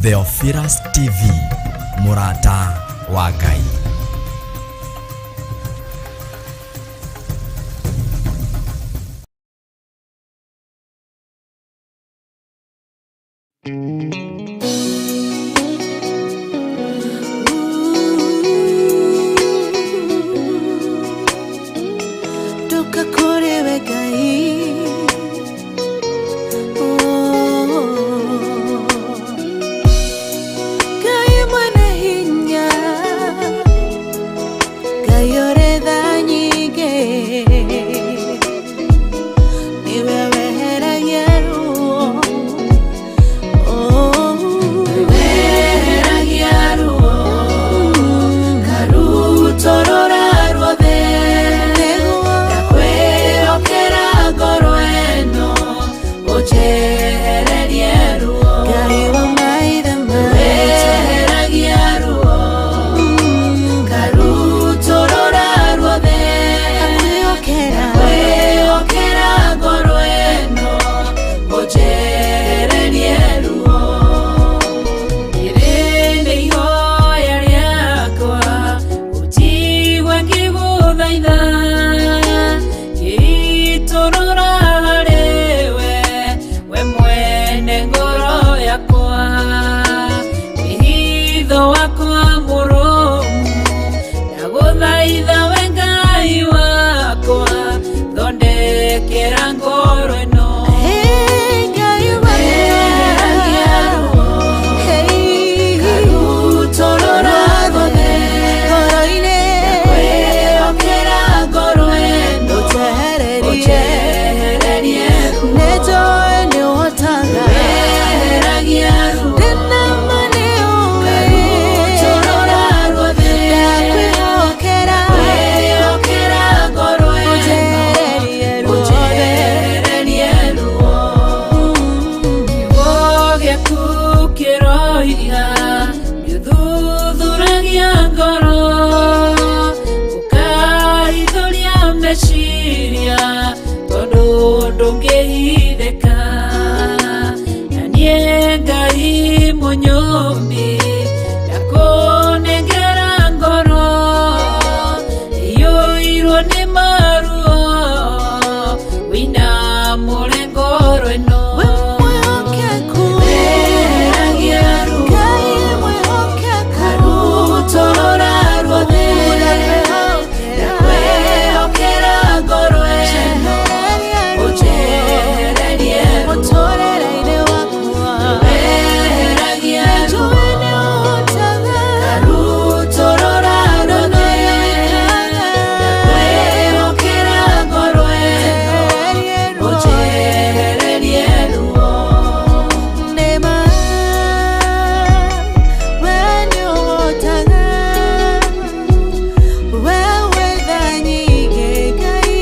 Theophilus TV, mũrata wa Ngai. Ndoka kũrĩ we Ngai. Oh. Ngai mwene hinya, Ngai ũrĩ tha nyingĩ, nĩwe weheragia ruo. Oh. Weheragia ruo karutorora ruothe, ndakwĩhokera ngoro ĩno ũnjehererie ruo. Ngai wa maithe maitũ. Weheragia ruo karutorora ruothe, Ndakwĩhokera. Ndakwĩhokera ngoro ĩno ũnjehererie ruo. Rĩrĩ nĩ ihoya rĩakwa, ũnjigue ngĩgũthaitha, ngĩitũrũra harĩ we, we mwene ngoro yakwa, wĩhitho wakwa mũrũmu, ndagũthaitha we Ngai wakwa, thondekera ngoro ĩno. Hey, Ngai wakwa. Weheragia ruo Hey. karutorora ruothe, Ngoro-inĩ. Ndakwĩhokera ngoro ĩno Ũnjehererie. ũnjehererie ruo. Nĩnjũĩ nĩũhotaga. Weheragia ruo Ndĩna ma nĩũĩ. karutorora ruothe, Ndakwĩhokera. Ndakwĩhokera ngoro ĩno Ũnjehererie ruothe. ũnjehererie ruo. Kiugo gĩaku kĩroiga nĩũthuthuragia ngoro, ũkahithũria meciria, tondũ ndũngĩhithĩka. Na niĩ Ngai mũnyũmbi, ndakũnengera ngoro ĩiyũirwo nĩ maruo, wĩinamũre ngoro ĩno. We mwĩhokeku. Weheragia ruo Ngai mwĩhokeku. karutorora ruothe, ndakwĩhokera ngoro ĩno ũnjehererie ruo. Mũtũrĩre-inĩ wakwa. Weheragia ruo Njũĩ nĩũhotaga. karutorora ruothe, ndakwĩhokera ngoro ĩno ũnjehererie ruo. Nĩma, we nĩũhotaga. We wĩ tha nyingĩ, Ngai.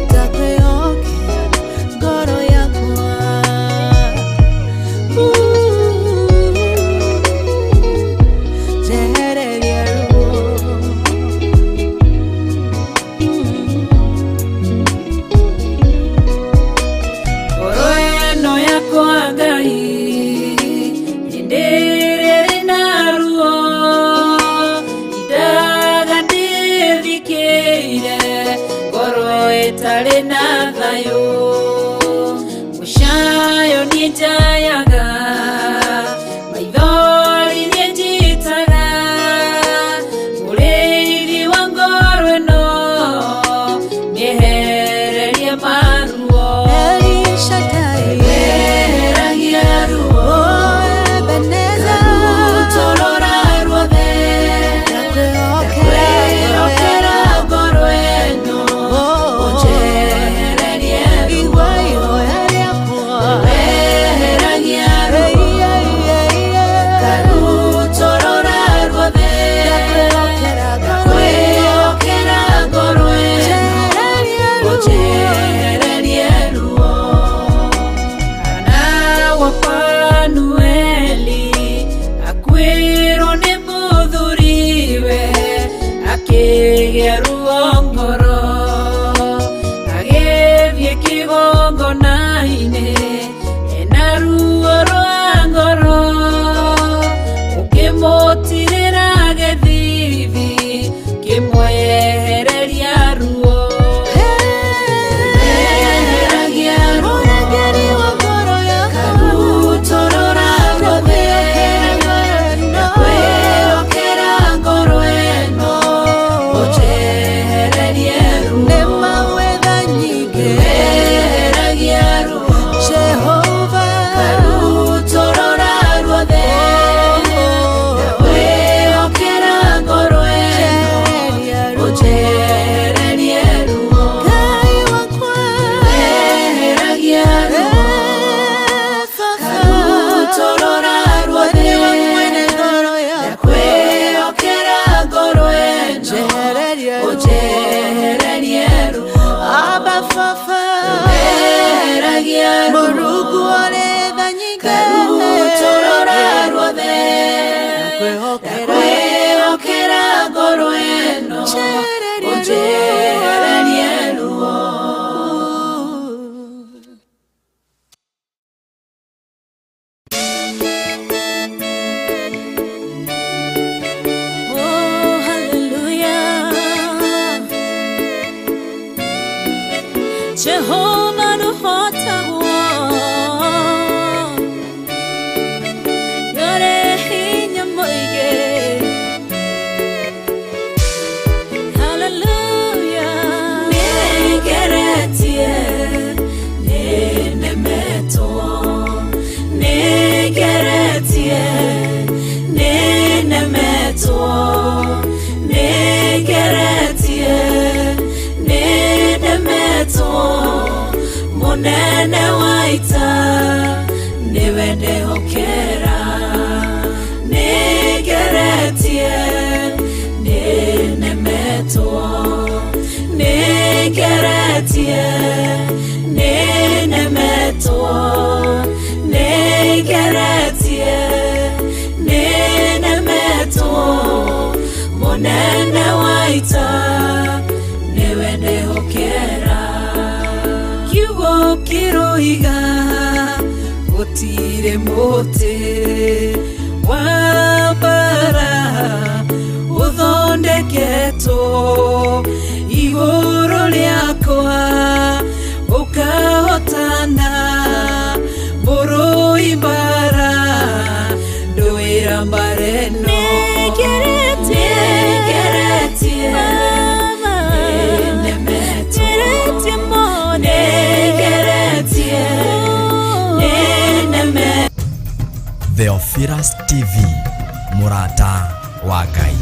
Ndakwĩhokera ngoro yakwa. Njehereria ruo. Ngoro ĩno yakwa Ngai hĩndĩ ĩrĩa ĩrĩ na ruo, indaga ndĩthikĩire, ngoro ĩtarĩ na thayũ, mũcayo niĩ njayaga, maithori niĩ njitaga, mũrĩithi wa ngoro ĩno mĩehererie maruo. El Shaddai. Weheragia ruo Oh, Ebenezer. karutorora ruothe, Ndakwĩhokera. ndakwĩhokera ngoro ĩno Oh. ũnjehererie ruo. Igua ihoya rĩakwa. Weheragia ruo. Akĩgĩa ruo ngoro agĩthiĩ kĩgongona-inĩ ena ruo rwa ngoro ũkĩmũtirĩra gĩthithi kĩmwehereria ruo Eheragia ruo Mũrangĩri wa ngoro yakwa Karutorora ruothe Ndakwĩhokera ngoro ĩno ũnjehererie ruo Nĩ mawetha nyingĩ Eheragia ruo Jehova Karutorora ruothe Ndakwĩhokera ngoro ĩno Njehereria ruo ũnjehererie ruo Ngai wakwa Eheragia ruo Karutorora ruothe Nĩwe mwene ngoro yakwa Ndakwĩhokera ngoro ĩno Njehereria ruo ũnjehererie ruo Abba Baba Eheragia ruo Mũrungu ũrĩ tha nyingĩ Karutorora ruothe Ndakwĩhokera Ndakwĩhokera ngoro ĩno Njehereria ruo. ũnjehererie ruo Oh, hallelujah. Jehovah nũhotagwo Nĩũrĩ hinya mũingĩ. Hallelujah. Nĩngeretie, nĩnemetwo. Nĩngeretie, nĩnemetwo. Nĩngeretie, nĩnemetwo. Mũnene wa ita nĩwe ndehokera. Nĩngeretie, nĩnemetwo. Nĩngeretie, nĩnemetwo. Nĩngeretie, nĩnemetwo. Mũnene wa ita nĩwe ndehokera. Kiugo kĩroiga gũtirĩ mũtĩ wa mbara ũthondeketwo igũrũ rĩakwa ũkahotana mũrũi mbara ndũĩra mbara ĩno Nĩngeretie, Nĩngeretie, Baba. nĩnemetwo. Ngeretie mũno. Nĩngeretie, nĩnemetwo. Theophilus TV Mũrata wa Ngai.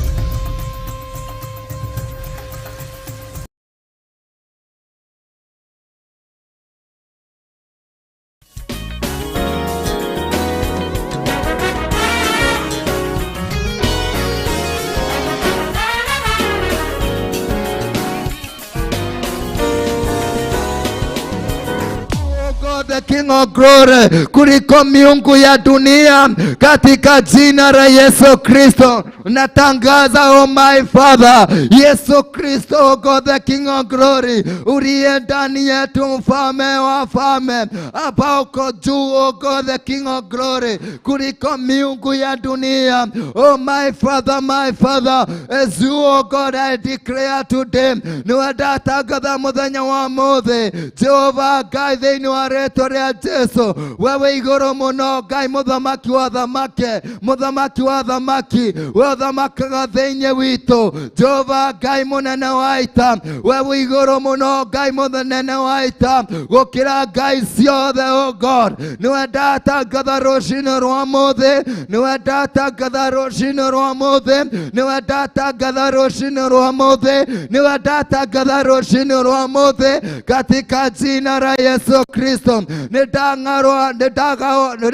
God, the King of Glory, kuliko miungu ya dunia, katika jina la Yesu Kristo natangaza, oh my Father, Yesu Kristo, oh God, the King of Glory, uliye ndani yetu, mfalme wa falme, hapa uko juu, oh God, the King of Glory, kuliko miungu ya dunia. Oh my Father, my Father, as you, oh God, I declare today, niwe ndatangatha muthenya wa muthi, Jehova Ngai thĩinĩ wa rĩtwa rĩa Jesu, wewe igũrũ mũno Ngai mũthamaki wa thamaki, mũthamaki wa thamaki, we ũthamakaga thĩinĩ witũ, Jehova Ngai mũnene wa ita, wewe igũrũ mũno Ngai mũnene wa ita, gũkĩra ngai ciothe, oh God, niwe ndatangatha rũcinĩ rwa mũthĩ, niwe ndatangatha rũcinĩ rwa mũthĩ, niwe ndatangatha rũcinĩ rwa mũthĩ, niwe ndatangatha rũcinĩ rwa mũthĩ, katika jina la Yesu Kristo. Nĩ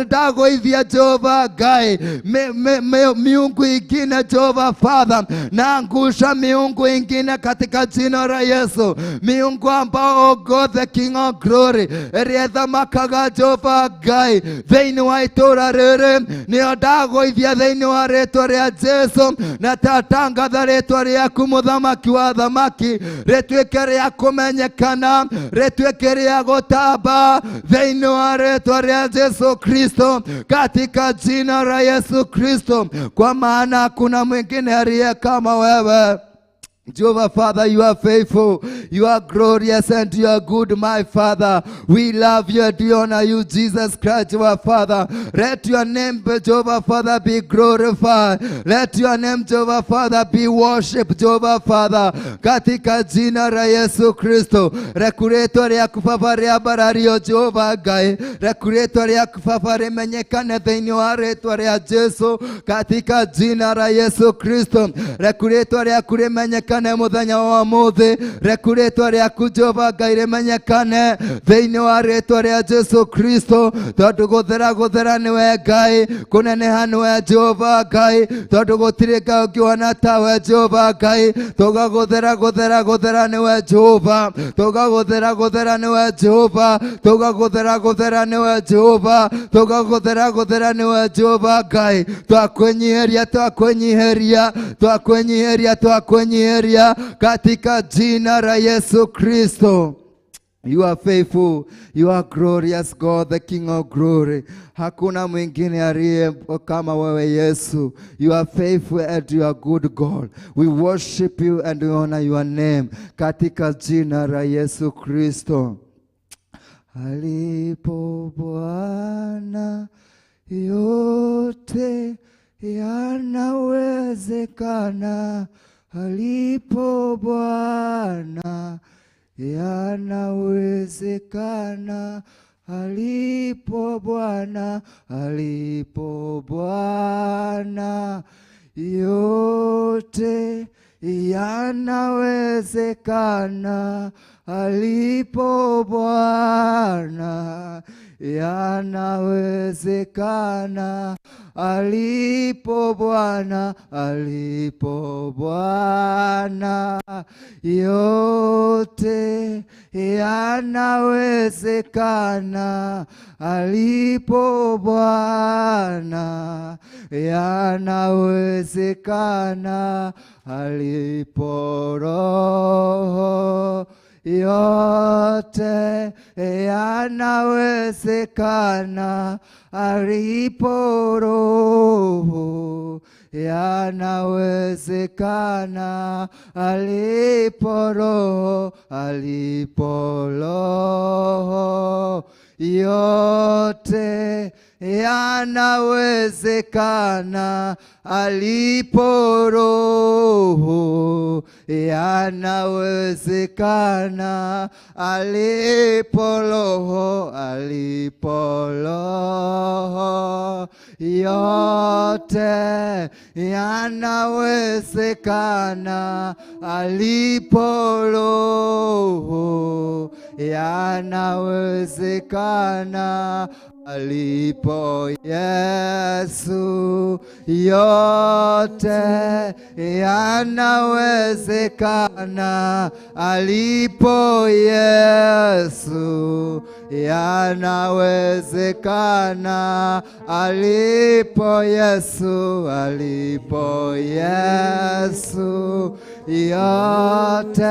ndagũithia Jehova Ngai miungu ingine Jehova Father, naangusha miungu ingine katika jina la Yesu, miungu ambao, oh God the King of Glory, ĩrĩa ĩthamakaga Jehova Ngai thĩinĩ wa itũra rĩrĩ, nĩyo ndagũithia thĩinĩ wa rĩtwa rĩa Jesu, na tatangatha rĩtwa rĩaku mũthamaki wa thamaki rĩtuĩke rĩa kũmenyekana, rĩtuĩke rĩa gũtamba thĩinĩ wa rĩtwa rĩa Jesu Kristo, katika jina la Yesu Kristo, kwa maana hakuna mwingine aliye kama wewe. Jehovah Father, you are faithful, you are glorious, and you are good, my Father. We love you and we honor you, Jesus Christ, Jehovah Father. Let your name, Jehovah Father, be glorified. Let your name, Jehovah Father, be worshipped, Jehovah Father. Katika jina la Yesu Kristo, reke rĩtwa rĩaku Baba rĩambarario Jehova Ngai, reke rĩtwa rĩaku Baba rĩmenyekane thĩinĩ wa rĩtwa rĩa Jesu, katika jina la Yesu Kristo, reke rĩtwa rĩaku rĩmenyekane mũthenya wa ũmũthĩ, reke rĩtwa rĩaku Jehova Ngai rĩmenyekane thĩinĩ wa rĩtwa rĩa Jesu Kristo, tondũ gũthera gũthera nĩwe Ngai, kũneneha nĩwe Jehova Ngai, tondũ gũtirĩ Ngai ũngĩhana tawe Jehova Ngai, tũga gũthera gũthera gũthera nĩwe Jehova, tũga gũthera gũthera nĩwe Jehova, tũga gũthera gũthera nĩwe Jehova, tũga gũthera gũthera nĩwe Jehova Ngai, twakwĩnyiheria twakwĩnyiheria twakwĩnyiheria twakwĩnyiheria katika jina la Yesu Kristo. You are faithful, you are glorious God, the King of glory. Hakuna mwingine aliye kama wewe Yesu. You are faithful and you are good God. We worship you and we honor your name. Katika jina la Yesu Kristo. Alipo Bwana yote yanawezekana. Alipo Bwana yanawezekana. Alipo Bwana, alipo Bwana yote yanawezekana. Alipo Bwana yanawezekana. Alipo Bwana, alipo Bwana yote yanawezekana. Alipo Bwana yanawezekana. Alipo Roho yote yanawezekana. Alipo Roho yanawezekana. Alipo Roho, alipo Roho yote yanawezekana. Alipo Roho yanawezekana. Alipo Roho, alipo Roho yote yanawezekana. Alipo Roho yanawezekana. Alipo Yesu yote yanawezekana. Alipo Yesu yanawezekana. Alipo Yesu, alipo Yesu yote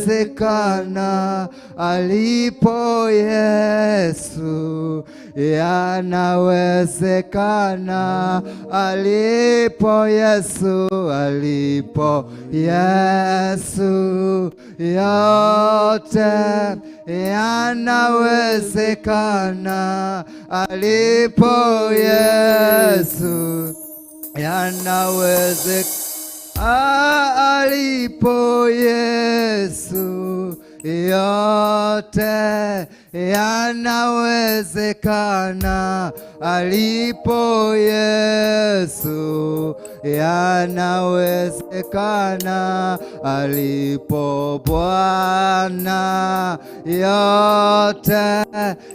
yanawezekana. Alipo Yesu yanawezekana. Alipo Yesu, alipo Yesu yote yanawezekana. Alipo Yesu yanawezekana. Alipo Yesu yote yanawezekana. Alipo Yesu yanawezekana, alipo Bwana yote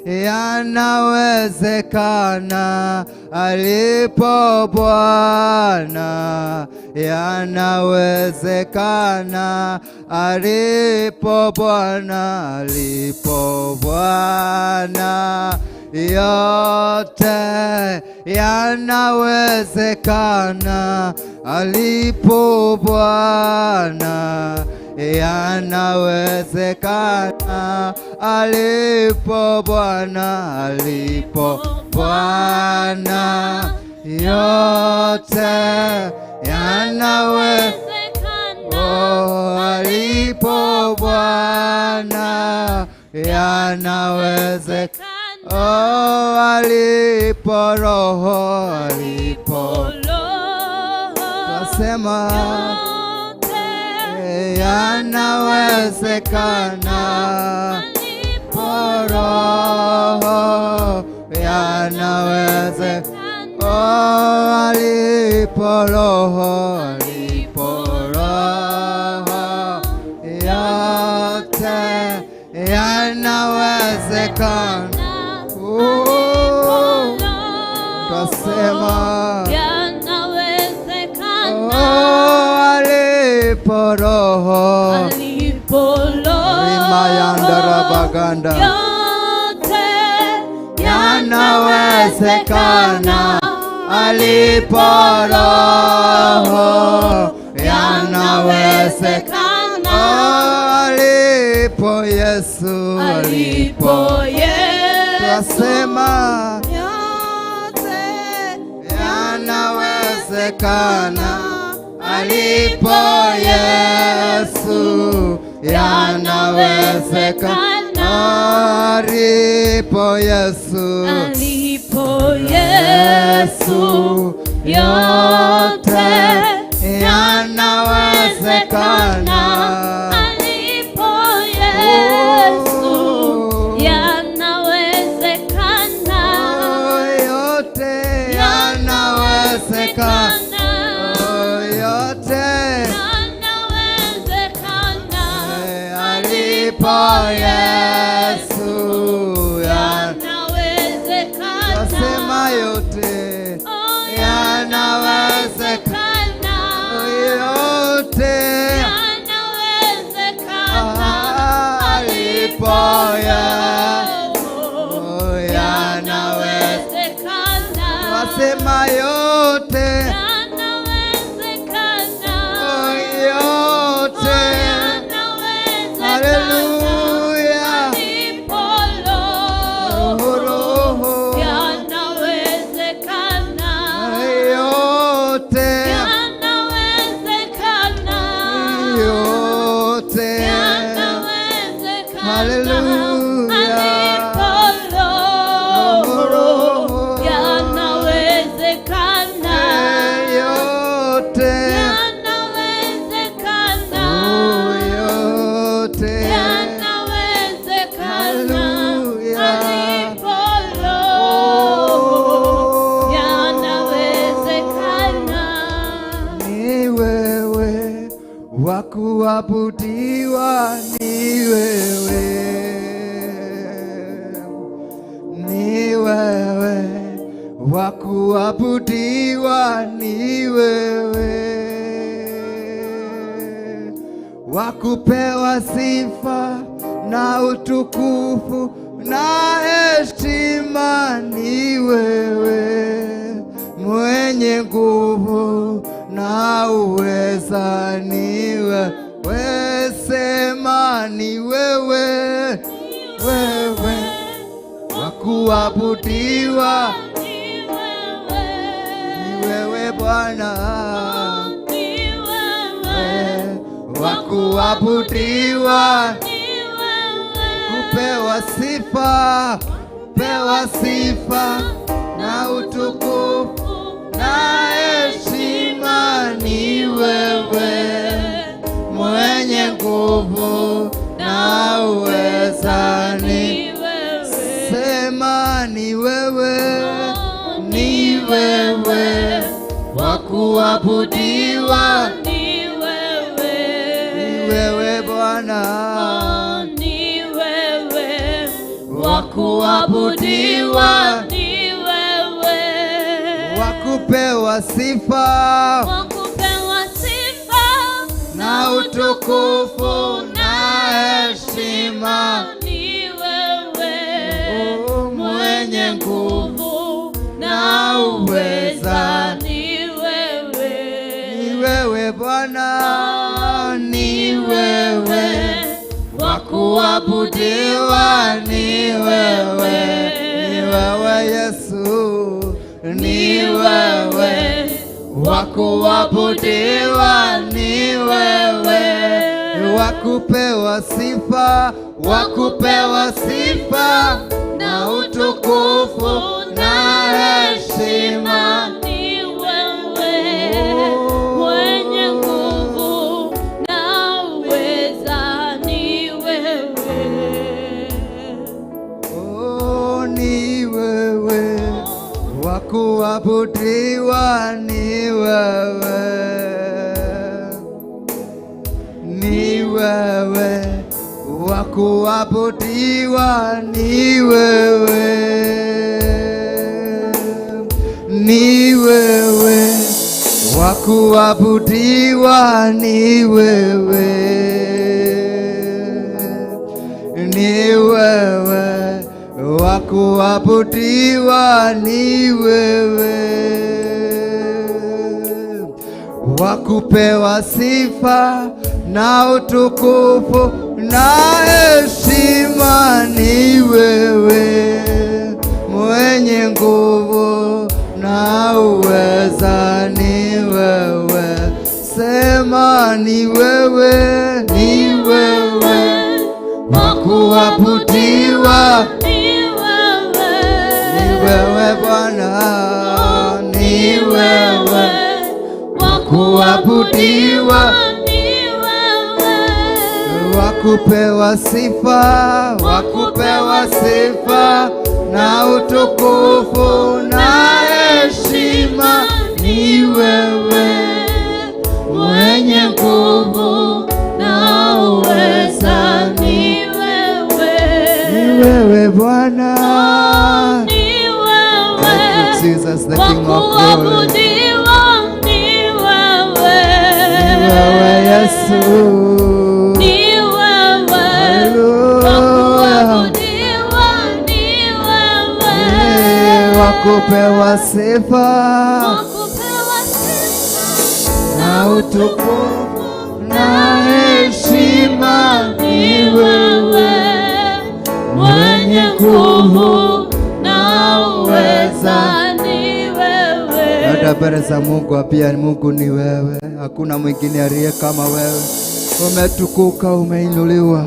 yanawezekana, alipo Bwana yanawezekana, alipo Bwana, alipo Bwana yote yanawezekana, alipo Bwana yanawezekana, alipo Bwana, alipo Bwana yote yanawezekana. Oh, alipo Bwana yanawezekana. Oh, alipo Roho, alipo tasema yanawezekana. Alipo Roho yanawezekana. Oh, alipo Roho, alipo Roho yote yanawezekana. Oh, tasema oh, alipo Roho rimayandarabaganda yanawezekana, alipo Roho yanawezekana. Oh, alipo Yesu, alipo tasema yanawezekana, alipo Yesu yanawezekana, alipo Yesu, Alipo Yesu yote yanawezekana. Alipo Yesu yanawezekana. Oh, yote yanawezekana. Oh, yote Yanawezekana. alipo Yesu Yanawezekana. nasema yote Oh, yanawezekana. Yote Yanawezekana. alipo Yesu yanawezekana. Wasema yote Yanawezekana. oh, yote Yanawezekana. Haleluya. Alipo Roho. Roho Yanawezekana. yote Yanawezekana. yote Yanawezekana. Haleluya. Alipo Roho. Roho. Yanawezekana. Yote Yanawezekana. Oh, yote Yanawezekana. Haleluya. Alipo Roho. Yanawezekana. Ni wewe wa kuabudiwa, ni wewe, ni wewe wa kuabudiwa, ni wewe wa kupewa sifa na utukufu na heshima, ni wewe mwenye nguvu na uweza, ni wewe, sema ni wewe, wewe wa kuabudiwa, Ni wewe. ni wewe Bwana Ni wewe. wa kuabudiwa, Ni wewe. kupewa sifa, pewa sifa na utukufu na heshima, ni wewe mwenye nguvu na uweza, ni Ni wewe. sema ni wewe, Oh, kuabudiwa ni wewe. Ni wewe Bwana. Oh, ni wewe wa kuabudiwa ni wewe. Wa kupewa sifa Wa kupewa sifa na utukufu na heshima. Ni wewe. Oh, mwenye nguvu na uweza. Ni wewe. Ni wewe Bwana, ni wewe wa kuabudiwa, ni wewe, ni wewe Yesu, ni wewe wa kuabudiwa, ni wewe wa kupewa sifa, wa kupewa sifa na utukufu na heshima. Ni wewe mwenye nguvu na uweza, ni wewe. Oh, ni wewe wa kuabudiwa, ni wewe, ni wewe wa kuabudiwa, ni wewe, ni wewe wa kuabudiwa, ni wewe, ni wewe wa kuabudiwa, ni wewe wa kupewa sifa na utukufu na heshima, ni wewe mwenye nguvu na uweza, ni wewe. Sema ni wewe, ni wewe wa kuabudiwa, Ni wewe. Ni wewe Bwana, ni wewe wa kuabudiwa, ni wewe. Wa kupewa sifa, wa kupewa sifa na utukufu na heshima, ni wewe mwenye nguvu na uweza, ni wewe. Ni wewe Bwana. Ni wewe. Thank you, Jesus, the Wa King of glory. kuabudiwa ni wewe. Ni wewe Yesu. Ni wewe. Hallelujah. Wa kuabudiwa ni wewe. Wa kupewa sifa Wa kupewa sifa na utukufu na heshima, ni wewe mwenye nguvu na uweza, ni wewe. Hata mbele za Mungu pia Mungu ni wewe, hakuna mwingine aliye kama wewe. Umetukuka, umeinuliwa.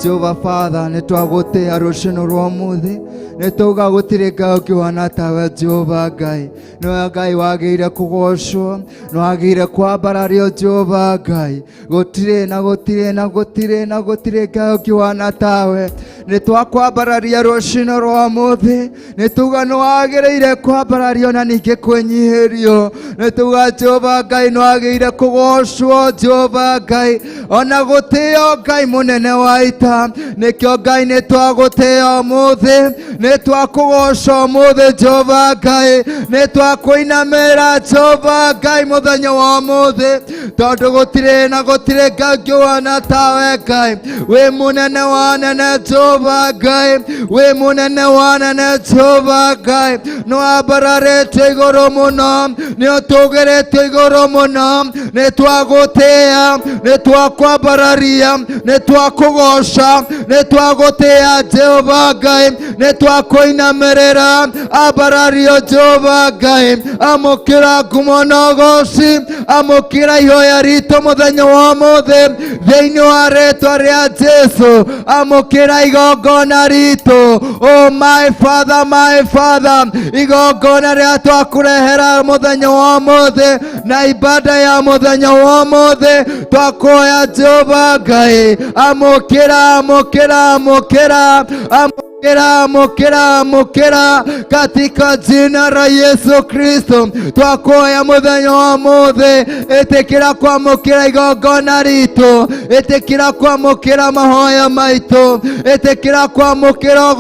Jehova Father, nĩtwagũtĩa rũcinĩ rwa ũmũthĩ, nĩtauga gũtirĩ Ngai ũngĩhana tawe. Jehova Ngai, nĩwe Ngai wagĩrĩire kũgocwo, nĩwagĩrĩire kwambarario. Jehova Ngai, gũtirĩ na gũtirĩ na gũtirĩ na gũtirĩ Ngai ũngĩhana tawe. Nĩtwakwambararia rũcinĩ rwa ũmũthĩ, nĩtuga nĩwagĩrĩire kwambarario na ningĩ kwĩnyihĩrio. Nĩtuga Jehova Ngai nĩwagĩrĩire kũgocwo, Jehova Ngai, ona gũtĩo, Ngai mũnene wa ita. Nĩkĩo Ngai nĩtwagũtĩa ũmũthĩ, nĩtwakũgoca ũmũthĩ Jehova Ngai, nĩtwakũinamĩra Jehova Ngai mũthenya wa ũmũthĩ, tondũ gũtirĩ na gũtirĩ Ngai ũngĩhana tawe. Ngai wĩ mũnene wa nene, Jehova Ngai wĩ mũnene wa nene. Jehova Ngai nĩwambararĩtio igũrũ mũno, nĩũtũgĩrĩtio igũrũ mũno. Nĩtwagũtĩa, nĩtwakwambararia, nĩtwakũgoca, nĩtwagũtĩa Jehova Ngai, nĩtwakũinamĩrĩra. Ambarario Jehova Ngai, amũkĩra ngumo na ũgoci, amũkĩra ihoya ritũ mũthenya wa ũmũthĩ thĩinĩ wa rĩtwa rĩa Jesu. Amũkĩra igongona ritũ. Oh my Father, my Father, igongona rĩa twakũrehera mũthenya wa ũmũthĩ na ibada ya mũthenya wa ũmũthĩ, twakuoya Jehova Ngai, amũkĩra, amũkĩra, amũkĩra, amũkĩra. Amũkĩra, amũkĩra, amũkĩra katika jina la Yesu Kristo. Twakuoya mũthenya wa ũmũthĩ, ĩtĩkĩra kwamũkĩra igongona ritũ, ĩtĩkĩra kwamũkĩra mahoya maitũ, ĩtĩkĩra kwamũkĩra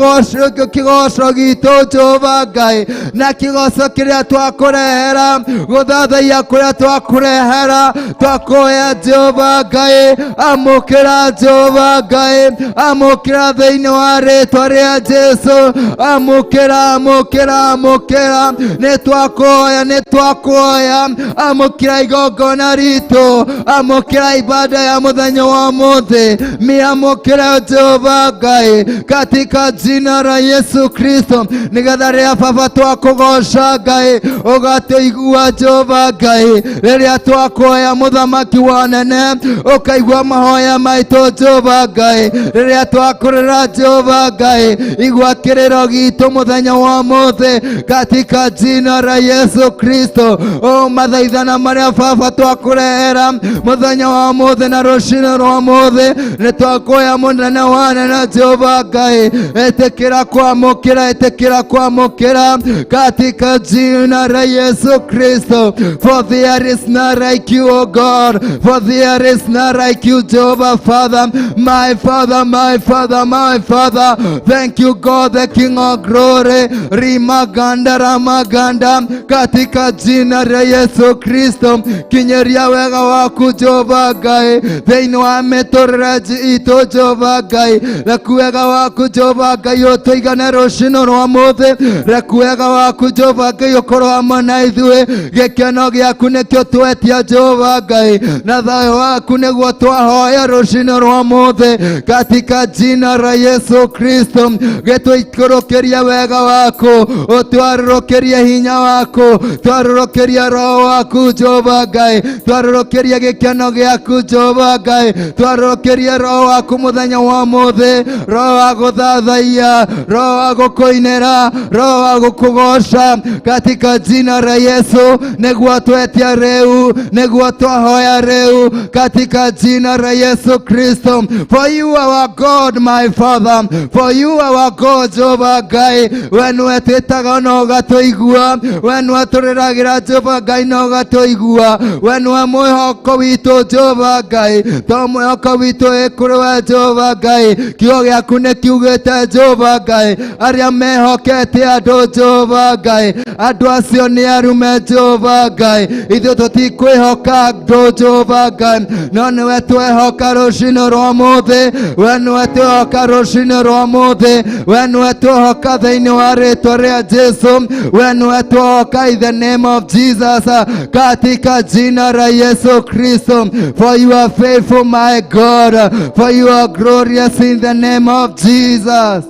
kĩgoco gitũ Jehova Ngai, na kĩgoco kĩrĩa twakũrehera, gũthathaiya kũrĩa twakũrehera, twakuoya Jehova Ngai, amũkĩra Jehova Ngai, amũkĩra thĩinĩ wa rĩtwa rĩa Jesu, amũkĩra, amũkĩra, amũkĩra, nĩ twakuoya, nĩ twakuoya, amũkĩra igongona ritũ, amũkĩra ibada ya mũthenya wa ũmũthĩ, mĩamũkĩra Jehova Ngai katika jina la Yesu Kristo, nĩgetha rĩrĩa baba twakũgoca Ngai ũgatũigua Jehova Ngai, rĩrĩa twakuoya mũthamaki wa nene ũkaigua mahoya maitũ Jehova Ngai, rĩrĩa twakũrĩra Jehova Ngai igua kĩrĩro gitũ mũthenya wa ũmũthĩ katika jina la Yesu Kristo. O mathaithana marĩa baba twakũrehera mũthenya wa ũmũthĩ na rũcinĩ rwa ũmũthĩ, nĩ twakuoya mũnene wa nene Jehova Ngai, ĩtĩkĩra kwamũkĩra, ĩtĩkĩra kwamũkĩra katika jina la Yesu Kristo. For there is none like you, O God, for there is none like you, Jehovah Father, my Father, my Father, my Father. Thank you, God, the King of glory. Rimaganda ramaganda katika jina la Yesu Kristo. Kinyeria wega waku Jehova Ngai thĩinĩ wa mĩtũrĩre itũ Jehova Ngai, reku wega waku Jehova Ngai ũtũigane rũcinĩ rwa ũmũthĩ, reku wega waku Jehova Ngai ũkorwo hamwe na ithuĩ, gĩkeno gĩaku nĩkĩo twetia Jehova Ngai, na thayũ waku nĩguo twahoya rũcinĩ rwa ũmũthĩ katika jina la Yesu Kristo. Gĩtũikũrũkĩrie wega waku, ũtwarũrũkĩrie hinya waku, twarũrũkĩrie roho waku Jehova Ngai, twarũrũkĩrie gĩkeno gĩaku Jehova Ngai, twarũrũkĩrie roho waku mũthenya wa ũmũthĩ, roho wa gũthathaiya, roho wa gũkũinĩra, roho wa gũkũgoca katika jina la Yesu. Nĩguo twetia rĩu, nĩguo twahoya rĩu katika jina la Yesu Kristo. For you our God, my Father, for you our God, Jehova Ngai, we nĩwe twĩtaga na ũgatũigua, we nĩwe tũrĩragĩra Jehova Ngai na ũgatũigua, we nĩwe mwĩhoko witũ Jehova Ngai, to mwĩhoko witũ wĩ kũrĩ we Jehova Ngai. Kiugo gĩaku nĩ kiugĩte Jehova Ngai, arĩa mehokete andũ Jehova Ngai, andũ acio nĩ arume Jehova Ngai, ithuĩ tũtikwĩhoka andũ Jehova Ngai, no nĩwe twehoka rũcinĩ rwa ũmũthĩ, we nĩwe twehoka rũcinĩ rwa ũmũthĩ, we nĩwe twehoka thĩinĩ wa rĩtwa rĩa Jesu, we nĩwe twehoka in the name of Jesus, katika jina la Yesu Kristo. For you are faithful, my God, for you are glorious in the name of Jesus.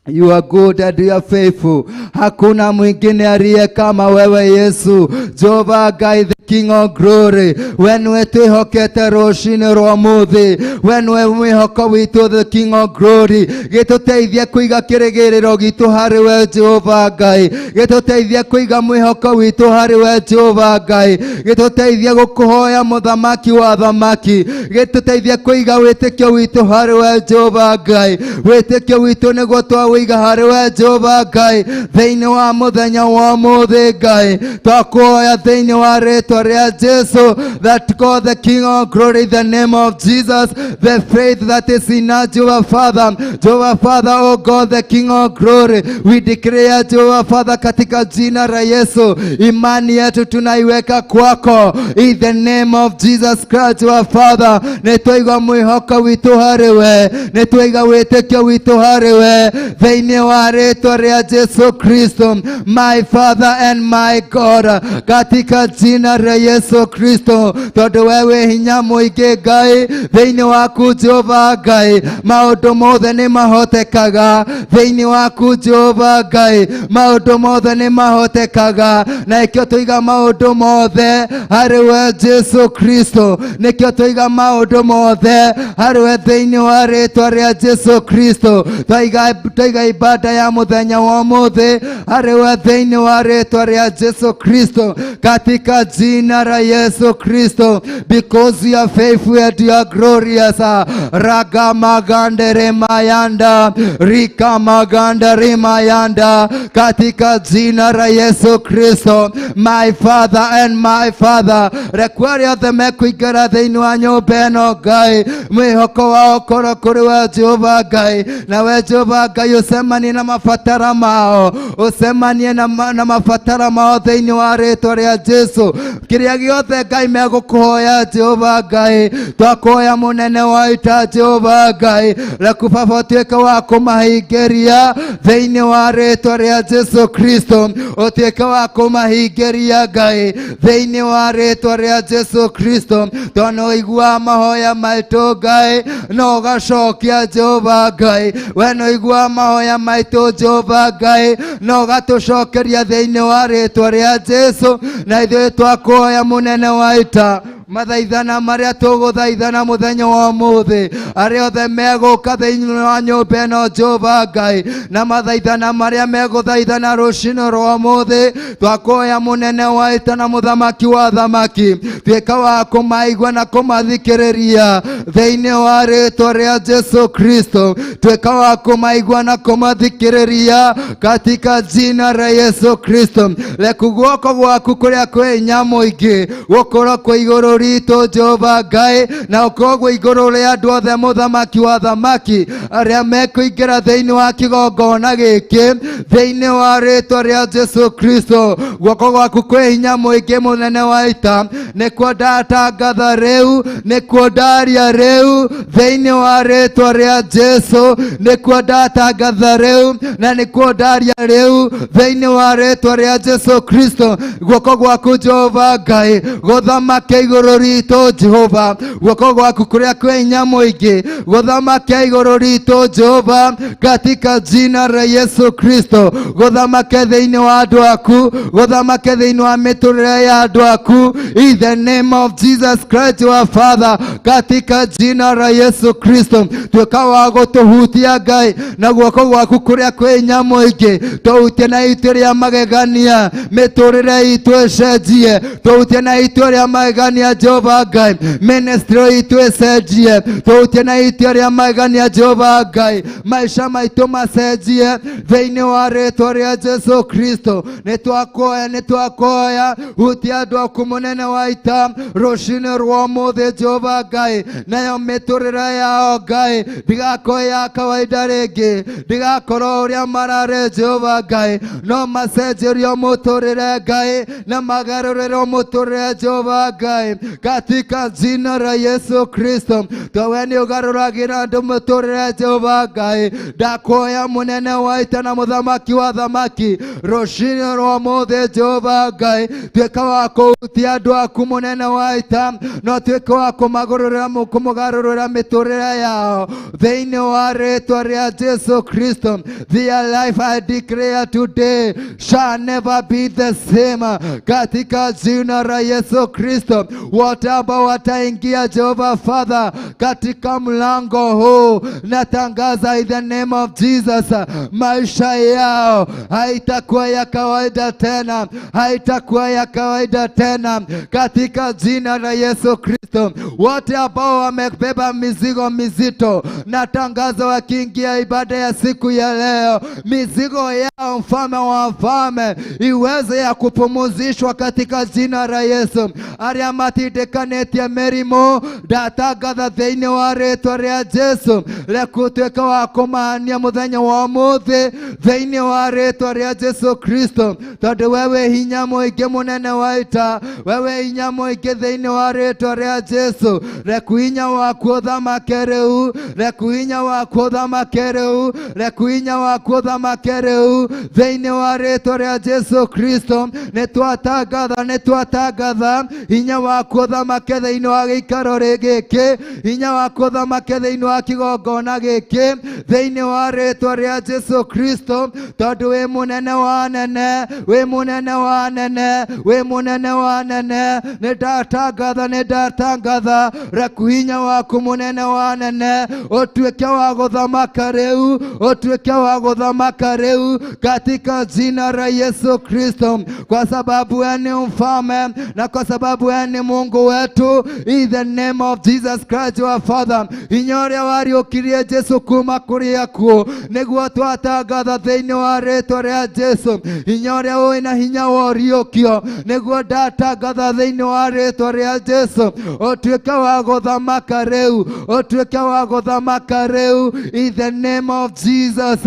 You are good and you are faithful. Hakuna mwingine aliye kama wewe Yesu. Jehova Ngai, the King of glory. We nĩwe twĩhokete rũcinĩ rwa ũmũthĩ, we nĩwe mwĩhoko witũ, the King of glory. Gĩtũteithie kũiga kĩrĩgĩrĩro gitũ harĩ we Jehova Ngai, gĩtũteithie kũiga mwĩhoko witũ harĩ we Jehova Ngai, gĩtũteithie gũkũhoya mũthamaki wa thamaki, gĩtũteithie kũiga wĩtĩkio witũ harĩ we Jehova Ngai. Wĩtĩkio witũ nĩguo twawĩiga harĩ we Jehova Ngai thĩinĩ wa mũthenya wa ũmũthĩ. Ngai, twakuoya thĩinĩ wa rĩtwa rĩa Jesu, that God the King of glory, in the name of Jesus, the faith that is in us, Jehovah Father, Jehovah Father, oh God the King of glory, we declare, Jehovah Father, katika jina la Yesu, imani yetu tunaiweka kwako in the name of Jesus Christ. Jehovah Father, nĩ twaiga mwĩhoko witũ harĩ we, nĩ twaiga wĩtĩkio witũ harĩ we thĩinĩ wa rĩtwa rĩa Jesu Kristo. My Father and my God, katika jina la Yesu Kristo, tondũ we wĩ hinya mũingĩ Ngai, thĩinĩ waku Jehova Ngai maũndũ mothe nĩ mahotekaga, thĩinĩ waku Jehova Ngai maũndũ mothe nĩ mahotekaga, na ikĩo tũiga maũndũ mothe harĩ we Jesu Kristo, nĩkĩo tũiga maũndũ mothe harĩ we thĩinĩ wa rĩtwa rĩa Jesu Kristo. Twaiga ibada ya mũthenya wa ũmũthĩ harĩ we thĩinĩ wa rĩtwa rĩa Jesu Kristo katika jina jina la Yesu Kristo, because you are faithful and you are glorious. Ragamagande remayanda rikamaganda remayanda, katika jina la Yesu Kristo, my Father and my Father, reke arĩa othe mekũingĩra thĩinĩ wa nyũmba ĩno Ngai, mwĩhoko wao ũkorwo kũrĩ we Jehova Ngai, nawe Jehova Ngai ũcemanie na mabatara mao, ũcemanie na mabatara mao thĩinĩ wa rĩtwa rĩa Jesu. Kĩrĩa gĩothe Ngai megũkũhoya Jehova Ngai, twakũhoya mũnene wa ita Jehova Ngai, reku Baba ũtuĩke wa kũmahingĩria thĩinĩ wa rĩtwa rĩa Jesu Kristo, ũtuĩke wa kũmahingĩria Ngai thĩinĩ wa rĩtwa rĩa Jesu Kristo, tondũ ũiguaga mahoya maitũ Ngai no ũgacokia Jehova Ngai, we nĩ ũiguaga mahoya maitũ Jehova Ngai no ũgatũcokeria thĩinĩ wa rĩtwa rĩa Jesu, na ithuĩ twakũhoya mũnene wa ita mathaithana marĩa tũgũthaithana mũthenya wa ũmũthĩ, arĩa othe megũka thĩinĩ wa nyũmba ĩno Jehova Ngai, na mathaithana marĩa megũthaithana rũcinĩ rwa ũmũthĩ, twakũhoya mũnene wa ita na mũthamaki wa thamaki, tuĩka wa kũmaigua na kũmathikĩrĩria thĩinĩ wa rĩtwa rĩa Jesu Kristo, tuĩka wa kũmaigua na kũmathikĩrĩria katika jina la Yesu Kristo. Reku guoko gwaku kũrĩa kwĩ hinya mũingĩ gũkorwo kwĩ igũrũ ritũ Jehova Ngai, na ũkorwo gwĩ igũrũ rĩa andũ othe mũthamaki wa thamaki arĩa mekũingĩra thĩinĩ wa kĩgongona gĩkĩ thĩinĩ wa rĩtwa rĩa Jesu Kristo. Guoko gwaku kwĩ hinya mũingĩ mũnene wa ita, nĩkuo ndatangatha rĩu, nĩkuo ndaria rĩu thĩinĩ wa rĩtwa rĩa Jesu, nĩkuo ndatangatha rĩu na nĩkuo ndaria rĩu thĩinĩ wa rĩtwa rĩa Jesu Kristo. Guoko gwaku Jehova Ngai gũthamake igũrũ ritũ Jehova, guoko gwaku kũrĩa kwĩ hinya mũingĩ gũthamake igũrũ ritũ Jehova, katika jina la Yesu Kristo, gũthamake thĩinĩ wa andũ aku, gũthamake thĩinĩ wa mĩtũrĩre ya andũ aku, in the name of Jesus Christ our Father, katika jina la Yesu Kristo. Tuĩka wa gũtũhutia Ngai na guoko gwaku kũrĩa kwĩ hinya mũingĩ, tũhutie na itu rĩa magegania, mĩtũrĩre itũ ĩcenjie, tũhutie na itu rĩa magegania Jehova Ngai, ministry itũ ĩcenjie, tũhutie na itu rĩa magegania Jehova Ngai, maisha maitũ macenjie thĩinĩ wa rĩtwa rĩa Jesu Kristo. Nĩtwakuoya, nĩtwakuoya, hutia andũ aku mũnene wa ita rũcinĩ rwa ũmũthĩ Jehova Ngai, nayo mĩtũrĩre yao Ngai ndigakorwo ya kawaida rĩngĩ, ndigakorwo ũrĩa mararĩ Jehova Ngai, no macenjerio mũtũrĩre Ngai na magarũrĩrwo mũtũrĩre Jehova Ngai, katika jina la Yesu Kristo. Towe nĩ ũgarũragĩra andũ mũtũrĩre Jehova Ngai, ndakuoya mũnene wa ita na mũthamaki wa thamaki rũcinĩ rwa ũmũthĩ Jehova Ngai, tuĩka wa kũhutia andũ aku mũnene wa ita, no tuĩka wa kũmagarũrĩra kũmũgarũrĩra mĩtũrĩre yao thĩinĩ wa rĩtwa rĩa Jesu Kristo. Their life I declare today shall never be the same, katika jina la Yesu Kristo. Wote ambao wataingia Jehova Father katika mlango huu, natangaza in the name of Jesus, maisha yao haitakuwa ya kawaida tena, haitakuwa ya kawaida tena, katika jina la Yesu Kristo. Wote ambao wamebeba mizigo mizito, natangaza wakiingia ibada ya siku ya leo, mizigo yao mfalme wa wafalme iweze ya kupumuzishwa katika jina la Yesu. Arĩa matindĩkanĩtie mĩrimũ, ndatangatha thĩinĩ wa rĩtwa rĩa Jesu, reku ũtuĩke wa kũmahania mũthenya wa ũmũthĩ thĩinĩ wa rĩtwa rĩa Jesu Kristo, tondũ wewe hinya mũingĩ mũnene wa ita, wewe hinya mũingĩ thĩinĩ wa rĩtwa rĩa Jesu. Reku hinya waku ũthamake rĩu, reku hinya waku ũthamake rĩu, reku hinya waku ũthamake rĩu thĩinĩ wa rĩtwa rĩa Jesu Kristo. Nĩtwatangatha, nĩtwatangatha hinya waku Waku ũthamake thĩinĩ wa gĩikaro gĩkĩ, hinya waku ũthamake thĩinĩ wa kĩgongona gĩkĩ, thĩinĩ wa rĩtwa rĩa Jesu Kristo, tondũ wĩ mũnene wa nene, wĩ mũnene wa nene, wĩ mũnene wa nene. Nĩ ndatangatha, nĩ ndatangatha, reku hinya waku mũnene wa nene ũtuĩke wa gũthamaka rĩu, ũtuĩke wa gũthamaka rĩu katika jina la Yesu Kristo, kwa sababu wewe ni mfalme na kwa sababu wewe ni Mungu wetu. In the name of Jesus Christ, our Father, hinya ũrĩa wariũkirie Jesu kuma kũrĩ akuũ nĩguo twatangatha thĩinĩ wa rĩtwa rĩa Jesu, hinya ũrĩa wĩna hinya wa ũriũkio nĩguo ndatangatha thĩinĩ wa rĩtwa rĩa Jesu, ũtuĩke wa gũthamaka rĩu, ũtuĩke wa gũthamaka rĩu. In the name of Jesus,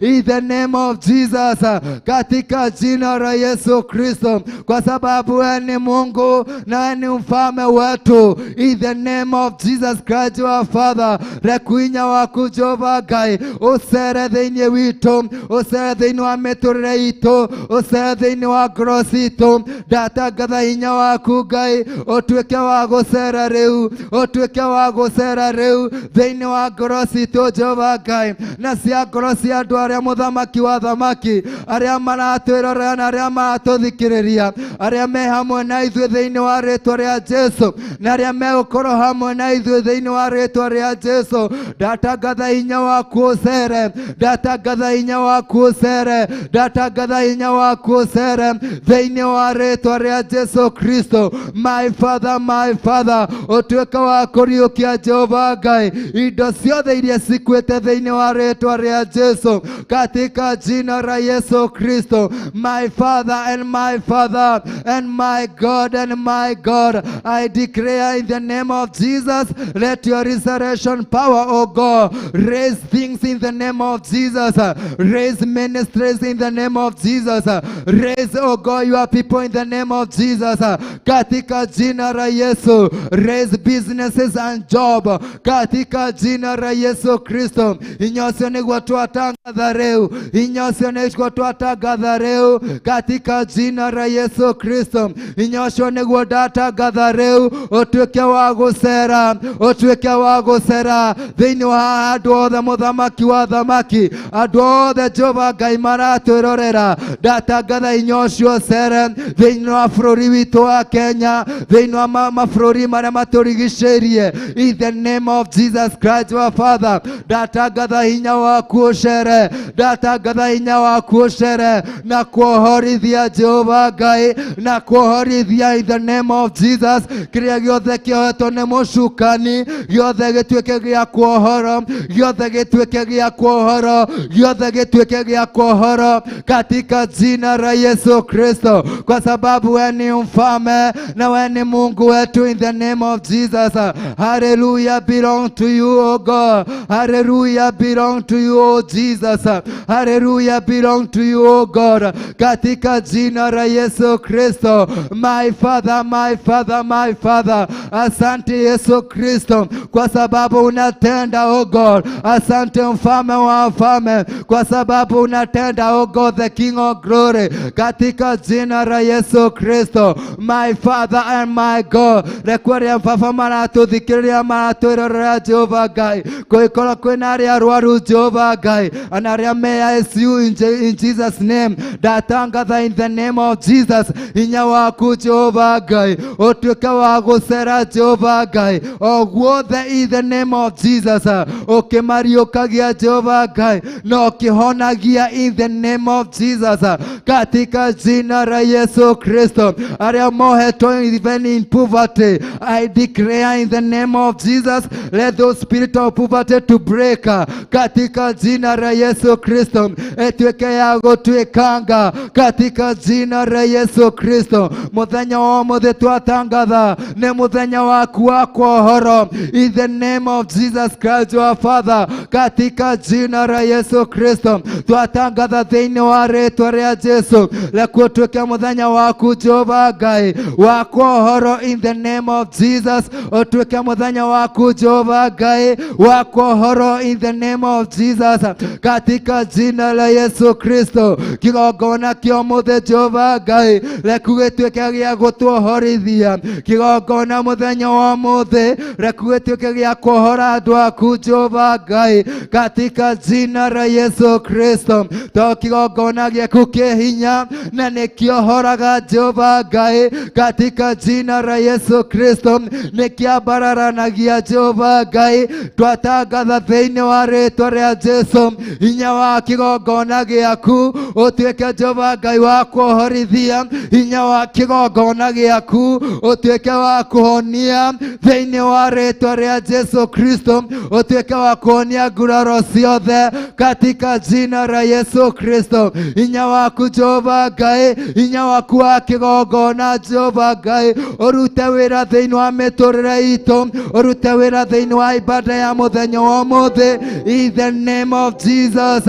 in the name of Jesus, katika jina la Yesu Kristo, kwa sababu wewe ni Mungu na wewe ni mfalme wetu. In the name of Jesus Christ, our Father, reku hinya waku Jehova Ngai ũcere thĩinĩ witũ, ũcere thĩinĩ wa mĩtũrĩre itũ, ũcere thĩinĩ wa ngoro citũ. Ndatangatha hinya waku Ngai ũtuĩke wa gũcera rĩu, ũtuĩke wa gũcera rĩu thĩinĩ wa ngoro citũ, Jehova Ngai, na cia ngoro cia andũ arĩa, mũthamaki wa thamaki, arĩa maratwĩrorera na arĩa maratũthikĩrĩria, arĩa me hamwe na ithuĩ thĩinĩ wa rĩtwa rĩa Jesu na arĩa megũkorwo hamwe na ithuĩ thĩinĩ wa rĩtwa rĩa Jesu. Ndatangatha hinya waku ũcere, ndatangatha hinya waku ũcere, ndatangatha hinya waku ũcere thĩinĩ wa rĩtwa rĩa Jesu Kristo. My Father, my Father, ũtuĩke wa kũriũkia, Jehova Ngai, indo ciothe iria cikuĩte thĩinĩ wa rĩtwa rĩa Jesu, katika jina la Yesu Kristo. My Father and my Father and my God and my God, I declare in the name of Jesus, let your resurrection power, oh God, raise things in the name of Jesus, raise ministries in the name of Jesus, raise, oh God, your people in the name of Jesus, katika jina la Yesu, raise businesses and job katika jina la Yesu Kristo. Hinya ũcio nĩguo twatangatha rĩu, hinya ũcio nĩguo twatangatha rĩu katika jina la Yesu Kristo. Hinya ũcio nĩguo ndatangatha rĩu, ũtuĩke wa gũcera, ũtuĩke wa gũcera thĩinĩ wa andũ othe, mũthamaki wa thamaki, andũ othe, Jehova Ngai, maratwĩrorera. Ndatangatha hinya ũcio ũcere thĩinĩ wa bũrũri witũ wa Kenya, thĩinĩ wa mabũrũri marĩa matũrigicĩirie. In the name of Jesus Christ, our Father, ndatangatha hinya waku ũcere, ndatangatha hinya waku ũcere na kuohorithia, Jehova Ngai, na kuohorithia. In the name of Jesus, kĩrĩa gĩothe kĩohetwo nĩ mũcukani gĩothe gĩtuĩke gĩa kuohoro, gĩothe gĩtuĩke gĩa kuohoro, gĩothe gĩtuĩke gĩa kuohoro katika jina la Yesu Kristo, kwa sababu wewe ni mfalme na wewe ni Mungu wetu. In the name of Jesus, hallelujah belong to you, oh God. Hallelujah belong to you, oh Jesus. Hallelujah belong to you, oh God, katika jina la Yesu Kristo. My Father, my Father, my Father, asante Yesu Kristo kwa sababu unatenda, oh God. Asante mfalme wa wafalme kwa sababu unatenda, oh God, the King of glory, katika jina la Yesu Kristo. My Father and my God, rekwaria baba maratũthikĩrĩria, maratwĩrorera, Jehova Ngai, kũngĩkorwo kwĩna arĩa arwaru, Jehova Ngai, ana arĩa me ICU, in Jesus' name ndatangatha in the name of Jesus hinya waku, Jehova Ngai, ũtuĩke wa gũcera, Jehova Ngai, o guothe. In the name of Jesus, ũkĩmariũkagia, Jehova Ngai, na ũkĩhonagia. In the name of Jesus, katika jina la Yesu Kristo, arĩa mohetwo even in poverty, I declare in the name of Jesus, let those spirit of poverty to break katika jina la Yesu Kristo, ĩtuĩke ya gũtuĩkanga katika jina la Yesu Kristo. Mũthenya wa ũmũthĩ twatangatha nĩ mũthenya waku wa kuohoro. In the name of Jesus Christ, our Father, katika jina la Yesu Kristo, twatangatha thĩinĩ wa rĩtwa rĩa Jesu, reke ũtuĩke mũthenya waku, Jehova Ngai, wa kuohoro. In the name of Jesus, ũtuĩke mũthenya waku, Jehova Ngai, wa kuohoro. In the name of Jesus, katika jina la Yesu Kristo, kĩgongona kĩa ũmũthĩ, Jehova Ngai, reku gĩtuĩke gĩa gũtuohorithia. Haleluya. Kigongona muthenya wa muthi reku gĩtuĩke gĩa kuohora andũ aku Jehova Ngai, katika jina la Yesu Kristo. To kigongona gĩaku kĩ hinya na nĩkĩohoraga Jehova Ngai, katika jina la Yesu Kristo. Nĩkĩambararanagia Jehova Ngai, twatangatha thĩinĩ wa rĩtwa rĩa Jesu hinya wa kĩgongona gĩaku ũtuĩke Jehova Ngai wa kuohorithia, hinya wa kĩgongona gĩaku ũtuĩke wa kũhonia thĩinĩ wa rĩtwa rĩa Jesu Kristo, ũtuĩke wa kũhonia nguraro ciothe katika jina la Yesu Kristo. Hinya waku Jehova Ngai, hinya waku wa kĩgongona Jehova Ngai, ũrute wĩra thĩinĩ wa mĩtũrĩre itũ, ũrute wĩra thĩinĩ wa ibada ya mũthenya wa ũmũthĩ, in the name of Jesus,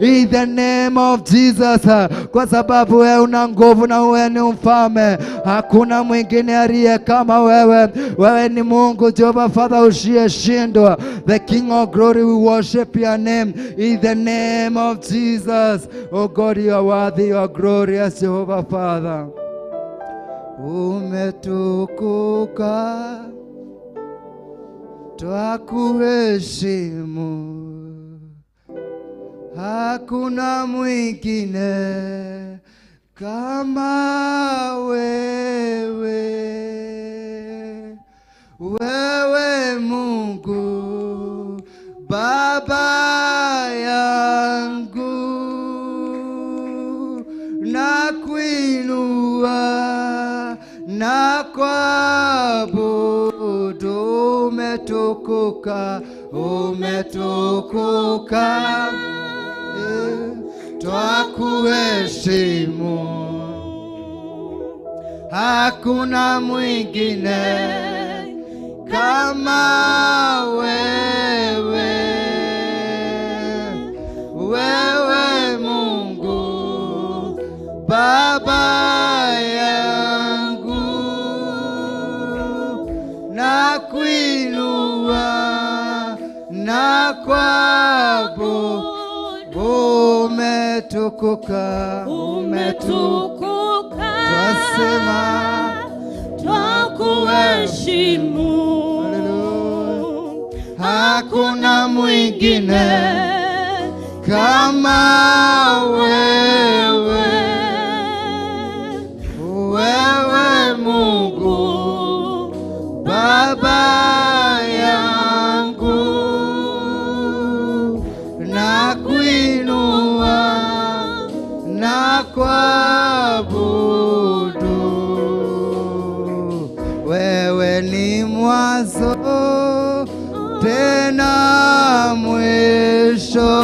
in the name of Jesus, kwa sababu wewe una nguvu na wewe ni mfalme, hakuna mwingine aliye kama wewe. Wewe ni Mungu Jehova Father usiyeshindwa, the King of glory. We worship your name in the name of Jesus. Oh God, you are worthy, you are glorious, Jehovah Father. Umetukuka, twakuheshimu, hakuna mwingine kama wewe. Wewe Mungu Baba yangu, na kuinua na kuabudu. Umetukuka, umetukuka, twakuheshimu, hakuna mwingine kama wewe. Wewe Mungu Baba yangu, na kuinua na kuabudu. Umetukuka, Umetukuka, twasema twakuheshimu, hakuna mwingine kama wewe. Wewe Mungu Baba yangu, na kuinua na kuabudu. Wewe ni mwanzo tena mwisho,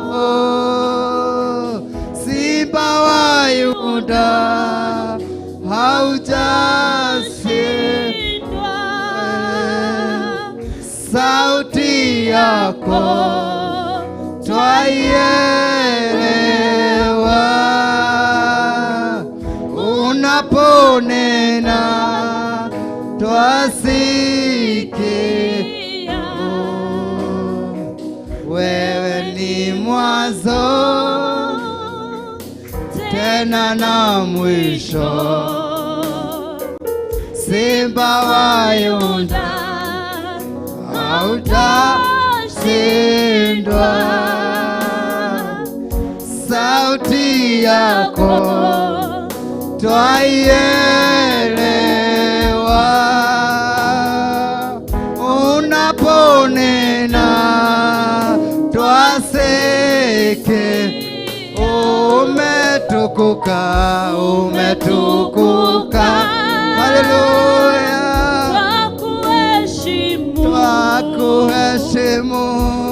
Simba wa Yuda haujashindwa. Sauti yako twaielewa, unaponena twasikia. Wewe ni mwanzo tena na mwisho, Simba wa Yuda hautashindwa. Sauti yako twaielewa, unaponena twaseke. Umetukuka, umetukuka, haleluya, Twakuheshimu, twakuheshimu,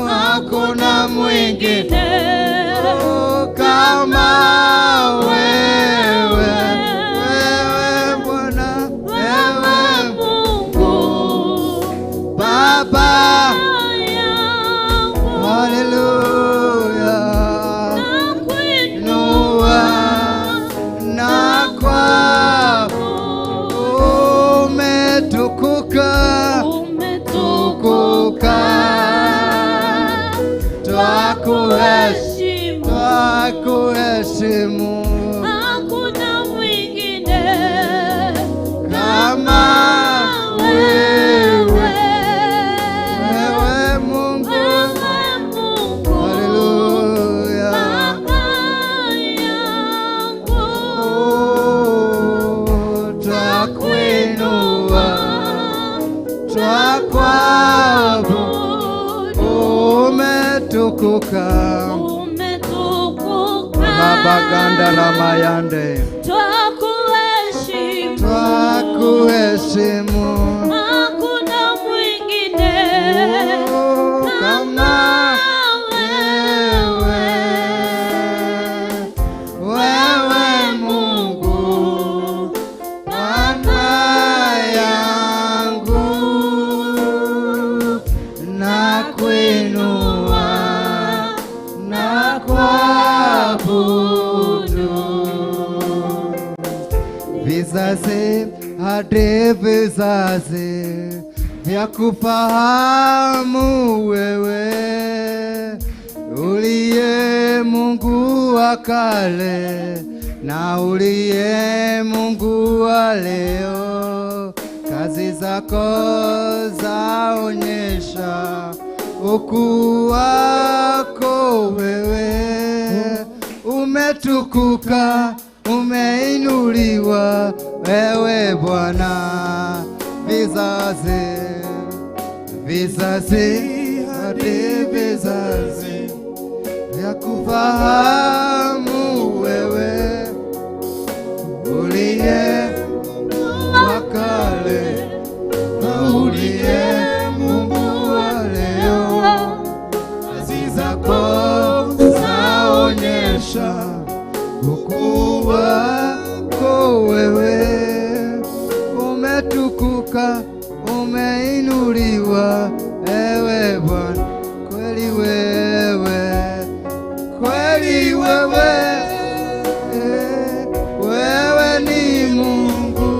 hakuna mwingine kama wewe. Wewe Bwana, Wewe wewe Mungu Baba, yangu, haleluya, nakuinua nua na kwa umetukuka, umetukuka, twakuheshimu, twakuheshimu, hakuna mwingine kama Umetukuka. Umetukuka. Rabaganda ramayande. Twakuheshimu. Twakuheshimu. Hakuna mwingine Oh, kama wewe. Wewe Mungu Bwana yangu, nakuinua nakuabudu vizazi hadi vizazi vya kufahamu wewe uliye Mungu wa kale na uliye Mungu wa leo, kazi zako zaonyesha ukuu wako wewe. Umetukuka, umeinuliwa wewe Bwana, vizazi vizazi hadi vizazi vya kufahamu wewe uliye wa kale na uliye Mungu wa leo, kazi zako zaonyesha ukuu wako wewe. Umetukuka, umeinuliwa ewe Bwana, kweli wewe, kweli wewe, wewe ni Mungu,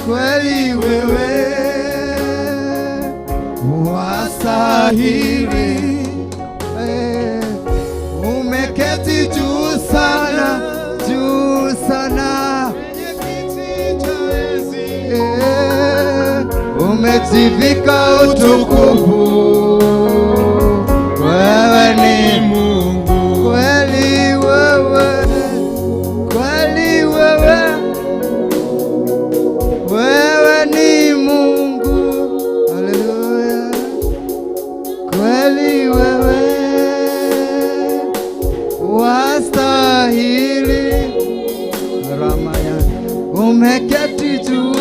kweli wewe wastahili. Umeketi juu sana, juu sana, umejivika utukufu, wewe ni Mungu. Kweli wewe, kweli wewe, wewe ni Mungu. Haleluya, kweli wewe wastahili. Ramaya, umeketi juu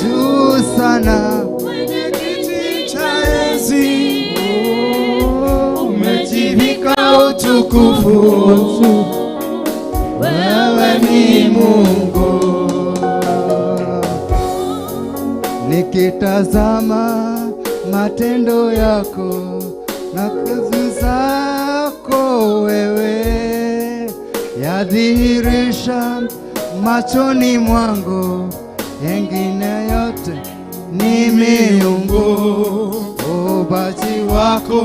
juu sana, kwenye Kiti cha enzi umejivika utukufu, wewe ni Mungu. Nikitazama matendo yako na kazi zako wewe, yadhihirisha machoni mwangu, yengine yote ni miungu. Uumbaji wako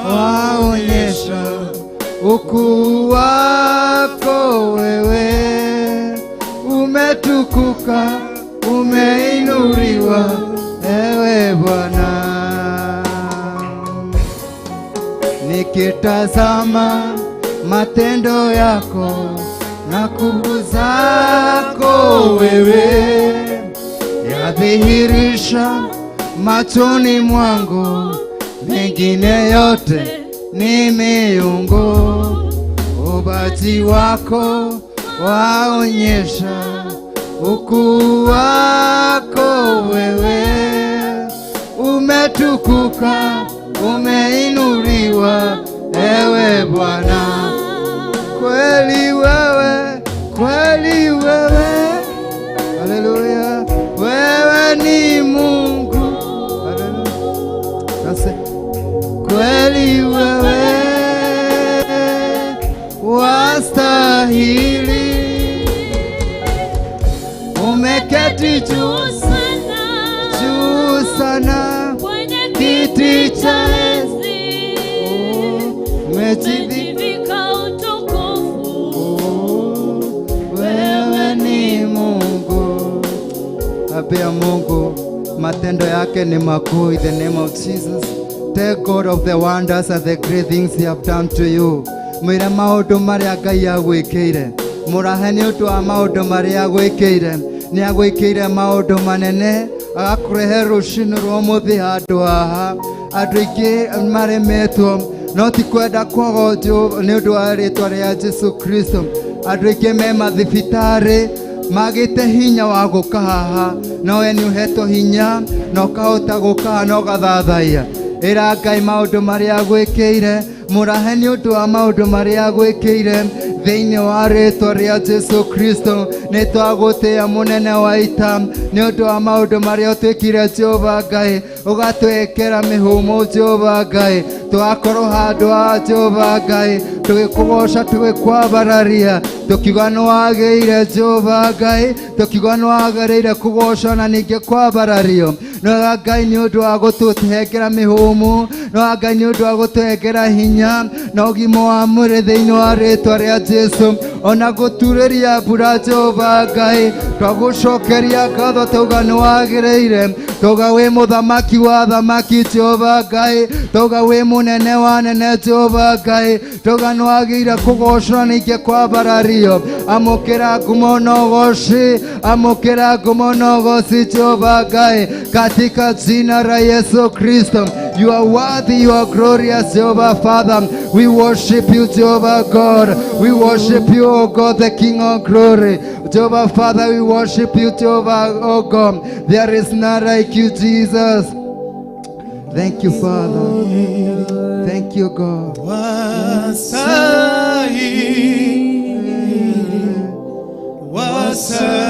waonyesha ukuu wako wewe, umetukuka, umeinuliwa ewe Bwana. Nikitazama matendo yako na nguvu zako wewe, yadhihirisha machoni mwangu, mengine yote ni miungu. Uumbaji wako waonyesha ukuu wako wewe, umetukuka, umeinuliwa ewe Bwana. Kweli wewe, kweli wewe, haleluya, wewe ni Mungu. Haleluya. Sasa, kweli wewe wastahili, umeketi juu sana juu sana kwenye kiti cha enzi, umejivika umejivika utukufu. Wewe ni Mungu. Ambia Mungu matendo yake ni makuu in the name of Jesus. Tell God of the wonders and the great things he have done to you. Mwĩre maũndũ marĩa Ngai agwĩkĩire. Mũrahe nĩ ũndũ wa maũndũ marĩa agwĩkĩire. Nĩ agwĩkĩire maũndũ manene. Agakũrehe rũcinĩ rwa ũmũthĩ handũ haha. Andũ aingĩ maremetwo no ti kwenda kwago nĩ ũndũ wa rĩtwa rĩa Jesu Kristo. Andũ aingĩ me mathibitarĩ magĩte hinya wa gũka haha, no we nĩ ũhetwo hinya na ũkahota gũka haha na ũgathathaiya. Ĩra Ngai maũndũ marĩa agwĩkĩire, mũrahe nĩ ũndũ wa maũndũ marĩa agwĩkĩire thĩinĩ wa rĩtwa rĩa Jesu Kristo. Nĩ twagũtĩĩa mũnene wa ita nĩ ũndũ wa maũndũ marĩa ũtwĩkire Jehova Ngai, ũgatwĩkĩra mĩhũmũ Jehova Ngai, tũgakorwo handũ ha Jehova Ngai tũgĩkũgoca tũgĩkwambararia, tũkiuga nĩ wagĩrĩire Jehova Ngai, tũkiuga nĩ wagĩrĩire kũgocwo na ningĩ kwambarario. Nĩwega Ngai nĩ ũndũ wa gũtũhengera mĩhũmũ, nĩwega Ngai nĩ ũndũ wa gũtũhengera hinya na ũgima wa mwĩrĩ thĩinĩ wa rĩtwa rĩa Jesu, ona gũturĩria mbura Jehova Ngai, twagũcokeria ngatho tauga nĩ wagĩrĩire, tauga wĩ mũthamaki wa thamaki Jehova Ngai, tauga wĩ mũnene wa nene Jehova Ngai, tauga nĩ wagĩrĩire kũgocwo ningĩ kwambarario. Amũkĩra ngumo na ũgoci, amũkĩra ngumo na ũgoci Jehova Ngai, katika jina la Yesu Kristo. You are worthy, you are glorious, Jehovah Father. We worship you, Jehovah God. We worship you, O God, the King of glory. Jehovah Father, we worship you, Jehovah, O God. There is none like you, Jesus. Thank you, Father. Thank you, God. Wastahili,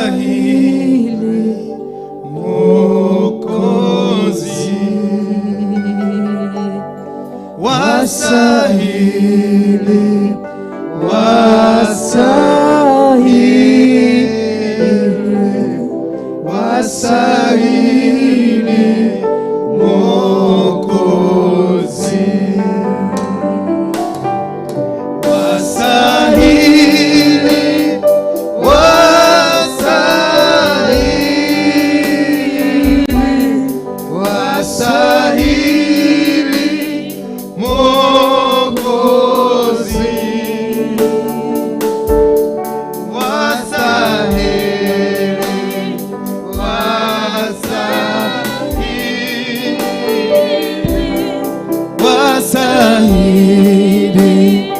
wastahili, Mwokozi, wastahili, wastahili, wastahili, Mwokozi. Wastahili, wastahili, wastahili, Mwokozi. Wastahili, wastahili, wastahili,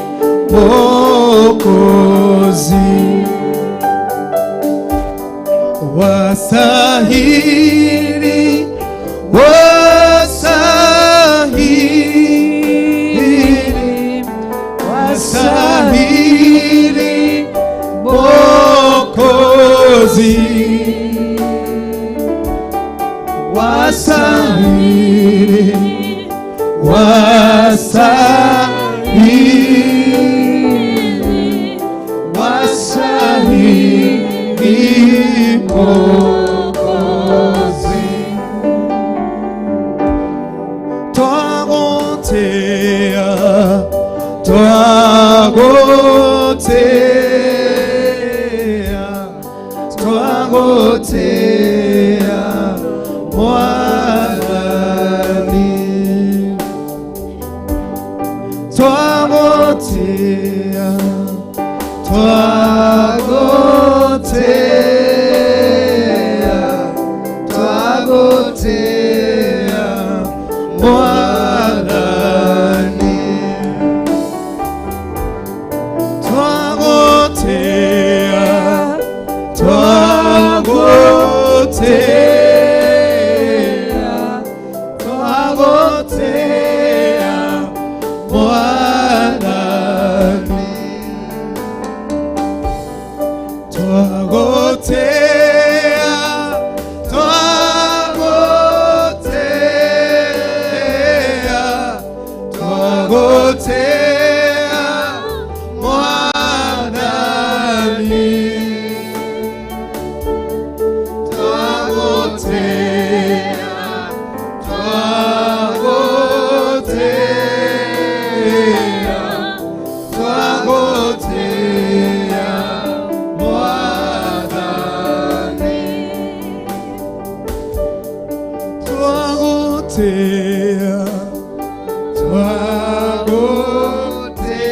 Mwokozi. Wastahili, wastahili, wastahili, Mwokozi. Wastahili, wastahili, wastahili, Mwokozi. Twagotea, twagotea, twagotea, Mwathani. Twagotea, twagotea, twagotea, Mwathani. Twagotea, twagotea, twagotea, Mwathani. Twagotea, twagotea, twagotea, Mwathani. Twagotea, twagotea, twagotea, Mwathani. Twagotea,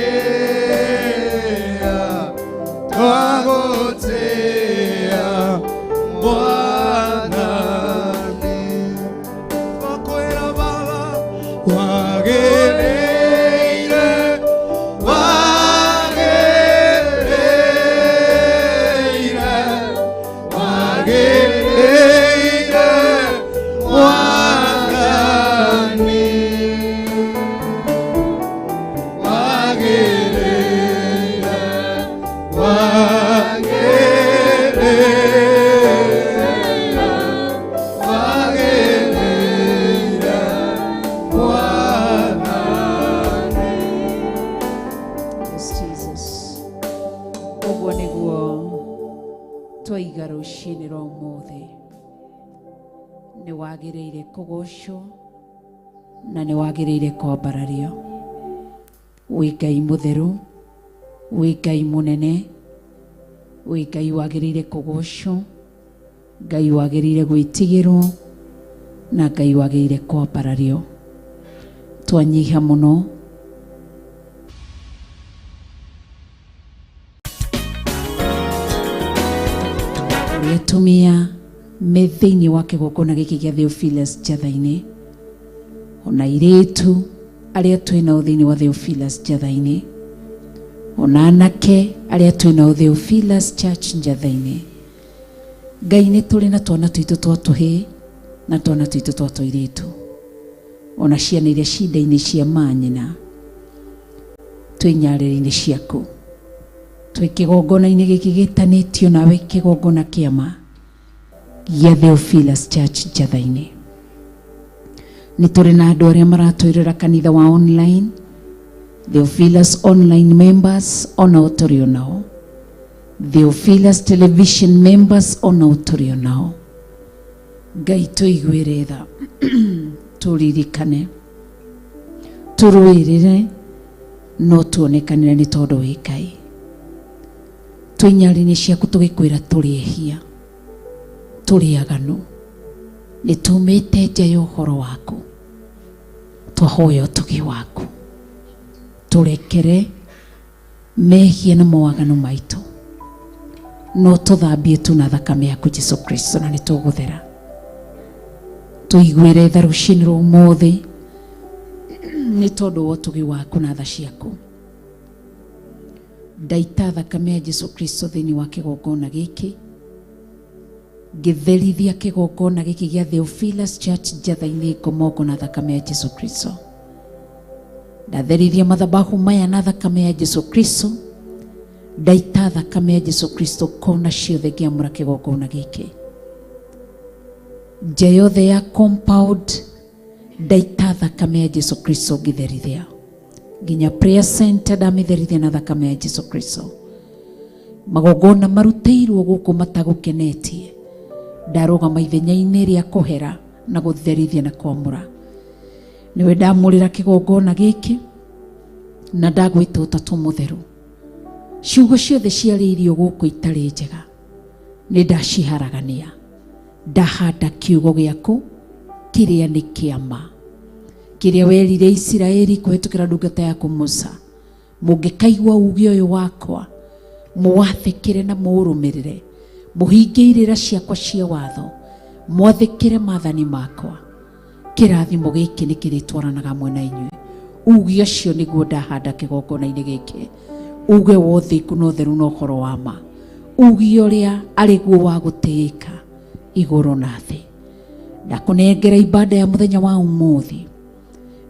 twagotea, twagotea, Mwathani. Nĩ wagĩrĩire kũgocwo na nĩ wagĩrĩire kwambarario. Wĩ Ngai mũtheru, wĩ Ngai mũnene, wĩ Ngai wagĩrĩire kũgocwo, Ngai wagĩrĩire gwĩtigĩrwo na Ngai wagĩrĩire kwambarario. Twanyiha mũno. Ũrĩa atumia me thĩinĩ wa kĩgongona gĩkĩ gĩa Theophilus Njatha-inĩ, ona airĩtu arĩa twĩ nao thĩinĩ wa Theophilus Njatha-inĩ, ona anake arĩa twĩ nao Theophilus Church Njatha-inĩ. Ngai nĩ tũrĩ na twana twitũ twa tũhĩĩ na twana twitũ twa tũirĩtu, ona ciana iria ci nda-inĩ cia manyina, twĩ nyarĩrĩ-inĩ ciaku, twĩ kĩgongona-inĩ gĩkĩ gĩtanĩtio nawe kĩgongona kĩa ma gĩa Theophilus Church Njatha-inĩ. Nĩ tũrĩ na andũ arĩa maratwĩrĩra kanitha wa online, Theophilus online members onao tũrĩ o nao, Theophilus television members onao tũrĩ o nao. Ngai tũiguĩre tha, tũririkane, tũrũĩrĩre, no tuonekanĩre nĩ tondũ wĩ Ngai. Twĩ nyarĩrĩ ciaku tũgĩkwĩra tũrĩ ehia, tũrĩ aganu, nĩ tumĩte nja ya ũhoro waku, twahoya ũtugi waku, tũrekere mehia na mawaganu maitũ, no tũthambie tu na thakame yaku Jesu Kristo, na nĩ tũgũthera. Tũiguĩre tha rũcinĩ rwa ũmũthĩ nĩ tondũ wa ũtugi waku na tha ciaku. Ndaita thakame ya Jesu Kristo thĩinĩ wa kĩgongona gĩkĩ, ngĩtherithia kĩgongona gĩkĩ gĩa Theophilus Church Njatha-inĩ Ngomongo na thakame ya Jesu Kristo. Ndatherithia mathabahu maya na thakame ya Jesu Kristo. Ndaita thakame ya Jesu Kristo kona ciothe ngĩamũra kĩgongona gĩkĩ, nja yothe ya compound ndaita thakame ya Jesu Kristo ngĩtherithia, nginya prayer center ndamĩtherithia na thakame ya Jesu Kristo. Magongona marutĩirwo gũkũ matagũkenetie, ndarũgama ithenya-inĩ rĩa kũhera na gũtherithia na kwamũra. Nĩwe ndamũrĩra kĩgongona gĩkĩ na ndagwĩta ũtatũ mũtheru. Ciugo ciothe ciarĩirio gũkũ itarĩ njega nĩ ndaciharagania, ndahanda kiugo gĩaku kĩrĩa nĩ kĩama, kĩrĩa werire Isiraeli kũhetũkĩra ndungata yaku Musa, mũngĩkaigua uge ũyũ wakwa, mũwathĩkĩre na mũũrũmĩrĩre, mũhingie irĩra ciakwa cia watho, mwathĩkĩre maathani makwa, kĩrathimo gĩkĩ nĩ kĩrĩtwaranaga hamwe na inyuĩ. Uge ũcio nĩguo ndahanda kĩgongona-inĩ gĩkĩ, uge wa ũthingu na ũtheru na ũhoro wa ma, uge ũrĩa arĩ guo wa gũtĩĩka igũrũ na thĩ. Ndakũnengera ibada ya mũthenya wa ũmũthĩ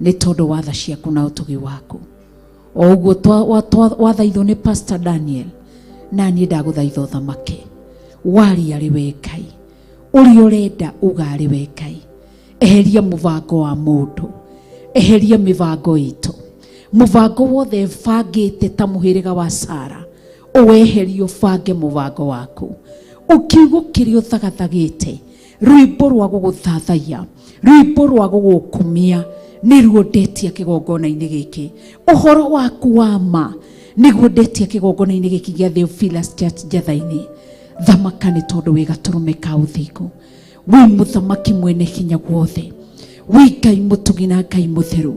nĩ tondũ wa tha ciaku na ũtugi waku. O ũguo wathaithwo nĩ Pastor Daniel, na niĩ ndagũthaitha ũthamake waria arĩ we Ngai, ũrĩa ũrenda uga arĩ we Ngai. Eheria mũbango wa mũndũ, eheria mĩbango itũ, mũbango wothe bangĩte ta mũhĩrĩga wa Sara, ũweherie ũbange mũbango waku. Ũkiugo kĩrĩa ũthagathagĩte, rwĩmbo rwa gũgũthathaiya, rwĩmbo rwa gũgũkumia, nĩruo ndetia kĩgongona-inĩ gĩkĩ. Ũhoro waku wa ma nĩguo ndetia kĩgongona-inĩ gĩkĩ gĩa Theophilus Church Njatha-inĩ. Thamaka nĩ tondũ wĩ gatũrũme ka ũthingu, wĩ mũthamaki mwene hinya wothe, wĩ Ngai mũtugi na Ngai mũtheru,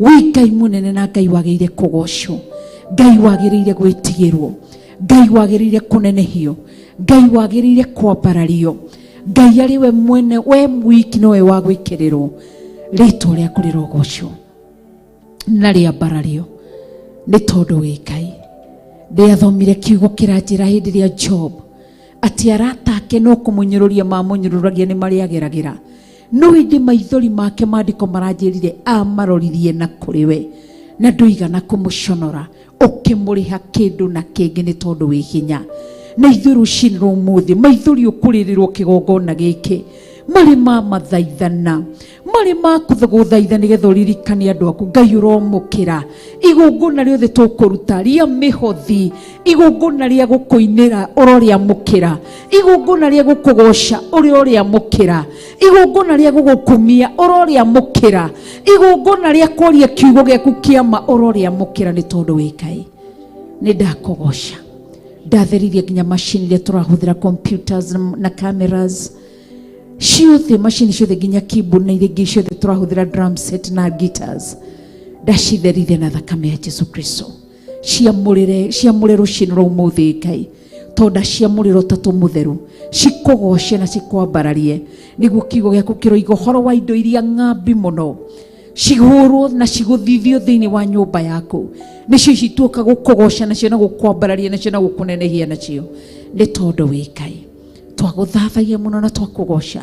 wĩ Ngai mũnene na Ngai wagĩrĩire kũgocwo, Ngai wagĩrĩire gwĩtigĩrwo, Ngai wagĩrĩire kũnenehio, Ngai wagĩrĩire kwambarario, Ngai arĩ we mwene, we mwiki nowe wa gwĩkĩrĩrwo. Rĩtwa rĩaku rĩrogocwo na rĩambarario nĩ tondũ wĩ Ngai. Ndĩathomire kiugo kĩranjĩra hĩndĩ ĩrĩa Job atĩ arata ake no kũmũnyũrũria mamũnyũrũragia nĩ marĩa ageragĩra, no ĩndĩ maithori make maandĩko maranjĩrire amaroririe na kũrĩ we na ndũigana kũmũconora, ũkĩmũrĩha kĩndũ na kĩngĩ nĩ tondũ wĩ hinya. Na ithuĩ rũcinĩ rwa ũmũthĩ maithori ũkũrĩrĩrwo kĩgongona gĩkĩ, Marĩ ma mathaithana, marĩ ma gũthaitha nĩgetha ũririkane andũ aku. Ngai ũromũkĩra igongona rĩothe tũkũruta rĩa mĩhothi, igongona rĩa gũkũinĩra ũrorĩamũkĩra, igongona rĩa gũkũgoca ũrorĩamũkĩra, igongona rĩa gũgũkumia ũrorĩamũkĩra, igongona rĩa kwaria kiugo gĩaku kĩama ũrorĩamũkĩra, nĩ tondũ wĩ Ngai. Nĩ ndakũgoca, ndatheririe nginya macini iria tũrahũthĩra, computers na cameras ciothe, macini ciothe nginya keyboard na iria ingĩ ciothe tũrahũthĩra, drum set na guitars, ndacitherithia na thakame ya Jesu Kristo. Ciamũrĩre, ciamũre rũciinĩ rwa ũmũthĩ Ngai, tondũ ndaciamũrĩra ũtatũ mũtheru, cikũgoce na cikwambararie, nĩguo kiugo gĩaku kĩroiga ũhoro wa indo iria ng'ambi mũno cihũrwo na cigũthithio thĩinĩ wa nyũmba yaku, nĩcio ici tuoka gũkũgoca nacio na gũkwambararia nacio na gũkũnenehia nacio, nĩ tondũ wĩ Ngai. Twagũthathaia mũno na twakũgoca,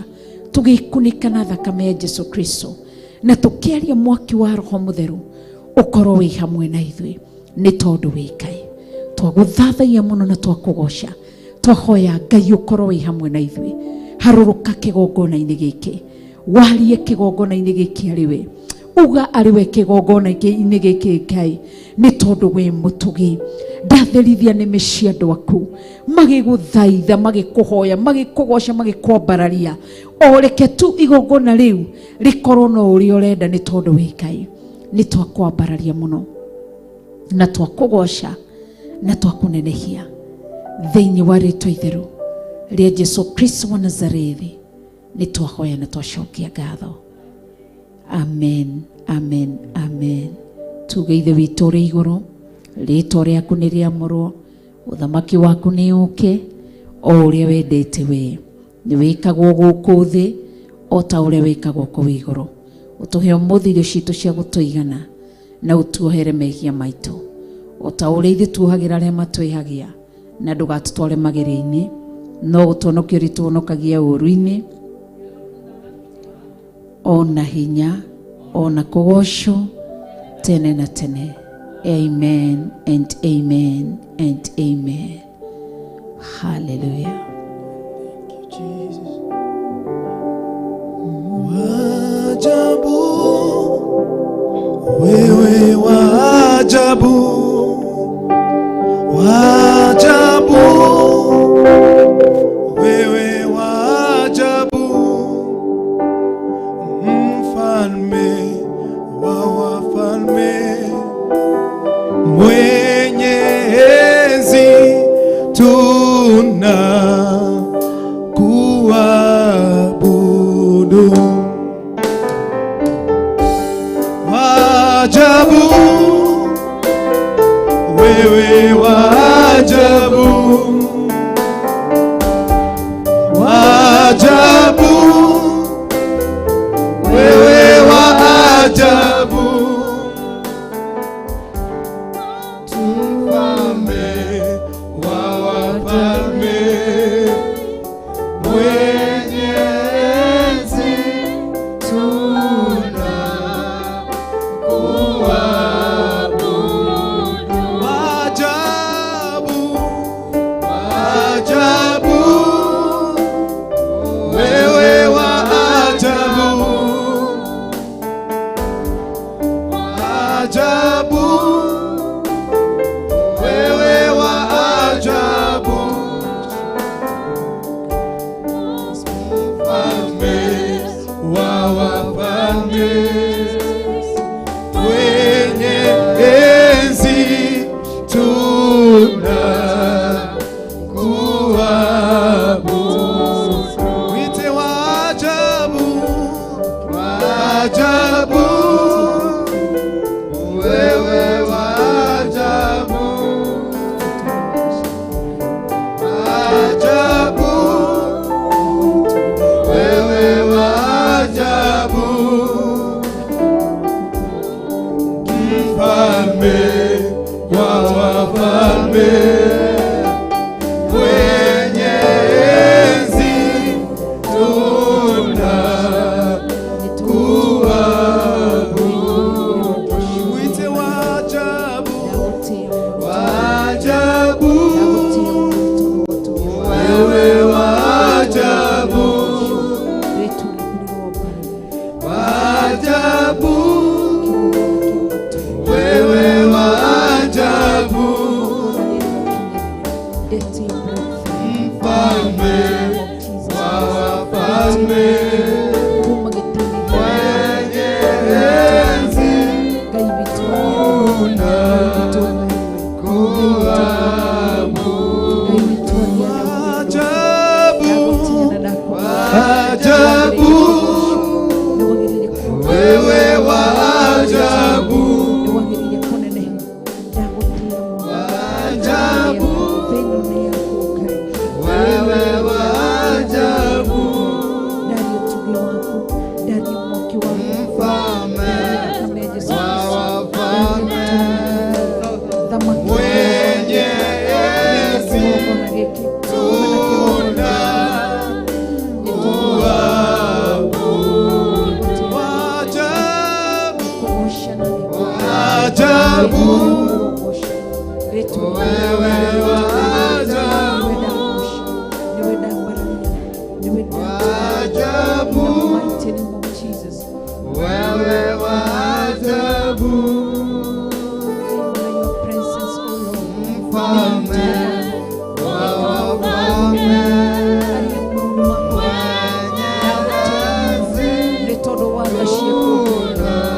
tũgĩkunĩka na thakame ya Jesu Kristo na tũkĩaria mwaki wa Roho Mũtheru ũkorwo wĩ hamwe na ithuĩ, nĩ tondũ wĩ Ngai. Twagũthathaia mũno na twakũgoca, twahoya Ngai ũkorwo wĩ hamwe na ithuĩ. Harũrũka kĩgongona-inĩ gĩkĩ, warie kĩgongona-inĩ gĩkĩ arĩ we, uga arĩ we kĩgongona-inĩ gĩkĩ Ngai, nĩ tondũ wĩ mũtugi. Ndatherithia nĩmĩ cia andũ aku magĩgũthaitha, magĩkũhoya, magĩkũgoca, magĩkwambararia. O reke tu igongona rĩu rĩkorwo no ũrĩa ũrenda, nĩ tondũ wĩ Ngai. Nĩ twakwambararia mũno na twakũgoca na twakũnenehia thĩinĩ wa rĩtwa itheru rĩa Jesu Kristo wa Nazarethi, nĩ twahoya na twacokia ngatho. Amen, amen, amen. Tuge: Ithe witũ ũrĩ igũrũ, rĩtwa rĩaku nĩ rĩamũrwo, ũthamaki waku nĩ ũke, o ũrĩa wendete we nĩ wĩkagwo gũkũ thĩ o ta ũrĩa wĩkagwo kũu igũrũ. Ũtũhe ũmũthĩ irio citũ cia gũtũigana, na ũtuohere mehia maitũ o ta ũrĩa ithuĩ tuohagĩra arĩa matwĩhagia, na ndũgatũtware magerio-inĩ, no ũtũhonokie ũrĩa tũhonokagia ũũru-inĩ, ona hinya ona kũgocwo tene na tene. Amen and amen and amen. Hallelujah. Jesus. Waajabu, wewe waajabu, waajabu, wewe waajabu, mfalme wa wafalme, mwenye enzi, tuna kuabudu. Waajabu, wewe waajabu, waajabu, wewe waajabu, mfalme wa wafalme, mwenye enzi, tuna kuabudu. Waajabu, waajabu, wewe waajabu, waajabu, wewe waajabu, mfalme wa wafalme, mwenye enzi, tuna kuabudu. Mwite waajabu, waajabu, wewe waajabu, waajabu, wewe waajabu, mfalme wa wafalme, mwenye enzi, tuna kuabudu. Mwite waajabu, waajabu, wewe waajabu, Ajabu, wewe wa ajabu, mfalme wa wafalme, mwenye enzi, tunakuabudu. Ajabu, ajabu, wewe wa ajabu, ajabu, wewe wa ajabu, mfalme wa wafalme, mwenye enzi, tunakuabudu. Ajabu, ajabu, wewe wa ajabu, ajabu, wewe wa ajabu, mfalme wa wafalme, mwenye enzi, Nĩ tondũ wa tha ciaku,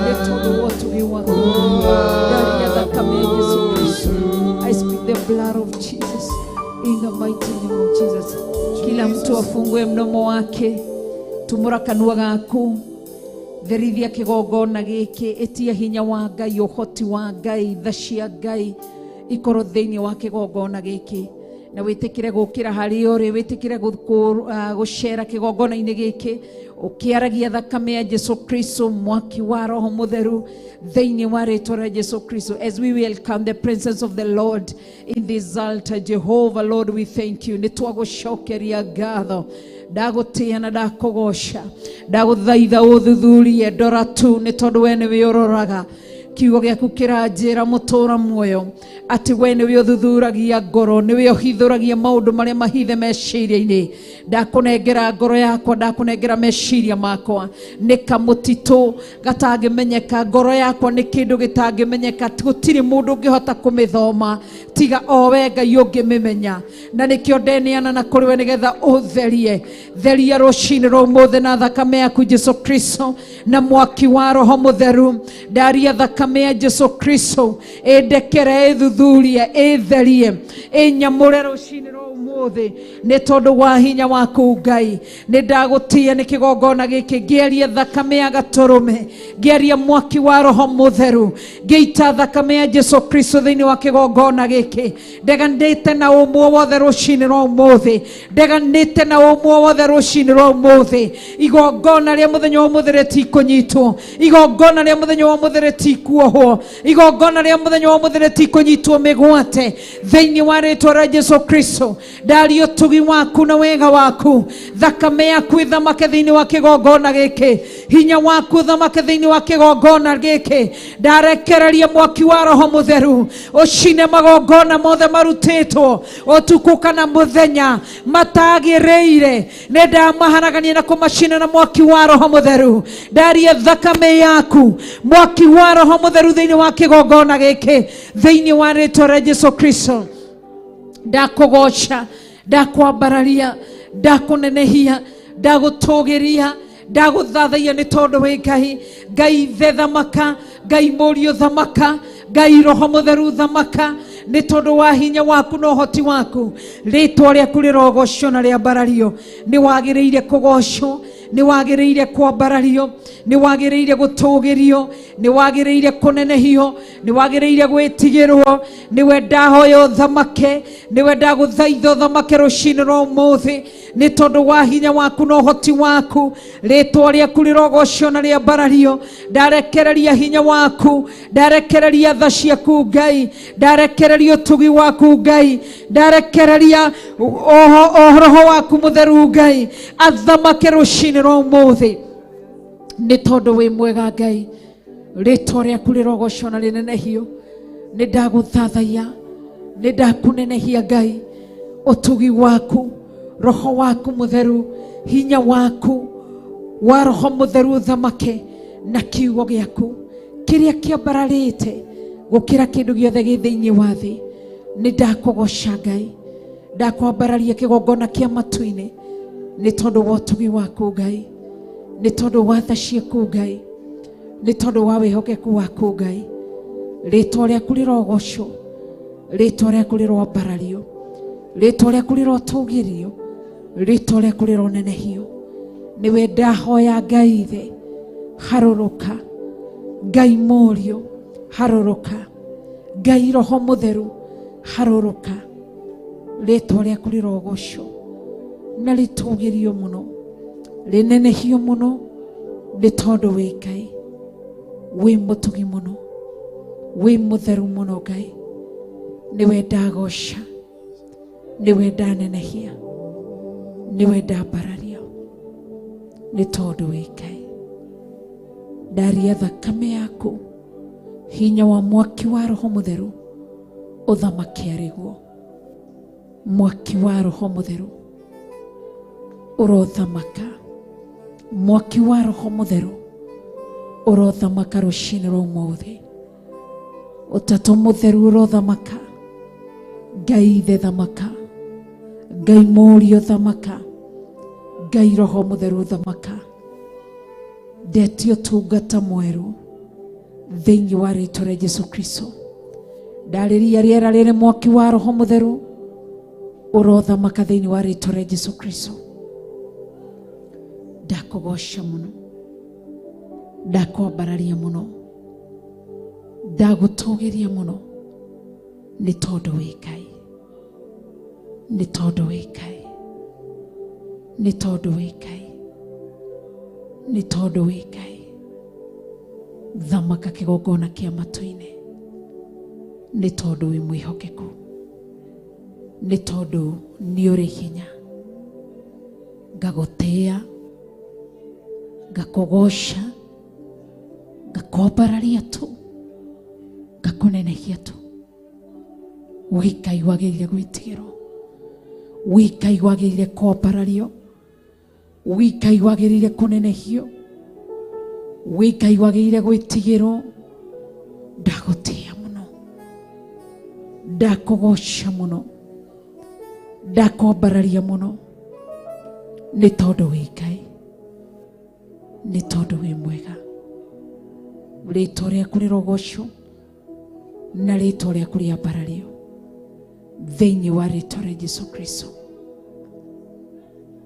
nĩ tondũ wa ũtugi waku, ndaria thakame ya Yesu Kristo. I speak the blood of Jesus in the mighty name of Jesus. Kila mtu afungue mdomo wake, tumũra kanua gaku, therithia kĩgongona gĩkĩ, ĩtia hinya wa Ngai, ũhoti wa Ngai, tha cia Ngai ikorwo thĩinĩ wa kĩgongona gĩkĩ, na wĩtĩkĩre gũkĩra harĩa ũrĩ, wĩtĩkĩre gũcera kĩgongona-inĩ gĩkĩ ũkĩaragia thakame ya Jesu Kristo, mwaki wa Roho Mũtheru thĩinĩ wa rĩtwa rĩa Jesu Kristo. As we welcome the presence of the Lord in this altar, Jehovah Lord, we thank you. Nĩ twagũcokeria ngatho, ndagũtĩĩa na ndakũgoca, ndagũthaitha ũthuthurie ndora tu, nĩ tondũ we nĩwe ũroraga. Kiugo gĩaku kĩranjĩra, mũtũra muoyo, atĩ we nĩwe ũthuthuragia ngoro, nĩwe ũhithũragia maũndũ marĩa mahithe meciria-inĩ. Ndakũnengera ngoro yakwa, ndakũnengera meciria makwa. Nĩ kamũtitũ gatangĩmenyeka. Ngoro yakwa nĩ kĩndũ gĩtangĩmenyeka, gũtirĩ mũndũ ũngĩhota kũmĩthoma tiga o we Ngai ũngĩmĩmenya, na nĩkĩo ndeneana na kũrĩ we nĩgetha ũtherie. Theria rũcinĩ rwa ũmũthĩ na thakame yaku Jesu Kristo na mwaki wa Roho Mũtheru. Ndaria thakame ya Jesu Kristo ĩndekere, ĩthuthurie, ĩtherie, ĩnyamũre rũcinĩ rwa ũmũthĩ nĩ tondũ wa hinya waku Ngai. Nĩ ndagũtĩa nĩ kĩgongona gĩkĩ, ngĩaria thakame ya gatũrũme, ngĩaria mwaki wa Roho Mũtheru, ngĩita thakame ya Jesu Kristo thĩinĩ wa kĩgongona gĩkĩ. Ndeganĩte na ũmwe wothe rũcinĩ rwa ũmũthĩ, ndeganĩte na ũmwe wothe rũcinĩ rwa ũmũthĩ. Igongona rĩa mũthenya wa ũmũthĩ rĩtikũnyitwo, igongona rĩa mũthenya wa ũmũthĩ rĩtikuohwo, igongona rĩa mũthenya wa ũmũthĩ rĩtikũnyitwo mĩgwate thĩinĩ wa rĩtwa rĩa Jesu Kristo. Ndaria ũtugi waku na wega waku, thakame yaku ĩthamake thĩinĩ wa kĩgongona gĩkĩ, hinya waku ũthamake thĩinĩ wa kĩgongona gĩkĩ. Ndarekereria mwaki wa Roho Mũtheru ũcine magongona mothe marutĩtwo ũtukũ kana mũthenya matagĩrĩire. Nĩ ndamaharagania na kũmacina na mwaki wa Roho Mũtheru. Ndaria thakame yaku, mwaki wa Roho Mũtheru thĩinĩ wa kĩgongona gĩkĩ thĩinĩ wa rĩtwa rĩa Jesu Kristo. Ndakũgoca, ndakwambararia, ndakũnenehia, ndagũtũgĩria, ndagũthathaiya nĩ tondũ wĩ Ngai. Ngai Ithe thamaka, Ngai Mũriũ thamaka, Ngai Roho Mũtheru thamaka, nĩ tondũ wa hinya waku na ũhoti waku. Rĩtwa rĩaku rĩrogocwo na rĩambarario. Nĩ wagĩrĩire kũgocwo, nĩ wagĩrĩire kwambarario, nĩ wagĩrĩire gũtũgĩrio, nĩ wagĩrĩire kũnenehio, nĩ wagĩrĩire gwĩtigĩrwo. Nĩwe ndahoya ũthamake, nĩwe ndagũthaitha ũthamake rũcinĩ rwa ũmũthĩ nĩ tondũ wa hinya waku na ũhoti waku. Rĩtwa rĩaku rĩrogocwo na rĩambarario. Ndarekereria hinya waku, ndarekereria tha ciaku Ngai, ndarekereria ũtugi waku Ngai, ndarekereria roho waku mũtheru Ngai athamake rũcinĩ rwa ũmũthĩ nĩ tondũ wĩ mwega Ngai. Rĩtwa rĩaku rĩrogocwo na rĩnenehio. Nĩ ndagũthathaiya, nĩ ndakũnenehia Ngai. Ũtugi waku, roho waku mũtheru, hinya waku. Wa roho mũtheru ũthamake na kiugo gĩaku kĩrĩa kĩambararĩte gũkĩra kĩndũ gĩothe gĩ thĩinĩ wa thĩ. Nĩ ndakũgoca Ngai, ndakwambararia kĩgongona kĩa matu-inĩ nĩ tondũ wa ũtugi waku Ngai, nĩ tondũ wa tha ciaku Ngai, nĩ tondũ wa wĩhokeku waku Ngai. Rĩtwa rĩaku rĩrogocwo, rĩtwa rĩaku rĩroambarario, rĩtwa rĩaku rĩrotũgĩrio, rĩtwa rĩaku rĩronenehio. Nĩwe ndahoya Ngai ithe, harũrũka. Ngai mũriũ, harũrũka. Ngai roho mũtheru, harũrũka. Rĩtwa rĩaku rĩrogocwo na rĩtũgĩrio mũno, rĩnenehio mũno, nĩ tondũ wĩ Ngai, wĩ mũtugi mũno, wĩ mũtheru mũno Ngai. Nĩwe ndagoca, nĩwe ndanenehia, nĩwe ndambararia, nĩ tondũ wĩ Ngai. Ndaria thakame yaku, hinya wa mwaki wa roho mũtheru ũthamake arĩguo. Mwaki wa roho mũtheru ũrothamaka, mwaki wa roho mũtheru ũrothamaka rũcinĩ rwa ũmũthĩ. Ũtatũ mũtheru ũrothamaka, Ngai ithe thamaka, Ngai mũriũ thamaka, Ngai roho mũtheru thamaka. Ndetie ũtungata mwerũ thĩinĩ wa rĩtwa rĩa Jesu Kristo. Ndarĩria rĩera rĩrĩ mwaki wa roho mũtheru ũrothamaka thĩinĩ wa rĩtwa rĩa Jesu Kristo. Ndakũgoca mũno, ndakwambararia mũno, ndagũtũgĩria mũno, nĩ tondũ wĩ Ngai, nĩ tondũ wĩ Ngai, nĩ tondũ wĩ Ngai, nĩ tondũ wĩ Ngai. Thamaka kĩgongona kĩa matu-inĩ nĩ tondũ wĩ mwĩhokeku, nĩ tondũ nĩ ũrĩ hinya. Ngagũtĩĩa, ngakũgoca, ngakwambararia tu, ngakũnenehia tu. Wĩ Ngai wagĩrĩire gwĩtigĩrwo, wĩ Ngai wagĩrĩire kwambarario, wĩ Ngai wagĩrĩire kũnenehio, wĩ Ngai wagĩrĩire gwĩtigĩrwo. Ndagũtĩĩa mũno, ndakũgoca mũno, ndakwambararia mũno, nĩ tondũ wĩ Ngai, nĩ tondũ wĩ mwega. Rĩtwa rĩaku rĩrogocwo na rĩtwa rĩaku rĩambarario thĩinĩ wa rĩtwa rĩa Jesu Kristo.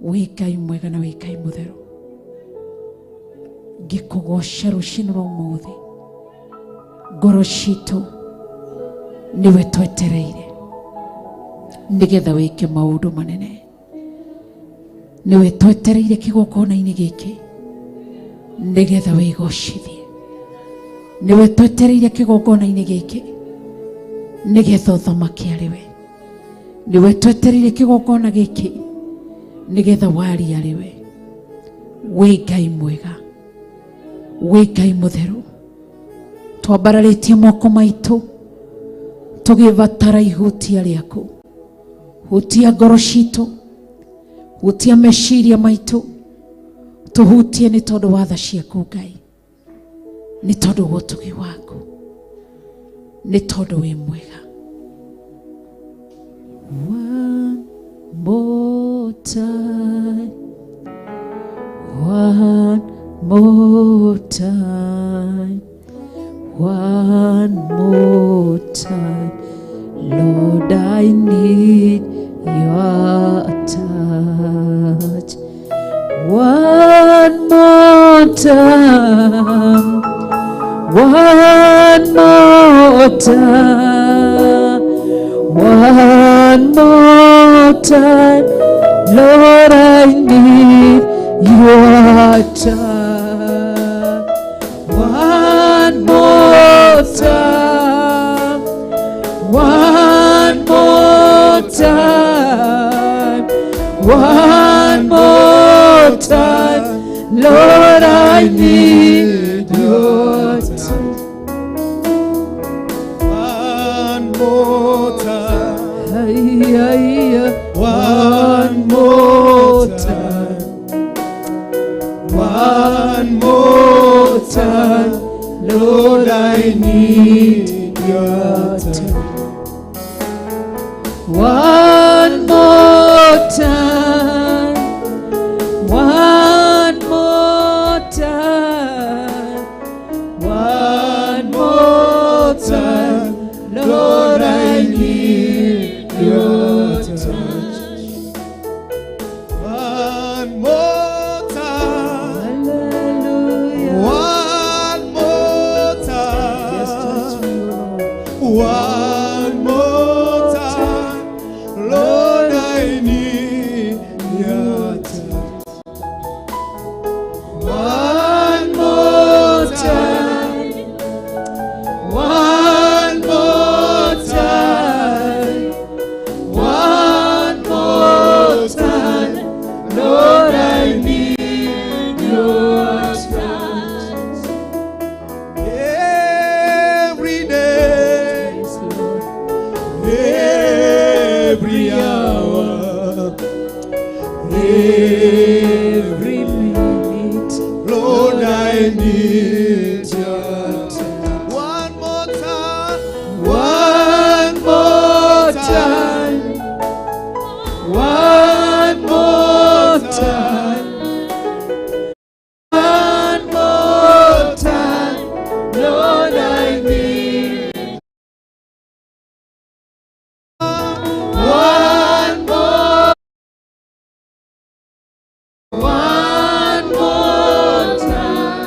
Wĩ Ngai mwega na wĩ Ngai mũtheru. Ngĩkũgoca rũcinĩ rwa ũmũthĩ, ngoro citũ nĩwe twetereire nĩgetha wĩke maũndũ manene. Nĩwe twetereire kĩgongona-inĩ gĩkĩ nĩgetha wĩgocithie. Nĩwe twetereire kĩgongona-inĩ gĩkĩ nĩgetha ũthamake arĩ we. Nĩwe twetereire kĩgongona gĩkĩ nĩgetha warie arĩ we. Wĩ Ngai mwega, wĩ Ngai mũtheru. Twambararĩtie moko maitũ tũgĩbatara ihutia rĩaku. Hutia ngoro citũ, hutia meciria maitũ, tũhutie nĩ tondũ wa tha ciaku Ngai, nĩ tondũ wa ũtugi waku, nĩ tondũ wĩ mwega. One more time, one more time, one more time, Lord, I need your touch. One more time, one more time, one more time, Lord, I need your touch. One more time, one more time, one more time, Lord, I need your touch. One more time, Ay, ay, ay. one more time, one time, Lord, I need your touch. One more time, one more time, one more time, Lord, I need your touch. One more time, Hallelujah. one more Yes, touch time, me, Lord. one more time, Lord, I need your touch. One more time, one more time, one more time, Lord, I need your touch. Every day, Yes, Lord. every hour, Every minute, Lord, I need your touch. One more time, one more time, one more time, one more time, Lord, I need one more, one more time.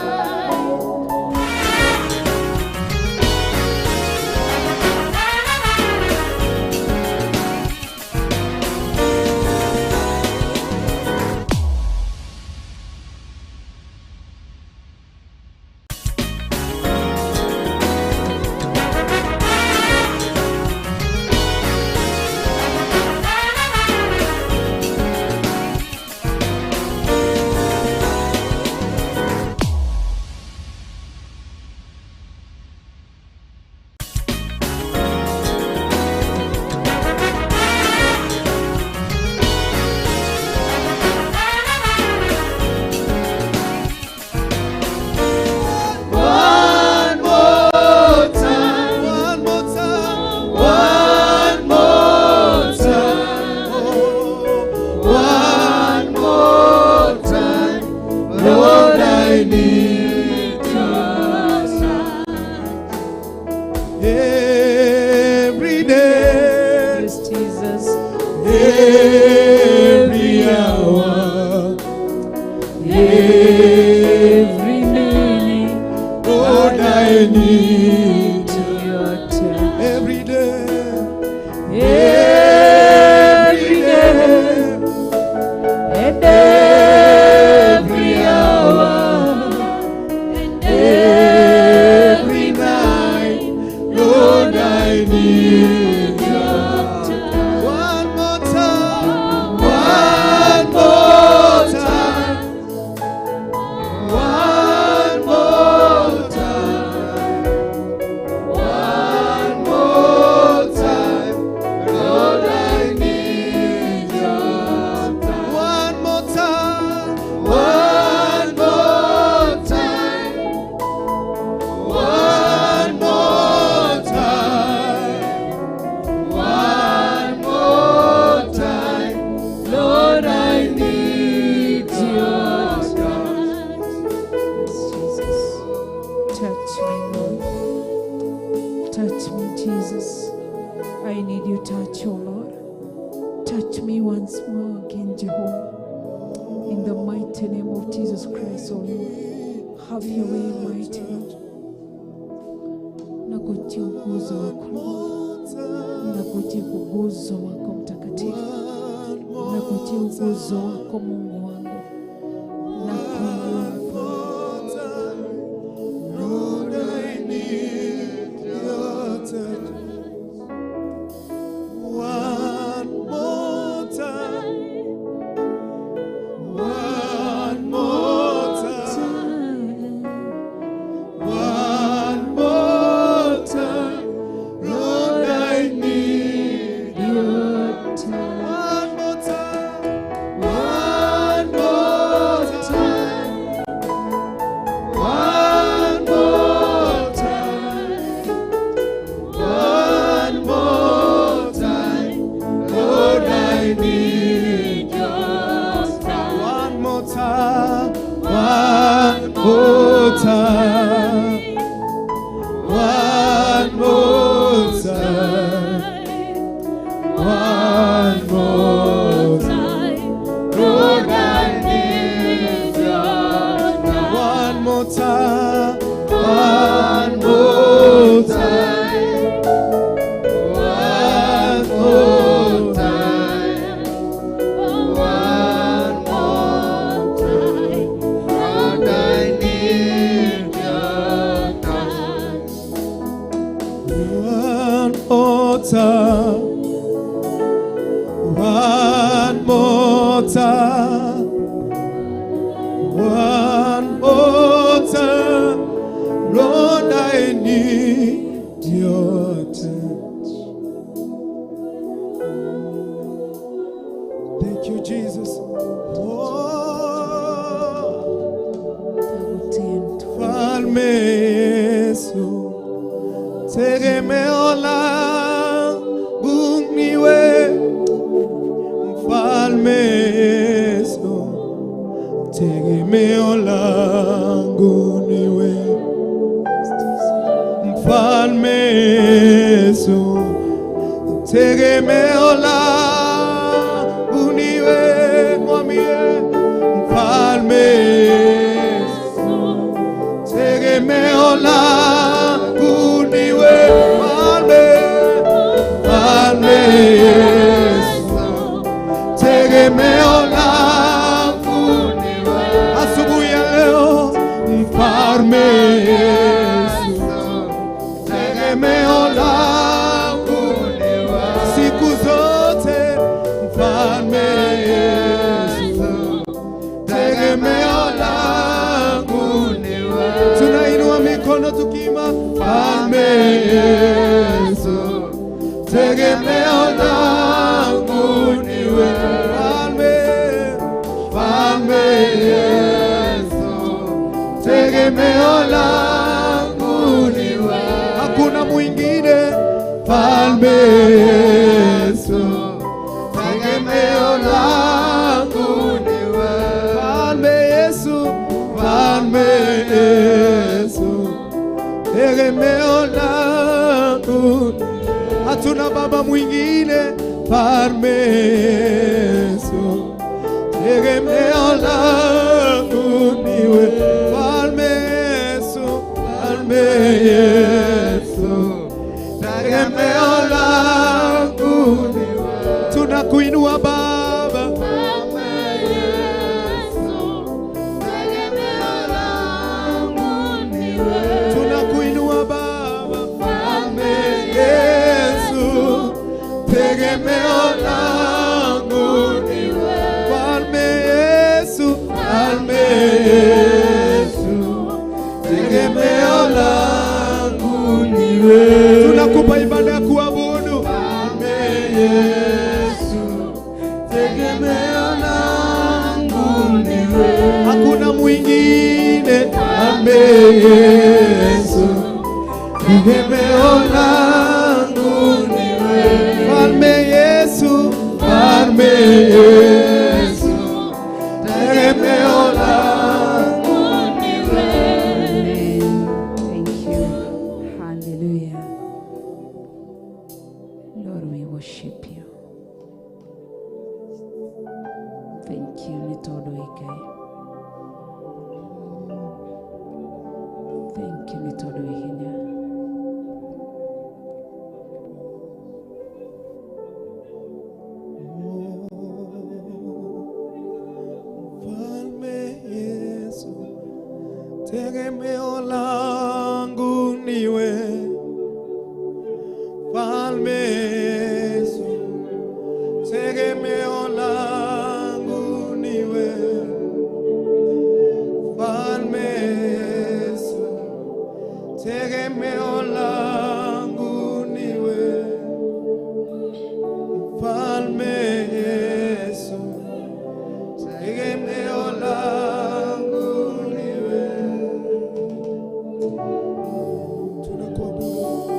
One more time, one more time, one more time, oh, one more time, Lord, I need your touch. Every day, Yes, Jesus. every hour, Every minute, Lord, I need your touch. every day. Every day and every hour and every night, Lord, I need your touch. One more time, one more time, one more time, one more time, Lord, I need your touch. One more time, one more time. One more time, one more time, Lord, I need your touch. Yes, Jesus. Touch me, Lord. Touch me, Jesus. I need your touch, O Lord. Touch me once more again, Jehovah. In the mighty name of Jesus Christ, O Lord. Have your way, mighty Lord. Nakujia uguzo wako Lord. Nakujia uguzo wako mtakatifu. Nakujia uguzo wako Mungu wangu. Nakuinua Mfalme. Lord, I need your touch. One more time, one more time, one more time. Lord, I need Your touch. one more time, one time, one more time, one more time, one more time. Lord, I need your touch. One more time, one more time, one more time. Lord, I need your touch. Thank you, Jesus. Oh, Mfalme Yesu, tegemeo langu ni wewe. Mfalme Yesu, tegemeo langu ni wewe. Mfalme Yesu, tegemeo langu ni wewe. Mwambie Mfalme Yesu, tegemeo langu ni wewe. Mfalme, Mfalme Yesu, tegemeo langu ni wewe. Asubuhi ya leo, Mfalme Yesu, tegemeo langu ni wewe. Siku zote, Mfalme Yesu, tegemeo langu ni wewe. Tunainua mikono tukima, Mfalme Yesu, tegemeo langu ni wewe. Mfalme, Mfalme Yesu, tegemeo langu ni wewe. Hakuna mwingine, Mfalme Yesu, tegemeo langu ni wewe. Mfalme Yesu, Mfalme Yesu, tegemeo langu, hatuna baba mwingine. Mfalme Yesu, tegemeo langu ni wewe. Mfalme Yesu, Mfalme Yesu, tegemeo langu ni wewe. Tunakuinua Baba, Mfalme Yesu, tegemeo langu ni wewe. Tunakuinua Baba, Mfalme Yesu, tegemeo langu ni wewe. Mfalme Yesu, Mfalme Yesu, tegemeo langu ni wewe. Tunakupa ibada ya kuabudu, Mfalme Yesu, tegemeo langu ni wewe. Hakuna mwingine, Mfalme Yesu, tegemeo langu ni wewe. Mfalme Yesu, Mfalme Yesu, tegemeo langu Ni wewe. Thank you. Hallelujah. Lord, we worship you. Thank you, nĩ tondũ wĩ Ngai. Thank you, nĩ tondũ wĩ hinya. Mfalme Yesu, tegemeo langu ni wewe. Mfalme Yesu, tegemeo langu ni wewe. Mfalme Yesu, tegemeo langu ni wewe. Mfalme Yesu, tegemeo langu ni wewe. Tunakuabudu.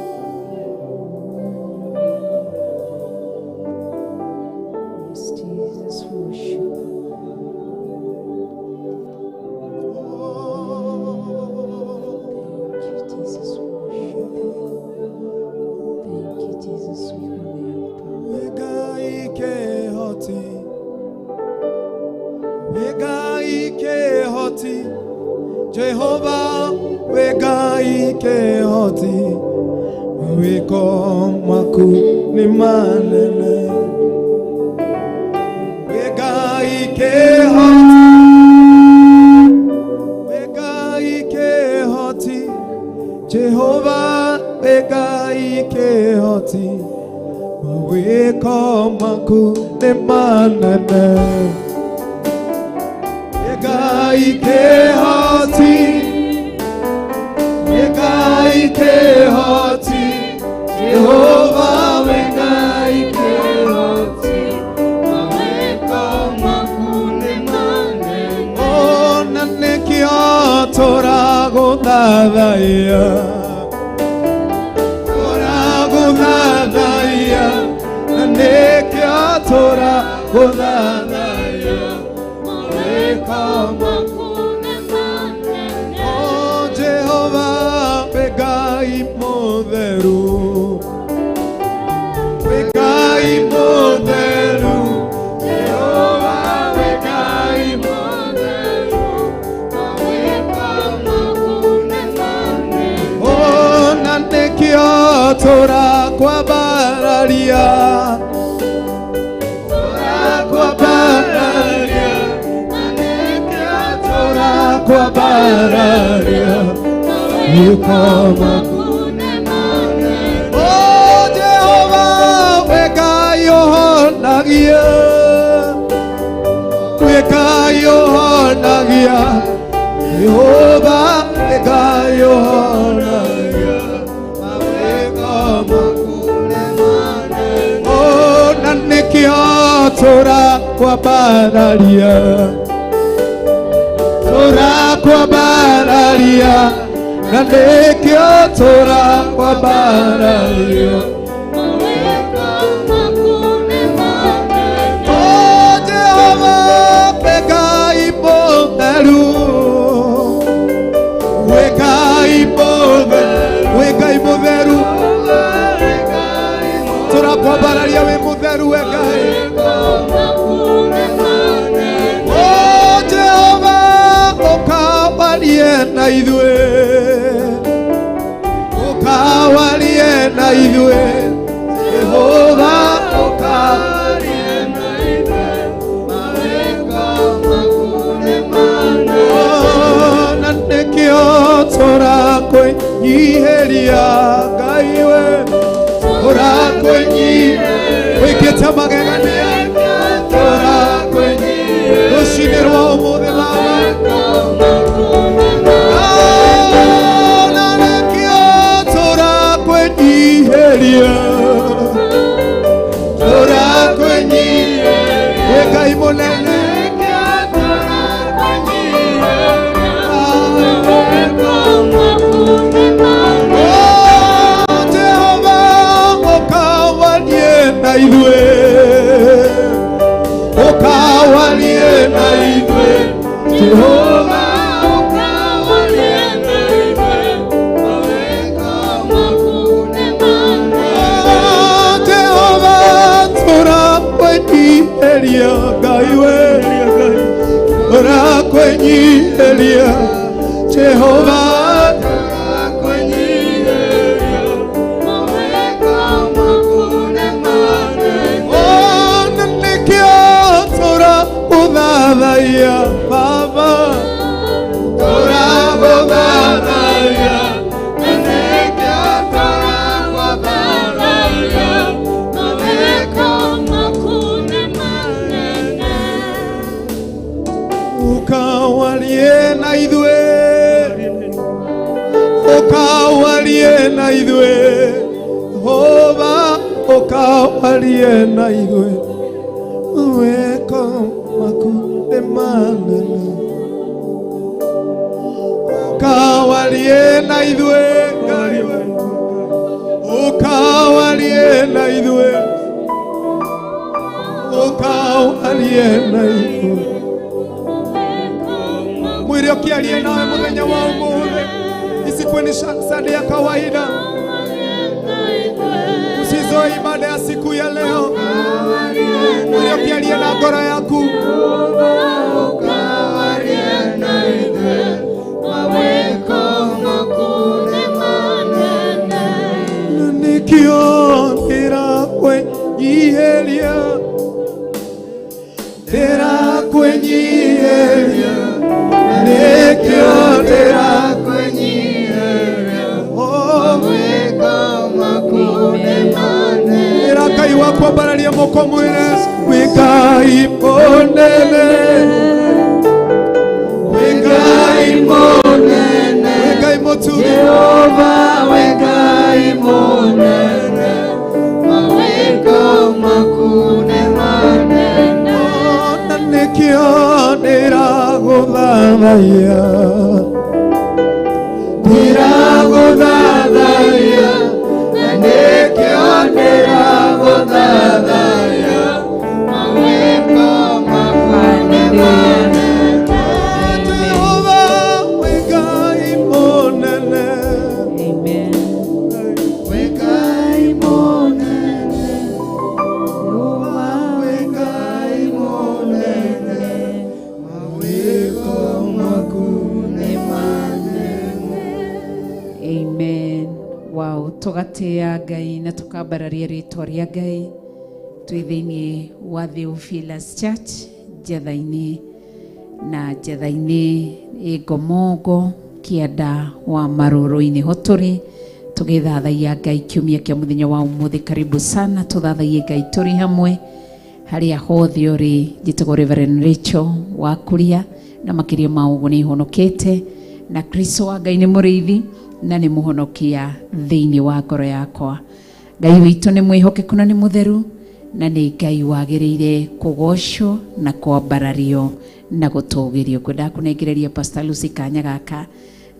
Yes, Jesus, we worship. Thank you, Jesus, we worship you. Thank you, Jesus, we honor your power. Wega ike hoti, wega ike hoti, Jehova. Wĩ Ngai kĩhoti, mawĩko maku nĩ manene. Wĩ Ngai kĩhoti, wĩ Ngai kĩhoti, Jehova wĩ Ngai kĩhoti, mawĩko maku nĩ manene. Wĩ Ngai kĩhoti, wĩ Ngai kĩhoti, Jehova wĩ Ngai kĩhoti, Mawĩko maku nĩ manene. Ona nĩkĩo tũragũthathaiya, tũragũthathaiya, na nĩkĩo tũragũthathaiya. Mawĩko maku nĩ manene. O Jehova wĩ Ngai mũtheru, wĩ Ngai mũtheru, Jehova wĩ Ngai Mũtheru, mawĩko maku nĩ manene. Ona nĩkĩo tũrakwambararia, tũrakwambararia, Na nĩkĩo tũrakwambararia. Mawĩko maku nĩ manene. O Jehova wĩ Ngai ũhonagia, wĩ Ngai ũhonagia, Jehova wĩ Ngai ũhonagia, mawĩko maku Nĩ manene. Ona nĩkĩo tũrakwambararia, tũrakwambararia, na nĩkĩo tũrakwambararia. Mawĩko maku nĩ manene. O Jehova wĩ Ngai mũtheru, wĩ Ngai mũtheru, wĩ Ngai mũtheru, tũrakwambararia wĩ mũtheru wĩ Ngai. Mawĩko maku nĩ manene. O Jehova ũkawarie na ithuĩ, ũkawarie na ithuĩ, Jehova ũkawarie Na ithuĩ, mawĩko maku nĩ manene. Na nĩkĩo tũrakwĩnyihĩria Ngai we, tũrakwĩnyihĩria, wĩkĩte magegania, tũrakwĩnyihĩria rũcinĩ rwa ũmũthĩ Baba. Mawĩko maku nĩ manene. Na nĩkĩo tũrakwĩnyihĩria, tũrakwĩnyihĩria, wĩ Ngai mũnene. Nĩkĩo tũrakwĩnyihĩria. Mawĩko maku nĩ manene. O Jehova ũkawarie na ithuĩ, ũkawarie na ithuĩ, Jehova. Ũkawarie na ithuĩ, mawĩko maku nĩ manene. O Jehova tũrakwĩnyihĩria Ngai we, tũrakwĩnyihĩria Jehova. Tũrakwĩnyihĩria, mawĩko maku nĩ manene. Ona nĩkĩo tũragũthathaiya Baba, tũragũthathaiya. Na nĩkĩo tũrakwambararia, mawĩko maku nĩ manene. Ũkawarie na ithuĩ, ũkawarie na ithuĩ, Jehova ũkawarie na ithuĩ, mawĩko maku nĩ manene. Ũkawarie na ithuĩ Ngai we, ũkawarie na ithuĩ, ũkawarie na ithuĩ. Mwĩre ũkĩarie nawe mũthenya wa ũmũthĩ, isikuwe ni Sunday ya kawaida, usizoe ibada ya siku ya leo. Mwĩre ũkĩarie na ngoro yaku. Ũkawarie na ithuĩ, mawĩko moko mwĩre wĩ Ngai mũnene, wĩ Ngai mũnene, wĩ Ngai mũtugi. Jehova wĩ Ngai mũnene, mawĩko maku nĩ manene. Na nĩkĩo ndĩragũthathaiya, Ndĩragũthathaiya, na nĩkĩo ndĩragũthathaiya, mawĩko maku nĩ manene. Jehova wĩ Ngai mũnene. Amen. Wĩ Ngai mũnene, Jehova wĩ Ngai mũnene, mawĩko maku nĩ manene. Amen. Wow, tugatia Ngai na tukambararia rĩtwa rĩa Ngai twĩ thĩinĩ wa Theophilus Church Njetha-inĩ, na Njetha-inĩ ĩ Ngomongo kĩanda wa Marũrũ-inĩ ho tũrĩ tũgĩthathaiya Ngai kiumia kĩa mũthenya wa ũmũthĩ. Karibu sana tũthathaiye Ngai tũrĩ hamwe harĩa hothe ũrĩ. Njĩtagwo Reverend Rachel wa Kuria, na makĩria ma ũguo nĩ honokete na Kristo wa Ngai nĩ mũrĩithi na nĩ mũhonokia thĩinĩ wa ngoro yakwa. Ngai witũ nĩ mwĩhokeku na nĩ mũtheru, na nĩ Ngai wagĩrĩire kũgocwo na kwambarario na gũtũgĩrio. Ngwendaga kũnengereria Pastor Lucy kanya gaka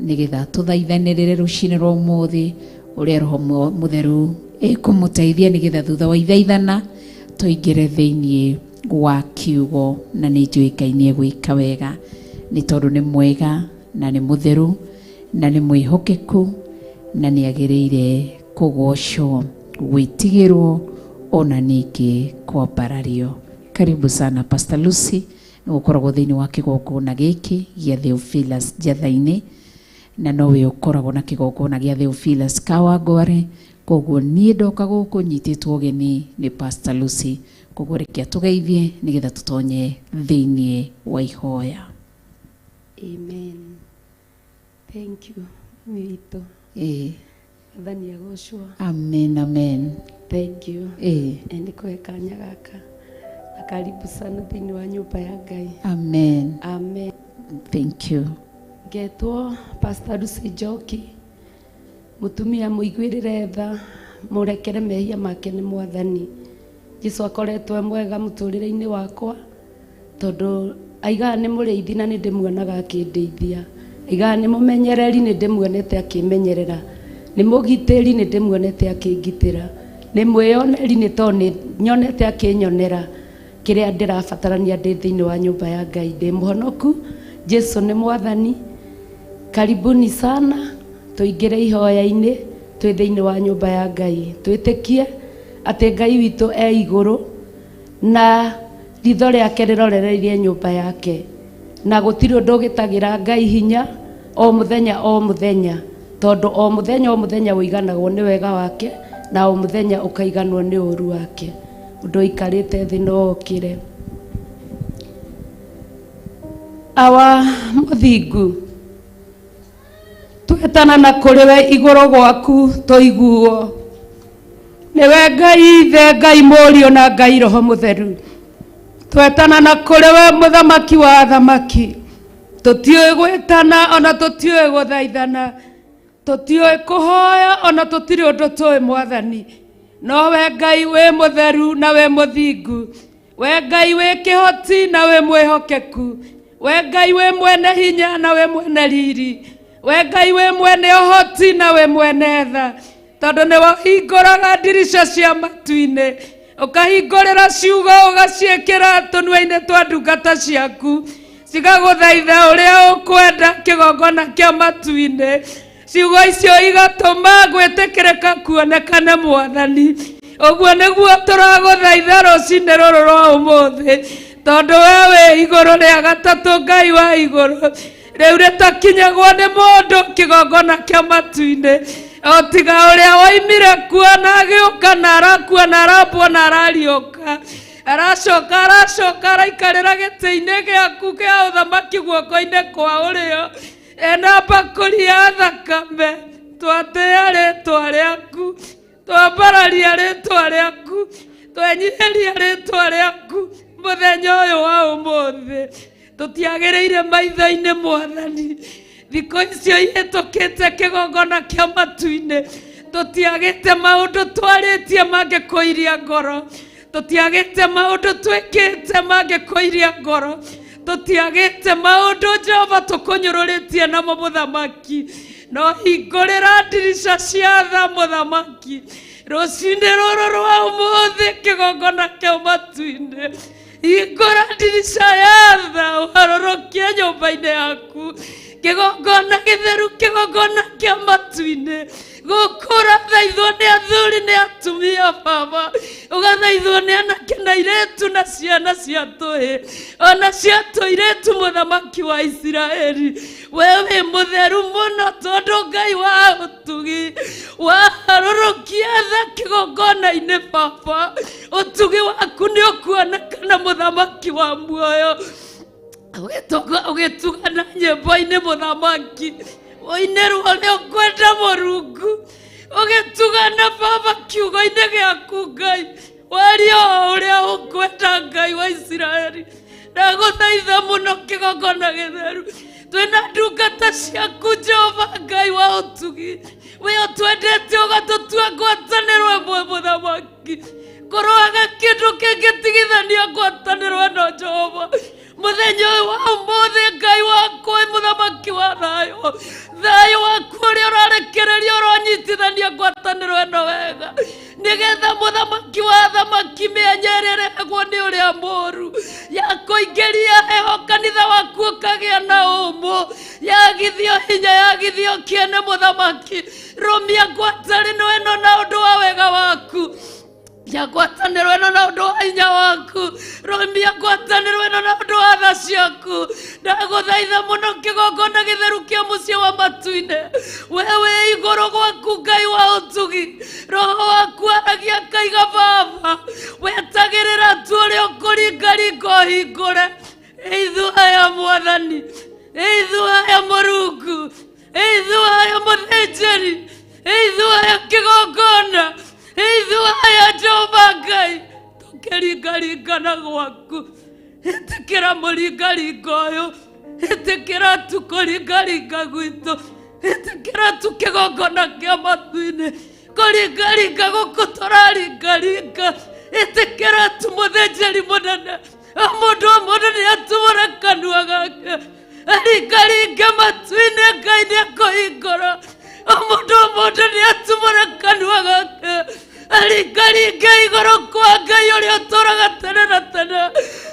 nĩgetha tũthaithanĩrĩre rũcinĩ rwa ũmũthĩ ũrĩa Roho Mũtheru ĩkũmũteithia, nĩgetha thutha wa ithaithana tũingĩre thĩinĩ wa kiugo, na nĩ njũĩ Ngai nĩ egwĩka wega nĩ tondũ nĩ mwega na nĩ mũtheru na nĩ mwĩhokeku na nĩ agĩrĩire kũgocwo, gwĩtigĩrwo ona ningĩ kwambarario. Karibu sana Pastor Lucy, nĩ gũkoragwo thĩinĩ wa kĩgongona gĩkĩ gĩa Theophilus Njetha-inĩ, na nowe ũkoragwo na kĩgongona gĩa Theophilus Kawangware. Koguo niĩ ndoka gũkũ nyitĩtwo ũgeni nĩ Pastor Lucy, koguo reke atũgeithie nĩgetha tũtonye thĩinĩ wa ihoya. Amen. Thank you, mami witũ. Ĩĩ. Mwathani agocwo. Amen, amen. Thank you. Ĩĩ. Nĩ kũhe kanya gaka. Na karibu sana thĩinĩ wa nyũmba ya Ngai. Amen. Amen. Thank you. Ngetwo Pastor Lucy Njoki, mũtumia mũiguĩrĩre tha, mũrekere mehia make nĩ Mwathani. Jesu akoretwo e mwega mũtũrĩre-inĩ wakwa, tondũ aigaga nĩ mũrĩithi na nĩ ndĩmuonaga akĩndeithia. Aigaga nĩ mũmenyereri, nĩ ndĩmuonete akĩmenyerera. Nĩ mũgitĩri, nĩ ndĩmuonete akĩngitĩra. Nĩ mwĩyoneri, nĩ tondũ nĩ nyonete akĩnyonera kĩrĩa ndĩrabatarania ndĩ thĩinĩ wa nyũmba ya Ngai. Ndĩ mũhonoku, Jesu nĩ Mwathani. Karibuni sana, tũingĩre ihoya-inĩ twĩ thĩinĩ wa nyũmba ya Ngai. Twĩtĩkie atĩ Ngai witũ e igũrũ na ritho rĩake rĩrorereirie nyũmba yake, na gũtirĩ ũndũ ũgĩtagĩra Ngai hinya o mũthenya o mũthenya, tondũ o mũthenya o mũthenya ũiganagwo nĩ wega wake na o mũthenya ũkaiganwo nĩ ũru wake. Ũndũ ũikarĩte thĩ no ũkĩre. Awa mũthingu, twetana na kũrĩ we igũrũ gwaku tũiguo. Nĩwe Ngai Ithe, Ngai Mũriũ na Ngai Roho Mũtheru. Twetana na kũrĩ we mũthamaki wa athamaki. Tũtiũĩ gwĩtana ona tũtiũĩ gũthaithana, tũtiũĩ kũhoya ona tũtirĩ ũndũ tũĩ Mwathani. No we Ngai wĩ mũtheru na wĩ mũthingu, we Ngai wĩ kĩhoti na wĩ mwĩhokeku, we Ngai wĩ mwene hinya na wĩ mwene riri, we Ngai wĩ mwene ũhoti na wĩ mwene tha, tondũ nĩ wahingũraga ndirica cia matu-inĩ, ũkahingũrĩra ciugo ũgaciĩkĩra tũnua-inĩ twa ndungata ciaku, cigagũthaitha ũrĩa ũkwenda kĩgongona kĩa matu-inĩ. Ciugo icio igatũma gwĩtĩkĩrĩka kuonekane Mwathani. Ũguo nĩguo tũragũthaitha rũcinĩ rũrũ rwa ũmũthĩ, tondũ we wĩ igũrũ rĩa gatatũ, Ngai wa igũrũ rĩu rĩtakinyagwo nĩ mũndũ kĩgongona kĩa matu-inĩ, o tiga ũrĩa woimire kuo na agĩũka na arakua na arambwo na arariũka, aracoka aracoka araikarĩra gĩtĩ-inĩ gĩaku kĩa ũthamaki guoko-inĩ kwa ũrĩo, ena mbakũri ya thakame. Twatĩĩa rĩtwa rĩaku, twambararia rĩtwa rĩaku, Twenyiheria rĩtwa rĩaku mũthenya ũyũ wa ũmũthĩ. Tũtiagĩrĩire maitho-inĩ mwathani. Thikũ icio ihĩtũkĩte kĩgongona kĩa matu-inĩ. Tũtiagĩte maũndũ twarĩtie mangĩkũiria ngoro. Tũtiagĩte maũndũ twĩkĩte mangĩkũiria ngoro. Tũtiagĩte maũndũ Jehova tũkũnyũrũrĩtie namo mũthamaki. No hingũrĩra ndirica cia tha mũthamaki. Rũcinĩ rũrũ rwa ũmũthĩ kĩgongona kĩa matu-inĩ. Hingũra ndirica ya tha ũharũrũkie nyũmba-inĩ yaku. Kĩgongona gĩtheru kĩgongona kĩa matu-inĩ. Gũkũ ũrathaithwo nĩ athuri nĩ atumia baba. Ũgathaithwo nĩ anake na airĩtu na ciana cia tũhĩ. Ona cia tũirĩtu mũthamaki wa Isiraeli. We wĩ mũtheru mũno tondũ Ngai wa ũtugi waharũrũkia tha kĩgongona-inĩ baba. Ũtugi waku nĩ ũkuonekana mũthamaki wa muoyo. Ũgĩtugana nyĩmbo-inĩ mũthamaki. Ũinĩrwo ũrĩa ũkwenda Mũrungu. Ũgĩtugana baba kiugo-inĩ gĩaku Ngai. Waria o ũrĩa ũkwenda Ngai wa Isiraeli. Ndagũthaitha mũno kĩgongona gĩtheru. Twĩna ndungata ciaku Jehova Ngai wa ũtugi. We ũtwendete ũgatũtua ngwatanĩro ĩmwe mũthamaki. Kũroaga kĩndũ kĩngĩtigithania ngwatanĩro ĩno Jehova. Mũthenya ũyũ wa ũmũthĩ Ngai wakwa mũthamaki wa thayũ. Thayũ waku ũrĩa ũrarekereria ũronyitithania ngwatanĩro ĩno wega. Nĩgetha mũthamaki wa thamaki mĩanya ĩrĩa ĩrehagwo nĩ ũrĩa mũũru ya kũingĩria heho kanitha waku ũkagĩa na ũmũ yagithio hinya yagithio kĩene mũthamaki. Rũmia ngwatanĩro ĩno na ũndũ wa wega waku. Ya ngwatanĩro ĩno na ũndũ wa hinya waku. Rũmia ngwatanĩro ĩno na ũndũ wa tha ciaku. Ndagũthaitha mũno kĩgongona gĩtheru kĩa mũciĩ wa matu-inĩ. We wĩ igũrũ gwaku Ngai wa ũtugi. Roho waku aragia akaiga baba. Wetagĩrĩra tu ũrĩa ũkũringaringa ũhingũre. Ithuĩ aya mwathani. Ithuĩ aya Mũrungu. Ithuĩ aya mũthĩnjĩri. Ithuĩ aya kĩgongona. Ithuĩ aya Jehova Ngai. Tũkĩringaringana gwaku. Ĩtĩkĩra mũringaringo ũyũ. Ĩtĩkĩra tu kũringaringa gwitũ. Ĩtĩkĩra tu kĩgongona kĩa matu-inĩ. Kũringaringa gũkũ tũraringaringa. Ĩtĩkĩra tu mũthĩnjĩri mũnene. O mũndũ o mũndũ nĩ atumũre kanua gake. Aringaringe matu-inĩ Ngai nĩ ekũhingũra. O mũndũ o mũndũ nĩ atumũre kanua gake. Aringaringe igũrũ kwa Ngai ũrĩa ũtũũraga tene na tene.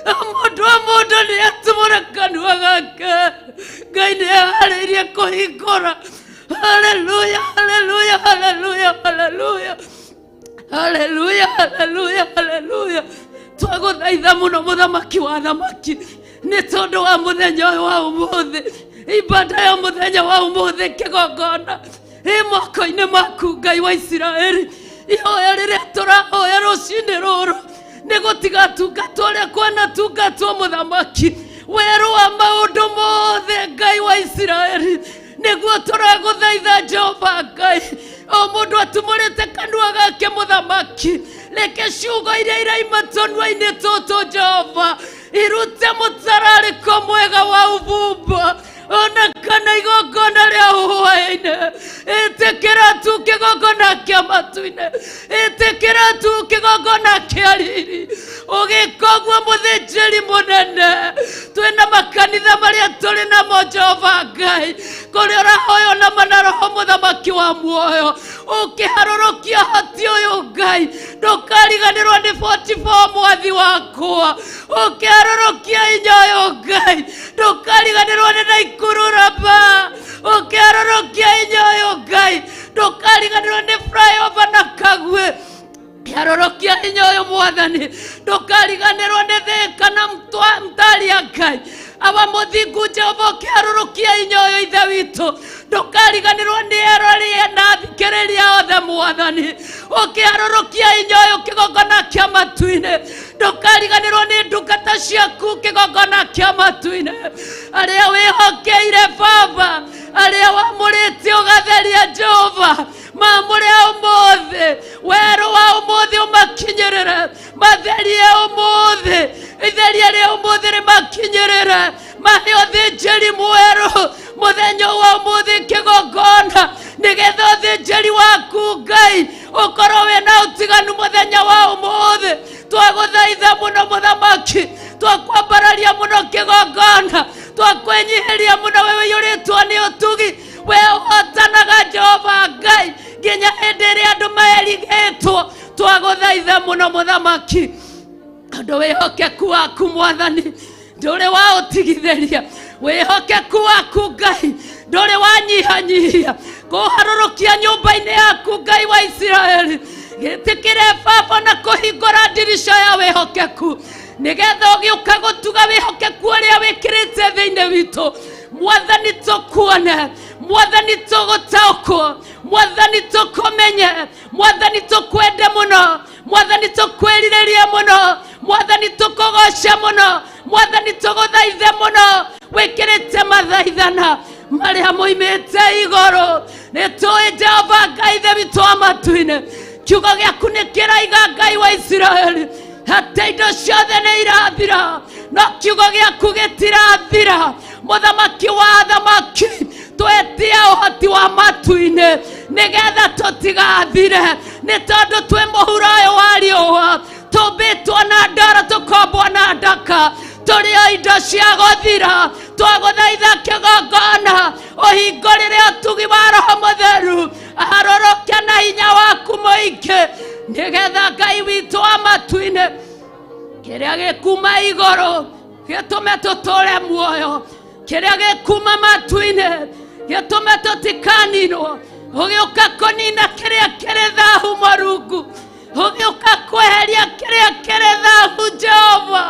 O mũndũ o mũndũ nĩ atumũre kanua gake. Ngai nĩ eharĩirie kũhingũra. Haleluya, haleluya, haleluya, haleluya. Haleluya, haleluya, haleluya. Twagũthaitha mũno mũthamaki wa thamaki nĩ tondũ wa mũthenya ũyũ wa ũmũthĩ. Ibada ya mũthenya wa ũmũthĩ kĩgongona ĩ moko-inĩ maku Ngai wa Isiraeli. Ihoya rĩrĩa tũrahoya rũcinĩ rũrũ nĩ gũtigatungatwo ũrĩa kwanatungatwo mũthamaki. Werũ wa maũndũ mothe Ngai wa Isiraeli nĩguo tũragũthaitha Jehova Ngai. O mũndũ atumũrĩte kanua gake mũthamaki, reke ciugo iria iraima tũnua-inĩ tũtũ Jehova irute mũtararĩko mwega wa ũbumba ona kana igongona rĩa hwaĩ-inĩ. Ĩtĩkĩra tu kĩgongona kĩa matu-inĩ. Ĩtĩkĩra tu kĩgongona kĩa riri. Ũgĩka ũguo mũthĩnjĩri mũnene, twĩna makanitha marĩa tũrĩ namo Jehova Ngai, kũrĩa ũrahoywo na mana roho mũthamaki wa muoyo. Ũkĩharũrũkia hati ũyũ Ngai, ndũkariganĩrwo nĩ 44 mwathi wakwa. Ũkĩharũrũkia hinya ũyũ Ngai, ndũkariganĩrwo nĩ Naikuru Raba. Ũkĩharũrũkia hinya ũyũ Ngai, ndũkariganĩrwo nĩ flyover na Kagwe. Kĩharũrũkia hinya ũyũ mwathani, ndũkariganĩrwo nĩ Thĩka na Mtaria Ngai. Awa mũthingu Jehova, ũkĩharũrũkia hinya ũyũ Ithe witũ, ndũkariganĩrwo nĩ erori na athikĩrĩria othe mwathani. Ũkĩharũrũkia hinya ũyũ kĩgongona kĩa matu-inĩ, ndũkariganĩrwo nĩ ndungata ciaku kĩgongona kĩa matu-inĩ. Arĩa wĩhokeire Baba, arĩa wamũrĩte ũgatheria Jehova, mamũre ũmũthĩ, werũ wa ũmũthĩ ũmakinyĩrĩre. Ũthĩnjĩri waku Ngai ũkorwo wĩna ũtiganu mũthenya wa ũmũthĩ. Twagũthaitha mũno mũthamaki, twakwambararia mũno kĩgongona, twakwĩnyihĩria mũno we ũiyũrĩtwo nĩ ũtugi, we ũhotanaga Jehova Ngai nginya hĩndĩ ĩrĩa andũ merigĩtwo. Twagũthaitha mũno mũthamaki, tondũ wĩhokeku waku mwathani ndũrĩ wa ũtigithĩria, wĩhokeku waku Ngai ndũrĩ wanyihanyihia kũharũrũkia nyũmba-inĩ yaku Ngai wa Isiraeli. Gĩtĩkĩre baba na kũhingũra ndirica ya wĩhokeku nĩgetha ũgĩũka gũtuga wĩhokeku ũrĩa wĩkĩrĩte thĩinĩ witũ. Mwathani tũkuone, mwathani tũgũtaũkwo, mwathani tũkũmenye, mwathani tũkwende mũno, mwathani tũkwĩrirĩrie mũno, mwathani tũkũgoce mũno, mwathani tũgũthaithe mũno. Wĩkĩrĩte mathaithana marĩa moimĩte igũrũ. Nĩ tũĩ Jehova Ngai ithe witũ wa matu-inĩ, kiugo gĩaku nĩ kĩraiga Ngai wa Isiraeli atĩ indo ciothe nĩ irathira no kiugo gĩaku gĩtirathira. Mũthamaki wa athamaki, twetie ũhoti wa matu-inĩ nĩgetha tũtigathire, nĩ tondũ twĩ mũhuro ũyũ wa riũa, tũmbĩtwo na ndoro, tũkombwo na ndaka, tũrĩ o indo cia gũthira. Twagũthaitha kĩgongona ũhingũrĩre ũtugi wa Roho Mũtheru aharũrũke na hinya waku mũingĩ, nĩgetha Ngai witũ wa matu-inĩ kĩrĩa gĩkuma igũrũ gĩtũme tũtũre muoyo, kĩrĩa gĩkuma matu-inĩ gĩtũme tũtikaninwo. Ũgĩũka kũnina kĩrĩa kĩrĩ thahu Mũrungu, ũgĩũka kweheria kĩrĩa kĩrĩ thahu Jehova.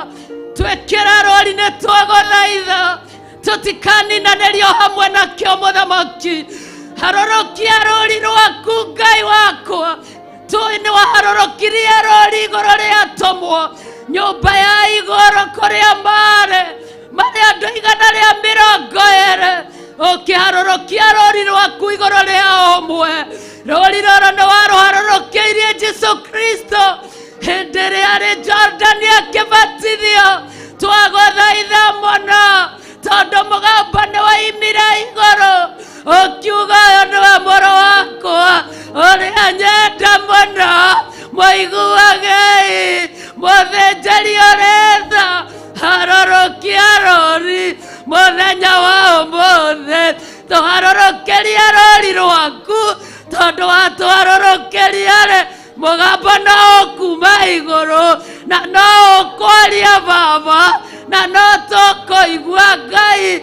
Twĩkĩra rũri nĩ twagũthaitha tũtikaninanĩrio hamwe nakĩo mũthamaki. Harũrũkia rũri rwaku Ngai wakwa, tũĩ nĩ waharũrũkirie rũri igũrũ rĩa atũmwo nyũmba ya igũrũ kũrĩa marĩ marĩ andũ 120, ũkĩharũrũkia rũri rwaku igũrũ rĩa ũmwe. Rũri rũrũ nĩ warũharũrũkĩirie Jesu Kristo hĩndĩ ĩrĩa arĩ Jordani akĩbatithio. Twagũthaitha mũno tondũ mũgambo nĩ waimire igũrũ ũkiuga, ũyũ nĩwe mũrũ wakwa ũrĩa nyenda mũno, mũiguagei. Mũthĩnjĩri ũrĩ tha, harũrũkia rũri mũthenya wa ũmũthĩ, tũharũrũkĩrie rũri rwaku, tondũ watũharũrũkĩria rĩ mũgambo no ũkuma igũrũ na no ũkwaria Baba, na no tũkũigua Ngai,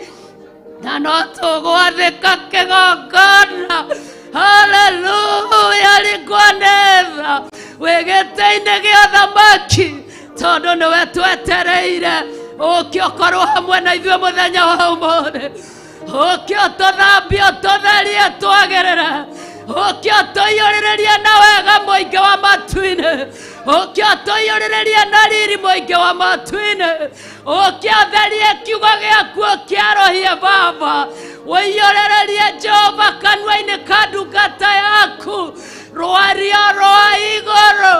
na no tũgwathĩka kĩgongona. Haleluya, rĩngwanetha wĩ gĩtĩ-inĩ gĩa thamaki, tondũ nĩwe twetereire. Ũke ũkorwo hamwe na ithuĩ mũthenya wa ũmũthĩ, ũke ũtũthambie, ũtũtherie, twagĩrĩre, ũke ũtũiyũrĩrĩrie na wega mũingĩ wa matu-inĩ, ũke ũtũiyũrĩrĩrie na riri mũingĩ wa matu-inĩ, ũke ũtherie kiugo gĩaku, ũkĩarũhie Baba, ũiyũrĩrĩrie Jehova kanua-inĩ ka ndungata yaku rwario rwa igũrũ.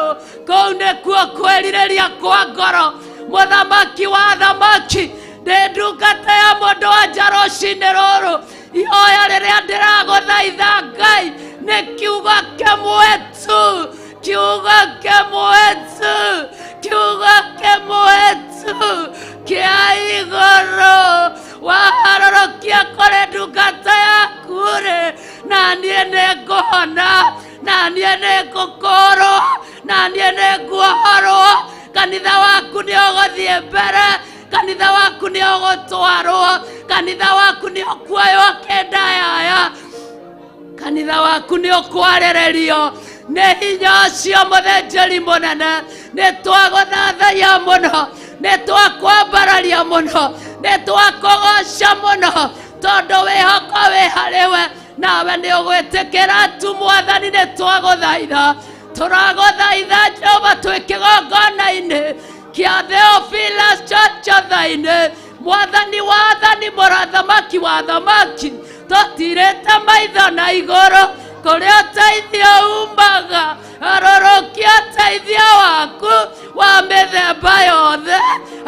Kũu nĩkuo kwĩrirĩria kwa ngoro. Mũthamaki wa thamaki, ndĩ ndungata ya mũndũ wa nja rũcinĩ rũrũ, ihoya rĩrĩa ndĩragũthaitha Ngai nĩ kiugo kĩmwe tu, kiugo kĩmwe tu, kiugo kĩmwe tu kĩa igũrũ waharũrũkia kũrĩ ndungata yaku rĩ, na niĩ nĩngũhona, na niĩ nĩngũkũrwo, na niĩ nĩnguohorwo. Kanitha waku nĩ ũgũthiĩ mbere, kanitha waku nĩ ũgũtwarwo, kanitha waku nĩ ũkuoywo kĩndayaya, kanitha waku nĩ ũkwarĩrĩrio nĩ hinya ũcio. Mũthĩnjĩri mũnene, nĩ twagũthathaiya mũno, nĩ twakwambararia mũno, nĩ twakũgoca mũno, tondũ wĩhoko wĩ harĩwe, nawe nĩ ũgwĩtĩkĩra tu. Mwathani, nĩ twagũthaitha, tũragũthaitha Jehova, twĩ kĩgongona-inĩ kĩa Theophilus Church-inĩ. Mwathani wa athani, mũrathamaki wa thamaki, tũtirĩte maitho na igũrũ. Kũrĩa ũteithio umaga, harũrũkia ũteithio waku wa mĩthemba yothe,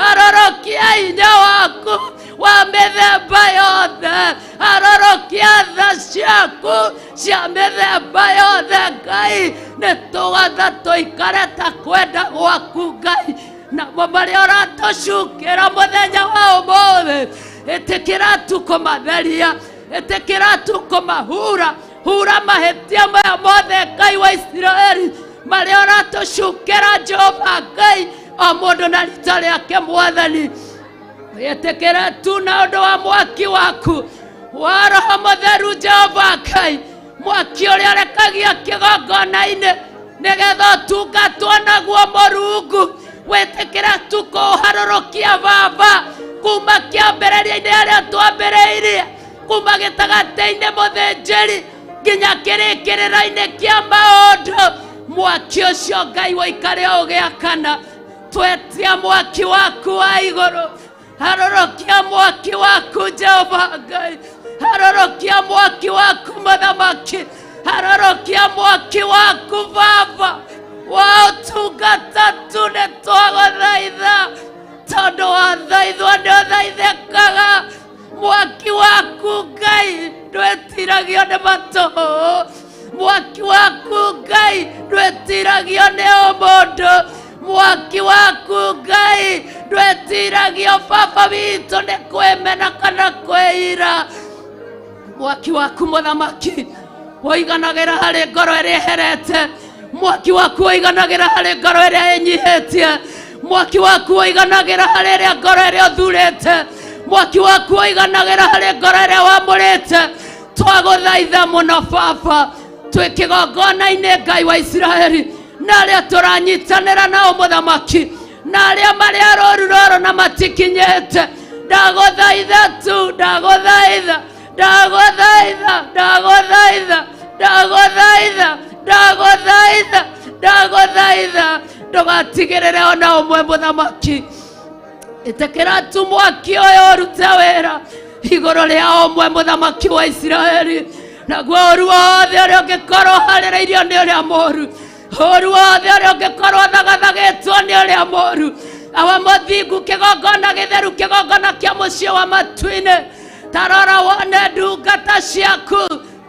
harũrũkia hinya waku wa mĩthemba yothe, harũrũkia tha ciaku cia mĩthemba yothe. Ngai, nĩ tũgatha tũikare ta kwenda gwaku Ngai, namo marĩa ũratũcukĩra mũthenya wa ũmũthĩ, ĩtĩkĩra tu kũmatheria, ĩtĩkĩra tu kũmahura hura mahĩtia maya mothe Ngai wa Isiraeli marĩa ũratũcukĩra Jehova Ngai, o mũndũ na rita rĩake Mwathani. Ĩtĩkĩra tu na ũndũ wa mwaki waku wa Roho Mũtheru Jehova Ngai, mwaki ũrĩa ũrekagia kĩgongona-inĩ nĩgetha ũtungatwo naguo Mũrungu. Wĩtĩkĩra tu kũharũrũkia Baba kuma kĩambĩrĩria-inĩ harĩa twambĩrĩirie, kuma gĩtagatĩ-inĩ mũthĩnjĩri nginya kĩrĩkĩrĩro-inĩ kĩa maũndũ. Mwaki ũcio Ngai ũikare ũgĩakana. Twetia mwaki waku wa igũrũ, harũrũkia mwaki waku Jehova Ngai, harũrũkia mwaki waku Mũthamaki, harũrũkia mwaki waku Baba wa ũtungata tu. Nĩ twagũthaitha tondũ wathaithwo nĩ ũthaithĩkaga. Mwaki waku Ngai ndwĩtiragio nĩ matũhũ, mwaki waku Ngai ndwĩtiragio nĩ ũmũndũ, mwaki waku Ngai ndwĩtiragio Baba witũ nĩ kwĩmena kana kwĩira. Mwaki waku Mũthamaki ũiganagĩra harĩ ngoro ĩrĩa ĩherete, mwaki waku ũiganagĩra harĩ ngoro ĩrĩa ĩnyihĩtie, mwaki waku ũiganagĩra harĩ ĩrĩa ngoro ĩrĩa ũthurĩte, mwaki waku ũiganagĩra harĩ ngoro ĩrĩa wamũrĩte. Twagũthaitha mũno Baba, twĩ kĩgongona-inĩ Ngai wa Isiraeli, na arĩa tũranyitanĩra nao Mũthamaki, na arĩa marĩ a rũru rũrũ na matikinyĩte, ndagũthaitha tu, ndagũthaitha, ndagũthaitha, ndagũthaitha, ndagũthaitha, ndagũthaitha, ndagũthaitha, ndũgatigĩrĩre ona ũmwe Mũthamaki. Ĩtĩkĩra tu mwaki ũyũ ũrute wĩra igũrũ rĩa ũmwe Mũthamaki wa Isiraeli, naguo ũru wothe ũrĩa ũngĩkorwo ũharĩrĩirio nĩ ũrĩa mũru, ũru wothe ũrĩa ũngĩkorwo thagathagĩtwo nĩ ũrĩa mũru, awa mũthingu, kĩgongona gĩtheru, kĩgongona kĩa mũciĩ wa matu-inĩ, tarora wone ndungata ciaku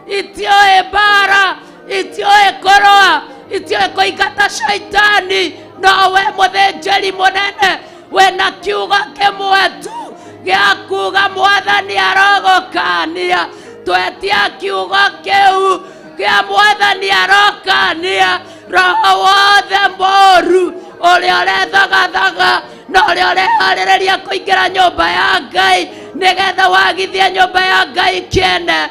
itioĩ mbara, itioĩ kũrũa, itioĩ kũingata shaitani, no we mũthĩnjĩri mũnene wĩna kiugo kĩmwe tu gĩa kuga Mwathani arogũkania. Twetia kiugo kĩu kĩa Mwathani arokania roho wothe mũru ũrĩa ũrethagathaga na ũrĩa ũreharĩrĩria kũingĩra nyũmba ya Ngai nĩgetha wagithie nyũmba ya Ngai kĩene,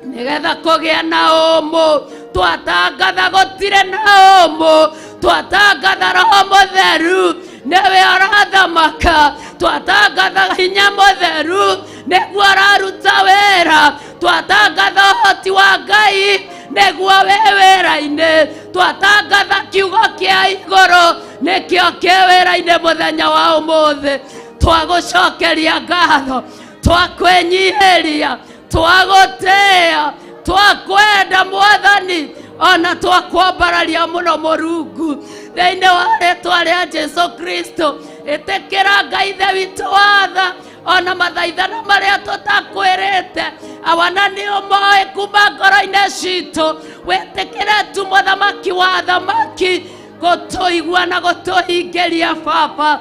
nĩgetha kũgĩa na ũmũ. Twatangatha gũtirĩ na ũmũ, twatangatha Roho Mũtheru nĩwe ũrathamaka, twatangatha hinya mũtheru nĩguo ũraruta wĩra, twatangatha ũhoti wa Ngai nĩguo wĩ wĩra-inĩ, twatangatha kiugo kĩa igũrũ nĩkĩo kĩ wĩra-inĩ mũthenya wa ũmũthĩ. Twagũcokeria ngatho, twakwĩnyihĩria, twagũtĩĩa, twakwenda Mwathani, ona twakwambararia mũno Mũrungu, thĩinĩ wa rĩtwa rĩa Jesu Kristo. Ĩtĩkĩra Ngai Ithe witũ watha ona mathaithana marĩa tũtakwĩrĩte, awana nĩ ũmoĩ kuma ngoro-inĩ citũ. Wĩtĩkĩre tu Mũthamaki wa thamaki gũtũigua na gũtũhingĩria Baba.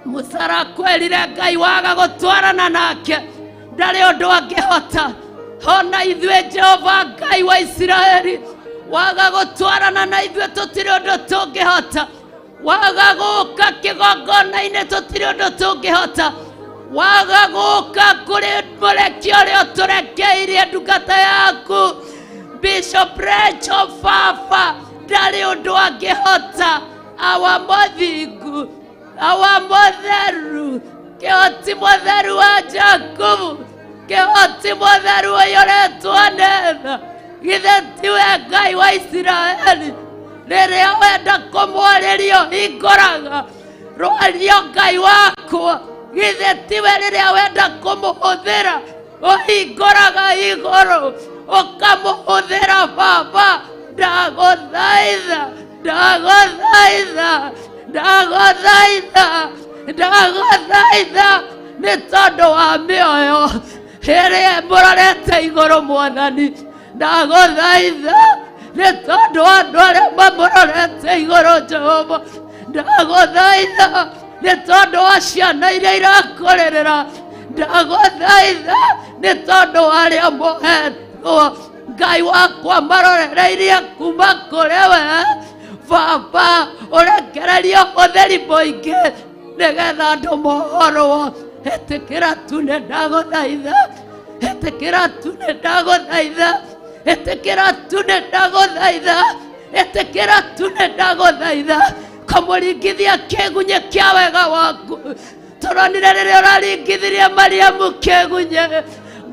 Musa arakwĩrire Ngai waga gũtwarana nake ndarĩ ũndũ angĩhota. Ona ithuĩ Jehova Ngai wa Isiraeli, waga gũtwarana na ithuĩ tũtirĩ ũndũ tũngĩhota, waga gũka kĩgongona-inĩ tũtirĩ ũndũ tũngĩhota, waga gũka kũrĩ mũreki ũrĩa ũtũrekeirie ndungata yaku Bishop Rachel Baba ndarĩ ũndũ angĩhota. Awa mũthingu, awa mũtheru, kĩhoti mũtheru wa Jakubu, kĩhoti mũtheru ũiyũrĩtwo nĩ tha, githĩ tiwe Ngai wa Isiraeli? Rĩrĩa wenda kũmwarĩria ũhingũraga rwario. Ngai wakwa, githĩ tiwe rĩrĩa wenda kũmũhũthĩra ũhingũraga igũrũ? Ũkamũhũthĩra baba, ndagũthaitha, ndagũthaitha, ndagũthaitha, ndagũthaitha nĩ tondũ wa mĩoyo ĩrĩa mũrorete igũrũ mwathani. Ndagũthaitha nĩ tondũ wa andũ arĩa mamũrorete igũrũ Jehova. Ndagũthaitha nĩ tondũ wa ciana iria irakũrĩrĩra. Ndagũthaitha nĩ tondũ wa arĩa mohetwo Ngai wakwa marorereirie kuma kũrĩ we baba. Ũrekererie ũhũthĩri mũingĩ nĩgetha andũ mohorwo. Ĩtĩkĩra tu nĩ ndagũthaitha, ĩtĩkĩra tu nĩ ndagũthaitha, ĩtĩkĩra tu nĩ ndagũthaitha, ĩtĩkĩra tu nĩ ndagũthaitha. Kũmũringithia kĩgunyĩ kĩa wega waku. Tũronire rĩrĩa ũraringithirie Mariamu kĩgunyĩ.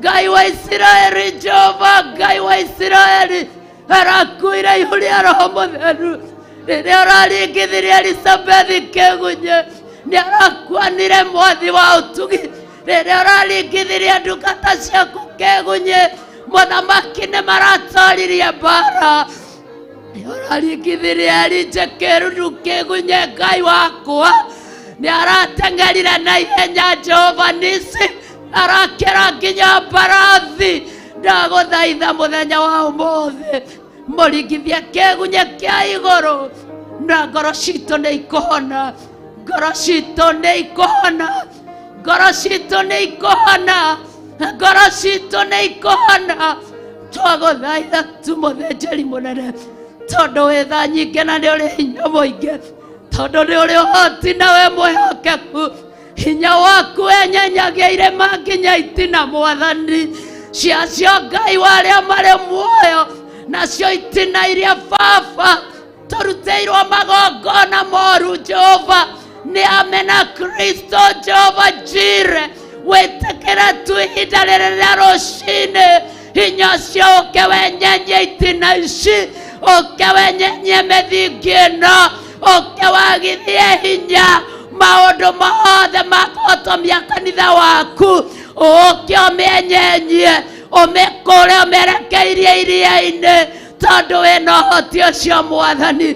Ngai wa Isiraeli, Jehova Ngai wa Isiraeli, arakuire ihu rĩa Roho Mũtheru. Rĩrĩa ũraringithirie Elizabethi kĩgunyĩ, nĩ arakuanire mwathi wa ũtugi. Rĩrĩa ũraringithirie ndungata ciaku kĩgunyĩ, mũthamaki nĩ maratoririe mbara. Ũraringithirie Elija kĩruru kĩgunye, Ngai wakwa nĩ arateng'erire na ihenya. Jehova nisi arakĩra nginya mbarathi. Ndagũthaitha mũthenya wa ũmũthĩ mũringithie kĩgunye kĩa igũrũ, na ngoro citũ nĩ ikũhona, ngoro citũ nĩ ikũhona, ngoro citũ nĩ ikũhona, ngoro citũ nĩ ikũhona. Twagũthaitha tu mũthĩnjĩri mũnene, tondũ wĩ tha nyingĩ na nĩ ũrĩ hinya mũingĩ, tondũ nĩ ũrĩ ũhoti na wĩ mwĩhokeku. Hinya waku wenyenyagia irĩma nginya itina mwathani ciacio, Ngai wa arĩa marĩ muoyo. Nacio itina iria baba tũrutĩirwo magongona moru, Jehova nĩ amena Kristo. Jehova Jire, wĩtĩkĩre tu ihinda rĩrĩ rĩa rũcinĩ hinya ũcio ũke wenyenyie itina ici, ũke wenyenyie mĩthingi ĩno, ũke wagithie hinya maũndũ mothe ma kũhotomia kanitha waku. Ũke ũmĩenyenyie, ũmĩkũre, ũmĩerekeirie iria-inĩ, tondũ wĩna ũhoti ũcio mwathani,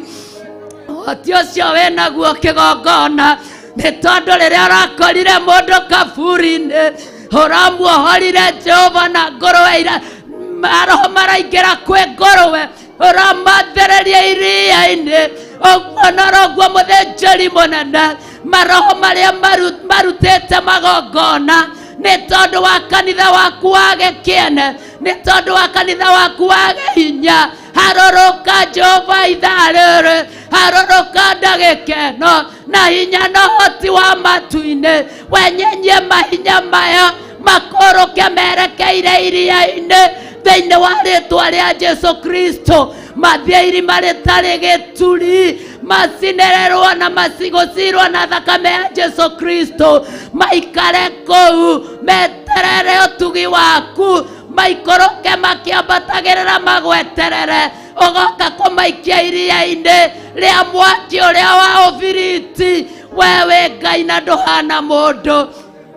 ũhoti ũcio wĩnaguo kĩgongona. Nĩ tondũ rĩrĩa ũrakorire mũndũ kaburi-inĩ, ũramuohorire Jehova na ngũrwe ira maroho maraingĩra kwĩ ngũrwe, ũramathereria iria-inĩ. Ũguo noroguo mũthĩnjĩri mũnene, maroho marĩa marutĩte magongona nĩ tondũ wa kanitha waku wage kĩene, nĩ tondũ wa kanitha waku wage hinya. Harũrũka Jehova ithaa rĩrĩ, harũrũka ndagĩka ĩno na hinya na ũhoti wa matu-inĩ, wenyenyie mahinya maya makũrũke merekeire iria-inĩ thĩinĩ wa rĩtwa rĩa Jesu Kristo. Mathiĩ irima rĩtarĩ gĩturi, macinĩrĩrwo na macigũcirwo na thakame ya Jesu Kristo, maikare kũu meterere ũtugi waku, maikũrũke makĩambatagĩrĩra magweterere ũgoka kũmaikia iria-inĩ rĩa mwaki ũrĩa wa ũbiriti. We wĩ Ngai na ndũhana mũndũ,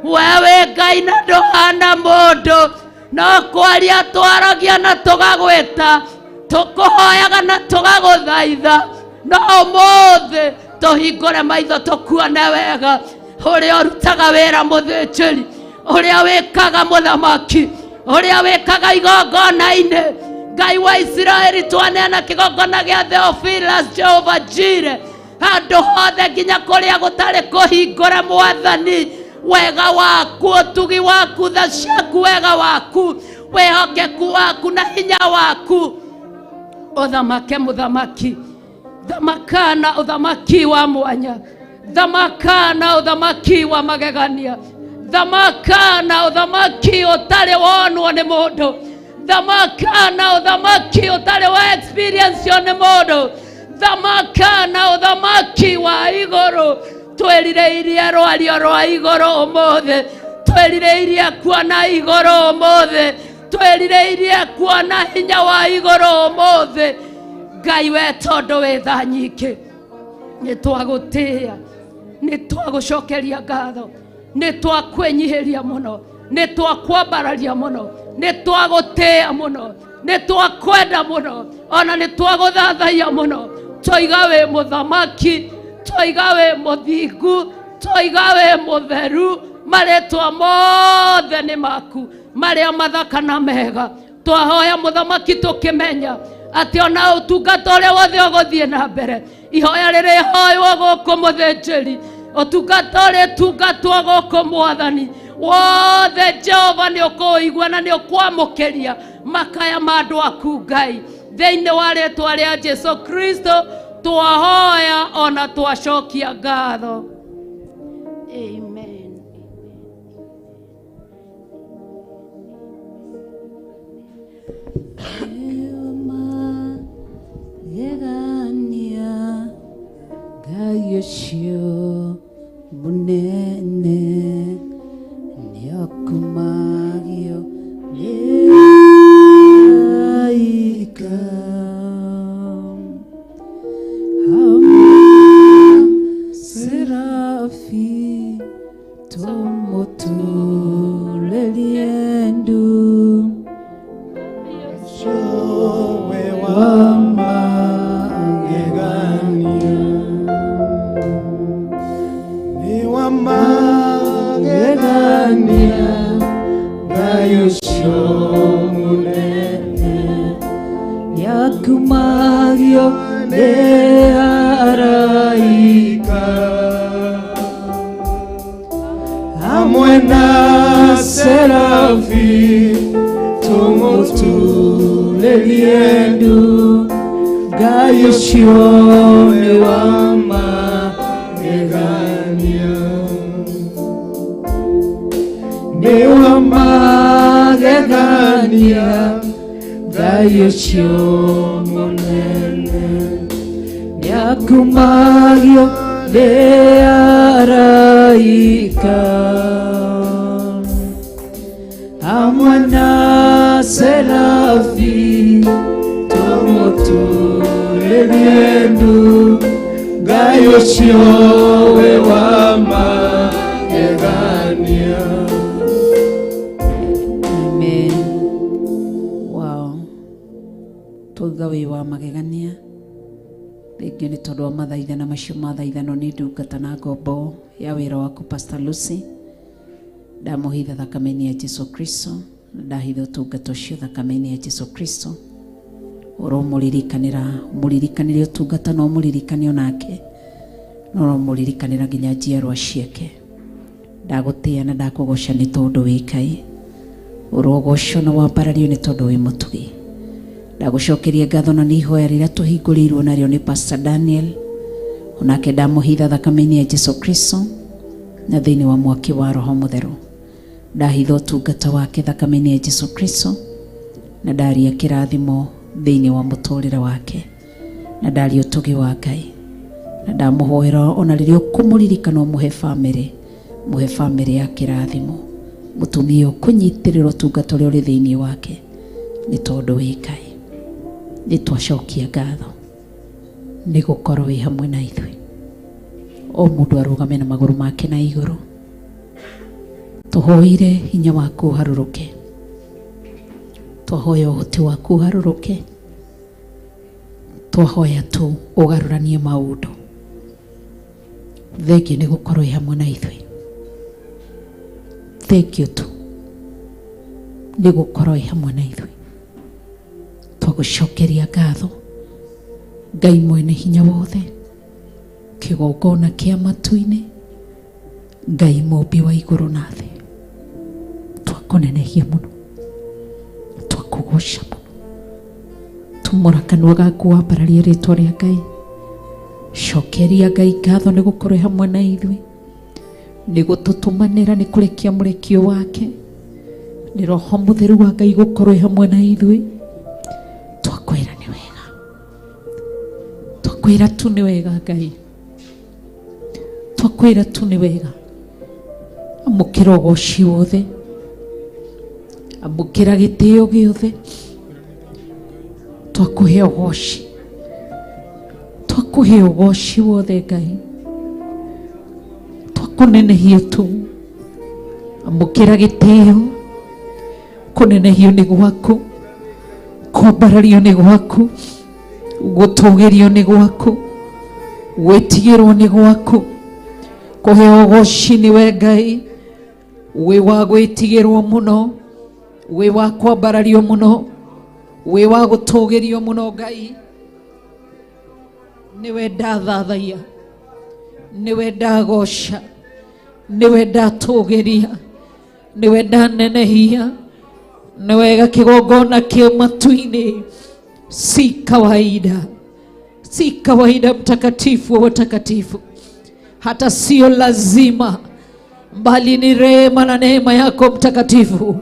we wĩ Ngai na ndũhana mũndũ. No kwaria twaragia na tũgagwĩta, tũkũhoyaga na tũgagũthaitha, no ũmũthĩ tũhingũre maitho tũkuone wega ũrĩa ũrutaga wĩra mũthĩnjĩri, ũrĩa wĩkaga mũthamaki, ũrĩa wĩkaga igongona-inĩ. Ngai wa Isiraeli, twaneana kĩgongona gĩa Theophilus Jehova Jire handũ hothe nginya kũrĩa gũtarĩ kũhingũre mwathani, wega waku, ũtugi waku, tha ciaku, wega waku, wĩhokeku waku na hinya waku ũthamake. Mũthamaki, thamaka na ũthamaki wa mwanya, thamaka na ũthamaki wa magegania, thamaka na ũthamaki ũtarĩ wonwo nĩ mũndũ, thamaka na ũthamaki ũtarĩ wa experience nĩ mũndũ, thamaka na ũthamaki wa igũrũ. Twĩrirĩirie rwario rwa igũrũ ũmũthĩ, twĩrirĩirie kuona igũrũ ũmũthĩ, twĩrirĩirie kuona hinya wa igũrũ ũmũthĩ. Ngai we, tondũ wĩ tha nyingĩ, nĩ twagũtĩĩa, nĩ twagũcokeria ngatho, nĩ twakwĩnyihĩria mũno, nĩ twakwambararia mũno, nĩ twagũtĩĩa mũno. Nĩ twakwenda mũno, ona nĩ twagũthathaiya mũno. Twoiga wĩ mũthamaki, twoiga wĩ mũthingu, twoiga wĩ mũtheru. Marĩtwa mothe nĩ maku, marĩa mathaka na mega. Twahoya mũthamaki tũkĩmenya atĩ ona ũtungata ũrĩa wothe ũgũthiĩ na mbere, ihoya rĩrĩhoywo gũkũ mũthĩnjĩri, ũtungata ũrĩtungatwo gũkũ mwathani wothe, Jehova nĩ ũkũũigua na nĩ ũkwamũkĩria makaya ma andũ aku Ngai. Thĩinĩ wa rĩtwa rĩa Jesu Kristo twahoya ona twacokia ngatho. Amen. Magegania Ngai ũcio mũnene nĩakumagio nĩ araika hamwe serafi tũmũturĩrie ndu We wa magegania, nĩ wa magegania, Ngai ũcio mũnene nĩakumagio nĩ araika hamwe na serafi tũmũturĩrie ndu. Ngai ũcio nĩ wa magegania, nĩ wa magegania, Ngai ũcio mũnene nĩakumagio nĩ araika hamwe na serafi tũmũturĩrie ndu. Ngai ũcio we wa magegania. Amen. Wow. Twauga wĩ wa magegania. Thengiũ nĩ tondũ wa mathaithana macio mathaithano nĩ ndungata na ngombo ya wĩra waku Pastor Lucy. Ndamũhitha thakame-inĩ ya Jesu Kristo na ndahitha ũtungata ũcio thakame-inĩ ya Jesu Kristo. Ũromũririkanĩra, ũmũririkanĩre ũtungata na ũmũririkane onake, na ũromũririkanĩra nginya njiarwa ciake. Ndagũtĩĩa na ndakũgoca nĩ tondũ wĩ Ngai. Ũrogocwo na wambarario nĩ tondũ wĩ mũtugi. Ndagũcokeria ngatho na nĩ ihoya rĩrĩa tũhingũrĩirwo narĩo nĩ Pastor Daniel. Onake ndamũhitha thakame-inĩ ya Jesu Kristo na thĩinĩ wa mwaki wa Roho Mũtheru. Ndahitha ũtungata wake thakame-inĩ ya Jesu Kristo na ndaria kĩrathimo thĩinĩ wa mũtũrĩre wake na ndaria ũtugi wa Ngai na ndamũhoera ona rĩrĩa ũkũmũririkana ũmũhe bamĩrĩ, mũhe bamĩrĩ ya kĩrathimo, mũtumia ũkũnyitĩrĩra ũtungata ũrĩa ũrĩ thĩinĩ wake nĩ tondũ wĩ Ngai. Nĩ twacokia ngatho nĩ gũkorwo wĩ hamwe na ithuĩ. O mũndũ arũgame na magũrũ make na igũrũ. Tũhoire hinya waku ũharũrũke, twahoya ũhoti waku ũharũrũke, twahoya tu ũgarũranie maũndũ. Thengiũ nĩ gũkorwo wĩ hamwe na ithuĩ. Thengiũ tu nĩ gũkorwo wĩ hamwe na ithuĩ. Twagũcokeria ngatho Ngai mwene hinya wothe, kĩgongona kĩa matu-inĩ, Ngai mũmbi wa igũrũ na thĩ. Twakũnenehia mũno, twakũgoca mũno. Tumũra kanua gaku wambararie rĩtwa rĩa Ngai. Cokeria Ngai ngatho nĩ gũkorwo hamwe na ithuĩ, nĩ gũtũtũmanĩra, nĩ kũrekia mũrekio wake, nĩ Roho Mũtheru wa Ngai gũkorwo hamwe na ithuĩ. Twakwĩra nĩ wega, twakwĩra tu nĩ wega Ngai, twakwĩra tu nĩ wega. Amũkĩra ũgoci wothe, amũkĩra gĩtĩo gĩothe. Twakũhe ũgoci, twakũhe ũgoci wothe Ngai, twakũnenehia tu. Amũkĩra gĩtĩo, kũnenehio nĩ gwaku, kũ Kwambarario nĩ gwaku, gũtũgĩrio nĩ gwaku, gwĩtigĩrwo nĩ gwaku, kũheo ũgoci nĩwe Ngai, wĩ wa gwĩtigĩrwo mũno, wĩ wa kwambarario mũno, wĩ wa gũtũgĩrio mũno Ngai. Nĩwe ndathathaiya, nĩwe ndagoca, nĩwe ndatũgĩria, nĩwe ndanenehia, nĩ wega kĩgongona kĩ matu-inĩ. Si kawaida, si kawaida, mtakatifu wa watakatifu, hata sio lazima, bali ni rehema na neema yako mtakatifu.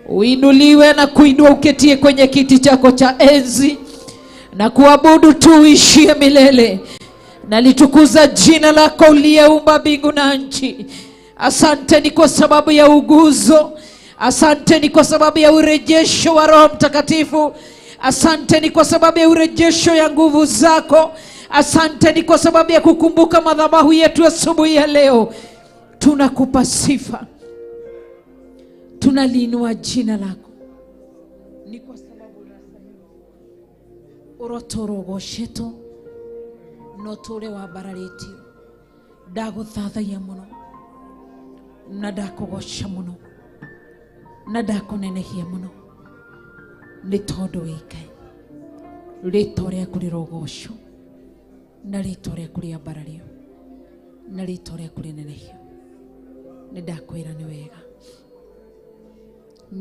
Uinuliwe na kuinua uketie kwenye kiti chako cha enzi na kuabudu tu uishie milele. Nalitukuza jina lako uliyeumba mbingu na nchi. Asante ni kwa sababu ya uguzo, asante ni kwa sababu ya urejesho wa Roho Mtakatifu, asante ni kwa sababu ya urejesho ya nguvu zako, asante ni kwa sababu ya kukumbuka madhabahu yetu asubuhi ya leo. Tunakupa sifa, tunaliinua jina lako, ni kwa sababu unastahili. Ũrotũrogocetwo na ũtũũre wambararĩtio. Ndagũthathaiya mũno na ndakũgoca mũno na ndakũnenehia mũno, nĩ tondũ wĩ Ngai. Rĩtwa rĩaku rĩrogocwo na rĩtwa rĩaku rĩambarario na rĩtwa rĩaku rĩnenehio. Nĩ ndakwĩra nĩ wega,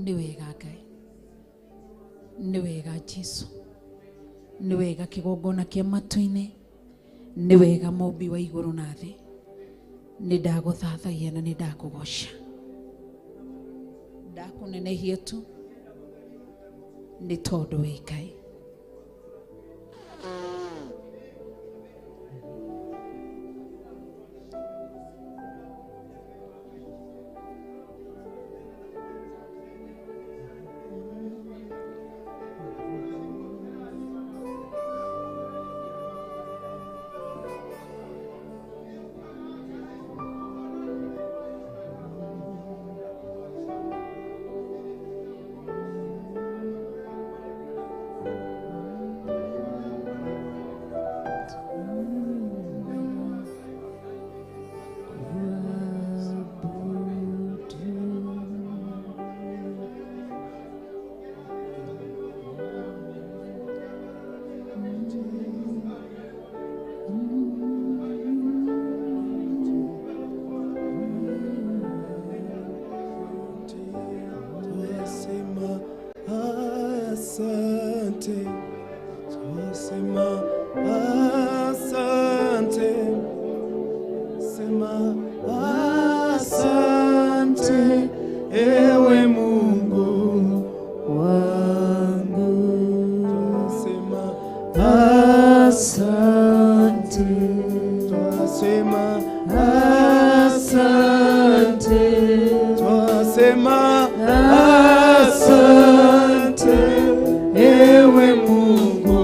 nĩ wega Ngai, nĩ wega Jesu, nĩ wega kĩgongona kĩa matu-inĩ, nĩ wega mũmbi wa igũrũ na thĩ. Nĩ ndagũthathaiya na nĩ ndakũgoca, ndakũnenehia tu nĩ tondũ wĩ Ngai. Twasema asante, twasema asante, sema asante, ewe Mungu wangu. Twasema asante, twasema asante, twasema asante, ewe Mungu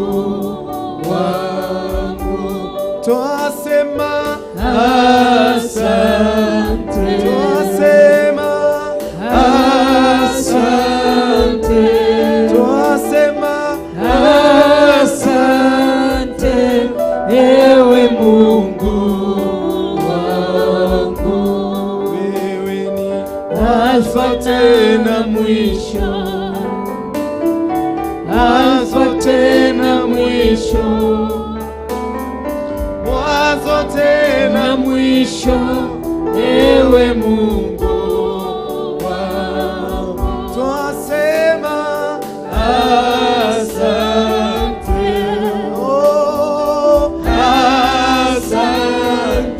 wangu. Twasema asante, twasema asante, twasema asante, ewe Mungu wangu. Wewe ni Alfa tena mwisho, Alfa tena mwisho, mwanzo tena mwisho, ewe Mungu wangu. Twasema asante, oh, asante,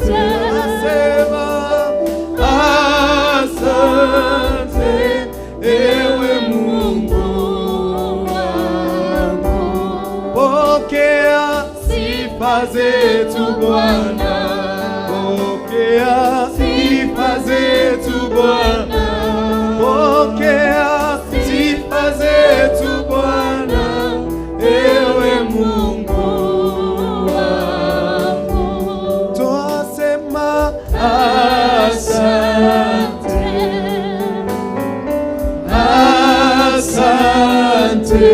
twasema asante, ewe Mungu wangu. Pokea sifa zetu Bwana, pokea sifa zetu Bwana, pokea sifa zetu Bwana, ewe Mungu wangu. Twasema asante, asante.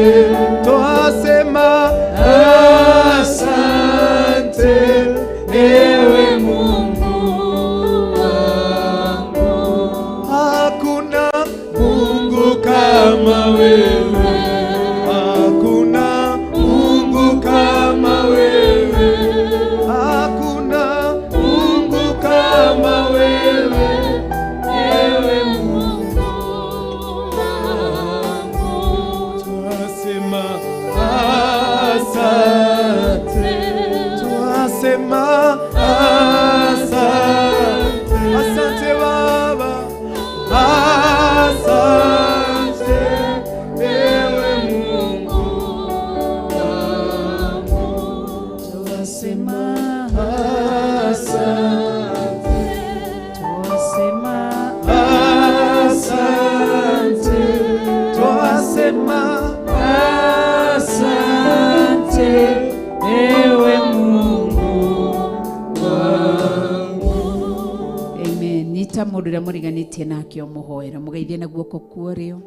Mundu uria muriganitie nake umuhoera mugeithie na guoko kuorio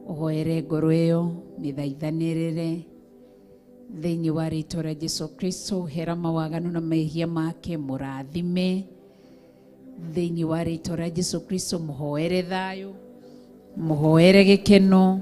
uhoere ngoro iyo mithaithanirire thiini wa ritwa ria Jesu Kristo hera mawaganu na mehia make murathime thiini wa ritwa ria Jesu Kristo muhoere thayo muhoere gikeno.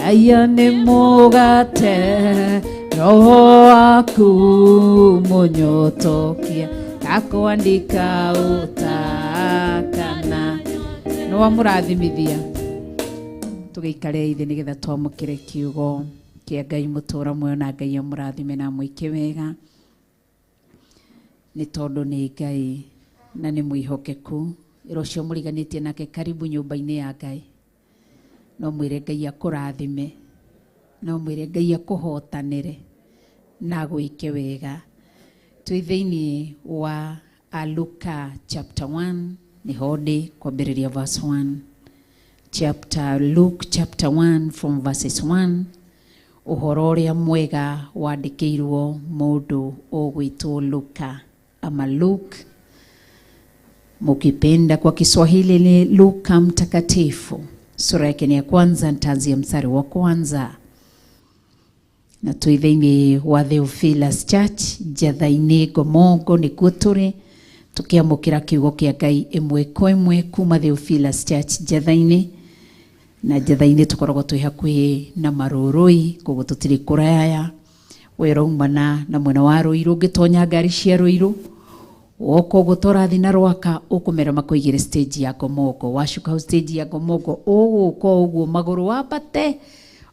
Aya nĩ mũgate roho waku mũnyotokia akwandika ũtakana nĩ wamũrathimithia tũgĩikare ithe nĩgetha twamũkĩre kiugo kĩa Ngai mũtũra muoyo na Ngai amũrathime na amwĩke wega nĩ tondũ nĩ Ngai na nĩ mwĩhokeku. Ĩra ũcio mũriganĩtie nake karibu nyũmba-inĩ ya Ngai. No mwire Ngai akũrathime, no mwire Ngai akũhotanĩre na agwĩke wega. Twĩ thĩinĩ wa Luka chapter 1 nĩho ndĩ kwambĩrĩria verse 1. Chapter Luke chapter 1 from verses 1. Ũhoro ũrĩa mwega wandĩkĩirwo mũndũ ũgwĩtwo Luka ama Luke. Mukipenda kwa Kiswahili ni Luka Mtakatifu, sura yake ni ya kwanza, nitaanzia mstari wa kwanza. Na twĩ thĩinĩ wa Theophilus Church Njatha-inĩ Ngomongo nĩkuo tũrĩ tũkĩamũkĩra kiugo kĩa Ngai ĩmwe kwa ĩmwe kuma Theophilus Church Njatha-inĩ. Na Njatha-inĩ tũkoragwo twĩ hakuhĩ na Marũrũi, koguo tũtirĩ kũraya. We ũraumana na mwena wa Rũirũ, ũngĩtonya ngari cia Rũirũ woka ũguo torathi na Rwaka, ũkũmera makũigĩre stage ya Ngomongo. Wacuka hau stage ya Ngomongo ũgũka ũguo magũrũ wambate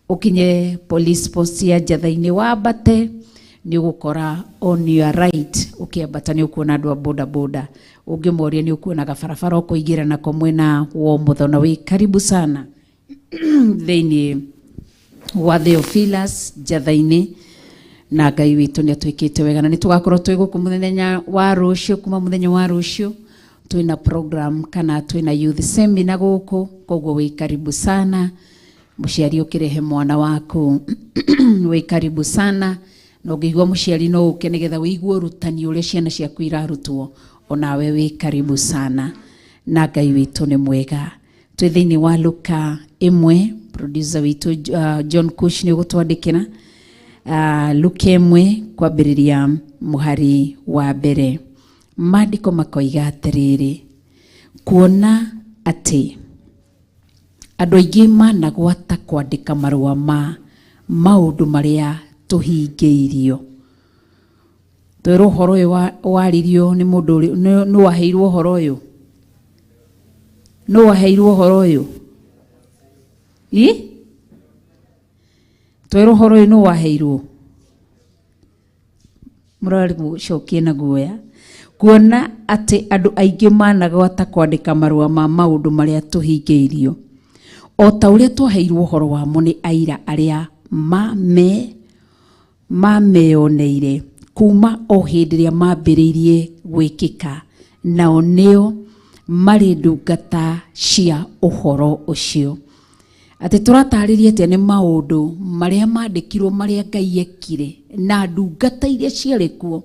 ũkinye police post ya Njatha-inĩ, wambate nĩ ũgũkora on your right ũkĩambata nĩ ũkuona andũ a boda boda, ũngĩmoria nĩ ũkuona gabarabara ũkũingĩra nako mwena wa ũmotho, na wĩ karibu sana thĩinĩ wa Theophilus Njatha-inĩ. Na Ngai witũ nĩ atwĩkĩte wega, na nĩ tũgakorwo twĩ gũkũ mũthenya wa rũciũ. Kuma mũthenya wa rũciũ twĩna program kana twĩna youth seminar gũkũ, koguo wĩ karibu sana. Mũciari ũkĩrehe mwana waku, wĩ karibu sana. Na ũngĩigua mũciari no ũke nĩgetha wĩigue ũrutani ũrĩa ciana ciaku irarutwo, onawe wĩ karibu sana. Na Ngai witũ nĩ mwega. Twĩ thĩinĩ wa Luka 1. Producer witũ John Kush nĩ ũgũtwandĩkĩra Luka 1 kwambĩrĩria mũhari wa mbere. Maandĩko makoiga atĩrĩrĩ, kuona atĩ andũ aingĩ managwata kwandĩka marũa ma maũndũ marĩa tũhingĩirio. Twĩrwo ũhoro ũyũ waririo nĩ mũndũ nĩ waheirwo ũhoro ũyũ, nĩ waheirwo ũhoro ũyũ, ĩ twĩrwo ũhoro ũyũ nĩ waheirwo, mũrarĩ gũcokia na guoya. Kuona atĩ andũ aingĩ managwata kwandĩka marũa ma maũndũ marĩa tũhingĩirio, o ta ũrĩa twaheirwo ũhoro wamo nĩ aira arĩa mameyoneire kuma o hĩndĩ ĩrĩa mambĩrĩirie gwĩkĩka, nao nĩo marĩ ndungata cia ũhoro ũcio. Atĩ tũratarĩria atĩa? Nĩ maũndũ marĩa mandĩkirwo marĩa Ngai ekire na ndungata iria ciarĩ kuo,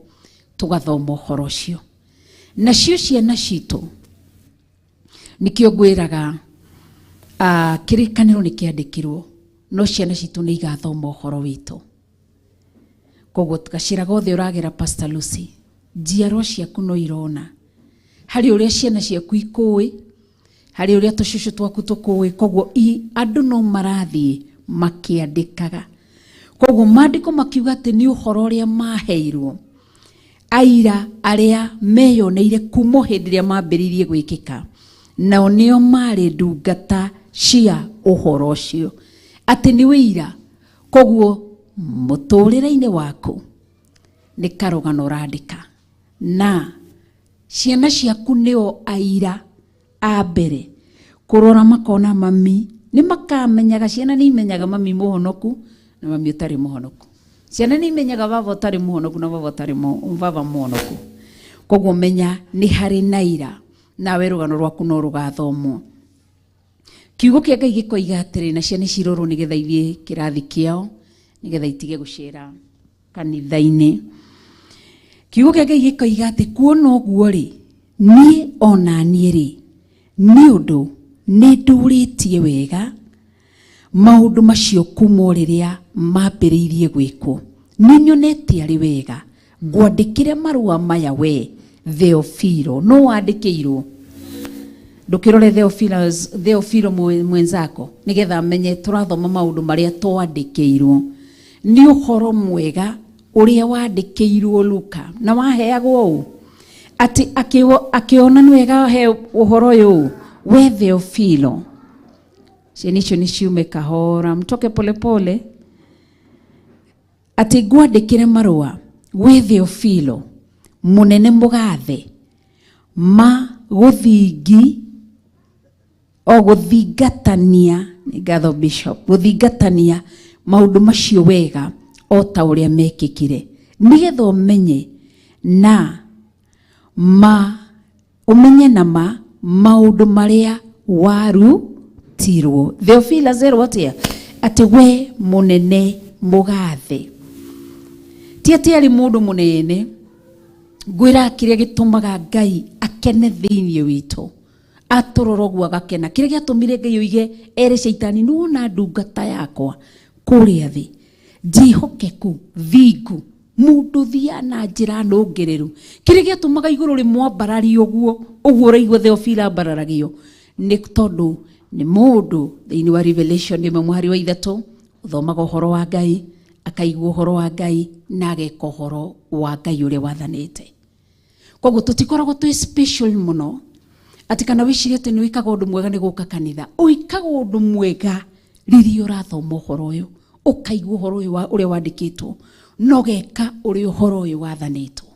tũgathoma ũhoro ũcio nacio ciana citũ. Nĩkĩo ngwĩraga kĩrĩkanĩro nĩ kĩandĩkirwo, no ciana citũ nĩ igathoma ũhoro witũ. Koguo gacĩra gothe ũragera, Pastor Lucy, njiarwa ciaku no irona harĩ ũrĩa ciana ciaku ikũĩ, harĩ ũrĩa tũcũcũ twaku tũkũĩ. Koguo andũ no marathiĩ makĩandĩkaga. Koguo maandĩko makiuga atĩ nĩ ũhoro ũrĩa maheirwo aira arĩa meyoneire kuma o hĩndĩ ĩrĩa mambĩrĩirie gwĩkĩka, nao nĩo marĩ ndungata cia ũhoro ũcio, atĩ nĩ wĩira. Koguo mũtũrĩre-inĩ waku nĩ karũgano ũrandĩka, na ciana ciaku nĩo aira a mbere kũrora, makona mami. Nĩ makamenyaga, ciana nĩ imenyaga mami mũhonoku na mami ũtarĩ mũhonoku. Ciana nĩ imenyaga baba ũtarĩ mũhonoku na baba ũtarĩ baba mũhonoku. Koguo menya nĩ harĩ na ira, nawe rũgano rwaku no rũgathomwo. Kiugo kĩa Ngai gĩkoiga atĩrĩ, na ciana cirorwo nĩgetha ithiĩ kĩrathi kĩao, nĩgetha itige gũcera kanitha-inĩ. Kiugo kĩa Ngai gĩkoiga atĩ kuona ũguo rĩ, niĩ ona niĩ rĩ, nĩ ũndũ nĩ ndũrĩtie wega maũndũ macio kuma o rĩrĩa mambĩrĩirie gwĩkwo, nĩ nyonete arĩ wega ngwandĩkĩre marũa maya we Theofilo. No wandĩkĩirwo, ndũkĩrore Theophilus, Theofilo mwenzako, nĩgetha amenye tũrathoma maũndũ marĩa twandĩkĩirwo. Nĩ ũhoro mwega ũrĩa wandĩkĩirwo Luka na waheagwo ũũ atĩ akĩona nĩ wega he ũhoro ũyũ we Theofilo. Ciana icio nĩ ciume kahora, mtoke polepole. Atĩ ngwandĩkĩre marũa wĩ Theofilo mũnene mũgathe, ma gũthingi o gũthingatania, nĩ ngatho Bishop, gũthingatania maũndũ macio wega o ta ũrĩa mekĩkire, nĩgetha ũmenye na ma ũmenye na ma maũndũ marĩa warutirwo. Theophilus erwo atĩa? Atĩ we mũnene mũgathe, ti atĩ arĩ mũndũ mũnene. Ngwĩra kĩrĩa gĩtũmaga Ngai. Akene thĩinĩ witũ, atũrora ũguo agakena. Kĩrĩa gĩatũmire Ngai oige ere Shaitani, nĩwona ndungata yakwa kũrĩa thĩ njĩhokeku, thingu, mũndũ thiaga na njĩra nũngĩrĩru. Kĩrĩa gĩatũmaga igũrũ rĩmwambararie ũguo ũguo ũraigua Theophila ambararagio nĩ tondũ nĩ mũndũ thĩinĩ wa Revelation ĩmwe mũhari wa 3 ũthomaga ũhoro wa Ngai, akaigua ũhoro wa Ngai na ageka ũhoro wa Ngai ũrĩa wathanĩte. Koguo tũtikoragwo twĩ special mũno atĩ kana wĩcirie atĩ nĩ wĩkaga ũndũ mwega nĩ gũka kanitha. Ũikaga ũndũ mwega rĩrĩa ũrathoma ũhoro ũyũ, ũkaigua ũhoro ũyũ ũrĩa wandĩkĩtwo na ũgeka ũrĩa ũhoro ũyũ wathanĩtwo.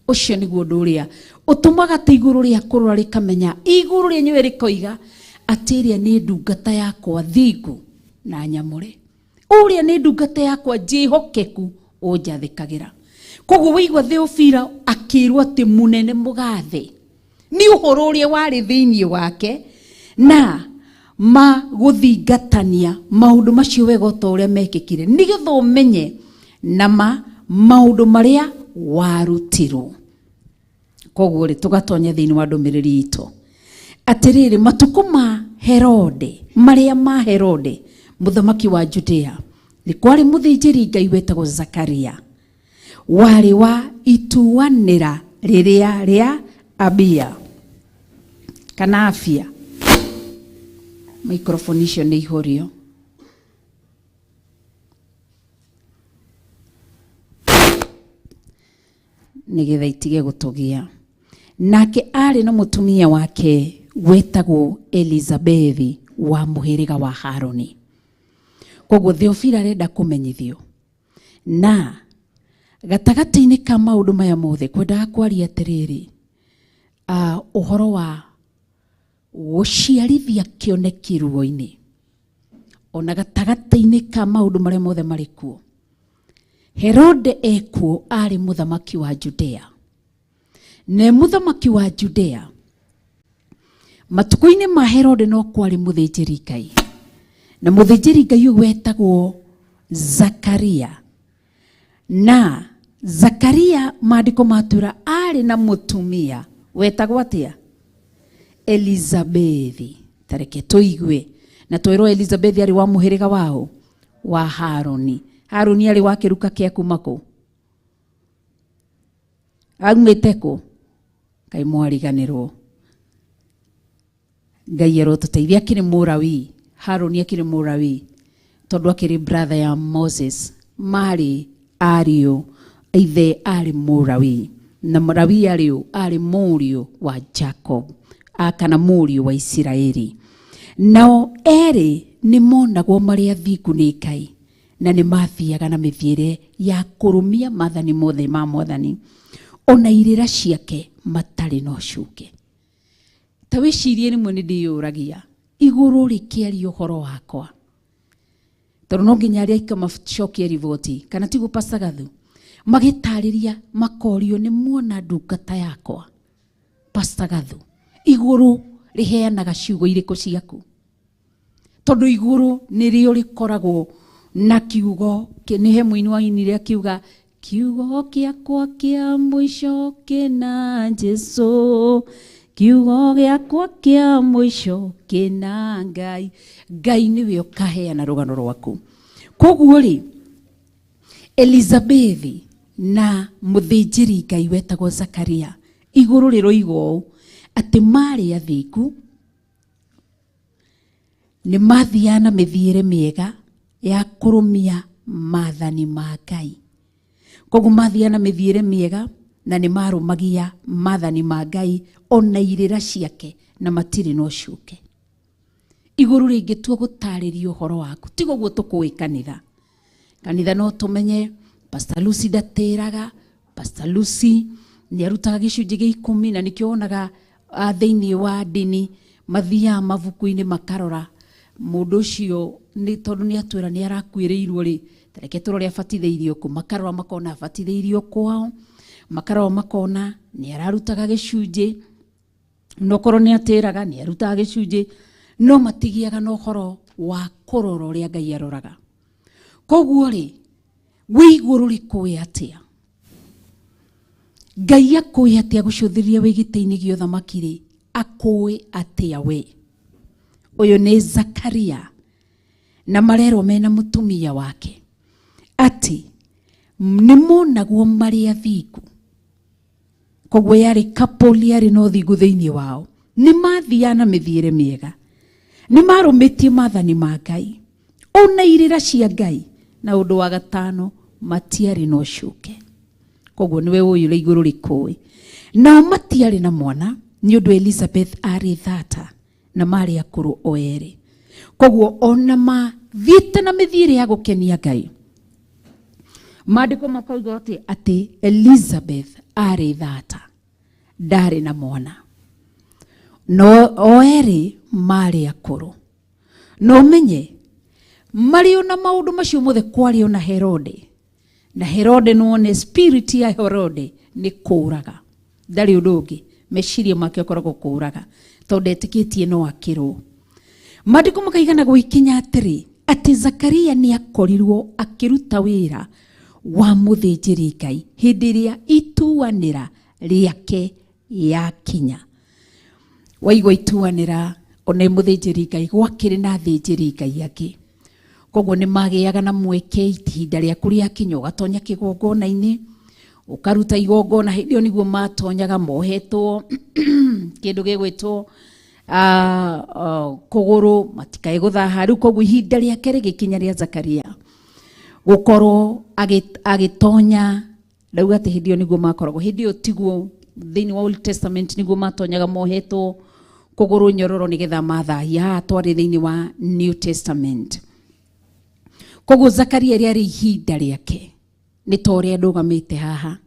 Ũcio nĩguo ũndũ ũrĩa ũtũmaga atĩ igũrũ rĩa kũrora rĩkamenya, igũrũ rĩenyewe rĩkoiga atĩ ĩrĩa nĩ ndungata yakwa thingu na nyamũre, ũrĩa nĩ ndungata yakwa njĩhokeku ũnjathĩkagĩra. Koguo waigua Theophila akĩrwo atĩ mũnene mũgathe nĩ ũhoro ũrĩa warĩ thĩinĩ wake na magũthingatania maũndũ macio wega ota ũrĩa mekĩkire, nĩgetha ũmenye na ma maũndũ marĩa warutirwo. Koguo rĩ, tũgatonya thĩinĩ wa ndũmĩrĩri itũ atĩrĩrĩ, matukũ ma Herode, marĩa ma Herode mũthamaki wa Judea, nĩ kwarĩ mũthĩnjĩri Ngai wetagwo Zakaria, warĩ wa ituanĩra rĩrĩa rĩa Abia kana Afia. Microphone icio nĩ ihũrio. Nĩgetha itige gũtũgia. Nake arĩ na mũtumia wake wetagwo Elizabethi wa mũhĩrĩga wa Harũni. Koguo Theophila arenda kũmenyithio na gatagatĩ-inĩ ka maũndũ maya mothe kwendaga kwaria atĩrĩrĩ, ũhoro wa gũciarithia kĩoneki ruo-inĩ, ona gatagatĩ-inĩ ka maũndũ marĩa mothe marĩ kuo. Herode ekuo arĩ mũthamaki wa Judea, ne mũthamaki wa Judea matukũ-inĩ ma Herode no kwarĩ mũthĩnjĩri Ngai, na mũthĩnjĩri Ngai ũyũ wetagwo Zakaria. Na Zakaria maandĩko matwĩra arĩ na mũtumia wetagwo atĩa? Elizabethi. Tareke tũigue na twĩrwo Elizabethi arĩ wa mũhĩrĩga wao wa Harũni. Harũni arĩ wa kĩruka kĩa kuma kũ? Aumĩte kũ? Ngai mwariganĩrwo. Ngai arotũteithia. Akĩrĩ Mũlawi, Harũni akĩrĩ Mũlawi tondũ akĩrĩ brother ya Moses, marĩ ariũ ithe arĩ Mũlawi, na Mũlawi arĩ ũ? Arĩ mũriũ wa Jacob kana mũriũ wa Isiraeli. Nao erĩ nĩ monagwo marĩ athingu nĩ Ngai, na nĩ mathiaga na mĩthiĩre ya kũrũmia maathani mothe ma Mwathani ona irĩra ciake matarĩ na ũcuke. Ta wĩcirie rĩmwe nĩ ndĩyũragia igũrũ rĩkĩaria ũhoro wakwa, tondũ no nginya arĩa aika macokie riboti, kana tiguo Pastor Gathu? Magĩtarĩria makorio nĩ muona ndungata yakwa Pastor Gathu, igũrũ rĩheanaga ciugo irĩkũ ciaku? Tondũ igũrũ nĩrĩo rĩkoragwo na kiugo, nĩ he mũini wainire akiuga kiugo gĩakwa kĩa mũico kĩna Jesũ, kiugo gĩakwa kĩa mũico kĩna Ngai. Ngai nĩwe ũkaheana rũgano rwaku. Koguo rĩ, Elizabethi na mũthĩnjĩri Ngai wetagwo Zakaria, igũrũ rĩroiga ũũ atĩ marĩ athingu, nĩ mathiaga na mĩthiĩre mĩega ya kũrũmia maathani ma Ngai. Koguo mathiaga na mĩthiĩre mĩega na nĩ marũmagia maathani ma Ngai ona irĩra ciake, na matirĩ na ũcuke. Igũrũ rĩngĩtua gũtarĩria ũhoro waku, tiga ũguo tũkũĩ kanitha. Kanitha no tũmenye Pastor Lucy ndatĩraga, Pastor Lucy nĩ arutaga gĩcunjĩ gĩa 10, na nĩkĩo wonaga thĩinĩ wa ndini mathiaga mabuku-inĩ makarora mũndũ ũcio nĩ tondũ nĩ atwĩra nĩ arakuĩrĩirwo rĩ, tareke tũrore abatithĩirio kũ, makarora makona abatithĩirio kwao, makarora makona nĩ ararutaga gĩcunjĩ, no korwo nĩ atĩraga nĩ arutaga gĩcunjĩ, no matigiaga na ũhoro wa kũrora ũrĩa Ngai aroraga. Koguo rĩ, wĩ igũrũ rĩkũĩ atĩa? Ngai akũĩ atĩa gũcũthĩrĩria wĩ gĩtĩ-inĩ gĩa ũthamaki rĩ, akũĩ atĩa we? Ũyũ nĩ Zakaria na marerwo mena mũtumia wake atĩ nĩ monagwo marĩ athingu. Koguo yarĩ couple yarĩ na ũthingu thĩinĩ wao, nĩ mathiaga na mĩthiĩre mĩega, nĩ marũmĩtie maathani ma Ngai ona irĩra cia Ngai, na ũndũ wa gatano matiarĩ na ũcuke. Koguo nĩwe ũyũ igũrũ rĩkũĩ. Nao matiarĩ na mwana nĩ ũndũ Elizabeth arĩ thata na marĩ akũrũ o erĩ. Koguo ona mathiĩte na mĩthiĩre ya gũkenia Ngai, maandĩko makauga atĩ Elizabeth arĩ thata, ndarĩ na mwana, no o erĩ marĩ akũrũ. No ũmenye marĩ ona maũndũ macio mothe kwarĩ ona Herode, na Herode nĩwone spirit ya Herode nĩ kũũraga, ndarĩ ũndũ ũngĩ, meciria make akoragwo kũũraga tondũ etĩkĩtie no akĩrwo. Maandĩko makaigana gũgĩkinya atĩrĩ atĩ Zakaria nĩ akorirwo akĩruta wĩra wa mũthĩnjĩri Ngai hĩndĩ ĩrĩa ituanĩra rĩake yakinya. Waigua ituanĩra ona mũthĩnjĩri Ngai gwakĩrĩ na athĩnjĩri Ngai angĩ, koguo nĩ magĩaga na mweke ihinda rĩaku rĩakinya ũgatonya kĩgongona-inĩ ũkaruta igongona. Hĩndĩ ĩyo nĩguo matonyaga mohetwo kĩndũ gĩgwĩtwo kũgũrũ matikae gũthaha. Rĩu koguo ihinda rĩake rĩgĩkinya rĩa Zakaria gũkorwo agĩtonya, ndauga atĩ hĩndĩ ĩyo nĩguo makoragwo, hĩndĩ ĩyo tiguo thĩinĩ wa Old Testament nĩguo matonyaga mohetwo kũgũrũ nyororo nĩgetha mathahia. Haha twarĩ thĩinĩ wa New Testament. Koguo Zakaria rĩarĩ ihinda rĩake, nĩ ta ũrĩa ndũgamĩte haha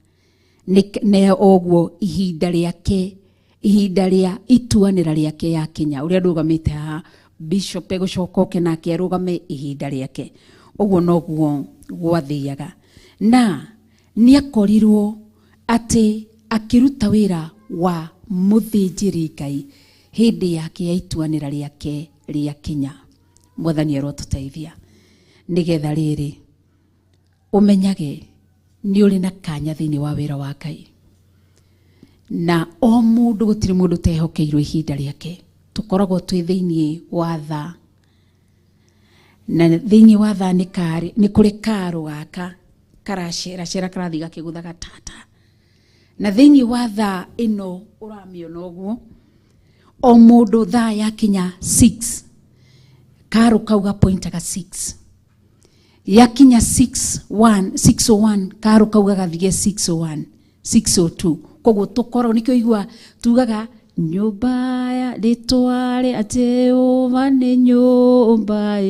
nĩ oguo ihinda rĩake, ihinda rĩa ituanĩra rĩake yakinya, ũrĩa ndũgamĩte haha bishop egũcoka oke nake arũgame ihinda rĩake, ũguo noguo gwathiaga. Na nĩ akorirwo atĩ akĩruta wĩra wa mũthĩnjĩri Ngai hĩndĩ yake ya ituanĩra rĩake rĩakinya. Mwathani arotũteithia nĩgetha rĩrĩ ũmenyage nĩ ũrĩ na kanya thĩinĩ wa wĩra wa Ngai, na o mũndũ, gũtirĩ mũndũ ũtehokeirwo ihinda rĩake. Tũkoragwo twĩ thĩinĩ wa thaa, na thĩinĩ wa thaa nĩ kũrĩ karo gaka karaceracera karathiĩ gakĩgũthaga tata, na thĩinĩ wa thaa ĩno ũramĩona ũguo o mũndũ thaa yakinya 6 karo kau gapointaga 6, yakinya 6:01 6:01 karo kau gagathiĩ 6:01 6:02. Koguo tũkoragwo nĩkĩo igua tugaga nyũmba ya rĩtwa rĩa Jehova nĩ nyũmba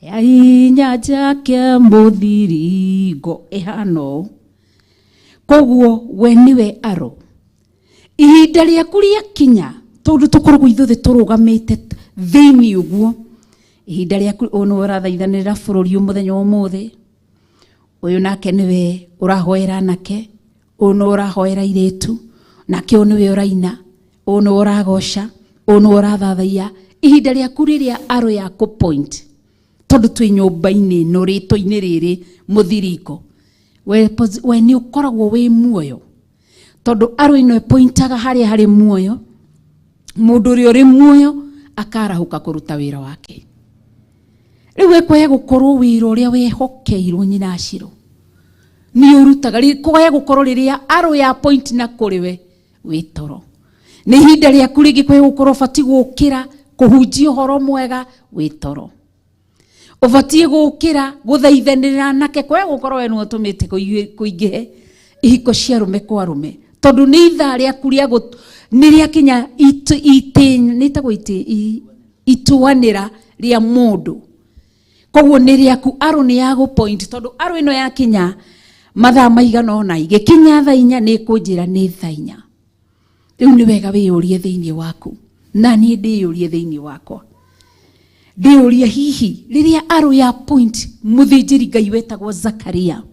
ya hinya njake mũthiringo ĩhana ũũ. Koguo we nĩwe aro ihinda rĩaku rĩakinya, tondũ tũkoragwo ithuothe tũrũgamĩte thĩinĩ ũguo, ihinda rĩaku ũyũ nĩwe ũrathaithanĩrĩra bũrũri mũthenya wa ũmũthĩ, ũyũ nake nĩwe ũrahoera anake, ũyũ nĩwe ũrahoera airĩtu, nake ũyũ nĩwe ũraina, ũyũ nĩwe ũragoca, ũyũ nĩwe ũrathathaiya. Ihinda rĩaku rĩrĩa aro ya kũ point, tondũ twĩ nyũmba-inĩ ĩno rĩtwa-inĩ rĩrĩ mũthiringo, we nĩ ũkoragwo wĩ muoyo, tondũ aro ĩno ĩpointaga harĩa harĩ muoyo. Mũndũ ũrĩa ũrĩ muoyo akarahũka kũruta wĩra wake. Rĩu ekwaya gũkorwo wĩra ũrĩa wehokeirwo nyina Ciro nĩ ũrutaga, kwaya gũkorwo rĩrĩa aro ya point na kũrĩ we wĩ toro, nĩ ihinda rĩaku rĩngĩ kwaya gũkorwo ũbatiĩ gũkĩra kũhunjia ũhoro mwega wĩ toro, ũbatiĩ gũkĩra gũthaithanĩrĩra anake, kwaya gũkorwo we nĩwe ũtũmĩte kũingĩhe ihiko cia arũme kwa arũme, tondũ nĩ ithaa rĩaku rĩa nĩ rĩakinya nĩtagwo ituanĩra rĩa mũndũ. Koguo nĩ rĩaku aro nĩ ya gũ point, tondũ aro ĩno yakinya mathaa maigana ũna igĩkinya thaa inya nĩ ĩkũnjĩra nĩ thaa inya. Rĩu nĩ wega wĩyũrie thĩinĩ waku, na niĩ ndĩyũrie thĩinĩ wakwa, ndĩyũrie hihi rĩrĩa aro ya point mũthĩnjĩri Ngai wetagwo Zakaria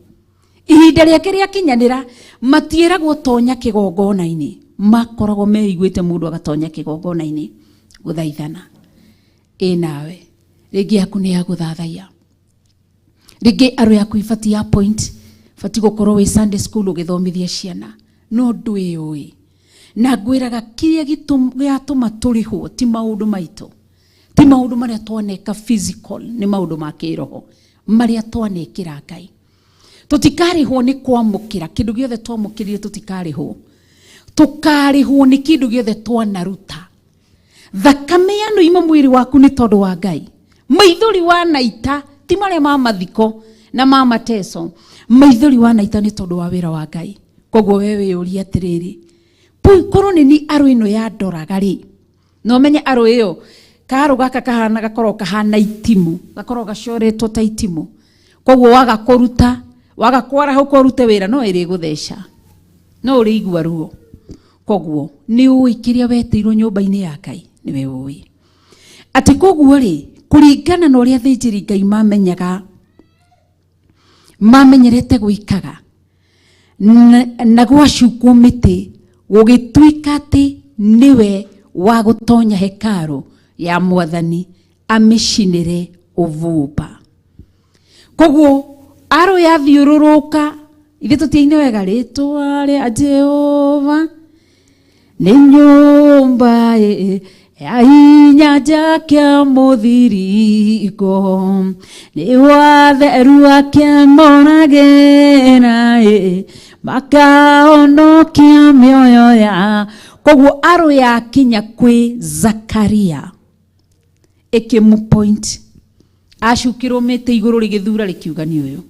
ihinda rĩake rĩakinyanĩra, matiĩragwo tonya kĩgongona-inĩ, makoragwo meiguĩte mũndũ agatonya kĩgongona-inĩ gũthaithana. Ĩ nawe rĩngĩ yaku nĩ ya gũthathaiya, rĩngĩ aro yaku ibatiĩ ya point, batiĩ gũkorwo wĩ Sunday school ũgĩthomithia ciana. No ndwĩyũĩ. Na ngwĩraga kĩrĩa gĩatũma tũrĩhwo ti maũndũ maitũ, ti maũndũ marĩa twaneka physical, nĩ maũndũ ma kĩroho marĩa twanekĩra Ngai. Tũtikarĩhwo nĩ kwamũkĩra kĩndũ gĩothe twamũkĩrire, tũtikarĩhwo. Tũkarĩhwo nĩ kĩndũ gĩothe twanaruta. Thakame yanoima mwĩrĩ waku nĩ tondũ wa Ngai. Maithori wanaita ti marĩa ma mathiko na ma mateso, maithori wanaita nĩ tondũ wa wĩra wa Ngai. Koguo we wĩyũrie atĩrĩrĩ, korwo nĩ ni arũ ĩno yandoraga rĩ, na ũmenye arũ ĩyo karũ gaka kahana gakorwo kahana itimu, gakorwo gacoretwo ta itimu. Koguo waga kũruta, waga kwarahũka ũrute wĩra, no ĩrĩgũtheca, no ũrĩigua ruo. Koguo nĩ ũĩ kĩrĩa wetĩirwo nyũmba-inĩ ya Ngai, nĩwe ũĩ. Atĩ koguo rĩ, kũringana na ũrĩa athĩnjĩri Ngai mamenyaga, mamenyerete gwĩkaga, na gwacukwo mĩtĩ, gũgĩtuĩka atĩ nĩwe wa gũtonya hekarũ ya Mwathani amĩcinĩre ũbumba. Koguo arũ yathiũrũrũka, ithuĩ tũtiaine wega, rĩtwa rĩa Jehova nĩ nyũmba ya hinya njake mũthiriko, nĩ watheru akĩmoragĩra makahonokia mĩoyo ya. Koguo arũ yakinya kwĩ Zakaria ĩkĩmũ point, acukĩrwo mĩtĩ igũrũ rĩgĩthura rĩkiuga nĩ ũyũ,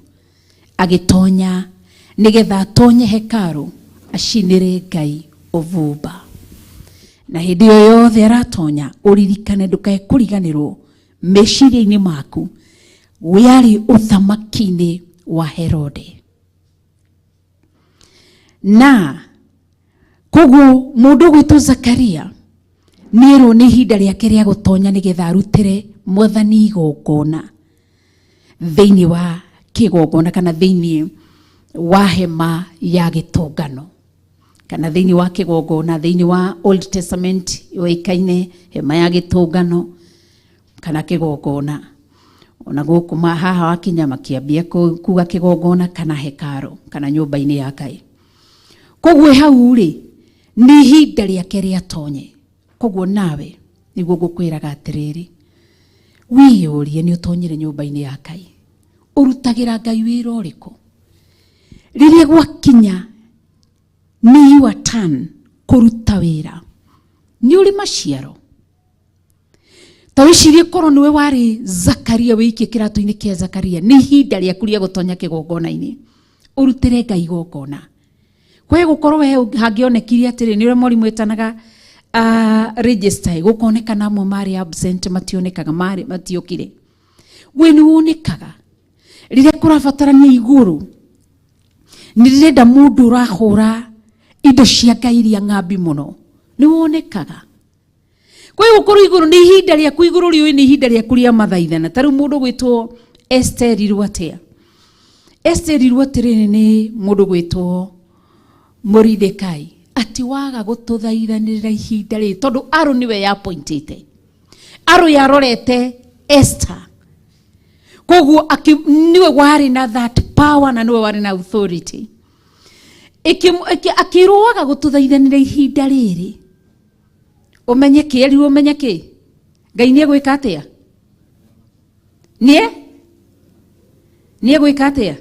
agĩtonya nĩgetha atonye hekarũ acinĩre Ngai ũbumba. Na hĩndĩ ĩyo yothe aratonya, ũririkane ndũkae kũriganĩrwo meciria-inĩ maku wĩarĩ ũthamaki-inĩ wa Herode. Na koguo mũndũ ũgwĩtwo Zakaria nĩerwo nĩ ihinda rĩake rĩa gũtonya nĩgetha arutĩre Mwathani igongona thĩinĩ wa kĩgongona kana thĩinĩ wa hema ya gĩtũngano kana thĩinĩ wa kĩgongona thĩinĩ wa Old Testament yũĩkaine hema ya gĩtũngano kana kĩgongona. Ona gũkũ haha wakinya makĩambia kuga kĩgongona kana hekaro kana nyũmba-inĩ ya Ngai. Koguo hau rĩ nĩ ihinda rĩake rĩatonye. Koguo nawe nĩguo ngũkwĩraga atĩrĩrĩ, wĩyũrie nĩ ũtonyire nyũmba-inĩ ya Ngai, ũrutagĩra Ngai wĩra ũrĩkũ? Rĩrĩa gwakinya nĩ your turn kũruta wĩra, nĩ ũrĩ maciaro. Ta wĩcirie korwo nĩwe warĩ Zakaria, wĩikie kĩratũ-inĩ kĩa Zakaria, nĩ ihinda rĩaku rĩa gũtonya kĩgongona-inĩ ũrutĩre Ngai igongona. Kwĩ gũkorwo we hangĩonekire atĩrĩ, nĩ ũrĩa mwarimũ ĩtanaga register, gũkonekana amwe marĩ absent, mationekaga, marĩ matiokire. We nĩ wonekaga rĩrĩa kũrabatarania igũrũ, nĩ ndĩrenda mũndũ ũrahũra indo cia Ngai iria ng'ambi mũno, nĩ wonekaga. Kwĩ gũkorwo igũrũ nĩ ihinda rĩaku, igũrũ rĩũĩ nĩ ihinda rĩaku rĩa mathaithana. Ta rĩu mũndũ gwĩtwo Esther erirwo atĩa? Esther erirwo atĩrĩrĩ nĩ mũndũ gwĩtwo Moridekai, atĩ waga gũtũthaithanĩrĩra ihinda rĩrĩ, tondũ arũ nĩwe yapointĩte, arũ yarorete Esther, koguo nĩwe warĩ na that power na nĩwe warĩ na authority. Akĩrwo waga gũtũthaithanĩra ihinda rĩrĩ, ũmenye kĩ, erirwo ũmenye kĩ, Ngai nĩ egwĩka atĩa? Nĩ egwĩka atĩa?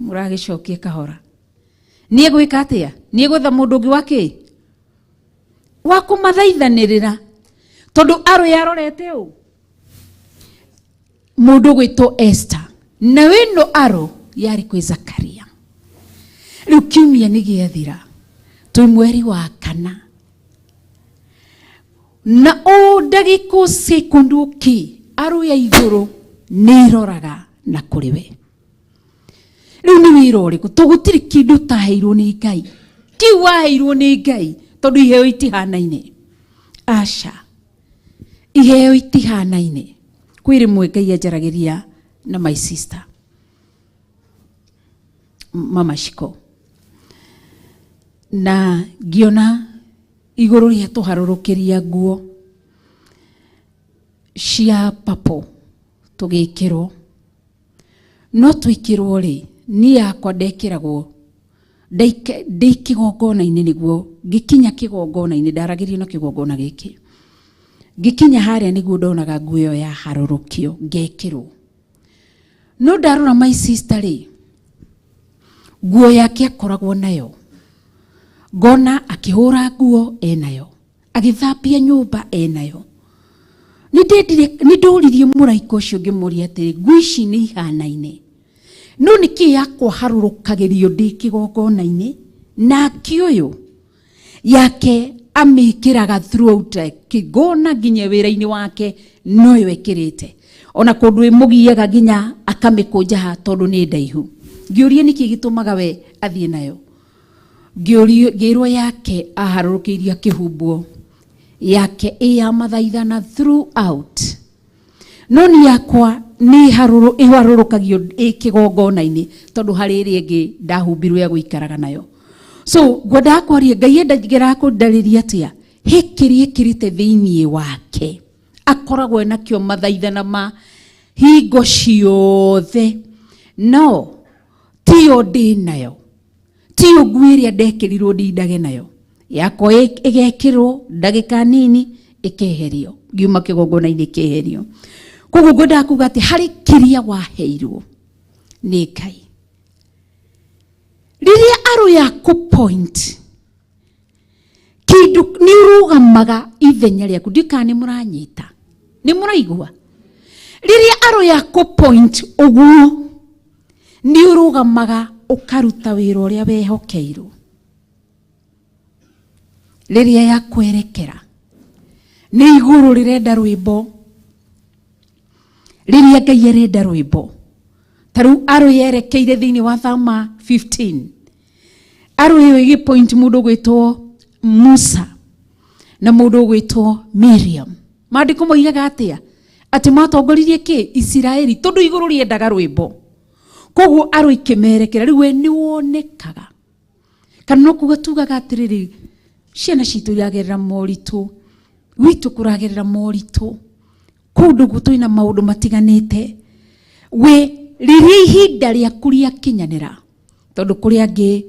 Mũragĩcokie kahora. Nĩ egwĩka atĩa? Nĩ egwetha mũndũ ũngĩ wa kĩ? Wa kũmathaithanĩrĩra, tondũ arũ yarorete ũũ mũndũ gwĩtwo Esther, na wĩno arũ yarĩ kwĩ Zakaria. Rĩu kiumia nĩ gĩathira, twĩ mweri wa kana, na o ndagĩka sekundu kĩ arũ ya igũrũ nĩ ĩroraga na kũrĩ we. Rĩu nĩ wĩra ũrĩkũ? To gũtirĩ kĩndũ ũtaheirwo nĩ Ngai, kĩu waheirwo nĩ Ngai, tondũ iheo itihanaine. Aca, iheo itihanaine. Kwĩ rĩmwe Ngai anjaragĩria na my sister Mama Shiko, na ngĩona igũrũ rĩa tũharũrũkĩria nguo cia purple tũgĩkĩrwo, no twĩkĩrwo rĩ, niĩ yakwa ndekĩragwo Ndĩ kĩgongona-inĩ nĩguo ngĩkinya kĩgongona-inĩ ndaragĩrio na kĩgongona gĩkĩ ngĩkinya harĩa nĩguo ndonaga nguo ĩyo yaharũrũkio ngekĩrwo no ndarora my sister rĩ nguo yake akoragwo nayo ngona akĩhũra nguo enayo agĩthambia nyũmba enayo nĩ ndũririe mũraika ũcio ngĩmũria atĩrĩ nguo ici nĩ ihanaine no nĩkĩ yakwa harũrũkagĩrio ndĩ kĩgongona-inĩ nake ũyũ yake amĩkĩraga throughout kĩgona nginya wĩra-inĩ wake noyo ĩkĩrĩte ona kũndũ ĩmũgiaga nginya akamĩkũnja ha tondũ nĩ ndaihu ngĩũria nĩkĩ gĩtũmaga we athiĩ nayo ngĩrwo yake aharũrũkĩirio akĩhumbwo yake ĩ ya mathaithana throughout no ni yakwa nĩ ĩharũrũkagio ĩ kĩgongona-inĩ tondũ harĩ ĩrĩa ĩngĩ ndahumbirwo ya gũikaraga nayo so ngwendaga kwaria Ngai endagĩra kũndarĩria atĩa he kĩrĩa ĩkĩrĩte thĩiniĩ wake akoragwo enakĩo mathaithana ma hingo ciothe no tiyo ndĩ nayo tiyo nguo ĩrĩa ndekĩrirwo ndindage nayo yakwa ĩgekĩrwo ndagĩka nini ĩkeherio ngiuma kĩgongona-inĩ ĩkeherio koguo ngwendaga kuga atĩ harĩ kĩrĩa waheirwo nĩ Ngai rĩrĩa arũ yaku point kĩndũ nĩ ũrũgamaga ithenya rĩaku ndikana nĩ mũranyita nĩ mũraigua rĩrĩa arũ yaku point ũguo nĩ ũrũgamaga ũkaruta wĩra ũrĩa wehokeirwo rĩrĩa yakwerekera nĩ igũrũ rĩrenda rwĩmbo rĩrĩa Ngai arenda rwĩmbo ta rĩu arũ yerekeire thĩinĩ wa Thama 15 arũ ĩyo ĩgĩ point mũndũ ũgwĩtwo Musa na mũndũ ũgwĩtwo Miriam maandĩko moigaga atĩa atĩ matongoririe kĩ Isiraeli tondũ igũrũ rĩendaga rwĩmbo koguo arũ ikĩmerekera rĩu we nĩ wonekaga kana no kuga tugaga atĩrĩrĩ ciana citũ iragerera moritũ gwitũ kũragerera moritũ kũndũ twĩna maũndũ matiganĩte we rĩrĩa ihinda rĩaku rĩakinyanĩra tondũ kũrĩ angĩ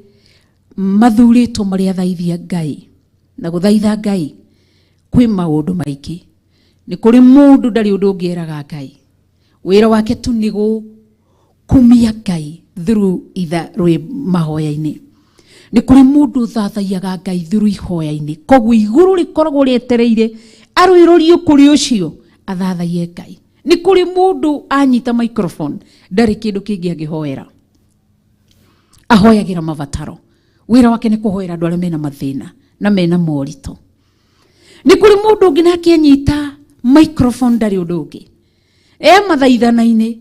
mathurĩtwo marĩ athaithia Ngai na gũthaitha Ngai kwĩ maũndũ maingĩ nĩ kũrĩ mũndũ ndarĩ ũndũ ũngĩeraga Ngai wĩra wake tu nĩ gũkumia Ngai through itha rwĩ mahoya-inĩ nĩ kũrĩ mũndũ ũthathaiyaga Ngai through ihoya-inĩ koguo igũrũ rĩkoragwo rĩetereire arwĩrũrio kũrĩ ũcio athathaiye Ngai nĩ kũrĩ mũndũ anyita microphone ndarĩ kĩndũ kĩngĩ angĩhoera ahoyagĩra mabataro wĩra wake nĩ kũhoera andũ arĩa mena mathĩna na mena moritũ nĩ kũrĩ mũndũ ũngĩ nake anyita microphone ndarĩ ũndũ ũngĩ e mathaithana-inĩ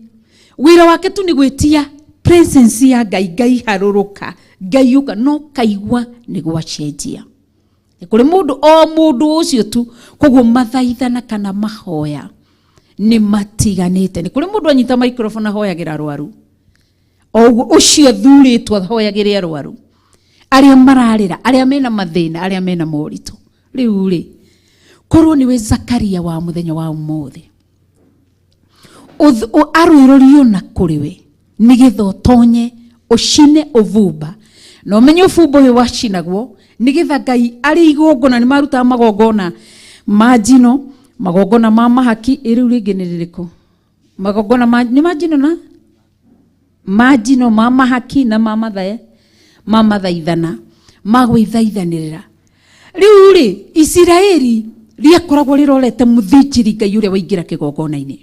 wĩra wake tu nĩ gwĩtia presence ya Ngai Ngai harũrũka Ngai ũka no kaigua nĩ gwacenjia nĩ kũrĩ mũndũ o mũndũ ũcio tu koguo mathaithana kana mahoya nĩ matiganĩte nĩ kũrĩ mũndũ anyita microphone ahoyagĩra arwaru o ũguo ũcio athurĩtwo ahoyagĩre arwaru arĩa mararĩra arĩa mena mathĩna arĩa mena moritũ rĩu rĩ korwo nĩwe Zakaria wa mũthenya wa ũmũthĩ arwĩrũrio na kũrĩ we nĩgetha ũtonye ũcine ũvumba na ũmenye ũbumba ũyũ wacinagwo nĩgetha Ngai arĩ igongona nĩ marutaga magongona ma njino magongona ma mahaki ĩ rĩu rĩngĩ nĩ rĩrĩkũ magongona ma nĩ ma njino na ma njino ma mahaki na ma mathae ma mathaithana ma gwĩthaithanĩrĩra rĩu rĩ Isiraeli rĩakoragwo rĩrorete mũthĩnjĩri Ngai ũrĩa waingĩra kĩgongona-inĩ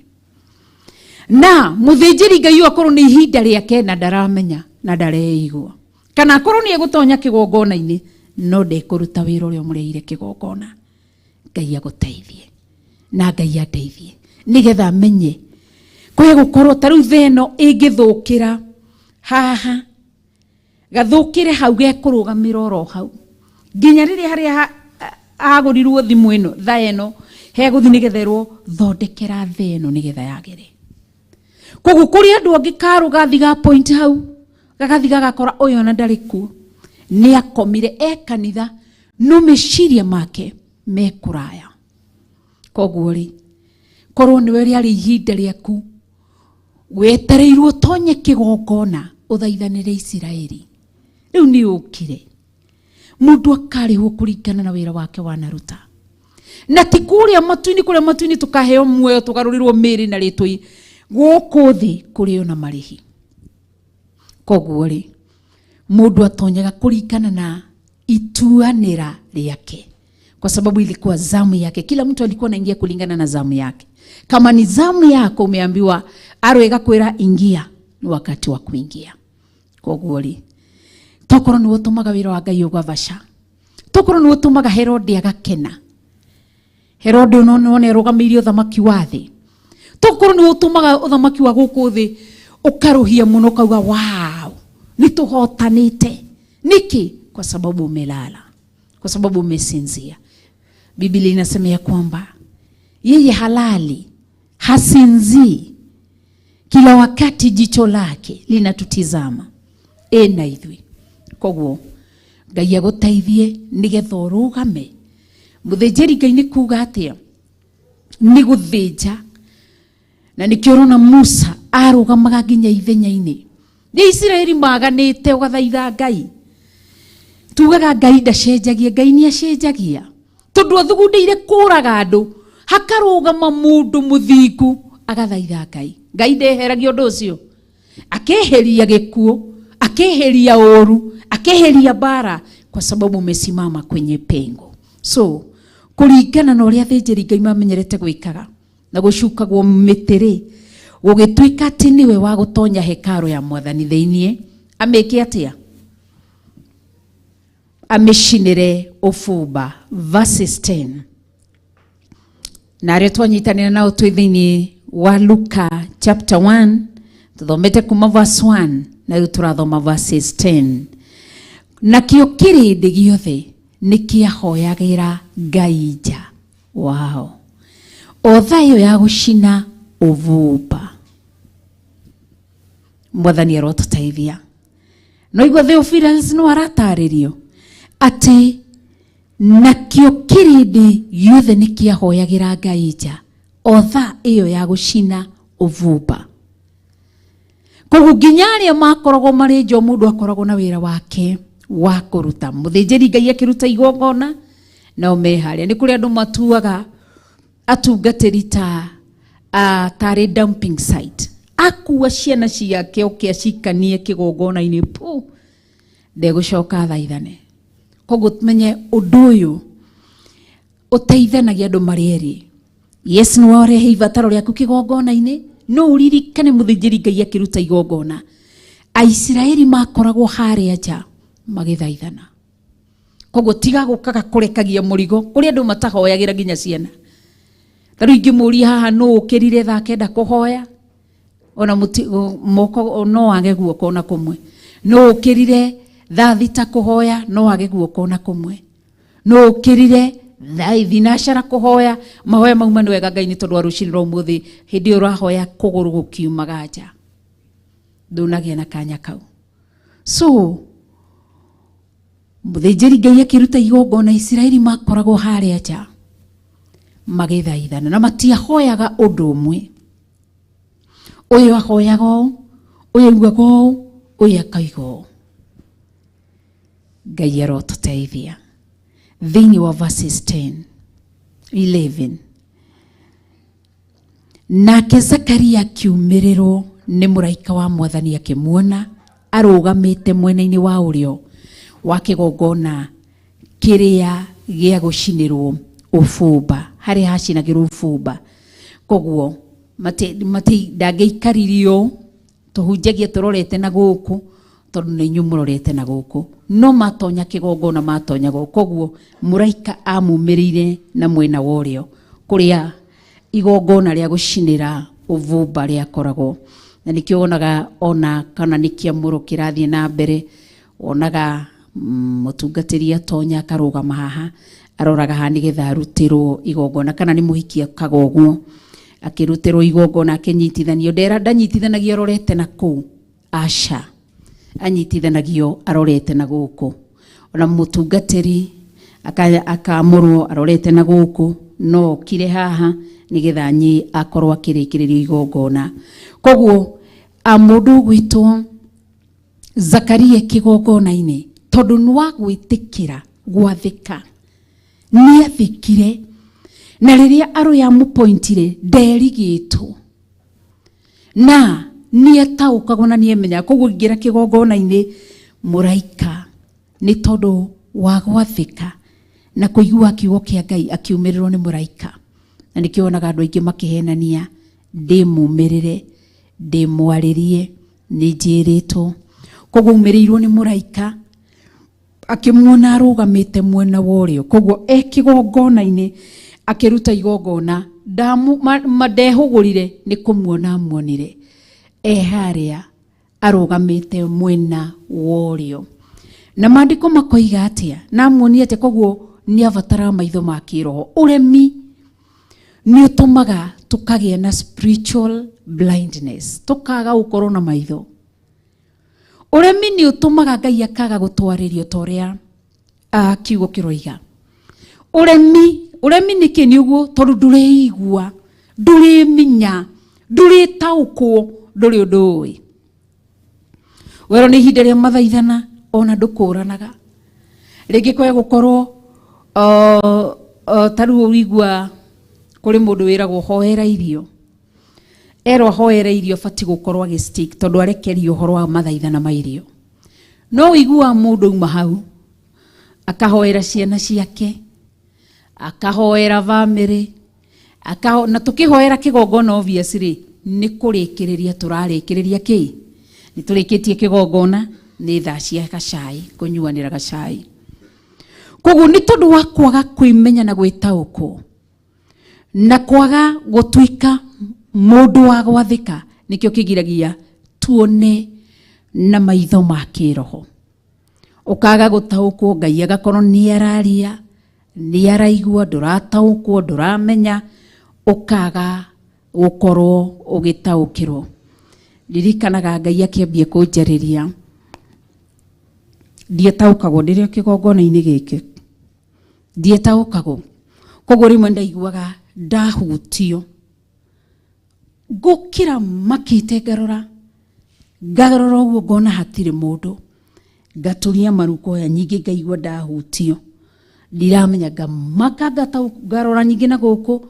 na mũthĩnjĩri Ngai ũyũ akorwo nĩ ihinda rĩake na ndaramenya na ndareigua kana akorwo nĩ egũtonya kĩgongona-inĩ no ndekũruta wĩra ũrĩa ũmũreire kĩgongona Ngai agũteithie na Ngai andeithie nĩgetha menye kwĩ gũkorwo ta rĩu thĩ ĩno ĩngĩthũkĩra haha gathũkĩre hau gekũrũgamĩra oro hau nginya rĩrĩa harĩa agũrirwo thimũ ĩno thaa ĩno hegũthi nĩgetha ĩrwo thondekera thĩ ĩno nĩgetha yagĩre koguo kũrĩ andũ angĩ karũ gathi ga point hau gagathi gagakora ũyũ ona ndarĩ kuo nĩ akomire e kanitha no meciria make me kũraya koguo rĩ korwo nĩwe rĩarĩ ihinda rĩaku wetereirwo ũtonye kĩgongona ũthaithanĩre Isiraeli Rĩu nĩ ũkire. Mũndũ akarĩhwo kũringana na wĩra wake wanaruta. Na ti kũrĩa matu-inĩ, kũrĩa matu-inĩ tũkaheo muoyo tũgarũrĩrwo mĩĩrĩ na rĩtwa gũkũ thĩ kũrĩ ona marĩhi. Koguo rĩ, mũndũ atonyaga kũringana na ituanĩra rĩake, kwa sababu ilikuwa zamu yake. Kila mtu alikuwa anaingia kulingana na zamu yake. Kama ni zamu yako umeambiwa aro ĩgakwĩra ingia, ni wakati wa kuingia. Koguo rĩ, tokorwo nĩwe ũtũmaga wĩra wa Ngai ũgavaca, tokorwo nĩwe ũtũmaga Herode agakena. Herode ono nĩwona arũgamĩire ũthamaki wa thĩ, tokorwo nĩwe ũtũmaga ũthamaki wa gũkũ thĩ ũkarũhia mũno, ũkauga wow, nĩtũhotanĩte. Niki? Kwa sababu umelala, kwa sababu umesinzia. Biblia inasema ya kwamba yeye halali, hasinzii, kila wakati jicho lake linatutizama. E na ithuĩ. Koguo Ngai agũteithie nĩgetha ũrũgame. Mũthĩnjĩri Ngai nĩ kuga atĩa? Nĩ gũthĩnja. Na nĩkĩo ũrona Musa arũgamaga nginya ithenya-inĩ. Nĩ Isiraeli maganĩte ũgathaitha Ngai. Tugaga Ngai ndacenjagia, Ngai nĩ acenjagia. Tondũ athugundĩire kũraga andũ, hakarũgama mũndũ mũthingu agathaitha Ngai. Ngai ndeheragia ũndũ ũcio. Akeheria gĩkuũ, akeheria ũru, akeheria bara, kwa sababu umesimama kwenye pengo. So kũringana na ũrĩa athĩnjĩri Ngai mamenyerete gwĩkaga na gũcukagwo mĩtĩ rĩ, gũgĩtuĩka atĩ nĩwe wa gũtonya hekaro ya mwathani thĩiniĩ, amĩke atĩa? Amĩcinĩre ũbumba. Verses 10. Na arĩa twanyitanĩra nao twĩ thĩiniĩ wa Luka chapter 1, tũthomete kuma verse 1 na rĩu tũrathoma verses 10. Nakĩo kĩrĩndĩ gĩothe nĩ kĩahoyagĩra Ngai nja. Wow. O thaa ĩyo ya gũcina ũbumba. Mwathani arotũteithia. No igua Theophilus no aratarĩrio atĩ nakĩo kĩrĩndĩ gĩothe nĩ kĩahoyagĩra Ngai nja o thaa ĩyo ya gũcina ũbumba. Koguo nginya arĩa makoragwo marĩ nja, mũndũ akoragwo na wĩra wake wa kũruta. Mũthĩnjĩri Ngai akĩruta igongona nao me harĩa. Nĩ kũrĩ andũ matuaga atungatĩri ta tarĩ dumping site. Akua ciana ciake oke acikanie kĩgongona-inĩ pu, ndegũcoka athaithane. Koguo tumenye ũndũ ũyũ ũteithanagia andũ marĩ erĩ. Yes, nĩ warehe ibataro rĩaku kĩgongona-inĩ, no ũririkane mũthĩnjĩri Ngai akĩruta igongona. Aisiraeli makoragwo harĩa nja magĩthaithana. Koguo tiga gũkaga kũrekagia mũrigo kũrĩ andũ matahoyagĩra nginya ciana. Ta rĩu ingĩmũria haha nũ ũkĩrire thaa kenda kũhoya, ona moko no wage guoko ona kũmwe. Nũ ũkĩrire thaa thita kũhoya, no wage guoko ona kũmwe. Nũ ũkĩrire thaa thinacara kũhoya, mahoya mauma nĩ wega Ngai nĩ tondũ wa rũcinĩ rwa ũmũthĩ, hĩndĩ ĩyo ũrahoya kũgũrũ gũkiumaga nja, ndũnagĩa na kanya kau. So mũthĩnjĩri Ngai akĩruta igongona, Isiraeli makoragwo harĩa nja magĩthaithana na matiahoyaga ũndũ ũmwe. Ũyũ ahoyaga ũũ, ũyũ augaga ũũ, ũyũ akauga ũũ. Ngai arotũteithia. Thĩinĩ wa verses 10, 11. Nake Zakaria akiumĩrĩrwo nĩ mũraika wa mwathani akĩmuona arũgamĩte mwena-inĩ wa ũrĩo wa kĩgongona kĩrĩa gĩa gũcinĩrwo ũbumba, harĩa hacinagĩrwo ũbumba. Koguo ndangĩikaririo, tũhunjagia tũrorete na gũkũ tondũ nĩ inyuĩ mũrorete na gũkũ, no matonya kĩgongona matonya gũkũ. Koguo mũraika amumĩrĩire na mwena wa ũrĩo kũrĩa igongona rĩa gũcinĩra ũbumba rĩakoragwo. Na nĩkĩo wonaga ona kana nĩ kĩamũro kĩrathiĩ na mbere, wonaga mũtungatĩri atonya akarũgama haha aroraga haha nĩgetha arutĩrwo igongona, kana nĩ mũhiki akaga ũguo akĩrutĩrwo igongona akĩnyitithanio. Ndera ndanyitithanagio arorete na kũu, aca, anyitithanagio arorete na gũkũ. Ona mũtungatĩri akamũrwo arorete na gũkũ, no okire haha nĩgetha akorwo akĩrĩkĩrĩrio igongona. Koguo mũndũ ũgwĩtwo Zakaria kĩgongona-inĩ tondũ nĩ wa gwĩtĩkĩra gwathĩka nĩ athĩkire na rĩrĩa arũya amũpointire nderigĩtwo na nĩ ataũkagwo na nĩ emenyaga koguo ingĩra kĩgongona-inĩ mũraika nĩ tondũ wa gwathĩka na kũigua kiugo kĩa Ngai akiumĩrĩrwo nĩ mũraika na nĩkĩo wonaga andũ aingĩ makĩhenania ndĩmumĩrĩre ndĩmwarĩrie nĩ njĩrĩtwo koguo umĩrĩirwo nĩ mũraika akĩmuona arũgamĩte mwena wa ũrĩo koguo e kĩgongona-inĩ akĩruta igongona ndehũgũrire nĩ kũmuona amuonire e harĩa arũgamĩte mwena wa ũrĩo na maandĩko makoiga atĩa na amuonie atĩa koguo nĩ abataraga maitho ma kĩroho ũremi nĩ ũtũmaga tũkagĩa na spiritual blindness tũkaga gũkorwo na maitho ũremi nĩ ũtũmaga Ngai akaga gũtwarĩrio ta ũrĩa kiugo kĩroiga ũremi ũremi nĩkĩ nĩ ũguo tondũ ndũrĩigua ndũrĩmenya ndũrĩtaũkwo ndũrĩ ũndũ ũĩ werwo nĩ ihinda rĩa mathaithana ona ndũkũranaga rĩngĩ kwaya gũkorwo ta rĩu ũigua kũrĩ mũndũ wĩragwo hoera irio erwo hoere irio bati gũkorwo agĩ stick tondũ arekerio ũhoro wa mathaithana ma irio no ũiguaga mũndũ auma hau akahoera ciana ciake akahoera bamĩrĩ na tũkĩhoera kĩgongona obviously nĩ kũrĩkĩrĩria tũrarĩkĩrĩria kĩ nĩ tũrĩkĩtie kĩgongona nĩ thaa cia gacai kũnyuanĩra gacai koguo nĩ tondũ wa kwaga kwĩmenya na gwĩtaũkwo na kwaga gũtuĩka mũndũ wa gwathĩka nĩkĩo kĩgiragia tuone na maitho ma kĩroho ũkaga gũtaũkwo Ngai agakorwo nĩ araria nĩ araigua ndũrataũkwo ndũramenya ũkaga gũkorwo ũgĩtaũkĩrwo ririkanaga Ngai akĩambia kũnjarĩria ndietaũkagwo ndĩrĩ o kĩgongona-inĩ gĩkĩ ndietaũkagwo koguo rĩmwe ndaiguaga ndahutio ngũkĩra makĩte ngarora ngarora ũguo ngona hatirĩ mũndũ ngaturia maru koya nyingĩ ngaigua ndahutio ndiramenya ngamaka ngarora nyingĩ na gũkũ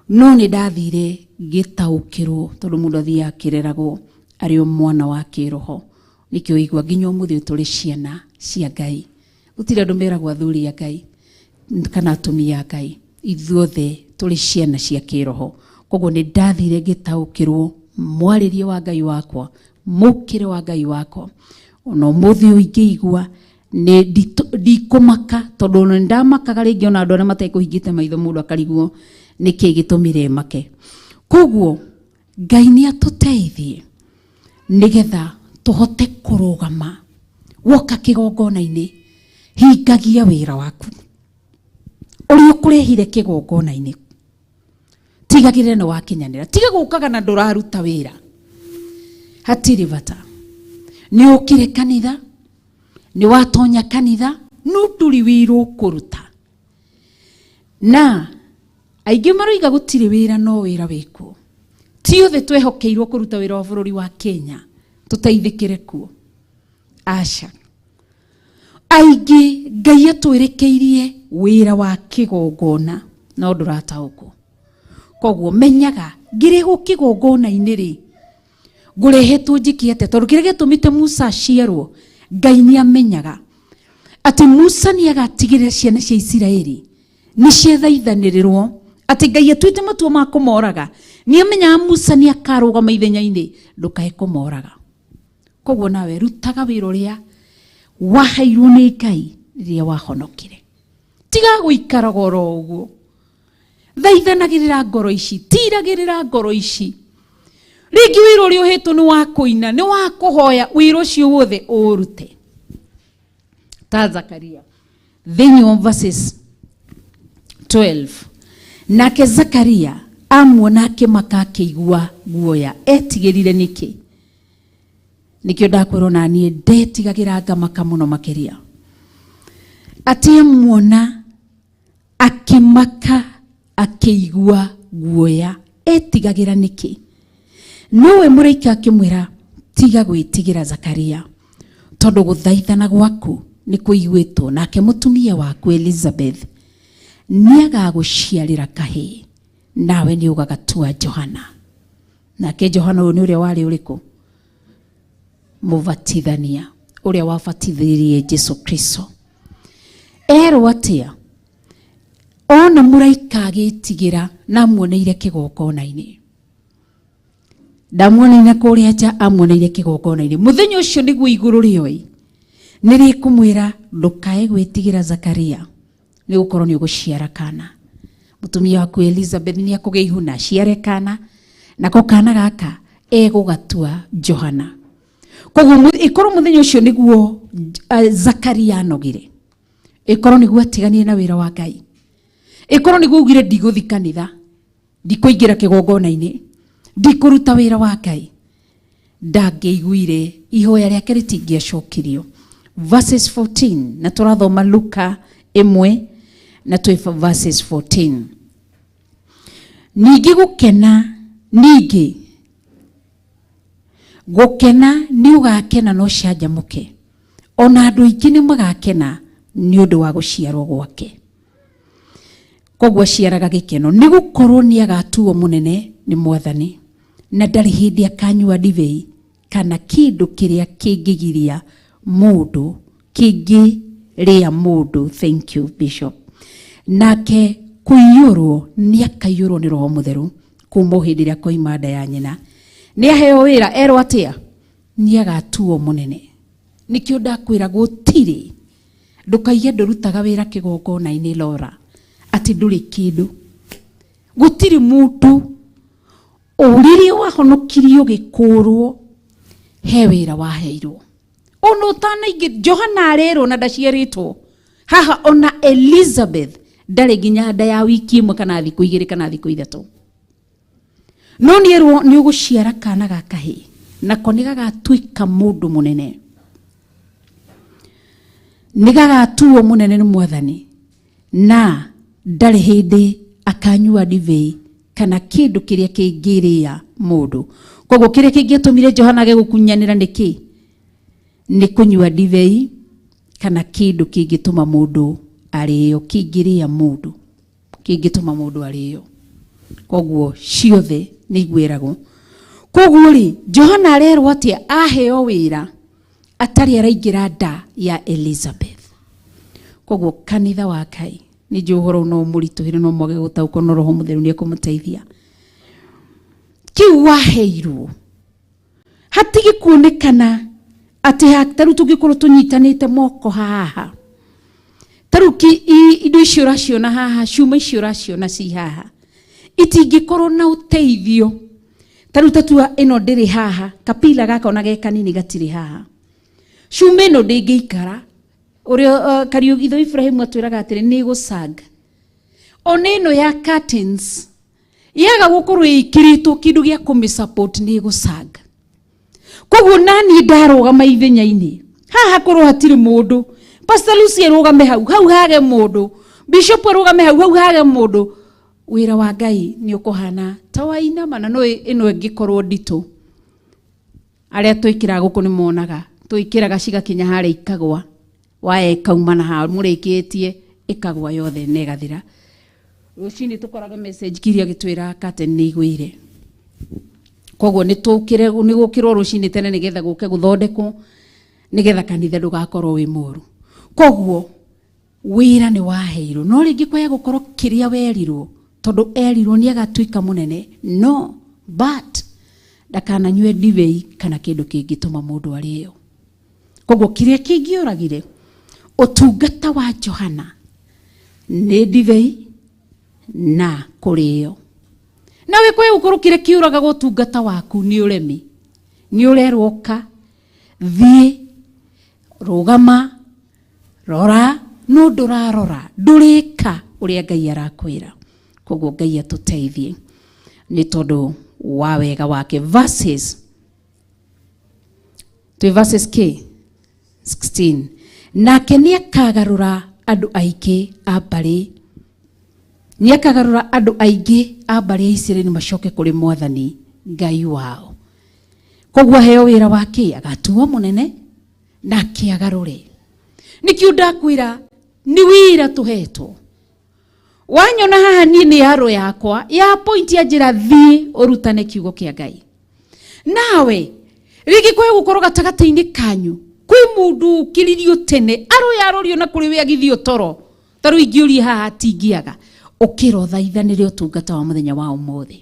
no nĩ ndathire ngĩtaũkĩrwo tondũ mũndũ athiaga akĩreragwo arĩ o mwana wa kĩroho nĩkĩo igua nginya ũmũthĩ tũrĩ ciana cia Ngai gũtirĩ andũ meragwo athuri a Ngai kana atumia a Ngai ithuothe tũrĩ ciana cia kĩroho koguo nĩ ndathire ngĩtaũkĩrwo mwarĩrie wa Ngai wakwa mũkĩre wa Ngai wakwa ona ũmũthĩ ũyũ ingĩigua nĩ ndikũmaka tondũ ona nĩ ndamakaga rĩngĩ ona andũ arĩa matekũhingĩte maitho mũndũ akarigwo nĩkĩ gĩtũmire make koguo Ngai nĩ atũteithie nĩgetha tũhote kũrũgama woka kĩgongona-inĩ hingagia wĩra waku ũrĩa ũkũrehire kĩgongona-inĩ tigagĩrĩra nĩ wakinyanĩra tiga gũkaga na ndũraruta wĩra hatirĩ bata nĩ ũkire kanitha nĩ watonya kanitha no ndũrĩ wĩra ũkũruta na aingĩ maroiga gũtirĩ wĩra no wĩra wĩkuo ti othe twehokeirwo kũruta wĩra wa bũrũri wa Kenya tũteithĩkĩre kuo aca aingĩ Ngai atwĩrĩkĩirie wĩra wa kĩgongona no ndũrataũkwo koguo menyaga ngĩrĩhwo kĩgongona-inĩ rĩ ngũrehetwo njĩke atĩa tondũ kĩrĩa gĩatũmĩte Musa aciarwo Ngai nĩ amenyaga atĩ Musa nĩ agatigĩrĩra ciana cia Isiraeli nĩ ciathaithanĩrĩrwo atĩ Ngai atuĩte matua ma kũmoraga nĩ amenyaga Musa nĩ akarũgama ithenya-inĩ ndũkae kũmoraga koguo nawe rutaga wĩra ũrĩa waheirwo nĩ Ngai rĩrĩa wahonokire tiga gũikaraga oro ũguo thaithanagĩrĩra ngoro ici tiragĩrĩra ngoro ici rĩngĩ wĩra ũrĩa ũhetwo nĩ wa kũina nĩ wa kũhoya wĩra ũcio wothe ũũrute ta Zakaria thĩinĩ wa verses 12 nake Zakaria amuona akĩmaka akĩigua guoya etigĩrire nĩkĩ nĩkĩo ndakwĩrwo na niĩ ndetigagĩra ngamaka mũno makĩria atĩ amuona akĩmaka akĩigua guoya etigagĩra nĩkĩ nowe mũraika akĩmwĩra tiga gwĩtigĩra Zakaria Tondũ gũthaithana gwaku nĩ kũiguĩtwo, nake mũtumia waku Elizabeth nĩ agagũciarĩra kahĩĩ, nawe nĩ ũgagatua Johana. Nake Johana ũyũ nĩ ũrĩa warĩ ũrĩkũ? Mũbatithania ũrĩa wabatithirie Jesu Kristo. Erwo atĩa? Ona mũraika agĩtigĩra na amuoneire kĩgongona-inĩ. Ndamuoneire kũrĩa nja, amuoneire kĩgongona-inĩ. Mũthenya ũcio nĩguo igũrũ rĩoĩ nĩ rĩkũmwĩra ndũkae gwĩtigĩra Zakaria, nĩ gũkorwo nĩ ũgũciara kana. Mũtumia waku Elizabeth nĩ akũgĩa ihu na aciare kana, nako kana gaka egũgatua Johana. Koguo ĩkorwo mũthenya ũcio nĩguo Zakaria anogire, ĩkorwo nĩguo atiganire na wĩra wa Ngai, ĩkorwo nĩguo augire ndigũthi kanitha, ndikũingĩra kĩgongona-inĩ, ndikũruta wĩra wa Ngai, ndangĩiguire ihoya rĩake rĩtingĩacokirio. Verses 14, na tũrathoma Luka 1 na twĩ verses 14. Ningĩ gũkena, ningĩ gũkena nĩ ũgakena na ũcanjamũke, ona andũ aingĩ nĩ magakena nĩ ũndũ wa gũciarwo gwake. Koguo aciaraga gĩkeno, nĩ gũkorwo nĩ agatuo mũnene nĩ Mwathani, na ndarĩ hĩndĩ akanyua ndibei kana kĩndũ kĩrĩa kĩngĩgiria mũndũ, kĩngĩrĩa mũndũ. Thank you Bishop. Nake kũiyũrwo nĩ akaiyũrwo nĩ Roho Mũtheru kuma hĩndĩ ĩrĩa akoima nda ya nyina. Nĩ aheo wĩra, erwo atĩa? Nĩ agatuo mũnene. Nĩkĩo ndakwĩra gũtirĩ, ndũkaige ndũrutaga wĩra kĩgongona-inĩ Laura, atĩ ndũrĩ kĩndũ. Gũtirĩ mũndũ ũrĩrĩ wahonokirio gĩkũrwo he wĩra waheirwo. Ona ũtanaingĩ Johana arerwo na ndaciarĩtwo haha, ona Elizabeth ndarĩ nginya nda ya wiki ĩmwe kana thikũ igĩrĩ kana thikũ ithatũ, no nĩerwo nĩ ũgũciara kana ga kahĩĩ, nako nĩ gagatuĩka mũndũ mũnene, nĩ gagatuo mũnene nĩ Mwathani, na ndarĩ hĩndĩ akanyua ndibei kana kĩndũ kĩrĩa kĩngĩrĩa mũndũ. Koguo kĩrĩa kĩngĩatũmire Johana age gũkunyanĩra nĩ kĩ? Nĩ kũnyua ndibei kana kĩndũ kĩngĩtũma mũndũ arĩo, kĩngĩrĩa mũndũ, kĩngĩtũma mũndũ arĩo. Koguo ciothe nĩ igwĩragwo. Koguo rĩ, Johana arerwo atĩa? Aheo wĩra atarĩ araingĩra nda ya Elizabeth. Koguo kanitha wa Ngai, nĩ njũĩ ũhoro no mũritũhĩre, no mwage gũtaũkwo, no Roho Mũtheru nĩ ekũmũteithia. Kĩu waheirwo hatige kuonekana atĩ ta rĩu tũngĩkorwo tũnyitanĩte moko haha, ta rĩu indo icio ũraciona haha, cuma icio ũraciona ci haha, itingĩkorwo na ũteithio. Ta rĩu tatua ĩno ndĩrĩ haha, kapila gaka ona ge kanini gatirĩ haha, cuma ĩno ndĩngĩikara. Ũrĩa Kariũki ithe Ibrahim atwĩraga atĩrĩ, nĩ ĩgũcanga. Ona ĩno ya curtains yaga gũkorwo ĩkĩrĩtwo kĩndũ gĩa kũmĩ support nĩ ĩgũcanga. Koguo naniĩ ndarũgama ithenya-inĩ haha, korwo hatirĩ mũndũ, Pastor Lucy arũgame hau, hau hage mũndũ, Bishop arũgame hau, hau hage mũndũ, wĩra wa Ngai nĩ ũkũhana ta wainama. Na no ĩno ĩngĩkorwo nditũ, arĩa twĩkĩraga gũkũ nĩ monaga twĩkĩraga cigakinya harĩa ikagwa, waya ĩkauma na haha mũrĩkĩtie ĩkagwa yothe na ĩgathira. Rũcinĩ tũkoraga message kiria gĩtwĩra curtain nĩ igũire. Koguo nĩ tũkĩre, nĩ gũkĩrwo rũcinĩ tene nĩgetha gũke gũthondekwo, nĩgetha kanitha ndũgakorwo wĩ mũru. Koguo wĩra nĩ waheirwo, no rĩngĩ kwaya gũkorwo kĩrĩa werirwo, tondũ erirwo nĩ agatuĩka mũnene, no but ndakananyue ndibei kana kĩndũ kĩngĩtũma mũndũ arĩo. Koguo kĩrĩa kĩngĩoragire ũtungata wa Johana nĩ ndibei na kũrĩo. Nawe kwaya gũkorwo kĩrĩa kĩũragaga ũtungata waku nĩ ũremi, nĩ ũrerwo ũka, thiĩ, rũgama, rora, no ndũrarora, ndũrĩka ũrĩa Ngai arakwĩra. Koguo Ngai atũteithie nĩ tondũ wa wega wake. Verses twĩ verses k 16, nake nĩ akagarũra andũ aingĩ a mbarĩ, nĩ akagarũra andũ aingĩ a mbarĩ ya Isiraeli macoke kũrĩ Mwathani Ngai wao. Koguo aheo wĩra wa kĩ? Agatuo mũnene Na akĩagarũre. Nĩkĩo ndakwĩra nĩ wĩra tũhetwo. Wanyona haha niĩ nĩ aro yakwa ya point ya njĩra thiĩ ũrutane kiugo kĩa Ngai. Nawe rĩngĩ kwĩ gũkorwo gatagatĩ-inĩ kanyu kwĩ mũndũ ũkĩririo tene arũyarũrio na kũrĩ we agithio toro ta rĩu ingĩũria haha atingĩaga ũkĩra ũthaithanĩre ũtungata wa mũthenya wa ũmũthĩ,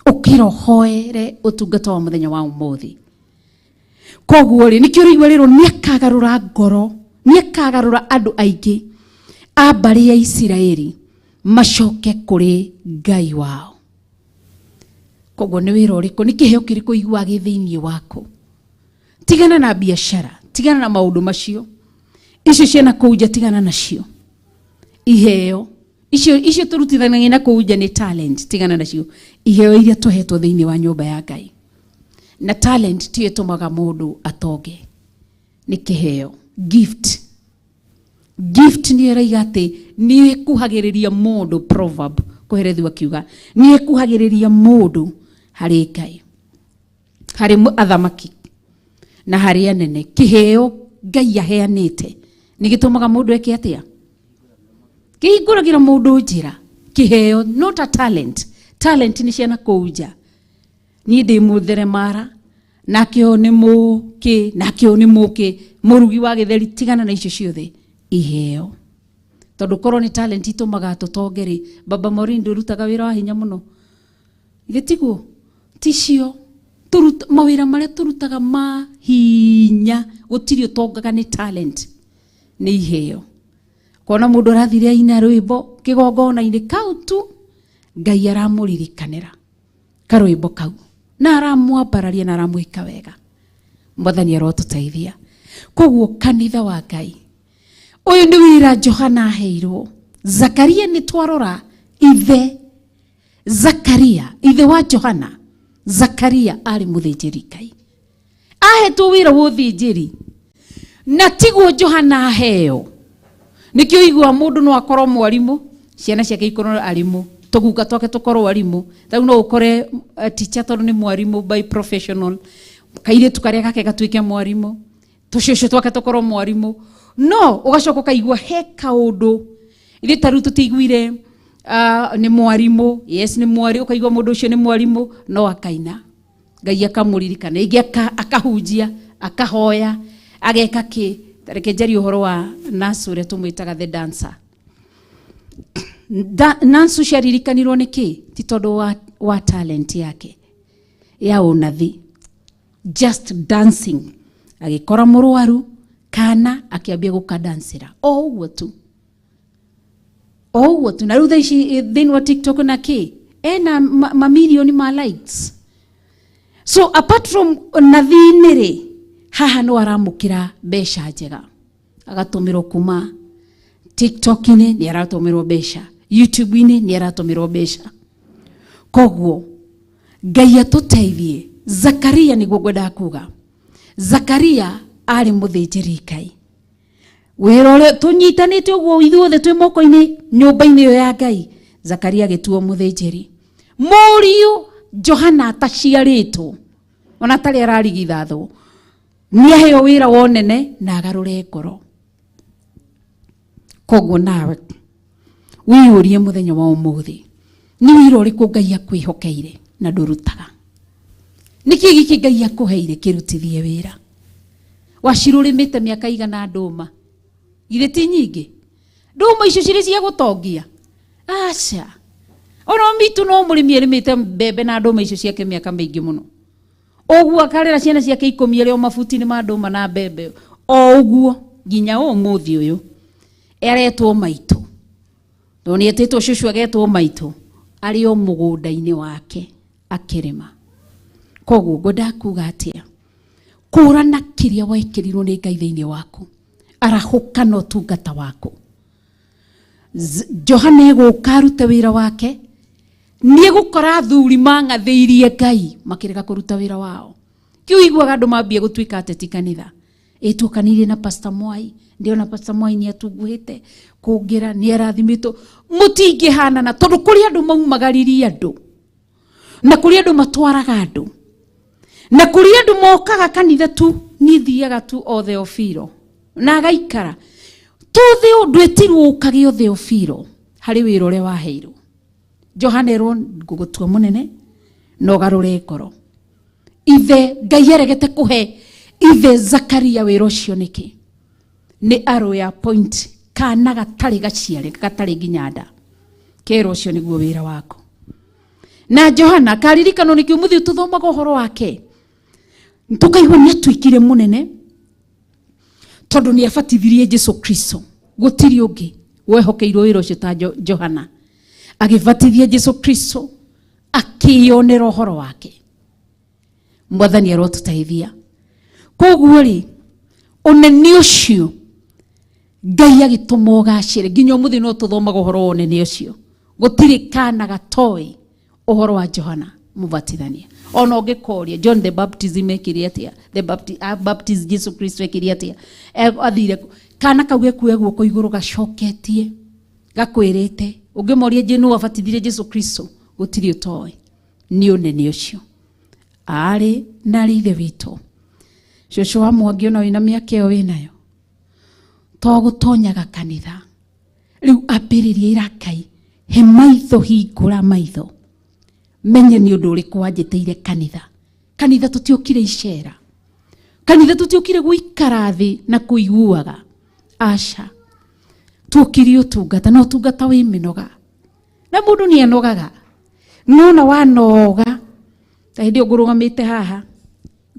ũkĩra ũhoere ũtungata wa mũthenya wa ũmũthĩ. Koguo rĩ nĩkĩo ũraigua rĩrwo nĩakagarũra ngoro, nĩakagarũra andũ aingĩ a mbarĩ ya Isiraeli macoke kũrĩ Ngai wao. Koguo nĩ wĩra ũrĩkũ, nĩ kĩheo kĩrĩkũ ũiguaga gĩ thĩinĩ waku? Tigana na biacara, tigana na maũndũ macio, icio ciana kũu nja tigana nacio. Iheo icio icio tũrutithanagia na kũu nja nĩ talent, tigana nacio. Iheo iria tũhetwo thĩinĩ wa nyũmba ya Ngai. Na talent tiyo ĩtũmaga mũndũ atonge, nĩ kĩheo, gift. Gift nĩ ĩraiga atĩ nĩ ĩkuhagĩrĩria mũndũ, proverb kũherethio akiuga nĩ ĩkuhagĩrĩria mũndũ harĩ Ngai, harĩ athamaki na harĩ anene. Kĩheo Ngai aheanĩte nĩ gĩtũmaga mũndũ eke atĩa? Kĩhingũragĩra mũndũ njĩra. Kĩheo not a talent. Talent nĩ ciana kũu nja. Niĩ ndĩ mũtheremara, nake ũyũ nĩ mũkĩ, nake ũyũ nĩ mũkĩ, mũrugi wa gĩtheri, tigana na icio ciothe. Iheo. Tondũ korwo nĩ talent itũmaga tũtonge rĩ, Baba Maureen ndũrutaga wĩra wa hinya mũno. Githĩ tiguo? Ticio. Mawĩra marĩa tũrutaga ma hinya, gũtirĩ ũtongaga nĩ talent, nĩ iheo. Kona mũndũ arathire aina rwĩmbo kĩgongona-inĩ kau tu, Ngai aramũririkanĩra karwĩmbo kau na aramwambararia na aramwĩka wega. Mwathani arotũteithia. Koguo kanitha wa Ngai ũyũ nĩ wĩra Johana aheirwo. Zakaria nĩ twarora ithe Zakaria, ithe wa Johana, Zakaria arĩ mũthĩnjĩri Ngai, ahetwo wĩra wa ũthĩnjĩri na tiguo Johana aheo. Nĩkĩo igua mũndũ no akorwo mwarimũ, ciana ciake ikorwo arimũ, tũguka twake tũkorwo arimũ. Rĩu no ũkore teacher tondũ nĩ mwarimũ by professional, kairĩtu karĩa gake gatuĩke mwarimũ, tũcũcũ twake tũkorwo mwarimũ. No ũgacoka ũkaigua he kaũndũ ithuĩ ta rĩu tũtiiguire nĩ mwarimũ, yes nĩ mwarimũ, ũkaigua mũndũ ũcio nĩ mwarimũ no akaina, Ngai akamũririkana, rĩngĩ akahunjia, akahoya, ageka kĩ. Ta reke njarie ũhoro wa nurse ũrĩa tũmwĩtaga the dancer. Nurse ũcio aririkanirwo nĩ kĩ? Ti tondũ wa talent yake ya ũnathi, just dancing. Agĩkora mũrwaru kana akĩambia gũkadancĩra o ũguo tu, o ũguo tu. Na rĩu thaa ici thĩinĩ wa TikTok na kĩ ena mamirioni ma likes. So apart from nathi-inĩ rĩ, haha no aramũkĩra mbeca njega, agatũmĩrwo kuma TikTok-inĩ nĩ aratũmĩrwo mbeca, YouTube-inĩ nĩ aratũmĩrwo mbeca. Koguo Ngai atũteithie. Zakaria nĩguo ngwendaga kuga, Zakaria arĩ mũthĩnjĩri Ngai, wĩra ũrĩa tũnyitanĩte ũguo ithuothe twĩ moko-inĩ nyũmba-inĩ ĩyo ya Ngai. Zakaria agĩtuo mũthĩnjĩri, mũriũ Johana ataciarĩtwo ona atarĩ ararigithathwo, nĩ aheo wĩra wa ũnene na agarũre ngoro. Koguo nawe wĩyũrie mũthenya wa ũmũthĩ, nĩ wĩra ũrĩkũ Ngai akwĩhokeire na ndũrutaga? Nĩkĩ gĩkĩ Ngai akũheire kĩrutithie wĩra? Wacirũrĩmĩte mĩaka igana ndũma, githĩ ti nyingĩ? Ndũma icio cirĩ cia gũtongia? Aca. Ona mitũ no mũrĩmi arĩmĩte mbembe na ndũma icio ciake mĩaka mĩingĩ mũno. Ũguo akarera ciana ciake 10 arĩ o mabuti-inĩ ma ndũma na mbembe o ũguo nginya ũmũthĩ ũyũ aretwo maitũ, tondũ nĩ etĩtwo cũcũ agetwo maitũ, arĩ o mũgũnda-inĩ wake akĩrĩma. Koguo ngwendaga kuga atĩa? Kũrana kĩrĩa wekĩrirwo nĩ Ngai thĩinĩ waku, arahũka na ũtungata waku. Johana egũka arute wĩra wake, nĩ egũkora athuri mang'athĩirie Ngai makĩrega kũruta wĩra wao. Kĩu iguaga andũ mambia gũtuĩka ateti kanitha. Ĩtuokanĩire na Pastor Mwai, ndĩona Pastor Mwai nĩ atunguhĩte kũngĩra, nĩ arathimĩtwo. Mũtingĩhanana tondũ kũrĩ andũ maumagaririe andũ, na kũrĩ andũ matwaraga andũ, na kũrĩ andũ mokaga kanitha tu Niĩ thiaga tu o Theofilo na agaikara to Theo, ndwĩtirwo ũkagĩo Theofilo harĩ wĩra ũrĩa waheirwo. Johana erwo ngũgũtua mũnene na ũgarũre ngoro. Ithe Ngai aregete kũhe ithe Zakaria wĩra ũcio nĩkĩ? Nĩ arrow ya point kana gatarĩ gaciare, gatarĩ nginya nda, kerwo ũcio nĩguo wĩra waku. Na Johana karirikano nĩkĩo mũthĩ tũthomaga ũhoro wake tũkaigua nĩ atuĩkire mũnene tondũ nĩ abatithirie Jesu Kristo. Gũtirĩ ũngĩ wehokeirwo wĩra ũcio ta Johana. Agĩbatithia Jesu Kristo, akĩyonera ũhoro wake. Mwathani arotũteithia. Koguo rĩ, ũnene ũcio Ngai agĩtũma ũgacĩre nginya ũmũthĩ no tũthomaga ũhoro wa ũnene ũcio. Gũtirĩ kana gatoĩ ũhoro wa Johana Mũbatithania. Ona ũngĩkoria John the Baptist mekire atĩa, the Baptist Jesu Kristo ekire atĩa, athire kũ? Kana kau gekuoya guoko igũrũ gacoketie gakwĩrĩte. Ũngĩmoria nĩ nũ wabatithirie Jesu Kristo, gũtirĩ ũtoĩ. Nĩ ũnene ũcio arĩ na arĩ ithe witũ. Cũcũ wa Mwangi ona wĩna mĩaka ĩyo wĩnayo, to gũtonyaga kanitha rĩu, ambĩrĩria irakai, he maitho, hingũra maitho menye nĩ ũndũ ũrĩkũ wanjĩtĩire kanitha. Kanitha tũtiũkire icera, kanitha tũtiũkire gũikara thĩ na kũiguaga, aca. Tuokire ũtungata, na ũtungata wĩ mĩnoga, na mũndũ nĩ anogaga. Nona wanoga ta hĩndĩ ĩyo ngũrũgamĩte haha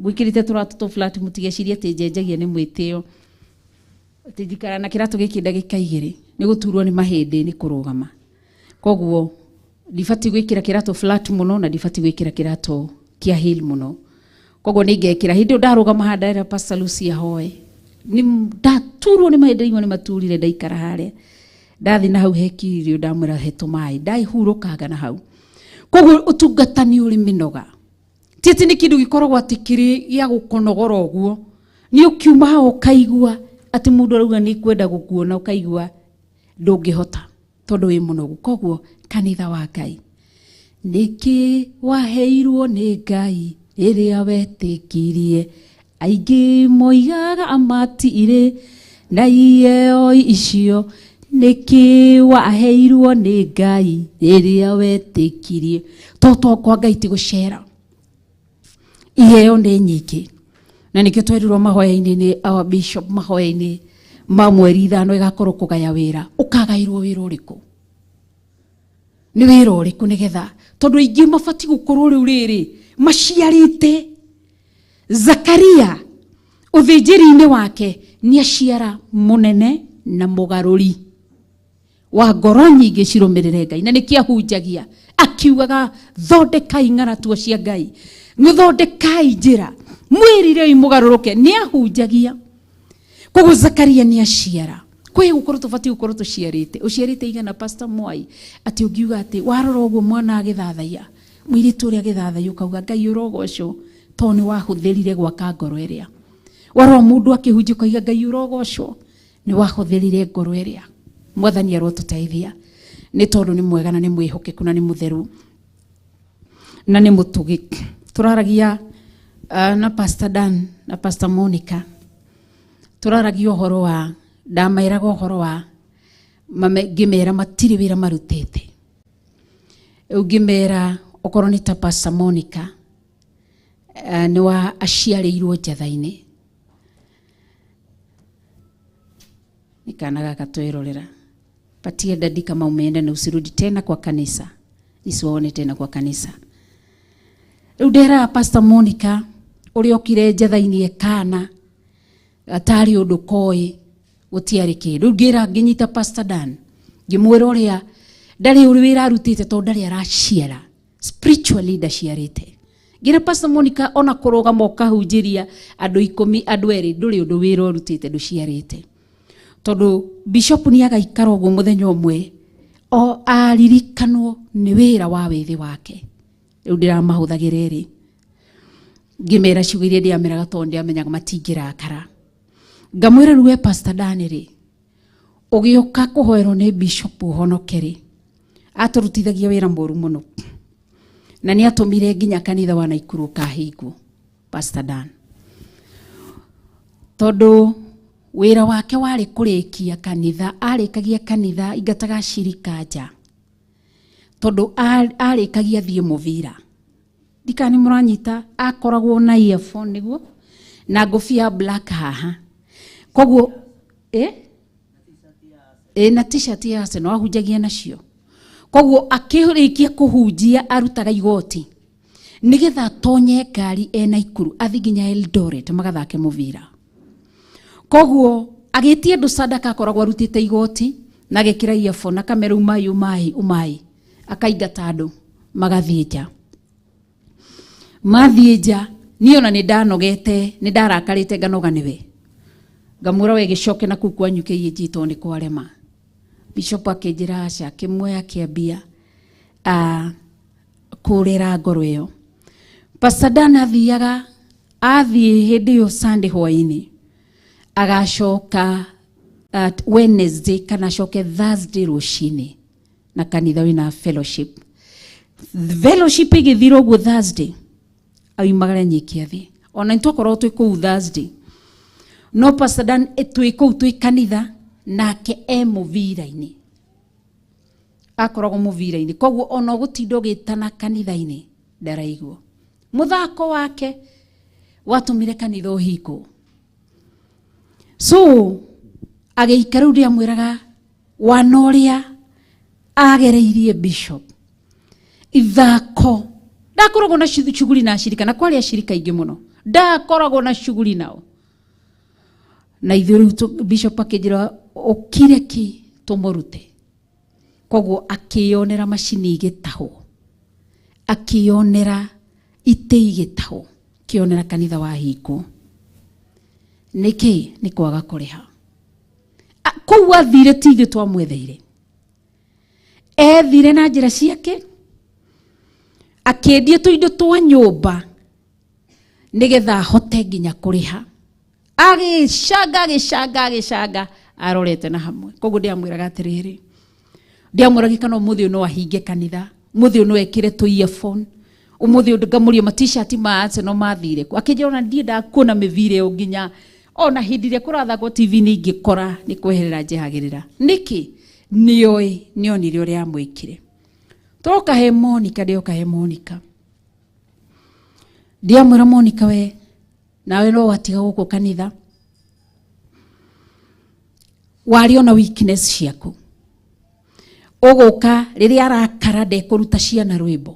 ngwĩkĩrĩte tũratũ tũ flat, mũtigecirie atĩ njenjagia nĩ mwĩtĩo, atĩ njikara na kĩratũ gĩkĩ ndagĩka 2 nĩ gũturwo nĩ mahĩndĩ nĩ kũrũgama. Koguo ndibatiĩ gwĩkĩra kĩratũ flat mũno na ndibatiĩ gwĩkĩra kĩratũ kĩa heel mũno, koguo nĩ ngekĩra. Hĩndĩ ĩyo ndarũgama haha ndera Pastor Lucy ahoe, nĩ ndaturwo nĩ mahĩndĩ, ndaigua nĩ maturire. Ndaikara harĩa, ndathi na hau hekirio, ndamwĩra he tũmaĩ, ndaihurũkanga na hau. Koguo ũtungata nĩ ũrĩ mĩnoga, ti atĩ nĩ kĩndũ gĩkoragwo atĩ kĩrĩ gĩa gũkũnogora ũguo. Nĩ ũkiuma hau ũkaigua atĩ mũndũ arauga nĩ kwenda gũkuona, ũkaigua ndũngĩhota tondũ wĩ mũnogu. Koguo kanitha wa Ngai, nĩkĩ waheirwo nĩ Ngai rĩrĩa wetĩkirie? Aingĩ moigaga matirĩ na iheo icio. Nĩkĩ waheirwo nĩ Ngai rĩrĩa wetĩkirie? Toto kwa Ngai ti gũcera, iheo nĩ nyingĩ, na nĩkĩo twerirwo mahoya-inĩ nĩ our bishop, mahoya-inĩ ma mweri 5 ĩgakorwo kũgaya wĩra. Ũkagaĩrwo wĩra ũrĩkũ? Nĩ wĩra ũrĩkũ? Nĩgetha tondũ aingĩ mabatiĩ gũkorwo rĩu rĩrĩ maciarĩte. Zakaria ũthĩnjĩri-inĩ wake nĩ aciara mũnene na mũgarũri wa ngoro nyingĩ cirũmĩrĩre Ngai, na nĩkĩo ahunjagia akiugaga, "Thondekai ng'aratua cia Ngai, thondekai njĩra, mwĩrirei mũgarũrũke." Nĩ ahunjagia. Koguo Zakaria nĩ aciara kwĩ gũkorwo tũbatiĩ gũkorwo tũciarĩte. Ũciarĩte igana, Pastor Mwai, atĩ ũngiuga atĩ warora ũguo mwana agĩthathaiya, mũirĩtu ũrĩa agĩthathaiya, ũkauga Ngai ũrogocwo tondũ nĩ wahũthĩrire gwaka ngoro ĩrĩa. Warora mũndũ akĩhunjia, ũkauga Ngai ũrogocwo nĩ wahũthĩrire ngoro ĩrĩa. Mwathani arotũteithia nĩ tondũ nĩ mwega na nĩ mwĩhokeku na nĩ mũtheru na nĩ mũtugi. Tũraragia na Pastor Dan na Pastor Monica, tũraragia ũhoro wa ndameraga ũhoro wa ngĩmera matirĩ wĩra marutĩte. Rĩu ngĩmera okorwo nĩ ta Pastor Monica, nĩ wa aciarĩirwo njatha-inĩ. Nĩ kana gaka twerorera. Patia daddy kama umeenda na usirudi tena kwa kanisa, nisiwaone tena kwa kanisa. Rĩu nderaga Pastor Monica ũrĩa okire njatha-inĩ ekana gatarĩ ũndũ koĩ, gũtiarĩ kĩndũ. Rĩu ngĩra ngĩnyita Pastor Dan ngĩmwĩra ũrĩa ndarĩ ũrĩ wĩra arutĩte tondũ ndarĩ araciara spiritually, ndaciarĩte. Ngĩra Pastor Monica ona kũrũgama ũkahunjĩria andũ 10, andũ 2, ndũrĩ ũndũ wĩra ũrutĩte, ndũciarĩte, tondũ bishop nĩ agaikara ũguo mũthenya ũmwe o aririkanwo nĩ wĩra wa wĩthĩ wake. Rĩu ndĩramahũthagĩra ĩrĩ ngĩmera ciugo iria ndĩameraga tondũ ndĩamenyaga matingĩrakara. Ngamwĩra, rĩu we Pastor Dan rĩ, ũgĩũka kũhoerwo nĩ bishop ũhonoke rĩ, atũrutithagia wĩra mũru mũno na nĩ atũmire nginya kanitha wa Naikuru ũkahingwo. Pastor Dan, Tondu wira wake wari kurikia kanitha, arikagia kanitha ingataga shirika nja. Tondu arikagia thie muvira. Ndikani muranyita akoragwo na earphone niguo na ngobia black haha. Koguo na t-shirt ya Arsenal ahunjagia nacio. Koguo akirikia kuhunjia arutaga igoti nigetha atonye ngari ena Ikuru athi nginya Eldoret magathake muvira. Koguo agitie andu sadaka akoragwo arutite igoti na agekira earphone akamera umai umai umai akaingata andu magathie nja. Mathie nja niĩ ona nĩ ndanogete nĩ ndarakarĩte nganoga nĩwe. Ngamwĩra we gĩcoke na kũu kwanyu KAG tondũ nĩ kwarema. Bishop akĩnjĩra aca, akĩmuoya akĩambia kũrera ngoro ĩyo. Pastor Dan athiaga athiĩ hĩndĩ ĩyo Sunday hwainĩ agacoka at Wednesday kana acoke Thursday rũcinĩ na kanitha wĩna fellowship. Fellowship ĩgĩthira ũguo Thursday aumagare nyiki athi. Ona nĩtwakorwo twĩ kũu Thursday. No Pastor Dan twĩ kũu twĩ kanitha nake e mũbira-inĩ. Akoragwo mũbira-inĩ. Koguo ona ũgũtinda ũgĩtana kanitha-inĩ ndaraigua. Mũthako wake watũmire kanitha ũhingwo. So agĩikara rĩu ndĩamwĩraga wana ũrĩa agereirie bishop ithako ndakoragwo na shughuli na ashirika na kwarĩ ashirika aingĩ mũno ndakoragwo na shughuli nao na ithuĩ rĩu bishop akĩnjĩra ũkire ki tũmũrute. Koguo akĩyonera macini igĩtahwo, akĩyonera itĩ igĩtahwo, akĩyonera kanitha wahingwo. Nĩkĩ? Nĩ kwaga kũrĩha. Kũu athire ti ithuĩ twamwetheire, ethire na njĩra ciake akĩendia tũindo twa nyũmba nĩgetha ahote nginya kũrĩha. Agĩcanga agĩcanga agĩcanga arorete na hamwe. Koguo ndĩamwĩraga atĩrĩrĩ, ndĩamwĩraga kana ũmũthĩ ũyũ no ahinge kanitha, ũmũthĩ ũyũ no ekĩre tũ earphone, ũmũthĩ ũyũ ngamũria ma t-shirt ma Arsenal mathire kũ. Akĩnjĩra ona ndiendaga kuona mĩbira ĩyo nginya ona hĩndĩ ĩrĩa kũrathakwo TV-inĩ ingĩkora nĩ kweherera njehagĩrĩra. Nĩkĩ? Nĩoĩ, nĩonire ũrĩa amwĩkire. Tũroka he Monica, ndĩoka he Monica. Ndiamwĩra Monica we, nawe no watiga gũkũ kanitha. Warĩ ona weakness ciaku. Ũgũka rĩrĩa arakara ndekũruta ciana rwĩmbo.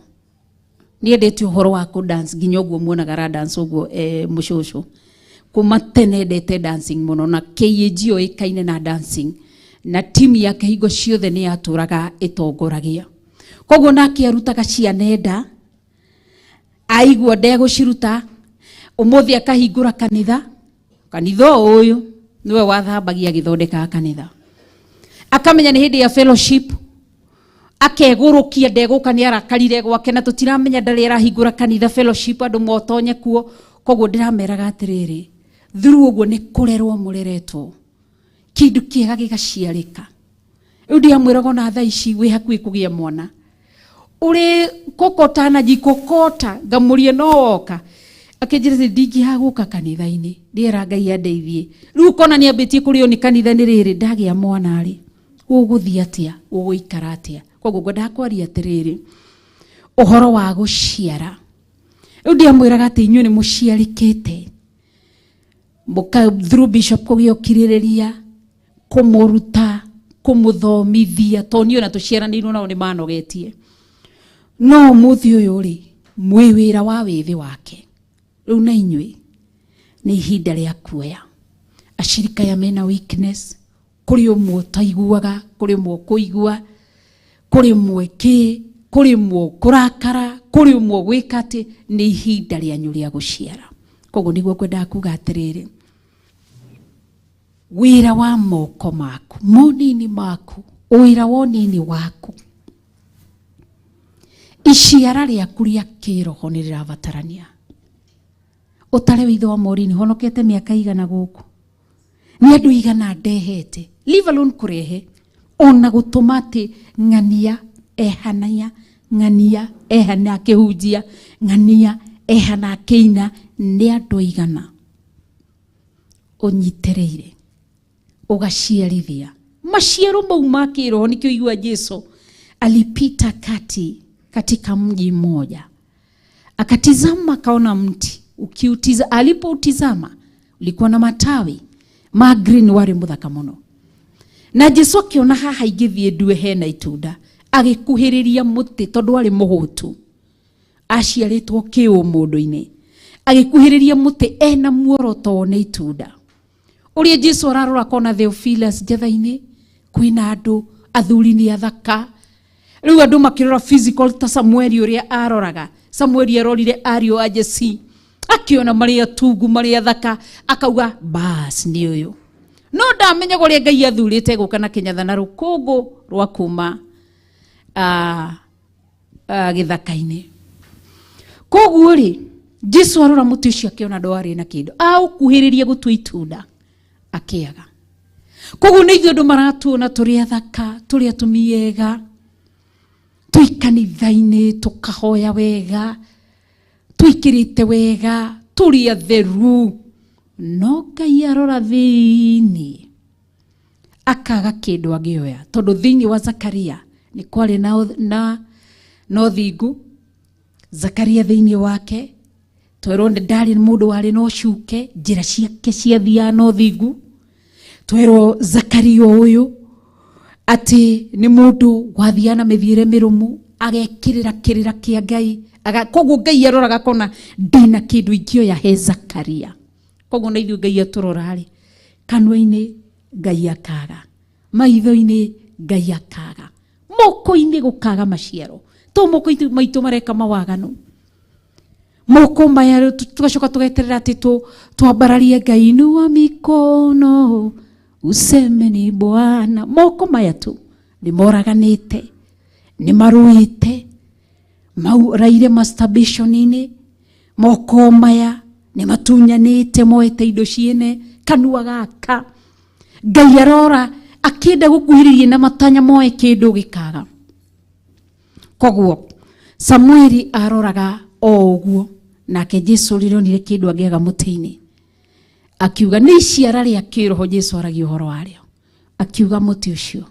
Niendete ũhoro wa kũ dance nginya ũguo muonaga ara dance ũguo mũcũcũ. Kuma tene endete dancing mũno na KAG yoĩkaine na dancing na timu yake hingo ciothe nĩ yatũraga ĩtongoragia. Koguo nake arutaga ciana enda aigua ndegũciruta ũmũthĩ akahingũra kanitha, kanitha ũyũ nĩwe wathambagia agĩthondekaga kanitha. Akamenya nĩ hĩndĩ ya fellowship akegũrũkia ndegũka nĩ arakarire gwake na tũtiramenya ndarĩ arahingũra kanitha fellowship andũ motonye kuo. Koguo ndĩrameraga atĩrĩrĩ, through ũguo nĩ kũrerwo mũreretwo kĩndũ kĩega gĩgaciarĩka. Rĩu ndiamwĩraga ona thaa ici wĩ hakuhĩ kũgĩa mwana ũrĩ kokota na jikokota ngamũrie no woka akĩnjĩra atĩ ndingĩaga gũka kanitha-inĩ ndiera Ngai andeithie. Rĩu ũkona nĩ ambĩtie kũrĩo nĩ kanitha nĩ rĩrĩ ndagĩa mwana rĩ ũgũthiĩ atĩa ũgũikara atĩa. Koguo ngwendaga kwaria atĩrĩrĩ ũhoro wa gũciara. Rĩu ndiamwĩraga atĩ inyuĩ nĩ mũciarĩkĩte mũka through bishop kũgĩa ũkirĩrĩria kũmũruta kũmũthomithia tondũ niĩ ona tũciaranĩirwo nao nĩ manogetie. No ũmũthĩ ũyũ rĩ mwĩ wĩra wa wĩthĩ wake. Rĩu na inyuĩ nĩ ihinda rĩa kuoya ashirika aya mena weakness, kũrĩ ũmwe ũtaiguaga, kũrĩ ũmwe ũkũigua, kũrĩ ũmwe kĩ, kũrĩ ũmwe ũkũrakara, kũrĩ ũmwe ũgwĩka atĩ nĩ ihinda rĩanyu rĩa gũciara. Koguo nĩguo ngwendaga kuga atĩrĩrĩ, wĩra wa moko maku monini maku, wĩra wa ũnini waku, iciara rĩaku rĩa kĩroho nĩ rĩrabatarania. Ũtare wĩitho wa Maureen honokete mĩaka igana gũkũ nĩ andũ igana ndehete, leave alone kũrehe ona gũtũma atĩ ng'ania ehania, ng'ania ehana akĩhunjia, ng'ania ehana akĩina, nĩ andũ igana. Ũnyitĩrĩire ũgaciarithia maciaro mau ma kĩroho. Nĩkĩo igua Jesu alipita katika mji mmoja, akatizama akaona mti ukiutiza, alipoutizama ulikuwa na matawi ma green warĩ mũthaka mũno. Na Jesu akiona haha ingĩthiĩ ndue hena itunda, agĩkuhĩrĩria mũtĩ tondũ arĩ mũhũtu, aciarĩtwo kĩũmũndũ-inĩ, agĩkuhĩrĩria mũtĩ ena muoroto wone itunda. Ũrĩa Jesu ararora akona Theophilus njetha-inĩ kwĩna andũ athuri nĩ athaka. Rĩu andũ makĩrora physical ta Samueli ũrĩa aroraga. Samueli arorire ariũ a Jesi akiona marĩ atungu marĩ athaka, akauga bas nĩ ũyũ. No ndamenyaga ũrĩa Ngai athurĩte gũka na kĩnyatha na rũkũngũ rwa kuma gĩthaka-inĩ. Koguo rĩ, Jesu arora mũtĩ ũcio akĩona ndwarĩ na kĩndũ, aũkuhĩrĩria gũtua itunda akĩaga. Koguo nĩ ithuĩ andũ maratuona tũrĩ athaka, tũrĩ atumia ega, twĩ kanitha-inĩ tũkahoya wega, twĩkĩrĩte wega, tũrĩ atheru, no Ngai arora thĩinĩ akaga kĩndũ angĩoya, tondũ thĩinĩ wa Zakaria nĩ kwarĩ na ũthingu. Zakaria thĩinĩ wake twerwo ndarĩ mũndũ warĩ na ũcuke, njĩra ciake ciathiaga na ũthingu. Twerwo Zakaria ũyũ atĩ nĩ mũndũ wathiaga na mĩthiĩre mĩrũmu, agekĩrĩra kĩrĩra kĩa Ngai. Koguo Ngai aroraga akona ndĩna kĩndũ ingĩoya he Zakaria. Koguo na ithuĩ Ngai atũrora rĩ, kanua-inĩ Ngai akaga, maitho-inĩ Ngai akaga, moko-inĩ gũkaga maciaro. To moko maitũ mareka mawaganu, moko maya rĩu tugacoka tugeterera atĩ twambararie Ngai, inua mikono useme ni Bwana. Moko maya tu nĩ moraganĩte, nĩ marũĩte, mauraire masturbation-inĩ. Moko maya nĩ matunyanĩte, moete indo ciene. Kanua gaka Ngai arora akĩenda gũkuhĩrĩria na matanya moe kĩndũ gĩkaga. Koguo Samueli aroraga o ũguo, nake Jesu rĩrĩa onire kĩndũ angĩaga mũtĩ-inĩ akiuga nĩ iciara rĩa kĩroho Jesu aragia ũhoro warĩo, akiuga mũtĩ ũcio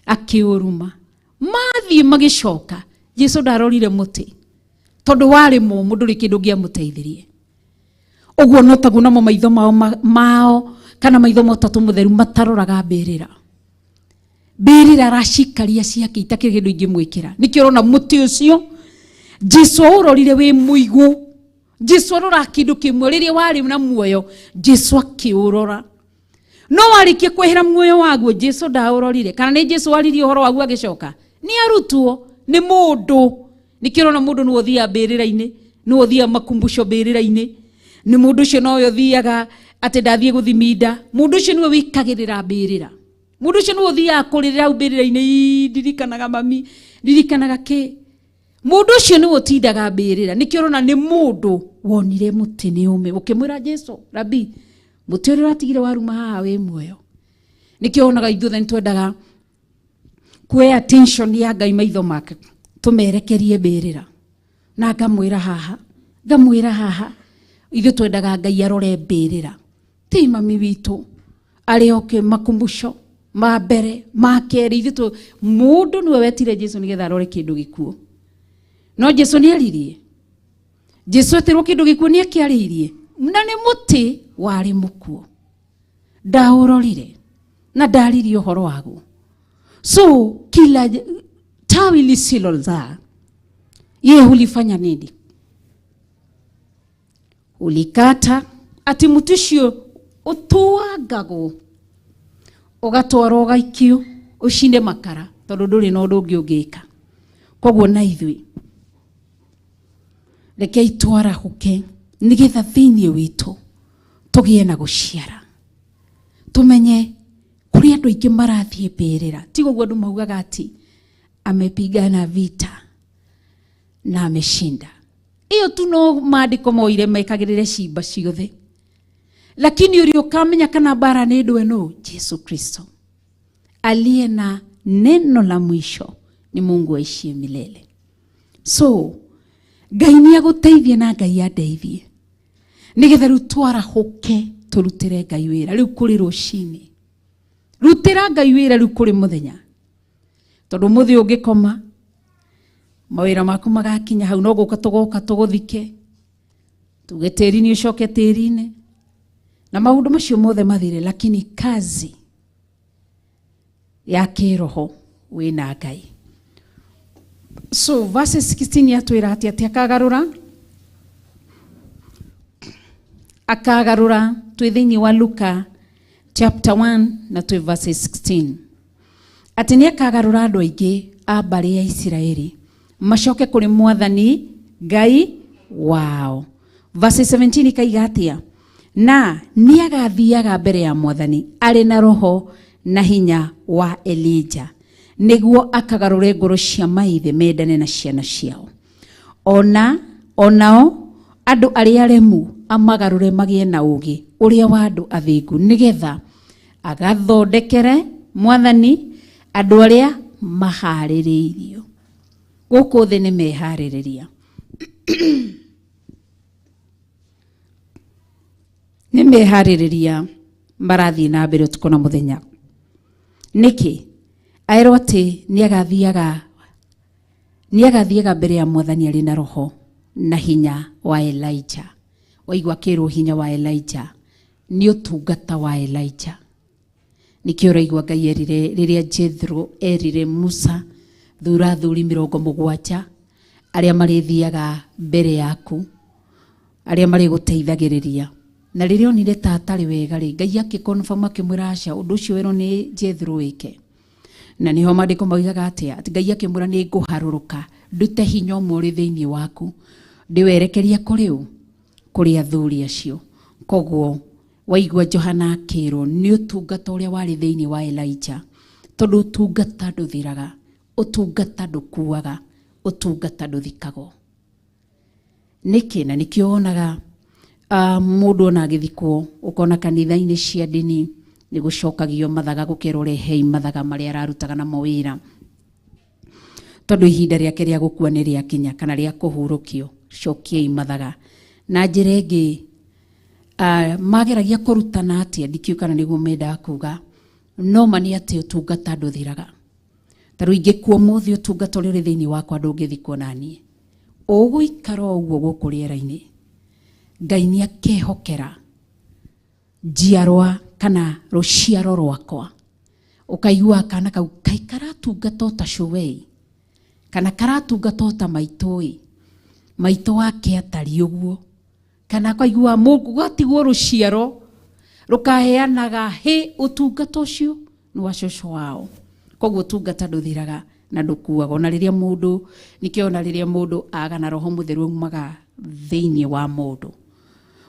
akĩũruma. Mathiĩ magĩcoka, Jesu ndarorire mũtĩ tondũ warĩ mũmũ, ndũrĩ kĩndũ ũngĩamũteithirie. Ũguo no taguo namo maitho mao mao kana maitho ma Ũtatũ Mũtheru mataroraga mbĩrĩra. Mbĩrĩra aracikaria ciake itakĩrĩ kĩndũ ingĩmwĩkĩra. Nĩkĩo ũrona mũtĩ ũcio Jesu aũrorire wĩ mũigũ. Jesu aroraga kĩndũ kĩmwe rĩrĩa warĩ na muoyo, Jesu akĩũrora. No warĩkia kwehera muoyo waguo, Jesu ndaũrorire. Kana nĩ Jesu waririe ũhoro waguo agĩcoka? Nĩ arutwo, nĩ mũndũ. Nĩkĩo ũrona mũndũ nĩwe ũthiaga mbĩrĩra-inĩ, nĩwe ũthiaga makumbusho mbĩrĩra-inĩ. Nĩ mũndũ ũcio nowe ũthiaga atĩ ndathiĩ gũthiminda. Mũndũ ũcio nĩwe wĩkagĩrĩra mbĩrĩra. Mũndũ ũcio nĩwe ũthiaga kũrĩrĩra hau mbĩrĩra-inĩ, ii, ndirikanaga mami, ndirikanaga kĩ. Mũndũ ũcio nĩwe ũtindaga mbĩrĩra. Nĩkĩo ũrona nĩ mũndũ wonire mũtĩ nĩ ũme. Ũkĩmwĩra Jesu, Rabi, mũtĩ ũrĩa ũratigire waruma haha wĩ muoyo. Nĩkĩo wonaga ithuothe nĩ twendaga kuoya attention ya Ngai maitho make tũmerekerie mbĩrĩra. Na ngamwĩra haha, ngamwĩra haha, ithuĩ twendaga Ngai arore mbĩrĩra. Ti mami witũ arĩ oke makumbusho ma mbere ma kerĩ, ithuĩ mũndũ nĩwe wetire Jesu nĩgetha arore kĩndũ gĩkuũ. No Jesu nĩ aririe. Jesu etirwo kĩndũ gĩkuũ nĩ akĩarĩirie, na nĩ mũtĩ warĩ mũkuũ. Ndaũrorire na ndaririe ũhoro waguo. So kila tawi lisilozaa yeye hulifanya nini? Ulikata. Ati mũtĩ ũcio ũtuangagwo ũgatwarwo ũgaikio ũcine makara tondũ ndũrĩ na ũndũ ũngĩ ũngĩka. Koguo na ithuĩ rekei twarahũke nĩgetha thĩinĩ witũ tũgĩe na gũciara, tũmenye kũrĩ andũ aingĩ marathiĩ mbĩrĩra. Tiga ũguo andũ maugaga atĩ amepigana vita na ameshinda. Iyo tu no maandĩko moire mekagĩrĩre cimba ciothe, lakini ũrĩa ũkamenya kana mbara nĩ ndwe nũ? Jesu Kristo aliye na neno la mwisho ni Mungu aishie milele. So Ngai nĩ agũteithie na Ngai andeithie nĩgetha rĩu twarahũke Tũrutĩre Ngai wĩra rĩu kũrĩ rũcinĩ. Rutĩra Ngai wĩra rĩu kũrĩ mũthenya. Tondũ mũthĩ ũngĩkoma mawĩra maku magakinya hau no gũka tũgoka tũgũthike. Tuge tĩri nĩ ũcoke tĩri-inĩ. Na maũndũ macio mothe mathire, lakini kazi ya kĩroho wĩna Ngai. So verse 16 yatwĩra atĩ atĩ akagarũra akagarũra twĩ thĩinĩ wa Luka chapter 1 na twĩ verse 16 atĩ nĩ akagarũra andũ aingĩ a mbarĩ ya Isiraeli macoke kũrĩ Mwathani Ngai wao. Verse 17 ikaiga atĩa? Na nĩ agathiaga mbere ya Mwathani arĩ na roho na hinya wa Elijah nĩguo akagarũre ngoro cia maithe mendane na ciana ciao, ona onao andũ arĩa aremu amagarũre magĩe na ũũgĩ ũrĩa wa andũ athingu, nĩgetha agathondekere Mwathani andũ arĩa maharĩrĩirio. Gũkũ thĩ nĩ meharĩrĩria, nĩ meharĩrĩria marathiĩ na mbere ũtukũ na mũthenya. Nĩkĩ aerwo atĩ nĩ agathiaga mbere ya Mwathani arĩ na roho na hinya wa Elijah. Waigua akĩrwo hinya wa Elijah nĩ ũtungata wa Elijah. Nĩkĩo ũraigua Ngai erire rĩrĩa Jethro erire Musa, thura athuri 70 arĩa marĩthiaga mbere yaku, arĩa marĩgũteithagĩrĩria. Na rĩrĩa onire ta atarĩ wega rĩ, Ngai akĩconfirm akĩmwĩra aca, ũndũ ũcio werwo nĩ Jethro wĩke. Na nĩho maandĩko moigaga atĩa? Atĩ Ngai akĩmwĩra nĩ ngũharũrũka ndute hinya ũmwe ũrĩ thĩinĩ waku ndĩwerekeria kũrĩ ũ? Kũrĩ athuri acio. Koguo waigua Johana akĩrwo nĩ ũtungata ũrĩa warĩ thĩinĩ wa Elijah, tondũ ũtungata ndũthiraga, ũtungata ndũkuaga, ũtungata ndũthikagwo. Nĩkĩ? Na nĩkĩo wonaga mũndũ ona agĩthikwo ũkona kanitha-inĩ cia ndini nĩ gũcokagio mathaga, gũkerwo rehei mathaga marĩa ararutaga namo wĩra, tondũ ihinda rĩake rĩa gũkua nĩ rĩakinya kana rĩa kũhurũkio, cokiai mathaga. Na njĩra ĩngĩ mageragia kũrutana atĩa, ndikĩũĩ kana nĩguo mendaga kuga, no ma nĩ atĩ ũtungata ndũthiraga. Ta rĩu ingĩkua ũmũthĩ, ũtungata ũrĩa ũrĩ thĩinĩ wakwa ndũngĩthikwo naniĩ, ũgũikara o ũguo gũkũ rĩera-inĩ. Ngai nĩ akehokera njiarwa kana rũciaro rwakwa. Ũkaigua kana kau kaĩ karatungata o ta cũwe, kana karatungata o ta maitũ ĩ, maitũ wake atariĩ ũguo, kana akaigua gwatigwo rũciaro rũkaheanaga hĩ ũtungata ũcio nĩ wa cũcũ wao. Koguo ũtungata ndũthiraga na ndũkuaga. Ona rĩrĩa mũndũ, nĩkĩo ona rĩrĩa mũndũ aga na roho mũtheru aumaga thĩinĩ wa mũndũ.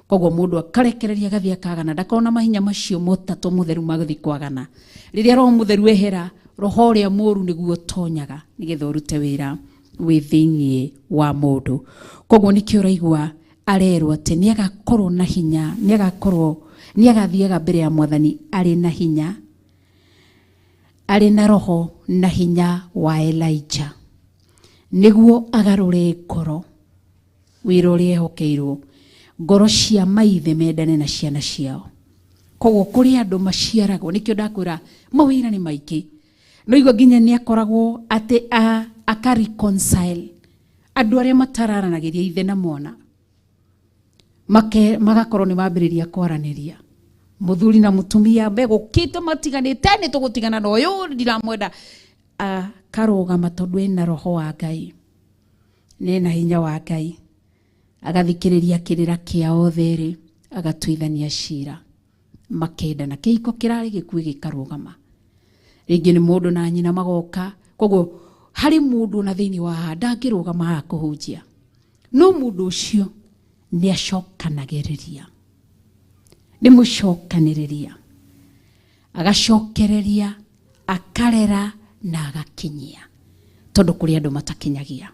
Koguo mũndũ akarekereria agathiĩ akagana, ndakona mahinya macio matatũ mũtheru ma gũthiĩ kwagana. Rĩrĩa roho mũtheru ehera, roho ũrĩa mũru nĩguo ũtonyaga nĩgetha ũrute wĩra wĩ thĩinĩ wa mũndũ. Koguo nĩkĩo ũraigua arerwo atĩ nĩ agakorwo na hinya, nĩ agakorwo nĩ agathiaga mbere ya Mwathani arĩ na hinya, arĩ na roho na hinya wa Elijah, nĩguo agarũre ngoro, wĩra ũrĩa ehokeirwo, ngoro cia maithe mendane na ciana ciao. Koguo kũrĩ andũ maciaragwo, nĩkĩo ndakwĩra mawĩra nĩ maingĩ. No igua nginya nĩ akoragwo atĩ aka reconcile andũ arĩa matararanagĩria, ithe na mwana magakorwo nĩ mambĩrĩria kwaranĩria, mũthuri na mũtumia megũkĩte matiganĩte, nĩ tũgũtigana na ũyũ ndiramwenda, akarũgama tondũ ena roho wa Ngai nena hinya wa Ngai, agathikĩrĩria kĩrĩra kĩa othe erĩ, agatuithania cira, makendana, kĩhiko kĩrarĩ gĩkuĩ gĩkarũgama. Rĩngĩ nĩ mũndũ na nyina magoka. Koguo harĩ mũndũ ona thĩinĩ wa haha ndangĩrũgama haha kũhunjia, no mũndũ ũcio nĩ acokanagĩrĩria, nĩ mũcokanĩrĩria, agacokereria, akarera na agakinyia, tondũ kũrĩ andũ matakinyagia.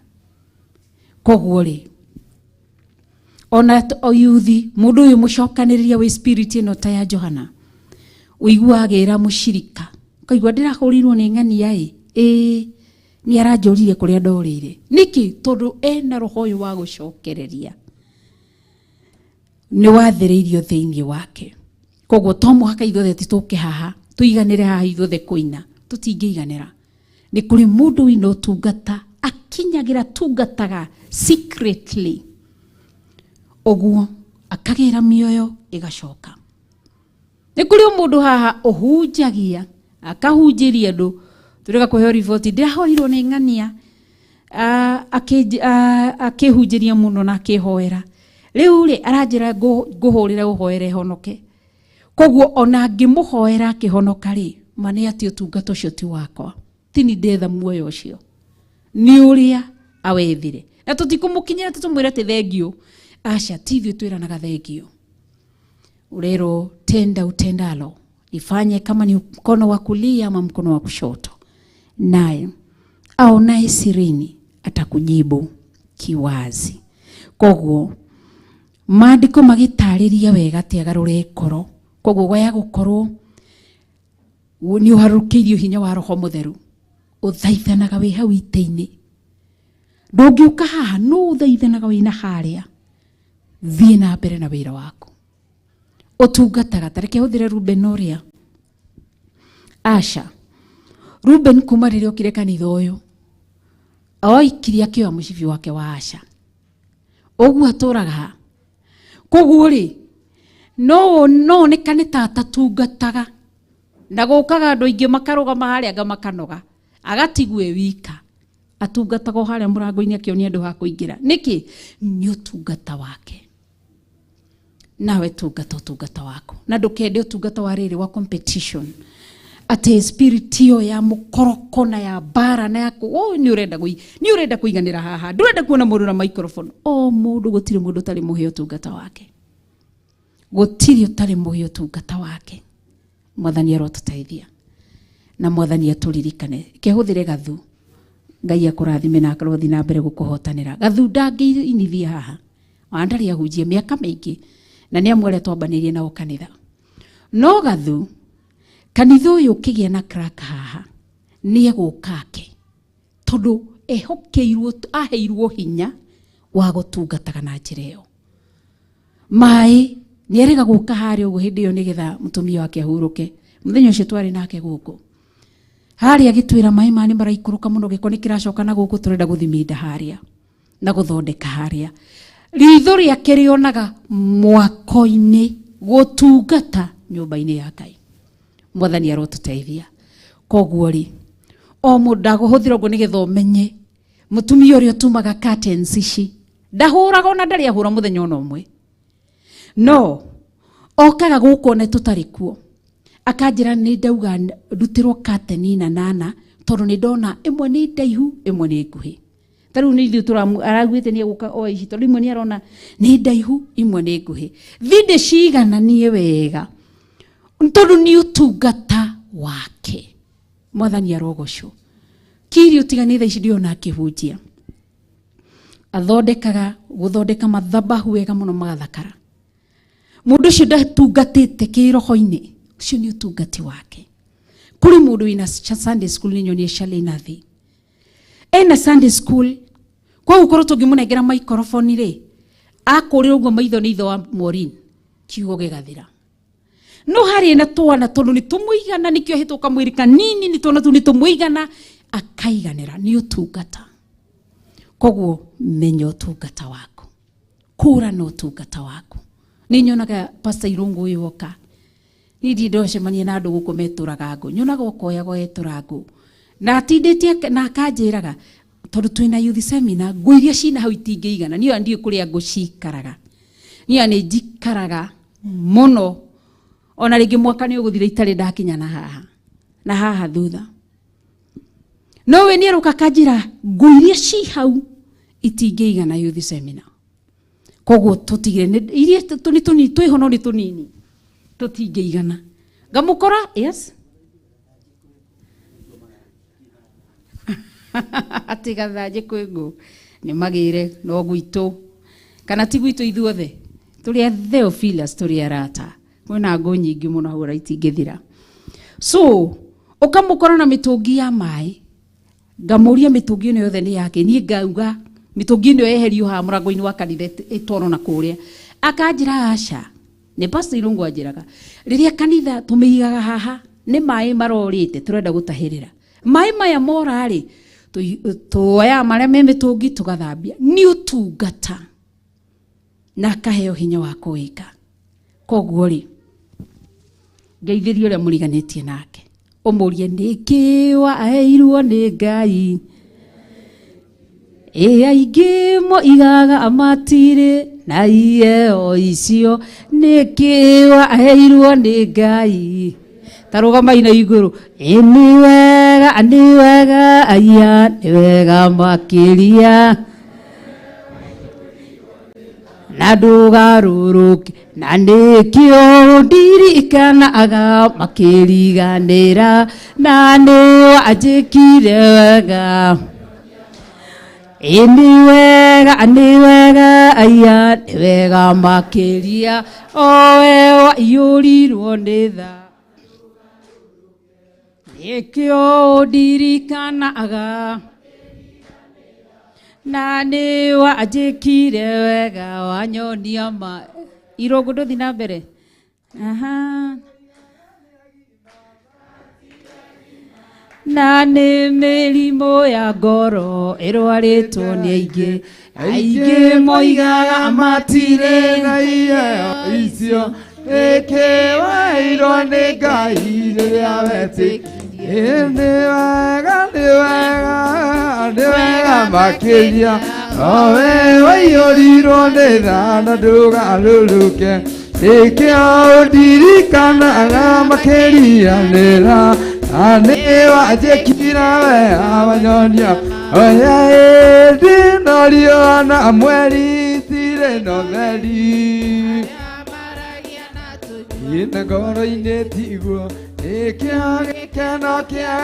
Koguo rĩ, ona o yuthi, mũndũ ũyũ mũcokanĩrĩria wĩ spirit ĩno ta ya Johana, ũiguaga agĩra mũcirika, ũkaigua ndĩrahũrirwo nĩ ng'ania ĩ, ĩĩ nĩ aranjũrire kũrĩa ndorĩire. Nĩkĩ? Tondũ ena roho ũyũ wa gũcokereria, nĩ wathĩrĩirio thĩinĩ wake. Koguo to mũhaka ithuothe atĩ tũke haha tũiganĩre haha ithuothe kũina, tũtingĩiganĩra. Nĩ kũrĩ mũndũ wĩna ũtungata akinyagĩra tungataga secretly, ũguo akagĩra mĩoyo ĩgacoka. Nĩ kũrĩ mũndũ haha ũhunjagia akahunjĩria andũ, tũrĩga kũheo riboti ndĩrahoirwo nĩ ng'ania akĩhunjĩria mũno na akĩhoera, rĩu rĩ aranjĩra ngũhũrĩre ũhoere honoke. Koguo ona ngĩmũhoera akĩhonoka rĩ, ma nĩ atĩ ũtungata ũcio ti wakwa, ti ni ndetha muoyo ũcio, nĩ ũrĩa awethire. Na tũtikũmũkinyĩra tũtũmwĩre atĩ thengiũ, aca, ti ithuĩ twĩranaga thengiũ. Urero tenda utendalo, ifanye kama ni mkono wa kulia ama mkono wa kushoto, naye aonaye sirini atakujibu kiwazi. Koguo maandĩko magĩtarĩria wega atĩ agarũre ngoro. Koguo waya gũkorwo nĩ ũharũrũkĩirio hinya wa Roho Mũtheru, ũthaithanaga wĩ hau itĩ-inĩ, ndũngĩũka haha, no ũthaithanaga wĩna harĩa. Thiĩ na mbere na wĩra waku ũtungataga. Ta reke hũthĩre Ruben ũrĩa aca Ruben kuma rĩrĩa okire kanitha ũyũ oikirie akĩoya mũcibi wake wa aca, ũguo atũraga ha. Koguo rĩ no onekane ta atatungataga, na gũkaga andũ aingĩ makarũgama harĩa anga makanoga, agatigwo e wika atungataga o harĩa mũrango-inĩ akĩonia andũ ha kũingĩra. Nĩkĩ? Nĩ ũtungata wake. Nawe tungata ũtungata waku, na ndũkende ũtungata wa rĩrĩ wa competition, atĩ spirit ĩyo ya mũkoroko na ya mbara na ya nĩ ũrenda nĩ ũrenda kũiganĩra haha, ndũrenda kuona mũndũ na microphone. O mũndũ, gũtirĩ mũndũ ũtarĩ mũhe ũtungata wake, gũtirĩ ũtarĩ mũhe ũtungata wake. Mwathani arotũteithia na Mwathani atũririkane. Kehũthĩre gathu, Ngai akũrathime na arothi na mbere gũkũhotanĩra. Gathu ndangĩinithia haha, ona ndarĩ ahunjia mĩaka mĩingĩ, na nĩ amwe arĩa twambanĩirie nao kanitha. No gathu kanitha ũyũ ũkĩgĩa na crack haha, nĩ egũka ake, tondũ ehokeirwo, aheirwo hinya wa gũtungataga na njĩra ĩyo. Maĩ nĩ erĩga gũka harĩa ũguo hĩndĩ ĩyo nĩgetha mũtumia wake ahurũke. Mũthenya ũcio twarĩ nake gũkũ harĩa agĩtwĩra maĩ ma nĩ maraikũrũka mũno, gĩko nĩ kĩracoka na gũkũ, tũrenda gũthiminda harĩa na gũthondeka harĩa. Ritho rĩake rĩonaga mwako-inĩ, gũtungata nyũmba-inĩ ya Ngai. Mwathani arotũteithia. Koguo rĩ o mũndũ ndagũhũthĩra ũguo nĩgetha ũmenye mũtumia ũrĩa ũtumaga curtains ici ndahũraga ona ndarĩ ahũra mũthenya ona ũmwe, no okaga gũkũ one tũtarĩ kuo akanjĩra nĩ ndauga ndutĩrwo curtain na nana, tondũ nĩ ndona ĩmwe nĩ ndaihu ĩmwe nĩ nguhĩ. Ta rĩu nĩ ithuĩ araugĩte nĩ egũka o ici, tondũ imwe nĩ arona nĩ ndaihu imwe nĩ nguhĩ. Thi ndĩcigananie wega tondũ nĩ ũtungata wake. Mwathani arogocwo. Kiri ũtiganĩ thaa ici ndĩona akĩhunjia, athondekaga gũthondeka mathabahu wega mũno magathakara. Mũndũ ũcio ndatungatĩte kĩroho-inĩ, ũcio nĩ ũtungati wake. Kũrĩ mũndũ wĩna Sunday school, nĩ nyonie Shalinathi ena Sunday school, koguo korwo tũngĩmũnengera microphone rĩ, akũrĩra ũguo maitho nĩ ithe wa Maureen, kiugo gĩgathira. No harĩ na twana tondũ nĩ tũmũigana, nĩkĩo hĩtwo kamwĩrĩ kanini, nĩ twana tũu nĩ tũmũigana, akaiganĩra nĩ ũtungata. Koguo menya ũtungata waku, kũrana ũtungata waku. Nĩ nyonaga Pastor Irũngũ ũyũ oka, niĩ ndirĩ ndacemania na andũ gũkũ metũraga ngũ, nyonaga okoyaga etũra ngũ na atindĩtie na akanjĩraga tondũ twĩna youth seminar, ngũ iria cina hau itingĩigana. Niĩ ona ndiũĩ kũrĩa ngũ cikaraga, niĩ ona nĩ njikaraga mũno, ona rĩngĩ mwaka nĩ ũgũthira itarĩ ndakinya na haha na haha thutha. No we nĩ aroka akanjĩra ngũ iria ci hau itingĩigana youth seminar, koguo tũtigire iria nĩ tũnini twĩho, no nĩ tũnini tũtingĩigana. Ngamũkora yes atĩ gathanjĩ kwĩ ngũ nĩ magĩre no gwitũ kana ti gwitũ, ithuothe tũrĩ a Theophilus, tũrĩ arata, kwĩna ngũ nyingĩ mũno hau ona itingĩthira. So ũkamũkora na mĩtũngi ya maĩ, ngamũria mĩtũngi ĩno yothe nĩ yake, niĩ ngauga mĩtũngi ĩno yeherio haha mũrango-inĩ wa kanitha ĩtwarwo na kũrĩa, akanjĩra aca. Nĩ Pastor Irũngũ anjĩraga rĩrĩa kanitha tũmĩigaga haha nĩ maĩ marorĩte tũrenda gũtahĩrĩra maĩ maya mora rĩ tuoyaga marĩa me mĩtũngi tũgathambia. Nĩ ũtungata na akaheo hinya wa kũwĩka. Koguo rĩ ngeithĩrie ũrĩa mũriganĩtie nake ũmũrie nĩkĩ waheirwo nĩ Ngai. Ĩ aingĩ moigaga matirĩ na iheo icio nĩkĩ waheirwo nĩ Ngai. Ta rũgamai na igũrũ. Ĩ nĩ wega nĩ wega aya nĩ wega makĩria na ndũgarũrũke na nĩkĩo ndirikanaga makĩriganĩra na nĩ wanjĩkire wega. Ĩ nĩ wega aya nĩ wega makĩria o we waiyũrirwo nĩ tha nĩkĩo ndirikanaga na nĩ wanjĩkire wega wanyonia ma. Irũngũ ndũthi na mbere. Aha. Na nĩ mĩrimũ ya ngoro ĩrwarĩtwo nĩ aingĩ aingĩ moigaga matirĩ na iheo icio nĩkĩ waheirwo nĩ Ngai rĩrĩa wetĩkirie. Nĩ wega nĩ wega nĩ wega makĩria o we waiyũrirwo nĩ tha na ndũgarũrũke nĩkĩo ndirikanaga makĩriganĩra na nĩ wanjĩkire wega wanyonia oya ĩndĩ no riũa na mweri itirĩ na ũtheri ina ngoro-inĩ tiguo nĩkĩo gĩkeno kĩa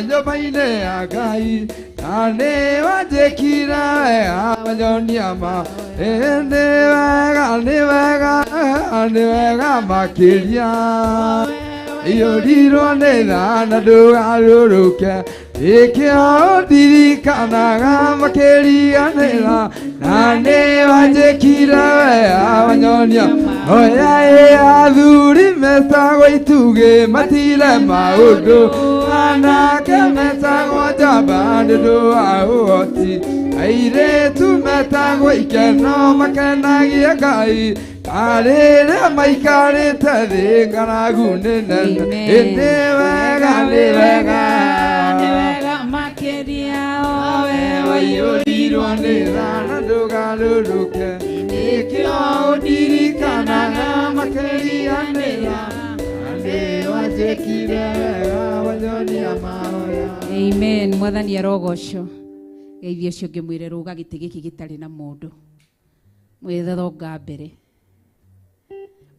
nyũmba-inĩ ya Ngai na nĩ wanjĩkire wega wanyonia ma. Nĩ wega nĩ wega nĩ wega makĩria iyũrirwo nĩ tha na ndũgarũrũke nĩkĩo ndirikanaga makĩriganĩra na nĩ wanjĩkire wega wanyonia oya ĩ athuri metagwo itugĩ matire maũndũ anake metagwo njamba nĩ ũndũ wa ũhoti airĩtu metagwo ikeno makenagie Ngai arĩrĩa maikarĩte thĩ ng'aragu nĩ nene. Ĩ nĩ wega nĩ wega nĩ wega makĩria o we waiyũrirwo nĩ tha na ndũgarũrũke nĩkĩo ndirikanaga makĩriganĩra na nĩ wanjĩkire wega wanyonia mahoya. Amen. Mwathani arogocwo. Geithia ũcio ũngĩ mwĩre rũga gĩtĩ gĩkĩ gĩtarĩ na mũndũ. Mwĩre thonga mbere.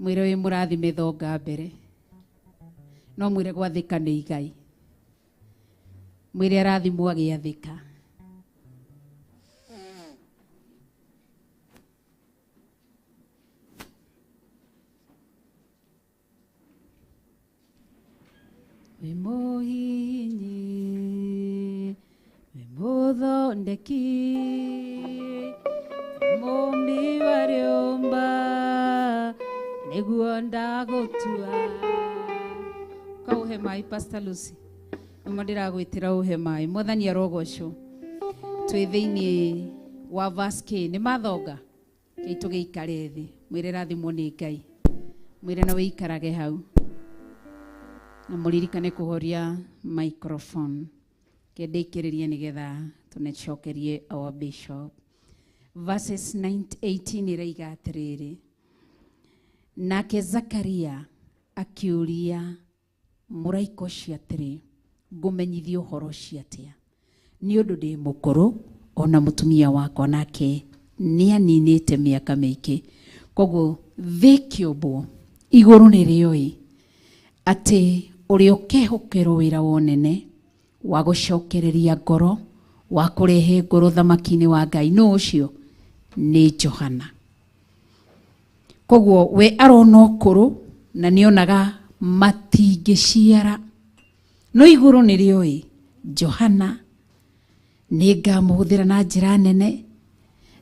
Mwĩre wĩ mũrathime thonga mbere. No mwĩre gwathĩka nĩ igai. Mwĩre arathimwo agĩathĩka. Wĩ mũhihinyi, wĩ mũthondeki, mũmbi wa rĩũmba, nĩguo ndagũtua. Kaũhe maĩ Pastor Lucy. Nĩmo ndĩragwĩtĩra ũhe maĩ. Mwathani arogocwo. Twĩ thĩinĩ wa verse K. Nĩ mathonga? Kei tũgĩikare thĩ. Mwĩre rathimwo nĩ Ngai. Mwĩre na wĩikarage hau. Na mũririkane kũhoria microphone. Kendĩkĩrĩrie nĩgetha tũnecokerie our bishop. Verses 18 ĩraiga atĩrĩrĩ. Nake Zakaria akiũria mũraika ũcio atĩrĩ, ngũmenyithio ũhoro ũcio atĩa? Nĩ ũndũ ndĩ mũkũrũ ona mũtumia wakwa nake nĩaninĩte mĩaka mĩingĩ. Koguo thĩ kĩũmbwo igũrũ nĩ rĩoĩ atĩ ũrĩa ũkehokerwo wĩra wa ũnene wa gũcokereria ngoro wa kũrehe ngoro thamaki-inĩ wa Ngai nũ ũcio? Nĩ Johana. Koguo we arona ũkũrũ na nĩonaga matingĩciara no igũrũ nĩ rĩoĩ Johana nĩ ngamũhũthĩra na njĩra nene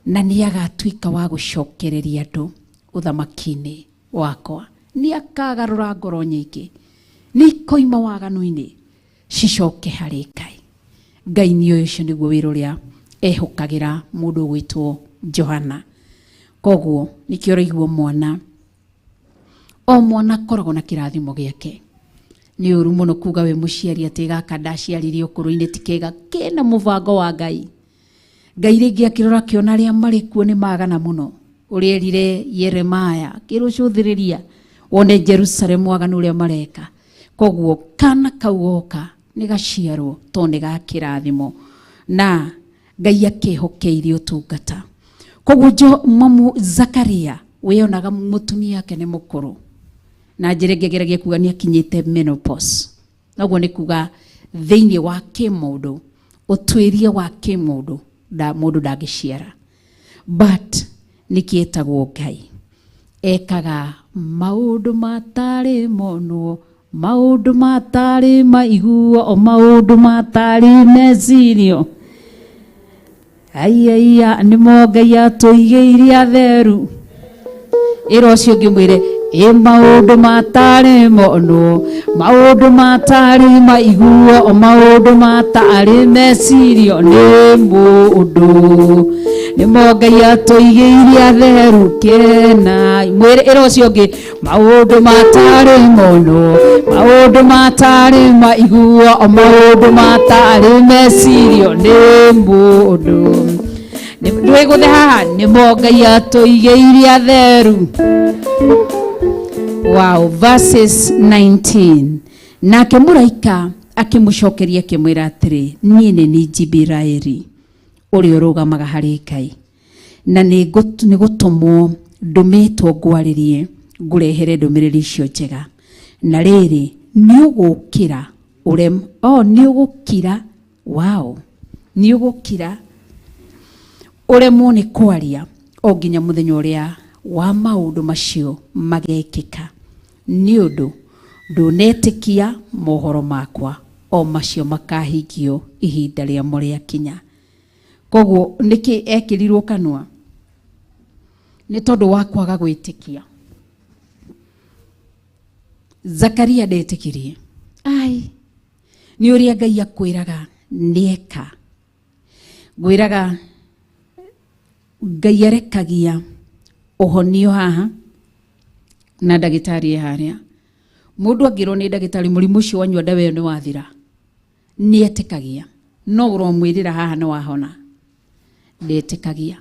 na nĩ agatuĩka wa gũcokereria andũ ũthamaki-inĩ Wakwa nĩ akagarũra ngoro nyingĩ, nĩ ikoima waganu-inĩ cicoke harĩ Ngai. Ngai nĩ ũyũ, ũcio nĩguo wĩra ũrĩa ehũkagĩra mũndũ ũgwĩtwo Johana. Koguo nĩkĩo ũraigua mwana o mwana akoragwo na kĩrathimo gĩake. Nĩ ũru mũno kuga wĩ mũciari atĩ gaka ndaciarire ũkũrũ-inĩ ti kega, kĩna mũbango wa Ngai. Ngai rĩngĩ akĩrora akĩona arĩa marĩ kuo nĩ magana mũno, ũrĩa erire Yeremaya akĩrũcũthĩrĩria wone Jerusalemu waganu ũrĩa mareka. Koguo kana kau goka nĩ gaciarwo tondũ nĩ ga kĩrathimo na Ngai akĩhokeire ũtungata. Koguo jo mamu Zakaria wĩonaga mũtumia wake nĩ mũkũrũ, na njĩra ĩngĩ ageragia kuga nĩ akinyĩte menopause. Noguo nĩ kuga thĩinĩ wa kĩmũndũ, ũtuĩria wa kĩmũndũ, mũndũ ndangĩciara, but nĩkĩ etagwo Ngai ekaga maũndũ matarĩ monwo, maũndũ matarĩ maiguo, o maũndũ matarĩ mecirio. Aiaia, nĩmo Ngai atũigĩire atheru. Ĩra ũcio ũngĩ mwĩre ĩ maũndũ matarĩ monwo, maũndũ matarĩ maiguo, o maũndũ matarĩ mecirio nĩ mũndũ, nĩmo Ngai atũigĩire atheru. Kena mwĩre, ĩra ũcio ũngĩ maũndũ matarĩ monwo, maũndũ matarĩ maiguo, o maũndũ matarĩ mecirio nĩ mũndũ. Ndwĩgũthe haha, nĩmo Ngai atũigĩire atheru. Wow, verses 19. Nake mũraika akĩmũcokeria akĩmwĩra atĩrĩ, niĩ nĩ niĩ Jibiraeli ũrĩa ũrũgamaga harĩ Ngai, na nĩ gũtũmwo ndũmĩtwo ngwarĩrie ngũrehere ndũmĩrĩri icio njega. Na rĩrĩ, nĩ ũgũkĩra ũrem oh, nĩ ũgũkira, wow, nĩ ũgũkira ũremwo nĩ kwaria o nginya mũthenya ũrĩa wa maũndũ macio magekĩka, nĩ ũndũ ndũnetĩkia mohoro makwa, o macio makahingio ihinda rĩamo rĩakinya. Koguo nĩkĩ ekĩrirwo kanua? Nĩ tondũ wa kwaga gwĩtĩkia. Zakaria ndetĩkirie. Ai, nĩ ũrĩa Ngai akwĩraga nĩeka. Ngwĩraga Ngai arekagia ũhonio haha na ndagĩtarĩ e harĩa. Mũndũ angĩrwo nĩ ndagĩtarĩ mũrimũ ũcio wanyua ndawa ĩyo nĩ wathira, nĩ etĩkagia. No ũromwĩrĩra haha nĩ wahona, ndetĩkagia.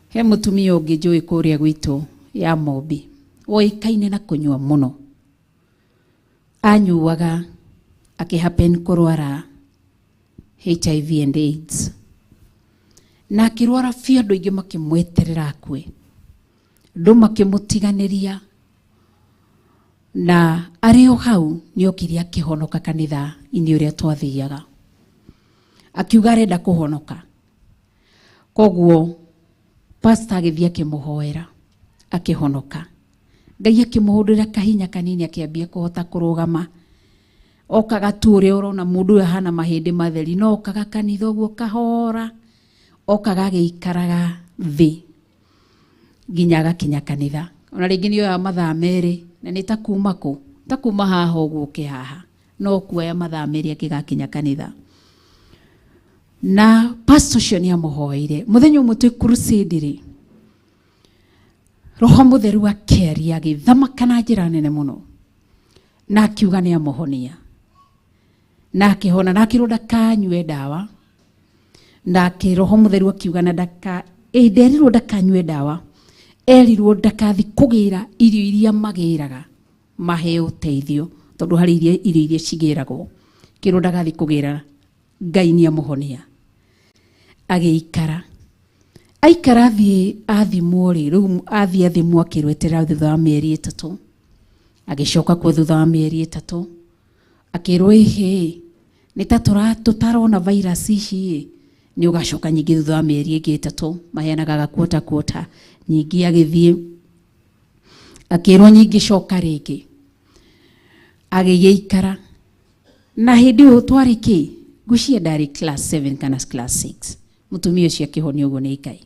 He mũtumia ũngĩ njũĩ kũrĩa gwitũ ya Mombi, woĩkaine na kũnyua mũno. Anyuaga akĩhappen kũrwara HIV and AIDS, na akĩrwara biũ, andũ aingĩ makĩmweterera akue, andũ makĩmũtiganĩria, na arĩ o hau nĩ okire akĩhonoka kanitha-inĩ ũrĩa twathiaga, akiuga arenda kũhonoka. Koguo pastor agĩthiĩ akĩmũhoera akĩhonoka. Ngai akĩmũhũndũrĩra kahinya kanini, akĩambia kũhota kũrũgama. Okaga tu ũrĩa ũrona mũndũ ũyũ ahana mahĩndĩ matheri, no okaga kanitha ũguo kahora, okaga agĩikaraga thĩ nginya agakinya kanitha. Ona rĩngĩ nĩ oyaga mathaa 2, na nĩ ta kuma kũ, ta kuma haha ũguo ũke haha, no kuoya mathaa 2 angĩgakinya kanitha. Na pastor ũcio nĩ amũhoeire. Mũthenya ũmwe twĩ crusade rĩ, Roho Mũtheru akĩaria agĩthamaka na njĩra nene mũno, na akiuga nĩ amũhonia, na akĩhona, na akĩrwo ndakanyue ndawa. Nake Roho Mũtheru akiuga na ndaka ĩ nderirwo ndakanyue ndawa, erirwo ndakathi kũgĩra irio iria magĩraga maheo ũteithio, tondũ harĩ irio iria cigĩragwo, kĩrwo ndagathi kũgĩra, Ngai nĩ amũhonia. Agĩikara aikara athiĩ athimwo rĩ, rĩu athiĩ athimwo akĩrwo eterera thutha wa mĩeri 3. Agĩcoka kuo thutha wa mĩeri 3, akĩrwo ĩhĩ nĩ ta tũtarona virus ici ĩ, nĩ ũgacoka nyingĩ thutha wa mĩeri ĩngĩ 3, maheanaga ga quarter quarter. Nyingĩ agĩthiĩ akĩrwo nyingĩ coka rĩngĩ, agĩgĩikara. Na hĩndĩ ĩyo twarĩ kĩ, ngwĩciria ndarĩ class 7 kana class 6, mũtumia ũcio akĩhonio ũguo nĩ Ngai.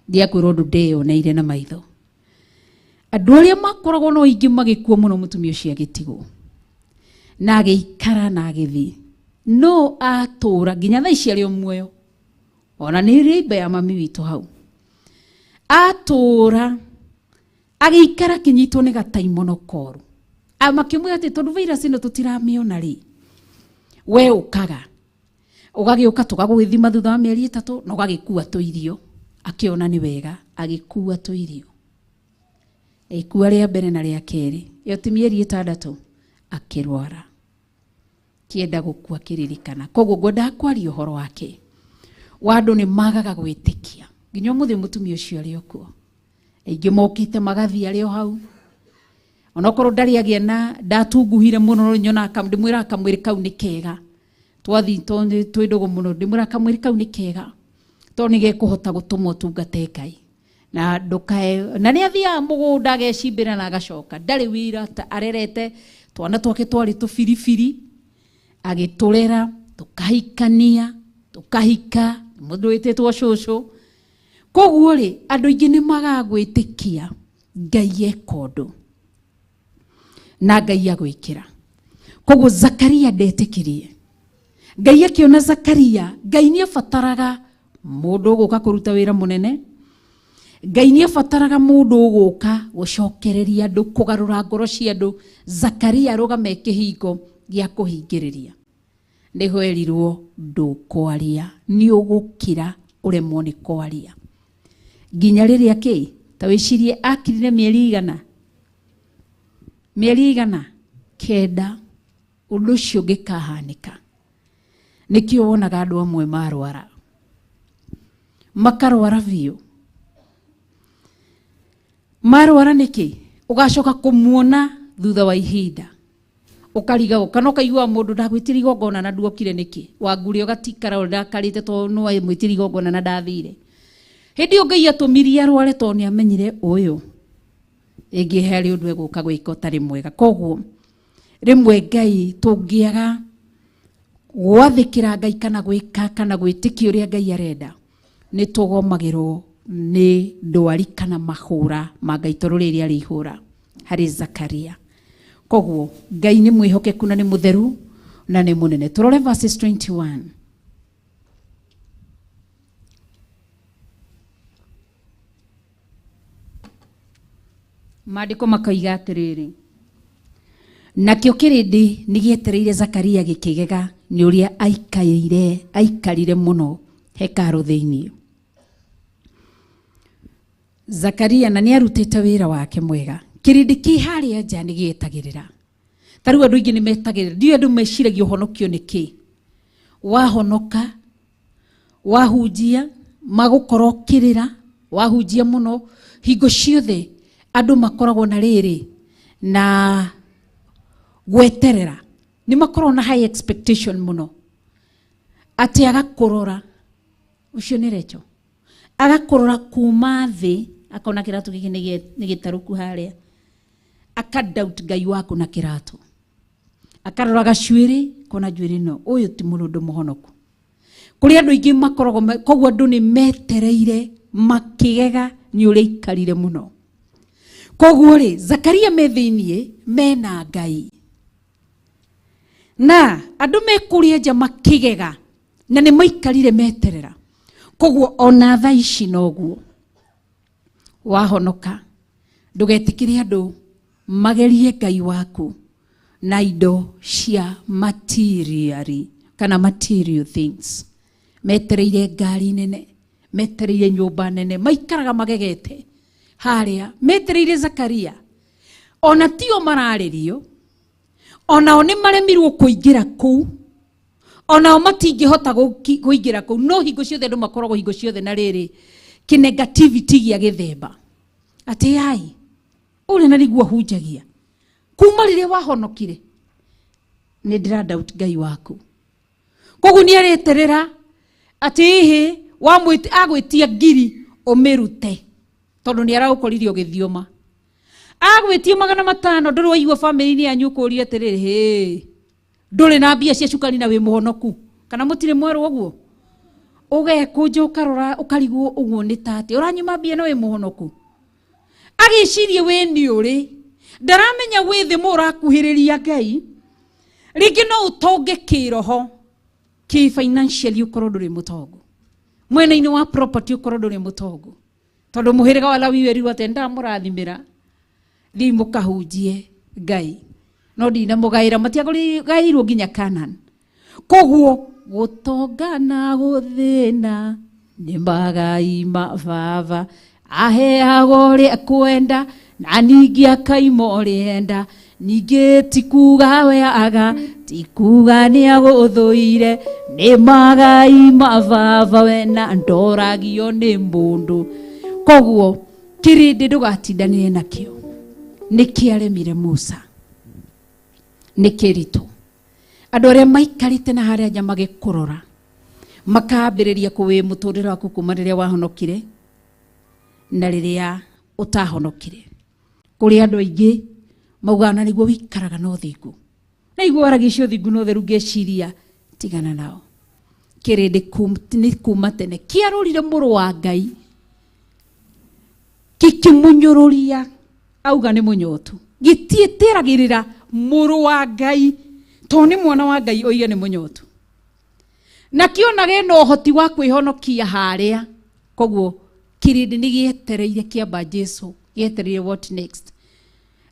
Ndiakwĩrwo ũndũ ndeyoneire na maitho. Andũ arĩa makoragwo no aingĩ magĩkua mũno mũtumia ũcio agĩtigwo na agĩikara na agĩthiĩ no atũra nginya thaa ici arĩ o muoyo ona nĩ rĩimba ya mami witũ hau atũra agĩikara akĩnyitwo nĩ gataimono koru. Makĩmwĩra atĩ tondũ virus ĩno tũtiramĩona rĩ, we ũkaga ũgagĩũka tũgagũgĩthima thutha wa mĩeri 3 na ũgagĩkua tũirio. Akĩona nĩ wega agĩkua tũirio, agĩkua rĩa mbere na rĩa kerĩ, ĩyo ti mĩeri 6 akĩrwara kĩenda gũkua kĩririkana. Koguo ngwendaga kwaria ũhoro wake wa andũ nĩ magaga gwĩtĩkia nginya ũmũthĩ mũtumia ũcio arĩ o kuo, aingĩ mokĩte magathiĩ arĩ o hau onokorwo ndarĩ agĩa na ndatunguhire mũno no nyonaga ndĩmwĩraga kamwĩrĩ kau nĩ kega twathiĩ twĩ ndũgũ mũno ndĩmwĩraga kamwĩrĩ kau nĩ kega tondũ nĩ gekũhota gũtũma ũtungate Ngai na ndukae na nĩ athiaga mũgũnda agecimbĩra na agacoka ndarĩ wĩra arerete twana twake twarĩ tũbiribiri agĩtũrera tũkahikania tũkahika mũndũ wĩtĩtwo cũcũ. Koguo rĩ andũ aingĩ nĩ magaga gwĩtĩkia Ngai eka ũndũ na Ngai agwĩkĩra. Koguo Zakaria ndetĩkirie Ngai akĩona Zakaria Ngai nĩ abataraga mũndũ ũgũka kũruta wĩra mũnene, Ngai nĩ abataraga mũndũ ũgũka gũcokereria andũ kũgarũra ngoro cia andũ. Zakaria arũgame kĩhingo gĩa kũhingĩrĩria nĩho erirwo ndũkwaria nĩ ũgũkira ũremwo nĩ kwaria nginya rĩrĩa kĩ ta wĩcirie akirire mĩeri igana 9 ũndũ ũcio ũngĩkahanĩka. Nĩkĩo wonaga andũ amwe marwara makarwara biũ marwara nĩkĩ ũgacoka kũmuona thutha wa ihinda ũkarigagwo kana ũkaigua mũndũ ndagwĩtire igongona na nduokire nĩkĩ wangure ũgatikara ũrakarĩte tondũ no mwĩtire igongona na ndathire. Hĩndĩ ĩyo Ngai atũmirie arware tondũ nĩ amenyire ũyũ rĩngĩ harĩ ũndũ egũka gwĩka ũtarĩ mwega. Koguo rĩmwe Ngai tũngĩaga gwathĩkĩra Ngai kana gwĩka kana gwĩtĩkia ũrĩa Ngai arenda nĩ tũgomagĩrwo nĩ ndwari kana mahũra ma Ngai tondũ rĩrĩa rĩ ihũra harĩ Zakaria. Koguo Ngai nĩ mwĩhokeku na nĩ mũtheru na nĩ mũnene. Tũrore verses 21. Maandĩko makoiga atĩrĩrĩ, nakĩo kĩrĩndĩ nĩ gĩetereire Zakaria gĩkĩgega nĩ ũrĩa aikarire mũno hekarũ thĩinĩ. Zakaria na nĩ arutĩte wĩra wake mwega. Kĩrĩndĩ kĩ harĩa nja nĩ gĩetagĩrĩra. Ta rĩu andũ aingĩ nĩ metagĩrĩra. Ndiũĩ andũ meciragia ũhonokio nĩ kĩ. Wahonoka, wahunjia, magũkorwo ũkĩrĩra, wahunjia mũno, hingo ciothe andũ makoragwo na rĩrĩ na gweterera. Nĩ makoragwo na high expectation mũno. Atĩ agakũrora, ũcio nĩ Rachel. Agakũrora kuma thĩ, akona kĩratũ gĩkĩ nĩ gĩtarũku harĩa. Aka doubt Ngai waku na kĩratũ. Akarora gacuĩrĩ, kona njuĩrĩ no, ũyũ ti mũndũ mũhonoku. Kũrĩ andũ aingĩ makoragwo koguo andũ nĩ metereire makĩgega nĩ ũrĩa aikarire mũno. Koguo rĩ, Zakaria me thĩiniĩ mena Ngai. Na andũ me kũrĩa nja makĩgega na nĩ maikarire meterera. Koguo ona thaa ici noguo wahonoka ndũgetĩkĩre andũ magerie Ngai waku na indo cia material kana material things. Metereire ngari nene, metereire nyũmba nene, maikaraga magegete harĩa, metereire Zakaria. Ona tio mararĩrio, onao nĩ maremirwo kũingĩra kũu, onao matingĩhota kũingĩra kũu. No hingo ciothe andũ makoragwo hingo ciothe na rĩrĩ kĩnegativity gĩa gĩthemba atĩ ai ũrĩa na nĩguo ahunjagia kuma rĩrĩa wahonokire nĩ ndĩra doubt Ngai waku. Koguo nĩ areterera atĩ ĩhĩ agwĩtia ngiri ũmĩrute tondũ nĩ aragũkorire ũgĩthioma. Agwĩtia 500 ndũrĩ waigua bamĩrĩ-inĩ yanyu ũkũria atĩrĩrĩ, hĩ ndũrĩ na mbia cia cukari na wĩ mũhonoku kana mũtirĩ mwerwo ũguo? Ũgekũnja ũkarora ũkarigwo ũguo nĩ ta atĩa ũranyuma mbia na wĩ mũhonoku. Agĩcirie wĩ nĩ ũrĩ ndaramenya wĩ thĩ mũrakuhĩrĩria Ngai. Rĩngĩ no ũtonge kĩroho, kĩ financially ũkorwo ndũrĩ mũtongu, mwena-inĩ wa property ũkorwo ndũrĩ mũtongu, tondũ mũhĩrĩga wa Lawi werirwo atĩ ndamũrathimĩra thiĩ mũkahunjie Ngai, no ndinamũgaĩra, matiagaĩirwo nginya Canaan. Koguo gũtonga na gũthĩna nĩ magai ma baba, aheagwo ũrĩa kwenda na ningĩ akaima ũrĩa enda, ningĩ ti kuga we aga, ti kuga nĩ agũthũire, nĩ magai ma baba we na ndoragio nĩ mũndũ. Koguo kĩrĩndĩ ndũgatindanĩre nakĩo, nĩ kĩaremire Musa, nĩ kĩritũ. Andũ arĩa maikarĩte na harĩa nja magĩkũrora makambĩrĩria kũwĩ mũtũrĩre waku kuma rĩrĩa wahonokire na rĩrĩa ũtahonokire. Kũrĩ andũ aingĩ maugaga na nĩguo wĩikaraga na ũthingu, na iguo waragia cio ũthingu na ũtheru, ngeciria tigana nao. Kĩrĩndĩ nĩ kuma tene kĩarũrire mũrũ wa Ngai kĩkĩmũnyũrũria, auga nĩ mũnyotu, gĩtiĩtĩragĩrĩra mũrũ wa Ngai to nĩ mwana wa Ngai oige nĩ mũnyotu, na kĩona gĩna ũhoti wa kwĩhonokia harĩa. Koguo kĩrĩndĩ nĩ gĩetereire kĩamba Jesu, gĩetereire what next.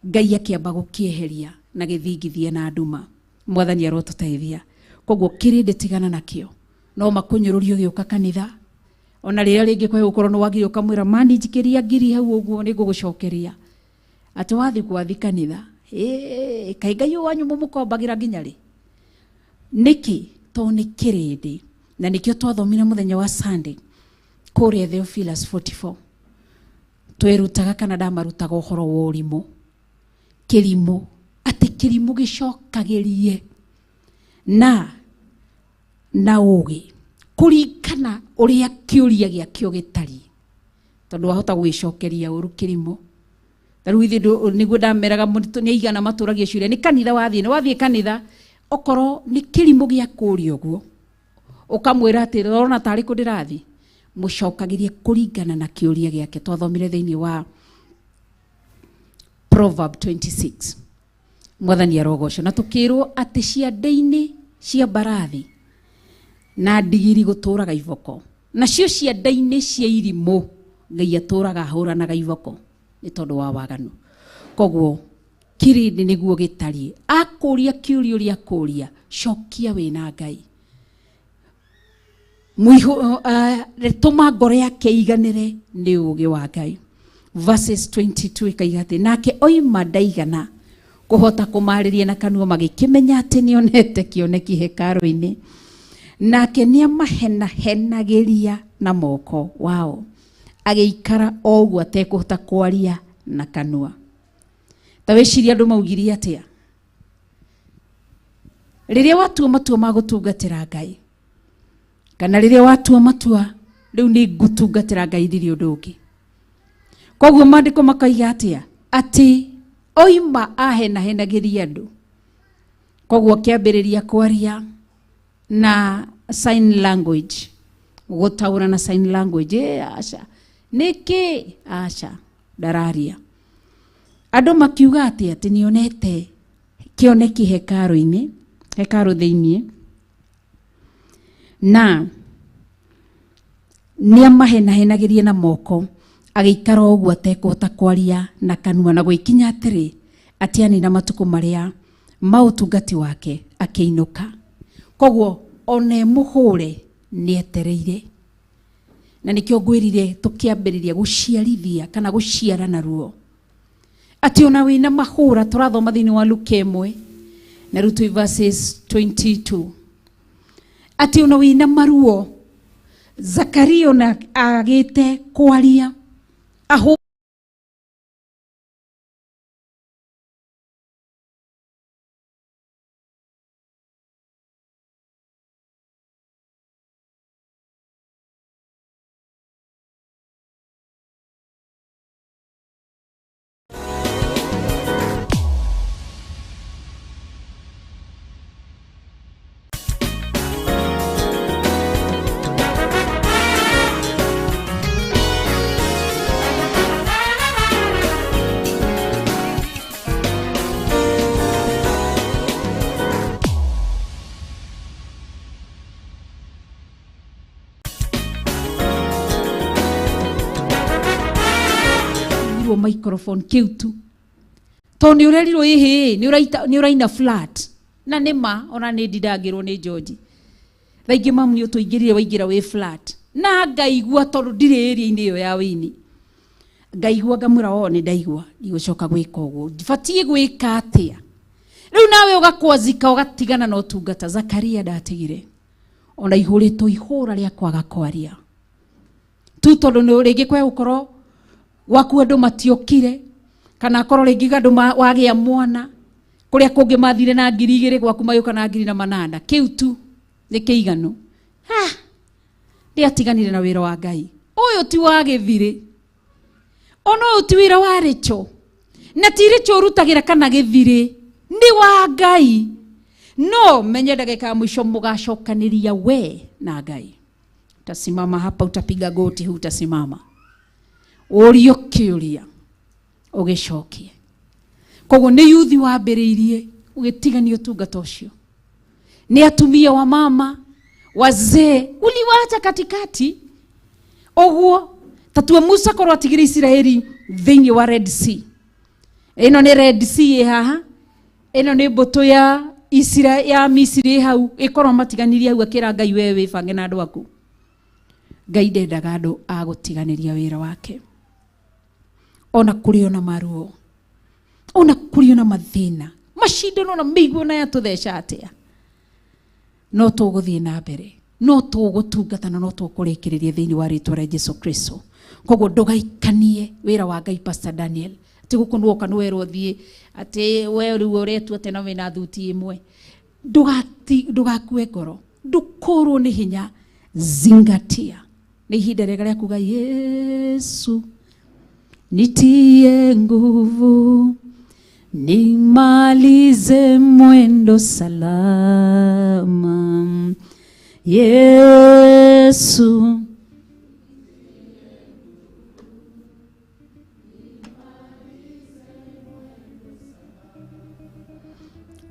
Ngai akĩamba gũkĩeheria na gĩthingithia na nduma. Mwathani arotũteithia. Koguo kĩrĩndĩ tigana nakĩo, no makũnyũrũrie ũgĩũka kanitha, ona rĩrĩa rĩngĩ kwa gũkorwo nĩ wagire ũkamwĩra mani njikĩria ngiri hau ũguo nĩ ngũgũcokeria, atĩ wathi gwathi kanitha, kaĩ Ngai ũyũ wanyu mũmũkombagĩra nginya rĩ? Nĩkĩ? To nĩ kĩrĩndĩ. Na nĩkĩo twathomire mũthenya wa Sunday kũrĩa Theophilus 44, twerutaga kana ndamarutaga ũhoro wa ũrimũ, kĩrimũ, atĩ kĩrimũ gĩcokagĩrie na ũgĩ kũringana ũrĩa kĩũria gĩakĩo gĩtariĩ, tondũ wahota gũgĩcokeria ũru kĩrimũ. Ta rĩu ithuĩ nĩguo ndameraga nĩ aigana matũragia ciũria, nĩ kanitha wathiĩ, nĩ wathiĩ kanitha, okorwo nĩ kĩrimũ gĩa kũria ũguo ũkamwĩra atĩ ũrona tarĩ kũ ndĩrathiĩ, mũcokagĩrie kũringana na kĩũria gĩake. Twathomire thĩinĩ wa Proverb 26, Mwathani arogocwo, na tũkĩrwo atĩ ciande-inĩ cia mbarathi na ndigiri gũtũraga iboko, nacio ciande-inĩ cia irimũ Ngai atũraga ahũranaga iboko nĩ tondũ wa waganu. Koguo kĩrĩndĩ nĩguo gĩtariĩ, akũria kĩũria ũrĩa akũria, cokia wĩna Ngai. Tũma ngoro yake iganĩre nĩ ũũgĩ wa Ngai. Verses 22 ĩkaiga atĩ nake oima ndaigana kũhota kũmarĩria na kanua, magĩkĩmenya atĩ nĩonete kĩoneki hekarũ-inĩ, nake nĩamahenahenagĩria na moko wao, agĩikara o ũguo atekũhota kwaria na kanua. Ta wĩcirie andũ maugirie atĩa rĩrĩa watua matua ma gũtungatĩra Ngai, kana rĩrĩa watua matua rĩu nĩ ngũtungatĩra Ngai ndirĩ ũndũ ũngĩ. Koguo maandĩko makaiga atĩa? Atĩ oima ahenahenagĩria andũ, koguo akĩambĩrĩria kwaria na sign language, gũtaũra na sign language. Aca nĩkĩ? Aca ndararia. Andũ makiuga atĩ atĩ nĩonete kĩoneki hekarũ-inĩ, hekarũ thĩiniĩ, na nĩamahenahenagĩria na moko, agĩikara o ũguo atekũhota kwaria na kanua. Na gwĩkinya atĩrĩ, atĩ anina matukũ marĩa ma ũtungati wake akĩinũka. Koguo ona ĩmũhũre nĩetereire, na nĩkĩo ngwĩrire tũkĩambĩrĩria gũciarithia kana gũciara na ruo, atĩ ona wĩna mahũra. Tũrathoma thĩinĩ wa Luka 1 na rĩu twĩ verses 22, atĩ ona wĩna maruo, Zakaria ona agĩte kwaria ahũ Waheirwo microphone kĩu tu tondũ nĩ ũrerirwo ĩhĩ nĩ ũraina flat na nĩ ma ona nĩ ndindangĩrwo nĩ George thaingĩ mamu nĩ ũtũingĩrire waingĩra wĩ flat na ngaigua tondũ ndirĩ area-inĩ ĩyo ya wĩini ngaigua ngamwĩra o nĩ ndaigua ndigũcoka gwĩka ũguo batiĩ gwĩka atĩa rĩu nawe ũgakwazika ũgatigana na ũtungata. Zakaria ndatigire ona ihũrĩtwo ihũra rĩa kwaga kwaria tu tondũ nĩ rĩngĩ kwe gũkorwo gwaku andũ matiokire kana akorwo rĩngĩ andũ wagĩa mwana kũrĩa kũngĩ mathire na 2,000 gwaku magĩũka na 1,800 kĩu tu nĩ kĩiganu. Ndiatiganire na wĩra wa Ngai ũyũ ti wa gĩthirĩ ona ũyũ ti wĩra wa rĩcho na ti rĩcho ũrutagĩra kana gĩthirĩ nĩ wa Ngai no menye ndagĩka ya mũico mũgacokanĩria we na Ngai. Utasimama hapa utapiga goti hutasimama ũrio kĩũria ũgĩcokie. Koguo nĩ yuthi wambĩrĩirie ũgĩtigania ũtungata ũcio nĩ atumia wa mama wazee uliwacha katikati ũguo tatua Musa korwo atigire Isiraeli thĩinĩ wa Red Sea. Ĩno nĩ Red Sea ĩ haha ĩno nĩ mbũtũ ya Isira ya Misiri ĩ hau ĩkorwo matiganirie hau akĩra Ngai we wĩbange na andũ aku. Ngai ndendaga andũ a gũtiganĩria wĩra wake ona kũrĩ ona maruo ona kũrĩ ona mathĩna macindano na mĩiguo na yatũtheca atĩa no tũgũthiĩ na mbere no tũgũtungata na no tũkũrĩkĩrĩria thĩinĩ wa rĩtwa rĩa Jesu Kristo. Koguo ndũgaikanie wĩra wa Ngai Pastor Daniel atĩ gũkũ nĩwoka nĩwerwo thiĩ atĩ we rĩu ũretua atĩ na wĩna thuti ĩmwe ndũgakue ngoro ndũkũrwo nĩ hinya zingatia nĩ ihinda rĩega rĩa kuga Yesu nitie nguvu nimalize mwendo salama Yesu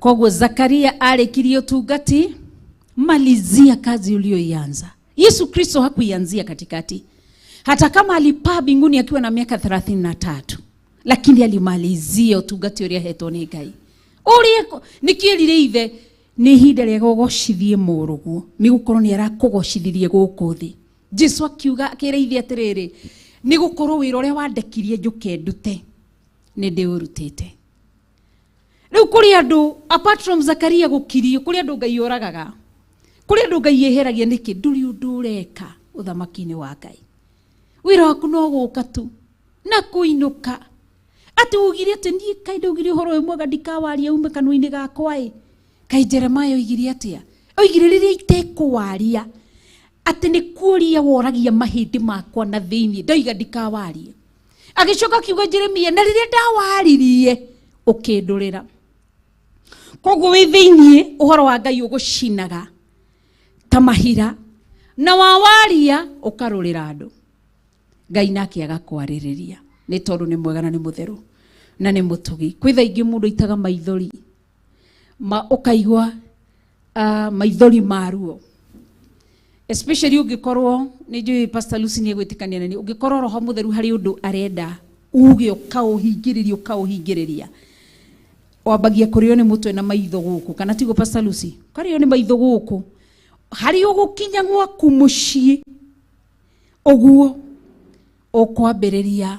Koguo Zakaria arĩkirie ũtungati malizia kazi uliyoianza. Yesu Kristo hakuianzia katikati. Hata kama alipaa mbinguni akiwa na miaka 33 lakini alimalizia ũtungati ũrĩa ahetwo nĩ Ngai. Ũrĩa nĩkĩerire ithe nĩ ihinda rĩega ũgocithie mũrũguo nĩ gũkorwo nĩ arakũgocithirie gũkũ thĩ. Jesu akiuga akĩra ithe atĩrĩrĩ nĩ gũkorwo wĩra ũrĩa wandekirie njũke ndute nĩ ndĩũrutĩte. Rĩu kũrĩ andũ apart from Zakaria gũkirio kũrĩ andũ Ngai oragaga kũrĩ andũ Ngai eheragia nĩkĩ ndũrĩ ũndũ ũreka ũthamaki-inĩ wa Ngai. Wĩra waku no gũka tu na kũinũka atĩ ugire atĩ niĩ kaĩ ndaugire ũhoro ũyũ mwega ndikawaria ume kanua-inĩ gakwa ĩ kaĩ Jeremiah oigire atĩa oigire rĩrĩa itekũwaria atĩ nĩ kuoria woragia mahĩndĩ makwa na thĩinĩ ndoiga ndikawarie agĩcoka akiuga Jeremia na rĩrĩa ndawaririe ũkĩndũrĩra. Koguo wĩ thĩinĩ ũhoro wa Ngai ũgũcinaga ta mahira na wawaria ũkarũrĩra andũ Ngai nake agakwarĩrĩria nĩ tondũ nĩ mwega na nĩ mũtheru na nĩ mũtugi. Kwĩ thaa ingĩ mũndũ aitaga maithori ma ũkaigua maithori ma ruo especially ũngĩkorwo nĩ njũĩ Pastor Lucy nĩ egwĩtĩkania na niĩ ũngĩkorwo Roho Mũtheru harĩ ũndũ arenda uge ũkaũhingĩrĩria ũkaũhingĩrĩria wambagia kũrĩo nĩ mũtwe na maitho gũkũ kana tiguo Pastor Lucy ũkarĩo nĩ maitho gũkũ harĩ ũgũkinya gwaku mũciĩ ũguo ũkwambĩrĩria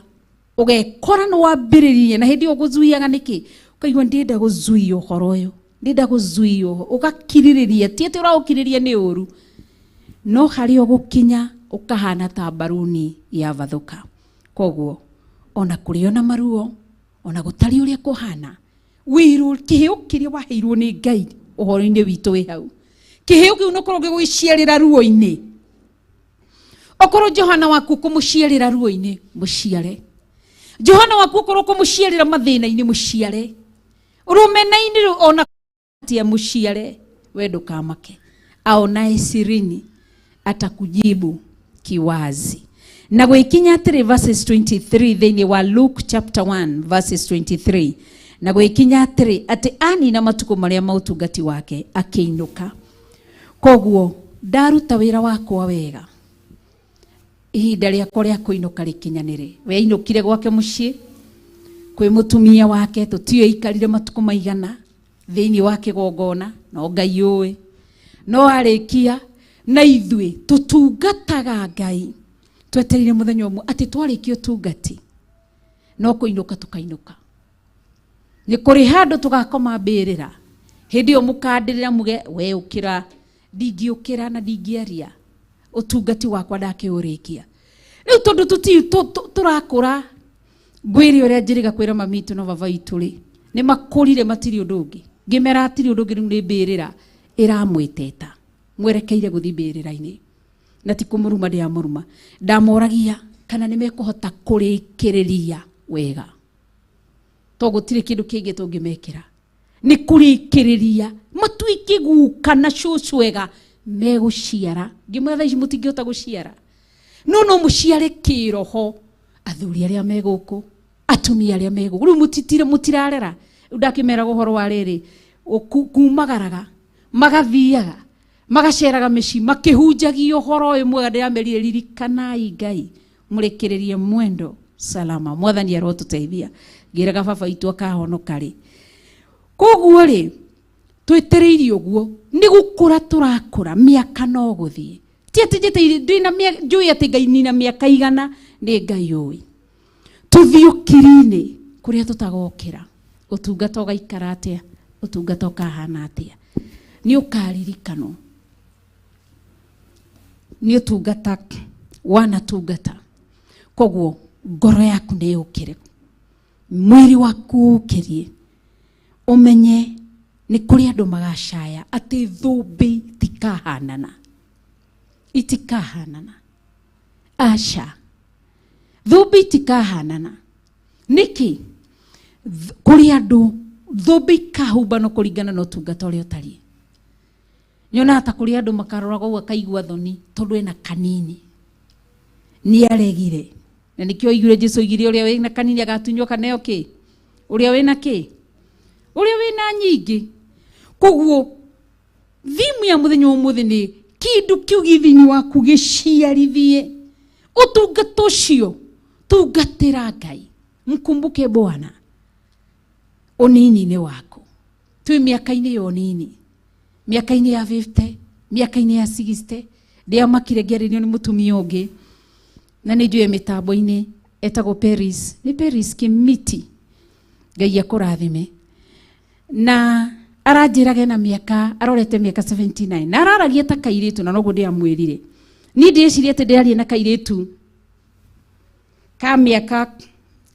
ũgekora nĩ wambĩrĩria na hĩndĩ ĩyo ũgũzuiaga nĩkĩ ũkaigua ndĩenda gũzuia ũhoro ũyũ ndĩenda gũzuia ũhoro ũgakirĩrĩria ti atĩ ũraũkirĩrĩria nĩ ũru no harĩ ũgũkinya ũkahana ta mbaruni ya vathũka. Koguo ona kũrĩ ona maruo ona gũtarĩ ũrĩa kũhana wĩrwo kĩheo kĩrĩa waheirwo nĩ Ngai ũhoro-inĩ witũ wĩ hau kĩheo kĩu nokorwo gĩgũgĩciarĩra ruo-inĩ okorwo Johana waku kũmũciarĩra ruo-inĩ mũciare Johana waku okorwo kũmũciarĩra mathĩna-inĩ mũciare rũmena-inĩ ona atia mũciare we ndũkamake aonaye sirini atakujibu kiwazi. Na gwĩkinya atĩrĩ verses 23 thĩinĩ wa Luke chapter 1 verses 23 na gwĩkinya atĩrĩ atĩ anina matukũ marĩa ma ũtungati wake akĩinũka. Koguo ndaruta wĩra wakwa wega ihinda rĩakwa rĩa kũinũka rĩkinyanĩre. We ainũkire gwake mũciĩ Kwĩ mũtumia wake tũtiũĩ aikarire matukũ maigana thĩinĩ wa kĩgongona, no Ngai ũĩ. No arĩkia na ithuĩ tũtungataga Ngai twetereire mũthenya ũmwe atĩ twarĩkia ũtungati no kũinũka tũkainũka. Nĩ kũrĩ handũ tũgakoma mbĩrĩra, hĩndĩ ĩyo mũkandĩrĩra muge we ũkĩra, ndingĩũkĩra na ndingĩaria, ũtungati wakwa ndakĩũrĩkia. Rĩu tondũ tũrakũra, ngwĩre ũrĩa njĩrĩga kwĩra mami witũ na baba witũ rĩ, nĩ makũrire matirĩ ũndũ ũngĩ. Ngĩmera hatirĩ ũndũ ũngĩ, rĩu nĩ mbĩrĩra ĩramwĩteta mwerekeire gũthiĩ mbĩrĩra-inĩ. Na ti kũmũruma ndĩramũruma, ndamoragia kana nĩ mekũhota kũrĩkĩrĩria wega, to gũtirĩ kĩndũ kĩngĩ tũngĩmekĩra, nĩ kũrĩkĩrĩria matuĩke guka na cũcũ ega megũciara. Ngĩmwĩra thaa ici mũtingĩhota gũciara, no no mũciare kĩroho, athuri arĩa me gũkũ, atumia arĩa me gũkũ. Rĩu mũtirarera. Rĩu ndakĩmeraga ũhoro wa rĩrĩ, kumagaraga magathiaga magaceraga mĩciĩ makĩhunjagia ũhoro ũyũ mwega. Ndĩramerire ririkanai Ngai, mũrĩkĩrĩrie mwendo salama, mwathani arotũteithia. Ngĩraga baba witũ akahonoka rĩ. Koguo rĩ, twĩtereirie ũguo, nĩ gũkũra tũrakũra, mĩaka no gũthiĩ. Ti atĩ njĩtĩire, ndĩna mĩaka, njũĩ atĩ Ngai nina mĩaka igana, nĩ Ngai ũĩ. Tũthiĩ ũkiri-inĩ kũrĩa tũtagokĩra, ũtungata ũgaikara atĩa, ũtungata ũkahana atĩa, nĩ ũkaririkanwo nĩ ũtungata wanatungata. Koguo ngoro yaku nĩ yũkĩre, mwĩrĩ waku ũkĩrie, ũmenye nĩ kũrĩ andũ magacaya atĩ thũmbĩ itikahanana, itikahanana. Aca, thũmbĩ itikahanana. Nĩkĩ? Kũrĩ andũ thũmbĩ ikahumbanwo kũringana na ũtungata ũrĩa ũtariĩ. Nyonaga ta kũrĩ andũ makaroraga ũguo akaigua thoni tondũ ena kanini, nĩ aregire. Na nĩkĩo oigire Jesu oigire ũrĩa wĩna kanini agatunywo kaneo kĩ, ũrĩa wĩna kĩ, ũrĩa wĩna nyingĩ. Koguo thimu ya mũthenya wa ũmũthĩ nĩ kĩndũ kĩu gĩ thĩinĩ waku gĩciarithie ũtungata ũcio. Tungatĩra Ngai, mkumbuke Bwana ũnini-inĩ waku. Twĩ mĩaka-inĩ ya ũnini, mĩaka-inĩ ya 50, mĩaka-inĩ ya 60. Ndĩamakire ngĩarĩrio nĩ mũtumia ũngĩ na nĩ njũĩ mĩtambo-inĩ, etagwo Paris, nĩ Paris Kimiti, Ngai akũrathime. Na aranjĩraga ena mĩaka, arorete mĩaka 79, na araragia ta kairĩtu, na noguo ndĩamwĩrire. Niĩ ndĩreciria atĩ ndĩraria na kairĩtu ka mĩaka,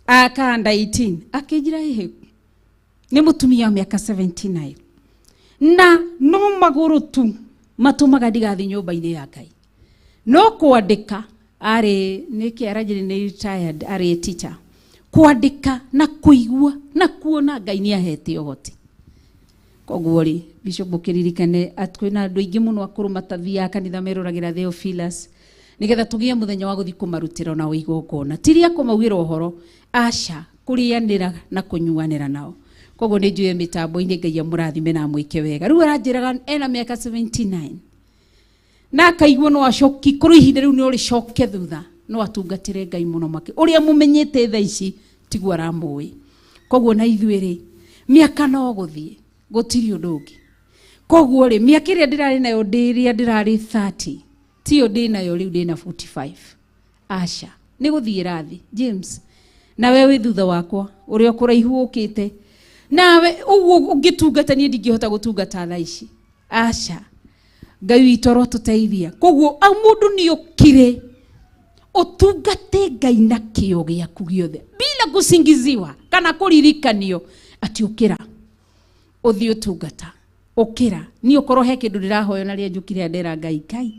ka under 18, akĩnjĩra ĩhĩ nĩ mũtumia wa mĩaka 79, na no magũrũ tu matũmaga ndigathiĩ nyũmba-inĩ ya Ngai. No kwandĩka arĩ nĩkĩ aranjĩrĩ nĩ retired, arĩ teacher, kwandĩka na kũigua na kuona Ngai nĩ ahete ũhoti. Koguo rĩ, Bishop ũkĩririkane atĩ kwĩna andũ aingĩ mũno akũrũ matathiaga kanitha meroragĩra Theophilus, nĩgetha tũgĩe mũthenya wa gũthiĩ kũmarutĩra onao igongona, ti rĩa kũmaugĩra ũhoro, aca, kũrĩanĩra na kũnyuanĩra nao. Koguo nĩ njũĩ mĩtambo-inĩ Ngai amũrathime na amwĩke wega. Rĩu aranjĩraga ena mĩaka 79 na akaigua no acoki kũrĩ ihinda rĩu no rĩcoke thutha, no atungatĩre Ngai mũno makĩ ũrĩa mũmenyete thaa ici tiguo aramũĩ. Koguo na ithuĩ rĩ, mĩaka no gũthiĩ, gũtirĩ ũndũ ũngĩ. Koguo rĩ, mĩaka ĩrĩa ndĩrarĩ nayo ndĩrĩa ndĩrarĩ 30 tiyo ndĩ nayo rĩu, ndĩ na 45. Aca, nĩ gũthiĩ rathi. James, nawe wĩ thutha wakwa, ũrĩa ũkũraihu ũkĩte nawe ũguo ũngĩtungata, niĩ ndingĩhota gũtungata thaa ici. Aca, Ngai witũ arotũteithia. Koguo au mũndũ nĩ ũkire ũtungate Ngai na kĩo gĩaku gĩothe bila kusingiziwa kana kũririkanio atĩ ũkĩra ũthiĩ ũtungata, ũkĩra. Niĩ ũkorwo he kĩndũ ndĩrahoya na rĩrĩa njũkire ndera Ngai, Ngai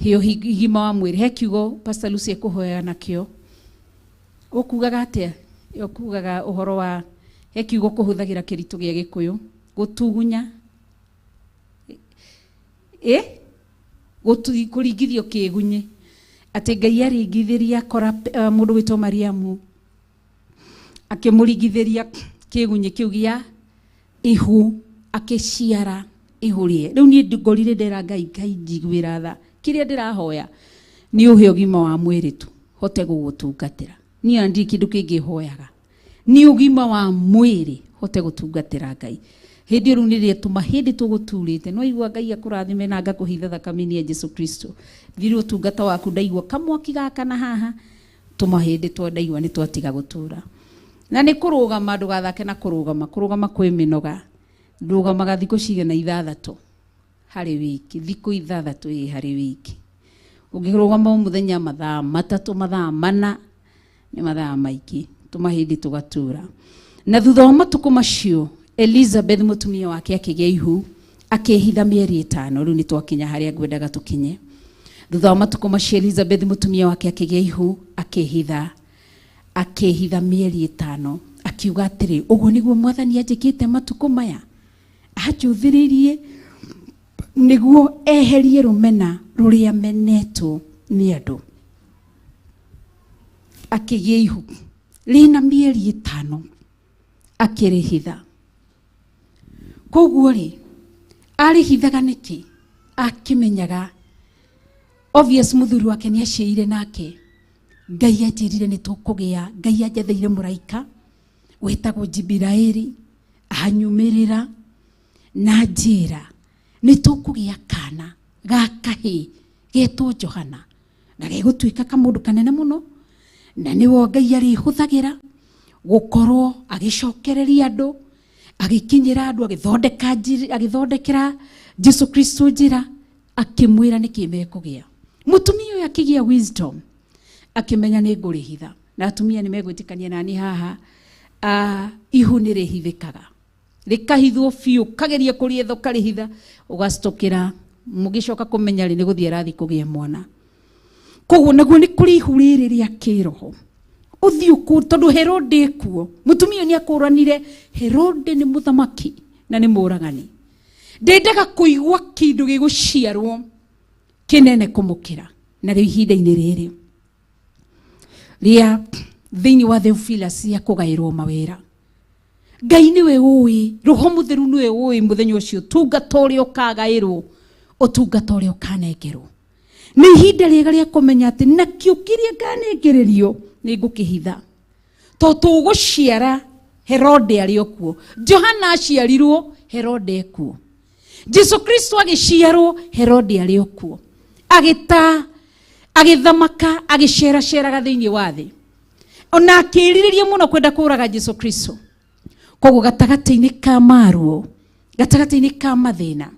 hĩ ũgima wa mwĩrĩ. He kiugo Pastor Lucy ekũhoya nakĩo, ũkugaga atĩa? Ũkugaga ũhoro wa he kiugo kũhũthagĩra kĩritũ gĩa Gĩkũyũ, gũtugunya, kũringithio kĩgunyĩ, atĩ Ngai aringithĩria akora mũndũ gwĩtwo Mariamu, akĩmũringithĩria kĩgunyĩ kĩu gĩa ihu, akĩciara ihu rĩe. Rĩu niĩ ngorire ndera Ngai, Ngai njiguĩra tha, kĩrĩa ndĩrahoya nĩ ũhe ũgima wa mwĩrĩ tu hote gũgũtungatĩra. Niĩ ona ndirĩ kĩndũ kĩngĩ hoyaga. Nĩ ũgima wa mwĩrĩ hote gũtungatĩra Ngai. Hĩndĩ ĩyo rĩu nĩrĩo tũmahĩndĩ tũgũturĩte. No igua Ngai akũrathime na ngakũhitha thakame-inĩ ya Jesu Kristo. Thirĩ ũtungata waku ndaigua kamwaki gaka na haha tũmahĩndĩ twa ndaigua nĩ twatiga gũtura. Na nĩ kũrũgama, ndũgathake na kũrũgama. Kũrũgama kwĩ mĩnoga. Ndũgamaga thikũ cigana ithathatũ harĩ wiki, thikũ ithathatũ ĩ harĩ wiki. Ũngĩrũgama o mũthenya mathaa matatũ, mathaa mana, nĩ mathaa maingĩ, tũmahĩndĩ tũgatura. Na thutha wa matukũ macio, Elizabeth mũtumia wake akĩgĩa ihu, akĩhitha mĩeri ĩtano. Rĩu nĩ twakinya harĩa ngwendaga tũkinye. Thutha wa matukũ macio, Elizabeth mũtumia wake akĩgĩa ihu, akĩhitha akĩhitha mĩeri ĩtano, akiuga atĩrĩ, ũguo nĩguo mwathani anjĩkĩte matukũ maya, anjũthĩrĩirie nĩguo eherie rũmena rũrĩa menetwo nĩ andũ. Akĩgĩa ihu rĩna mĩeri ĩtano, akĩrĩhitha. Koguo rĩ, arĩhithaga nĩkĩ? Akĩmenyaga obvious mũthuri wake nĩ aciĩire nake. Ngai anjĩrire nĩ tũkũgĩa, Ngai anjathĩire mũraika wĩtagwo Jibiraeli, anyumĩrĩra na njĩra nĩ tũkũgĩa kana ga kahĩĩ getwo Johana, na gegũtuĩka kamũndũ kanene mũno, na nĩwe Ngai arĩhũthagĩra gũkorwo agĩcokereria andũ, agĩkinyĩra andũ, agĩthondeka njĩra, agĩthondekera Jesu Kristo njĩra, akĩmwĩra nĩkĩ mekũgĩa. Mũtumia ũyũ akĩgĩa wisdom, akĩmenya nĩ ngũrĩhitha. Na atumia nĩ megwĩtĩkania nani haha, ihu nĩ rĩhithĩkaga, rĩkahithwo biũ, kageria kũrĩetha ũkarĩhitha, ũgacitũkĩra, mũgĩcoka kũmenya rĩ nĩ gũthiĩ arathiĩ kũgĩa mwana. Koguo naguo nĩ kũrĩ ihu rĩrĩ rĩa kĩroho. Ũthiĩ kũ, tondũ Herode ekuo. Mũtumia nĩ akũranire Herode nĩ mũthamaki na nĩ mũragani. Ndendaga kũigua kĩndũ gĩgũciarwo kĩnene kũmũkĩra. Na rĩu ihinda-inĩ rĩrĩ rĩa thĩinĩ wa Theophilus ya kũgaĩrwo mawĩra, Ngai nĩwe ũĩ, Roho Mũtheru nĩwe ũĩ mũthenya ũcio ũtungata ũrĩa ũkagaĩrwo, ũtungata ũrĩa ũkanengerwo. Nĩ ihinda rĩega rĩa kũmenya atĩ nakĩo kĩrĩa nganengererio nĩ ngũkĩhitha. Tondũ tũgũciara Herode arĩ o kuo, Johana aciarirwo Herode ekuo, Jesu Kristo agĩciarwo Herode arĩ o kuo, agĩta agĩthamaka agĩceraceraga thĩinĩ wa thĩ, ona akĩrirĩria mũno kwenda kũraga Jesu Kristo. Koguo gatagatĩ-inĩ ka maruo, gatagatĩ-inĩ ka mathĩna,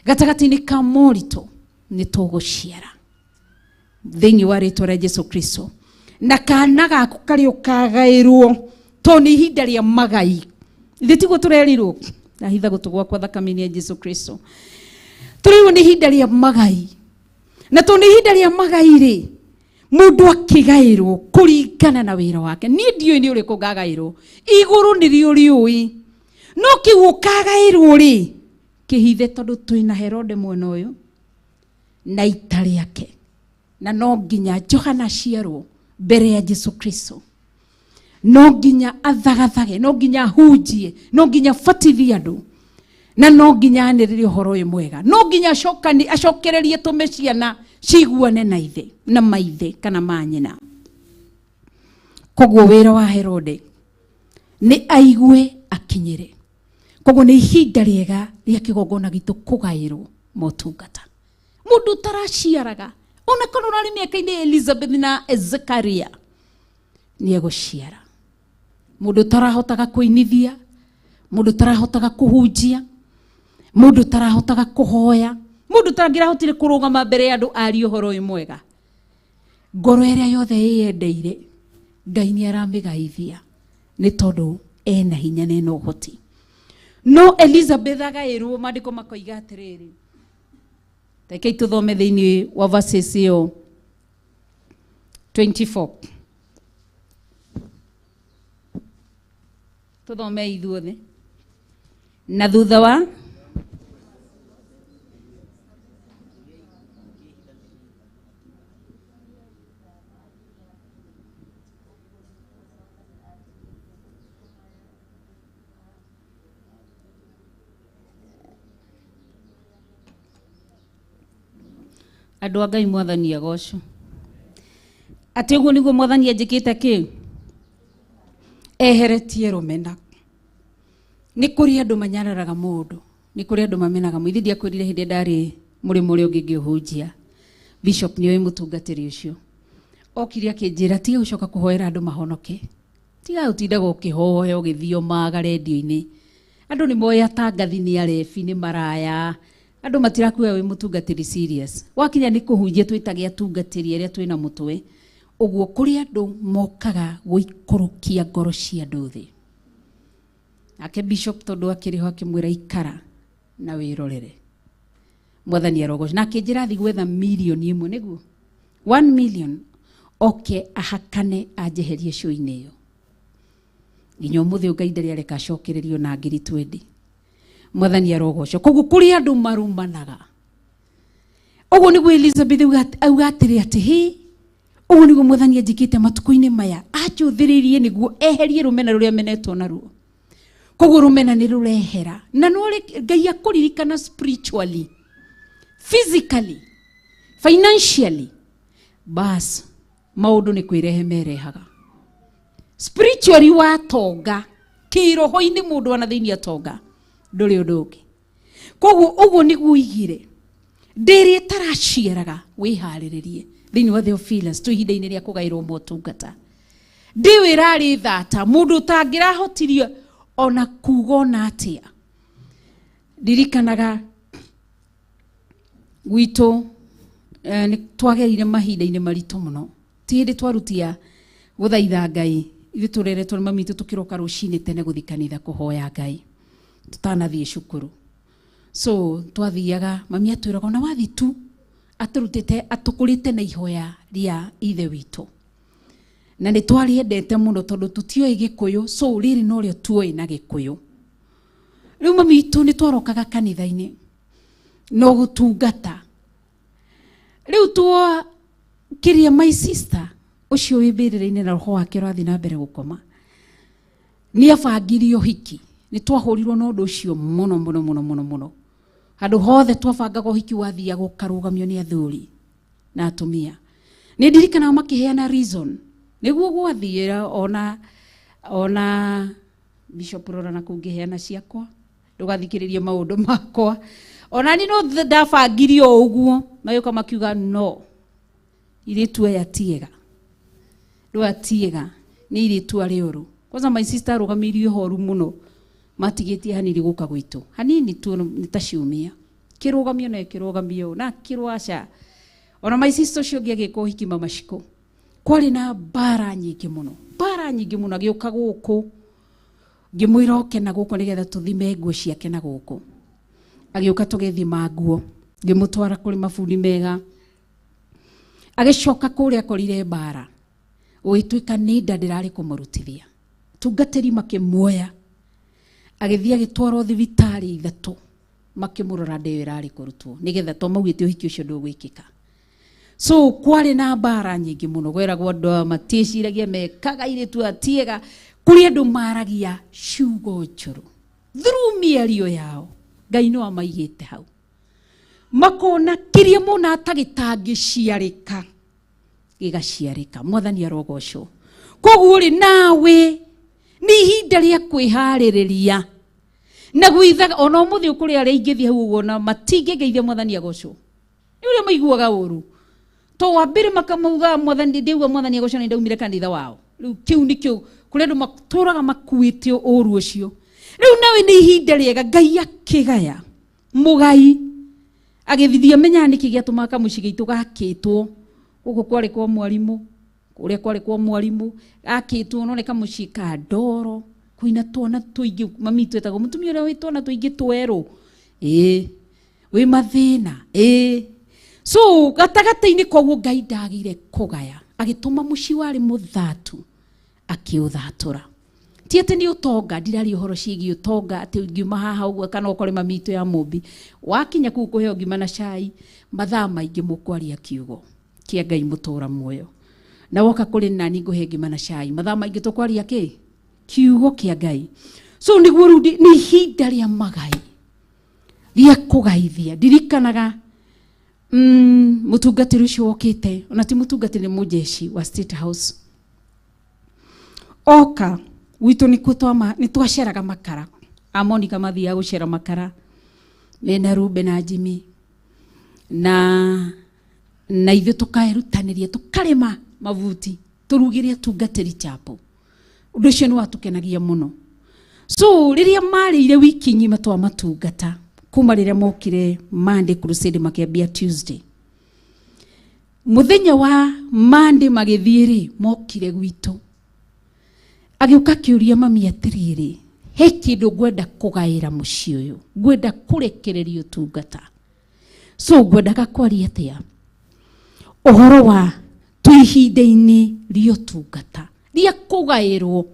gatagatĩ-inĩ ka moritũ, nĩ tũgũciara thĩinĩ wa rĩtwa rĩa Jesu Kristo. Na kana gaku karĩa ũkagaĩrwo, tondũ nĩ ihinda rĩa magai. Ithuĩ tiguo tũrerirwo, ndahitha gũtũ gwakwa thakame-inĩ ya Jesu Kristo. Tũrerirwo nĩ ihinda rĩa magai. Na tondũ nĩ ihinda rĩa magai rĩ, mũndũ akĩgaĩrwo kũringana na wĩra wake. Niĩ ndiũĩ nĩ ũrĩkũ ngagaĩrwo, igũrũ nĩrĩo rĩũĩ. No kĩu ũkagaĩrwo rĩ, kĩhithe, tondũ twĩna Herode mwena ũyũ na ita rĩake, na no nginya Johana aciarwo mbere ya Jesu Kristo, no nginya athagathage, no nginya ahunjie, no nginya abatithie andũ, na no nginya anĩrĩre ũhoro ũyũ mwega, no nginya acokererie tũme ciana ciguane na ithe na maithe kana manyina. Koguo wĩra wa Herode nĩ aigue akinyĩre. Koguo nĩ ihinda rĩega rĩa kĩgongona gitũ kũgaĩrwo motungata. Mũndũ ũtaraciaraga, ona korwo ũrarĩ mĩaka-inĩ ya Elizabeth na Zekaria, nĩ egũciara. Mũndũ ũtarahotaga kũinithia, mũndũ ũtarahotaga kũhunjia, mũndũ ũtarahotaga kũhoya, mũndũ ũtangĩrahotire kũrũgama mbere ya andũ arie ũhoro ũyũ mwega. Ngoro ĩrĩa yothe ĩyendeire, Ngai nĩ aramĩgaithia nĩ tondũ ena hinya na ena ũhoti. No Elizabeth agaĩrwo, maandĩko makoiga atĩrĩrĩ, rekei tũthome thĩinĩ wa verses ĩyo 24. Tũthome ithuothe. Na thutha wa andũ a Ngai, mwathani agocwo. Atĩ ũguo nĩguo mwathani anjĩkĩte kĩ? Eheretie rũmena. Nĩ kũrĩ andũ manyararaga mũndũ, nĩ kũrĩ andũ mamenaga mũndũ. Ithe ndiakwĩrire hĩndĩ ĩrĩa ndarĩ mũrĩmo ũrĩa ũngĩ ngĩũhunjia, bishop nĩoĩ mũtungatĩri ũcio. Okire akĩnjĩra tiga gũcoka kũhoera andũ mahonoke, tiga gũtindaga ũkĩhoya ũgĩthiomaga rendio-inĩ. Andũ nĩ moĩ atangathi nĩ arebi, nĩ maraya, andũ matirakuoya wĩ mũtungatĩri serious. Wakinya nĩ kũhunjia twĩtage atungatĩri arĩa twĩna mũtwe. Ũguo kũrĩ andũ mokaga gũikũrũkia ngoro cia andũ thĩ. Nake bishop tondũ akĩrĩ ho akĩmwĩra ikara na wĩrorere. Mwathani arogocwo. Na akĩnjĩra thiĩ gwetha mirioni ĩmwe, nĩguo 1 million oke ahakane anjeherie show-inĩ ĩyo. Nginya ũmũthĩ Ngai ndarĩ areka acokererio na ngiri 20. Mwathani arogocwo. Koguo kũrĩ andũ marumanaga. Ũguo nĩguo Elizabeth auga atĩrĩ atĩ hĩ, ũguo nĩguo mwathani anjĩkĩte matukũ-inĩ maya, anjũthĩrĩirie nĩguo eherie rũmena rũrĩa menetwo naruo. Koguo rũmena nĩ rũrehera. Na no Ngai akũririkana spiritually, physically, financially, bas maũndũ nĩ kwĩrehe merehaga. Spiritually watonga, kĩroho-inĩ mũndũ ona thĩinĩ atonga, ndũrĩ ũndũ ũngĩ. Koguo ũguo nĩguo ũigire ndĩrĩ ĩtaraciaraga wĩharĩrĩrie thĩinĩ wa Theophilus twĩ ihinda-inĩ rĩa kũgaĩrwo motungata. Ndĩ wĩrarĩ thata mũndũ ũtangĩrahotirie ona kuga ona atĩa. Ndirikanaga gwitũ nĩ twagerire mahinda-inĩ maritũ mũno. Ti hĩndĩ twarutia gũthaitha Ngai, ithuĩ tũreretwo nĩ mami witũ tũkĩroka rũcinĩ tene gũthiĩ kanitha kũhoya Ngai tũtanathiĩ cukuru. So twathiaga, mami atwĩraga ona wathiĩ tu atũrutĩte atũkũrĩte na ihoya rĩa ithe witũ. Na nĩ twarĩendete mũno tondũ tũtioĩ Gĩkũyũ, so rĩrĩ norĩo tuoĩ na Gĩkũyũ. Rĩu mami witũ nĩ twarokaga kanitha-inĩ no gũtungata. Rĩu tuo kĩrĩa my sister ũcio wĩ mbĩrĩra-inĩ na roho wake ũrathiĩ na mbere gũkoma, nĩ abangire ũhiki. Nĩ twahũrirwo na ũndũ ũcio mũno mũno mũno mũno mũno. Handũ hothe twabangaga ũhiki wathiaga ũkarũgamio nĩ athuri na atumia. Nĩ ndirikanaga makĩheana reason nĩguo gwathiĩra ona Bishop Rora na kũu ngĩheana ciakwa, ndũgathikĩrĩrie maũndũ makwa. Ona niĩ no ndabangire o ũguo, magĩũka makiuga no, irĩtu aya ti ega, andũ aya ti ega, nĩ irĩtu arĩa ũru. Kwanza my sister arũgamĩirie ũhoru mũno, matigĩtie hanini gũka gwitũ, hanini tu nĩ ta ciumia, kĩrũgamio na kĩrũgamio na kĩrwo aca. Ona my sister ũcio ũngĩ agĩka ũhiki mama Shiko, kwarĩ na mbara nyingĩ mũno, mbara nyingĩ mũno. Agĩũka gũkũ, ngĩmwĩra oke na gũkũ nĩgetha tũthime nguo ciake na gũkũ. Agĩũka tũgĩthima nguo, ngĩmũtwara kũrĩ mabundi mega. Agĩcoka kũrĩa akorire mbara, gũgĩtuĩka nĩ nda ndĩrarĩ kũmũrutithia. Tungatĩri makĩmuoya, agĩthiĩ agĩtwarwo thibitarĩ ithatũ, makĩmũrora nda ĩyo ĩrarĩ kũrutwo nĩgetha to maugĩte ũhiki ũcio ndũgwĩkĩka. So kwarĩ na mbara nyingĩ mũno, kweragwo andũ aya matiĩciragia mekaga irĩtu aya ti ega. Kũrĩ andũ maragia ciugo njũru through mĩario yao, Ngai no amaigĩte hau, makona kĩrĩa mona ta gĩtangĩciarĩka gĩgaciarĩka. Mwathani arogocwo. Koguo rĩ, nawe nĩ ihinda rĩa kwĩharĩrĩria na gwithaga. Ona ũmũthĩ ũkũrĩ arĩa ingĩthiĩ hau ũguo na matingĩngeithia mwathani agocwo, nĩ ũrĩa maiguaga ũru to wambere makamauga mwathani ndiaigua mwathani agocwo nĩ ndaumire kanitha wao. Rĩu kĩu nĩkĩo kũrĩ andũ matũraga makuĩte ũru ũcio. Rĩu nawe nĩ ihinda rĩega Ngai akĩgaya mũgai agĩthithia menyaga nĩkĩ gĩatũmaga kamũciĩ gaitũ gakĩtwo gũkũ kwarĩ kwa mwarimũ, kũrĩa kwarĩ kwa mwarimũ gakĩtwo no nĩ kamũciĩ ka ndoro kwĩna twana tũingĩ. Mami twetagwo mũtumia ũrĩa wĩ twana tũingĩ twerũ, ĩĩ wĩ mathĩna, ĩĩ. So gatagatĩ-inĩ koguo Ngai ndagire kũgaya, agĩtũma mũciĩ warĩ mũthatu akĩũthatũra. Ti atĩ nĩ ũtonga, ndiraria ũhoro ciĩgiĩ ũtonga atĩ ngiuma haha ũguo kana ũkore mami witũ ya mũmbi wakinya kũu kũheo ngima na cai, mathaa maingĩ mũkwaria kiugo kĩa Ngai mũtũra muoyo. Na woka kũrĩ nani ngũhe ngima na cai, mathaa maingĩ tũkwaria kĩ kiugo kĩa Ngai. So nĩguo rĩu nĩ ihinda rĩa magai rĩa kũgaithia. Ndirikanaga mũtungatĩri ũcio wokĩte, ona ti mũtungatĩri, nĩ mũjeshi wa State House, oka Gwitũ nĩkuo twama nĩ twaceraga makara. Amonika mathiaga gũcera makara mena Rumbe na Jimmy na ithuĩ tũkerutanĩria tũkarĩma mabuti tũrugĩre atungatĩri chapo. Ũndũ ũcio nĩ watũkenagia mũno. So rĩrĩa marĩire wiki ng'ima twamatungata kuma rĩrĩa mokire Monday crusade makĩambia Tuesday, muthenya wa Monday magĩthiĩ rĩ, mokire gwitũ. Agĩũka akĩũria mami atĩrĩrĩ, he kĩndũ ngwenda kũgaĩra mũciĩ ũyũ, ngwenda kũrekereria ũtungata. So ngwendaga kwaria atĩa ũhoro wa twĩ ihinda-inĩ rĩa ũtungata rĩa kũgaĩrwo.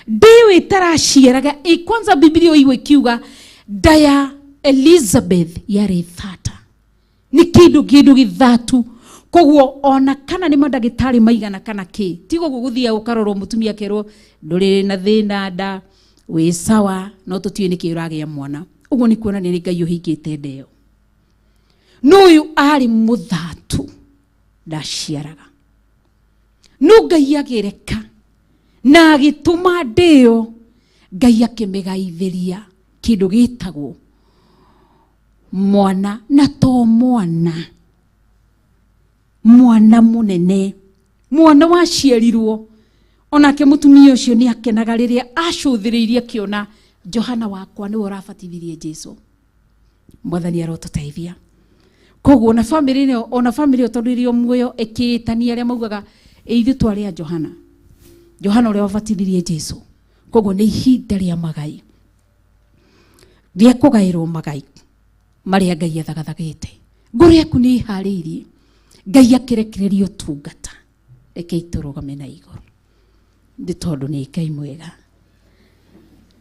Ndĩyo ĩtaraciaraga, kwanza Biblia ĩigua ĩkiuga nda ya Elizabeth yarĩ thata, nĩ kĩndũ gĩthatu. Koguo ona kana nĩ mandagĩtarĩ maigana kana kĩ, tigo ũguo gũthiaga ũkarorwo mũtumia akerwo ndũrĩ na thĩna nda, wĩ sawa, no tũtiũĩ nĩkĩ ũragĩa mwana. Ũguo nĩ kuonania nĩ Ngai ũhingĩte nda ĩyo. No ũyũ arĩ mũthatu, ndaciaraga. No Ngai agĩreka na agĩtũma ndĩyo, Ngai akĩmĩgaithĩria kĩndũ gĩtagwo mwana, na to mwana, mwana mũnene, mwana waciarirwo. Onake mũtumia ũcio nĩ akenaga rĩrĩa acũthĩrĩirie akĩona Johana wakwa nĩwe ũrabatithirie Jesu. Mwathani arotũteithia. Koguo ona famĩlĩ ĩno, ona famĩlĩ ĩyo tondũ ĩrĩ o muoyo ĩkĩĩtania arĩa maugaga ĩ ithuĩ twarĩ a Johana, Johana ũrĩa wabatithirie Jesu. Koguo nĩ ihinda rĩa magai, rĩa kũgaĩrwo magai marĩa Ngai athagathagĩte. Ngoro yaku nĩ ĩharĩirie Ngai akĩrekereria ũtungata. Rekei tũrũgame na igũrũ nĩ tondũ nĩ Ngai mwega.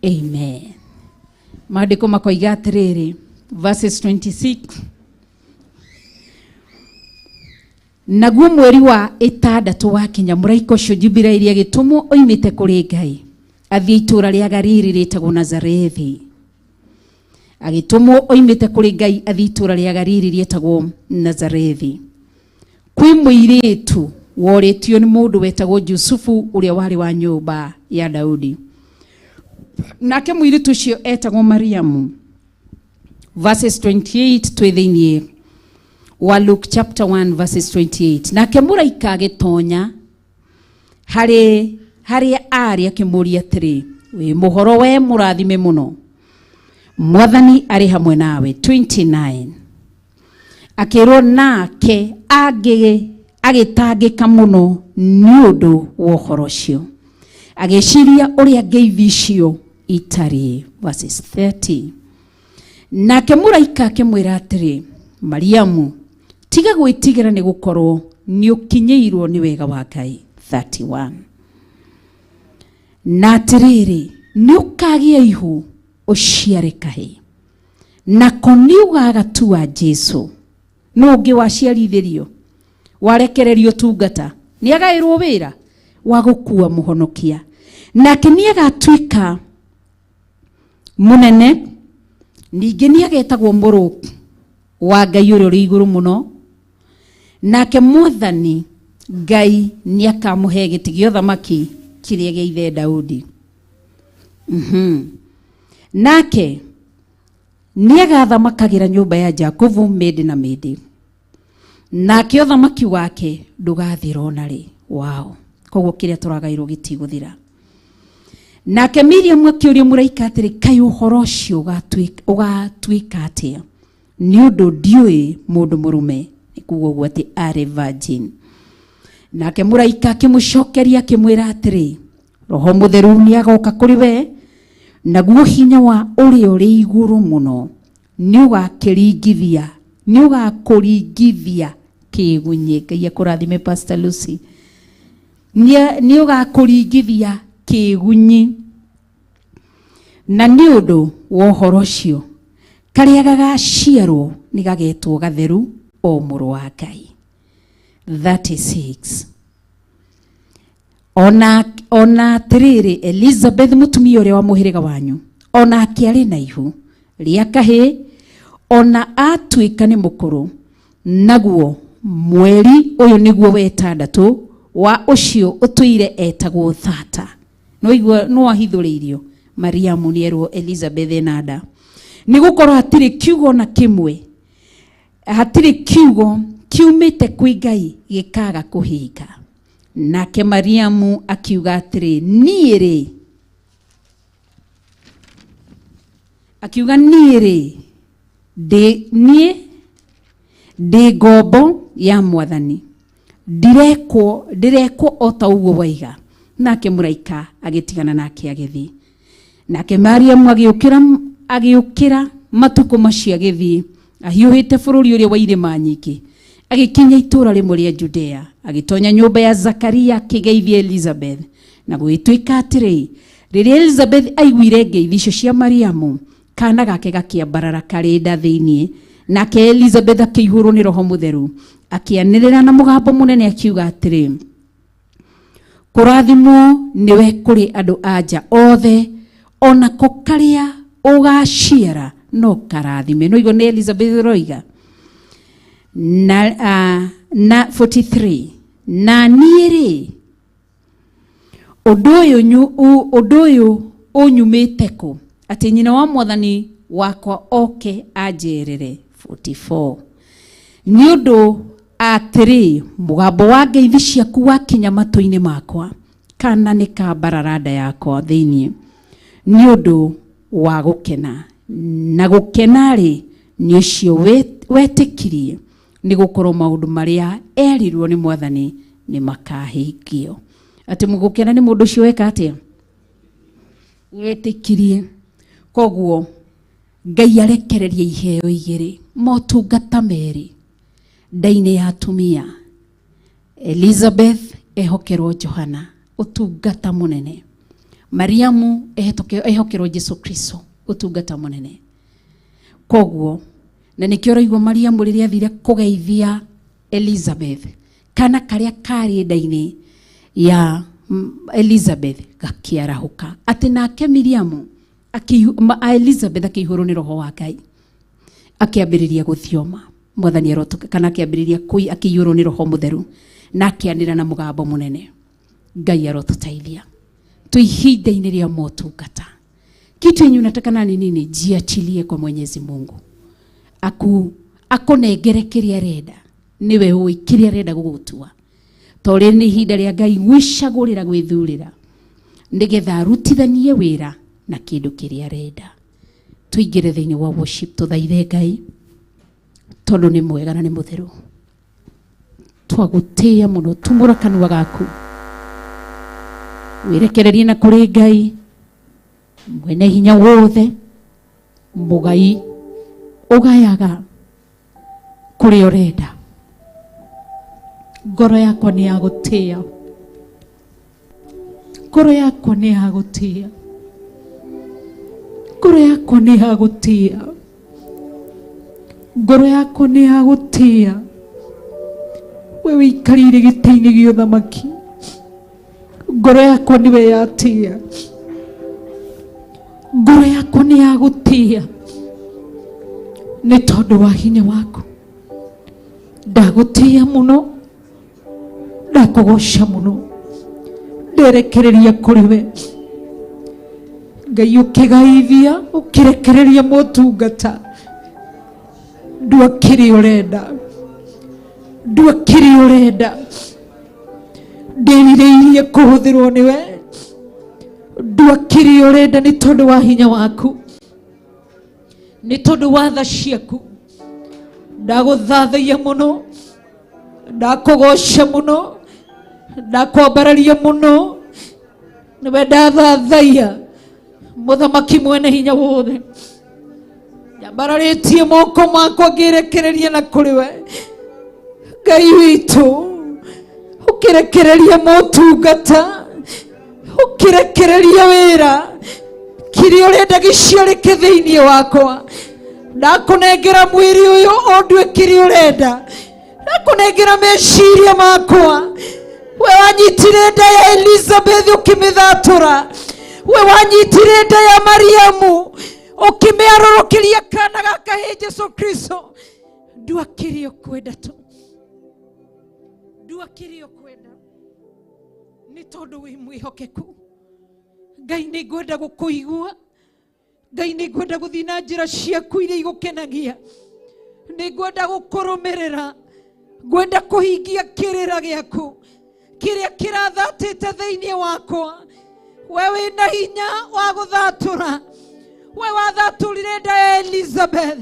Amen. Maandĩko makoiga atĩrĩrĩ, verses 26, naguo mweri wa ĩtandatũ wakinya, mũraika ũcio Jubiraeli agĩtũmwo oimĩte kũrĩ Ngai athiĩ itũũra rĩa Galili rĩtagwo Nazarethi. Agĩtũmwo oimĩte kũrĩ Ngai athiĩ itũũra rĩa Galili rĩetagwo Nazarethi, kwĩ mũirĩtu worĩtio nĩ mũndũ wetagwo Jusufu ũrĩa warĩ wa nyũmba ya Daudi. Nake mũirĩtu ũcio etagwo Mariamu. Verses 28, twĩ thĩinĩ wa Luke chapter 1 verses 28. Nake mũraika agĩtonya harĩ harĩa aarĩ akĩmũũria atĩrĩ, wĩ mũhoro we mũrathime mũno, Mwathani arĩ hamwe nawe. 29, akĩrwo nake agĩtangĩka mũno nĩ ũndũ wa ũhoro ũcio, agĩciria ũrĩa ngeithi icio itarĩ. Verses 30, nake mũraika akĩmwĩra atĩrĩ, Mariamu, tiga gwĩtigĩra, nĩ gũkorwo nĩ ũkinyĩirwo nĩ wega wa Ngai. 31, na atĩrĩrĩ, nĩ ũkagĩa ihu ũciare kahĩĩ, nako nĩ ũgagatua Jesu. Nũ ũngĩ waciarithĩrio warekererio tungata nĩ agaĩrwo wĩra wa gũkua mũhonokia? Nake nĩ agatuĩka mũnene, ningĩ nĩ agetagwo mũrũ wa Ngai ũrĩa ũrĩ igũrũ mũno, nake Mwathani Ngai nĩ akamũhe gĩtĩ gĩa ũthamaki kĩrĩa gĩa ithe Daudi. Nake nĩ agathamakagĩra nyũmba ya Jakubu mĩndĩ na mĩndĩ, nake ũthamaki wake ndũgathira ona rĩ. Wao, koguo kĩrĩa tũragairwo gĩtigũthira. Nake Miriam akĩũria mũraika atĩrĩ, kaĩ ũhoro ũcio ũgatuĩka atĩa, nĩ ũndũ ndiũĩ mũndũ mũrũme? Nĩ kuga ũguo atĩ arĩ virgin. Nake mũraika akĩmũcokeria akĩmwĩra atĩrĩ, Roho Mũtheru nĩ agoka kũrĩ we, naguo hinya wa ũrĩa ũrĩ igũrũ mũno nĩ ũgakĩringithia, nĩ ũgakũringithia kĩgunyĩ. Ngai akũrathime, Pastor Lucy. Nĩ ũgakũringithia kĩgunyi, na nĩ ũndũ wa ũhoro ũcio karĩa gagaciarwo nĩ gagetwo gatheru, o mũrũ wa Ngai. 36, ona atĩrĩrĩ, Elizabeth mũtumia ũrĩa wa mũhĩrĩga wanyu onake arĩ na ihu rĩa kahĩĩ, ona atuĩka nĩ mũkũrũ, naguo mweri ũyũ nĩguo wa ĩtandatũ wa ũcio ũtũire etagwo thata. No igua no ahithũrĩirio Mariamu nĩ erwo Elizabeth ena nda, nĩ gũkorwo hatirĩ kiugo na kĩmwe, hatirĩ kiugo kiumĩte kwĩ Ngai gĩkaga kũhinga. Nake Mariamu akiuga atĩrĩ, niĩ rĩ, akiuga niĩ rĩ, ndĩ niĩ ndĩ ngombo ya Mwathani, ndirekwo ndirekwo o ta ũguo waiga. Nake mũraika agĩtigana nake agĩthiĩ. Nake Mariamu agĩũkĩra, agĩũkĩra matukũ macio, agĩthiĩ ahiũhĩte bũrũri ũrĩa wa irĩma nyingĩ, agĩkinya itũũra rĩmwe rĩa Judea, agĩtonya nyũmba ya Zakaria, akĩgeithia Elizabeth. Na gũgĩtuĩka atĩrĩ, rĩrĩa Elizabeth aiguire ngeithi icio cia Mariamu, kana gake gakĩambarara karĩ nda thĩinĩ. Nake Elizabeth akĩihũrwo nĩ Roho Mũtheru, akĩanĩrĩra na mũgambo mũnene akiuga atĩrĩ, kũrathimwo nĩwe kũrĩ andũ a nja othe, onako karĩa ũgaciara no karathime. No igua nĩ Elizabeth ũroiga na, na 43, na niĩ rĩ, ũndũ ũyũ ũndũ ũyũ ũnyumĩte kũ, atĩ nyina wa Mwathani wakwa oke anjerere? 44, nĩ ũndũ atĩrĩ, mũgambo wa ngeithi ciaku wakinya matũ-inĩ makwa, kana nĩ kambarara nda yakwa thĩinĩ nĩ ũndũ wa gũkena. Na gũkena rĩ, nĩ ũcio wetĩkirie, nĩ gũkorwo maũndũ marĩa erirwo nĩ Mwathani nĩ makahingio. Atĩ gũkena nĩ mũndũ ũcio weka atĩa? Wetĩkirie. Koguo Ngai arekereria iheo igĩrĩ, motungata merĩ nda-inĩ ya atumia. Elizabeth ehokerwo Johana, ũtungata mũnene. Mariamu ehokerwo Jesu Kristo, ũtungata mũnene. Koguo na nĩkĩo ũraigua Mariamu rĩrĩa athire kũgeithia Elizabeth, kana karĩa karĩ nda-inĩ ya Elizabeth gakĩarahũka. Atĩ nake Miriamu Elizabeth akĩihũrwo nĩ Roho wa Ngai, akĩambĩrĩria gũthioma. Mwathani arotuka. Kana akĩambĩrĩria akĩiyũrwo nĩ Roho Mũtheru na akĩanĩra na mũgambo mũnene. Ngai arotũteithia twĩ ihinda-inĩ rĩa motungata. Kitu yenye unataka ni nini? Jiachilie kwa Mwenyezi Mungu aku akũnengere kĩrĩa arenda. Nĩwe ũĩ kĩrĩa arenda gũgũtua, tondũ rĩrĩ nĩ ihinda rĩa Ngai gwĩcagũrĩra, gwĩthurĩra, nĩgetha arutithanie wĩra na kĩndũ kĩrĩa arenda. Tũingĩre thĩinĩ wa worship, tũthaithe Ngai tondũ nĩ mwega na nĩ mũtheru. Twagũtĩĩa mũno. Tumũra kanua gaku, wĩrekererie na kũrĩ Ngai mwene hinya wothe, mũgai ũgayaga kũrĩa ũrenda. Ngoro yakwa nĩ yagũtĩĩa, ngoro yakwa nĩ yagũtĩĩa, ngoro yakwa nĩ yagũtĩĩa, ngoro yakwa nĩ yagũtĩĩa. We wĩikarĩire gĩtĩ-inĩ gĩa ũthamaki, ngoro yakwa nĩwe yatĩĩa, ngoro yakwa nĩ yagũtĩĩa nĩ tondũ wa hinya waku. Ndagũtĩĩa mũno, ndakũgoca mũno, nderekereria kũrĩ we Ngai. Ũkĩgaithia, ũkĩrekereria motungata, ndua kĩrĩa ũrenda, ndua kĩrĩa ũrenda. Ndĩrirĩirie kũhũthĩrwo nĩwe. Ndua kĩrĩa ũrenda nĩ tondũ wa hinya waku, nĩ tondũ wa tha ciaku. Ndagũthathaia mũno, ndakũgoca mũno, ndakwambararia mũno. Nĩwe ndathathaia, Mũthamaki mwene hinya wothe. Nyambararĩtie moko makwa ngĩrekereria na kũrĩ we, Ngai witũ. Ũkĩrekereria motungata, ũkĩrekereria wĩra, kĩrĩa ũrenda gĩciarĩke thĩinĩ wakwa. Ndakũnengera mwĩrĩ ũyũ, ũndue kĩrĩa ũrenda. Ndakũnengera meciria makwa. We wanyitire nda ya Elizabeth ũkĩmĩthatũra, we wanyitire nda ya Mariamu ũkĩmĩarũrũkĩria kana gaka hĩ Jesu Kristo. Ndua kĩrĩa ũkwenda tu, ndua kĩrĩa ũkwenda, nĩ tondũ wĩ mwĩhokeku. Ngai nĩ ngwenda gũkũigua. Ngai nĩ ngwenda gũthiĩ na njĩra ciaku iria igũkenagia. Nĩ ngwenda gũkũrũmĩrĩra. Ngwenda kũhingia kĩrĩra gĩaku kĩrĩa kĩrathatĩte thĩinĩ wakwa. We wĩna hinya wa gũthatũra. We wathatũrire nda ya Elizabeth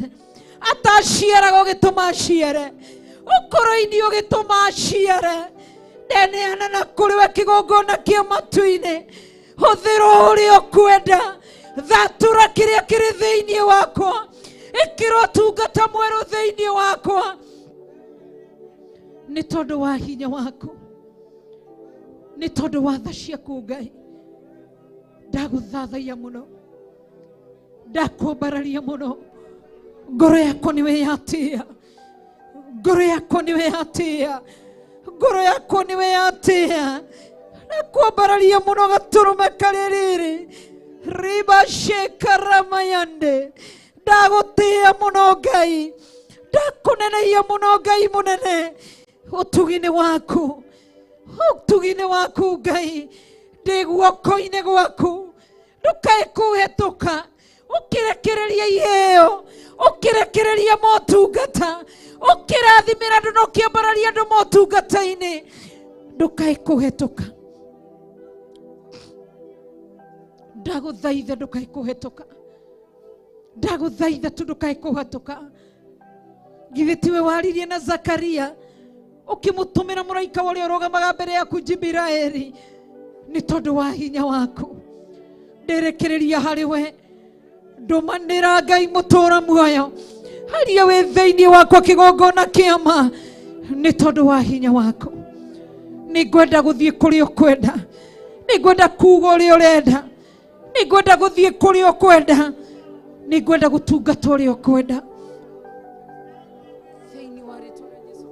ataciaraga ũgĩtũma aciare, ũkũrũ-inĩ ũgĩtũma aciare. Ndeneana na kũrĩ we kĩgongona kĩa matu-inĩ. Hũthĩra ũrĩa ũkwenda. Thatũra kĩrĩa kĩrĩ thĩinĩ wakwa. Ĩkĩra ũtungata mwerũ thĩinĩ wakwa nĩ tondũ wa hinya waku, nĩ tondũ wa tha ciaku. Ngai, ndagũthathaiya mũno, ndakwambararia mũno. Ngoro yakwa nĩwe yatĩa, ngoro yakwa nĩwe yatĩa, ngoro yakwa nĩwe yatĩa. Nakwambararia mũno gatũrũme karĩ rĩrĩ ribashekaramayande. Ndagũtĩa mũno Ngai, ndakũnenehia mũno Ngai mũnene. Ũtugi-inĩ waku, ũtugi-inĩ waku Ngai, ndĩ guoko-inĩ gwaku. Ndũkae kũhetũka ũkĩrekereria iheo, ũkĩrekereria motungata, ũkĩrathimĩra andũ na ũkĩambararia andũ motungata-inĩ. Ndũkae kũhetũka, ndagũthaitha ndũkae kũhetũka, ndagũthaitha tu ndũkae kũhetũka. Githĩ tiwe waririe na Zakaria ũkĩmũtũmĩra mũraika ũrĩa ũrũgamaga mbere yaku Jibiraeli? Nĩ tondũ wa hinya waku nderekereria harĩ we. Ndũmanĩra Ngai mũtũra muoyo haria wĩ thĩinĩ wakwa kĩgongona kĩama nĩ tondũ wa hinya waku. Nĩ ngwenda gũthiĩ kũrĩa ũkwenda, nĩ ngwenda kuuga ũrĩa ũrenda, nĩ ngwenda gũthiĩ kũrĩa ũkwenda, nĩ ngwenda gũtungata ũrĩa ũkwenda. Thĩinĩ wa rĩtwa rĩa Jesũ Kristo.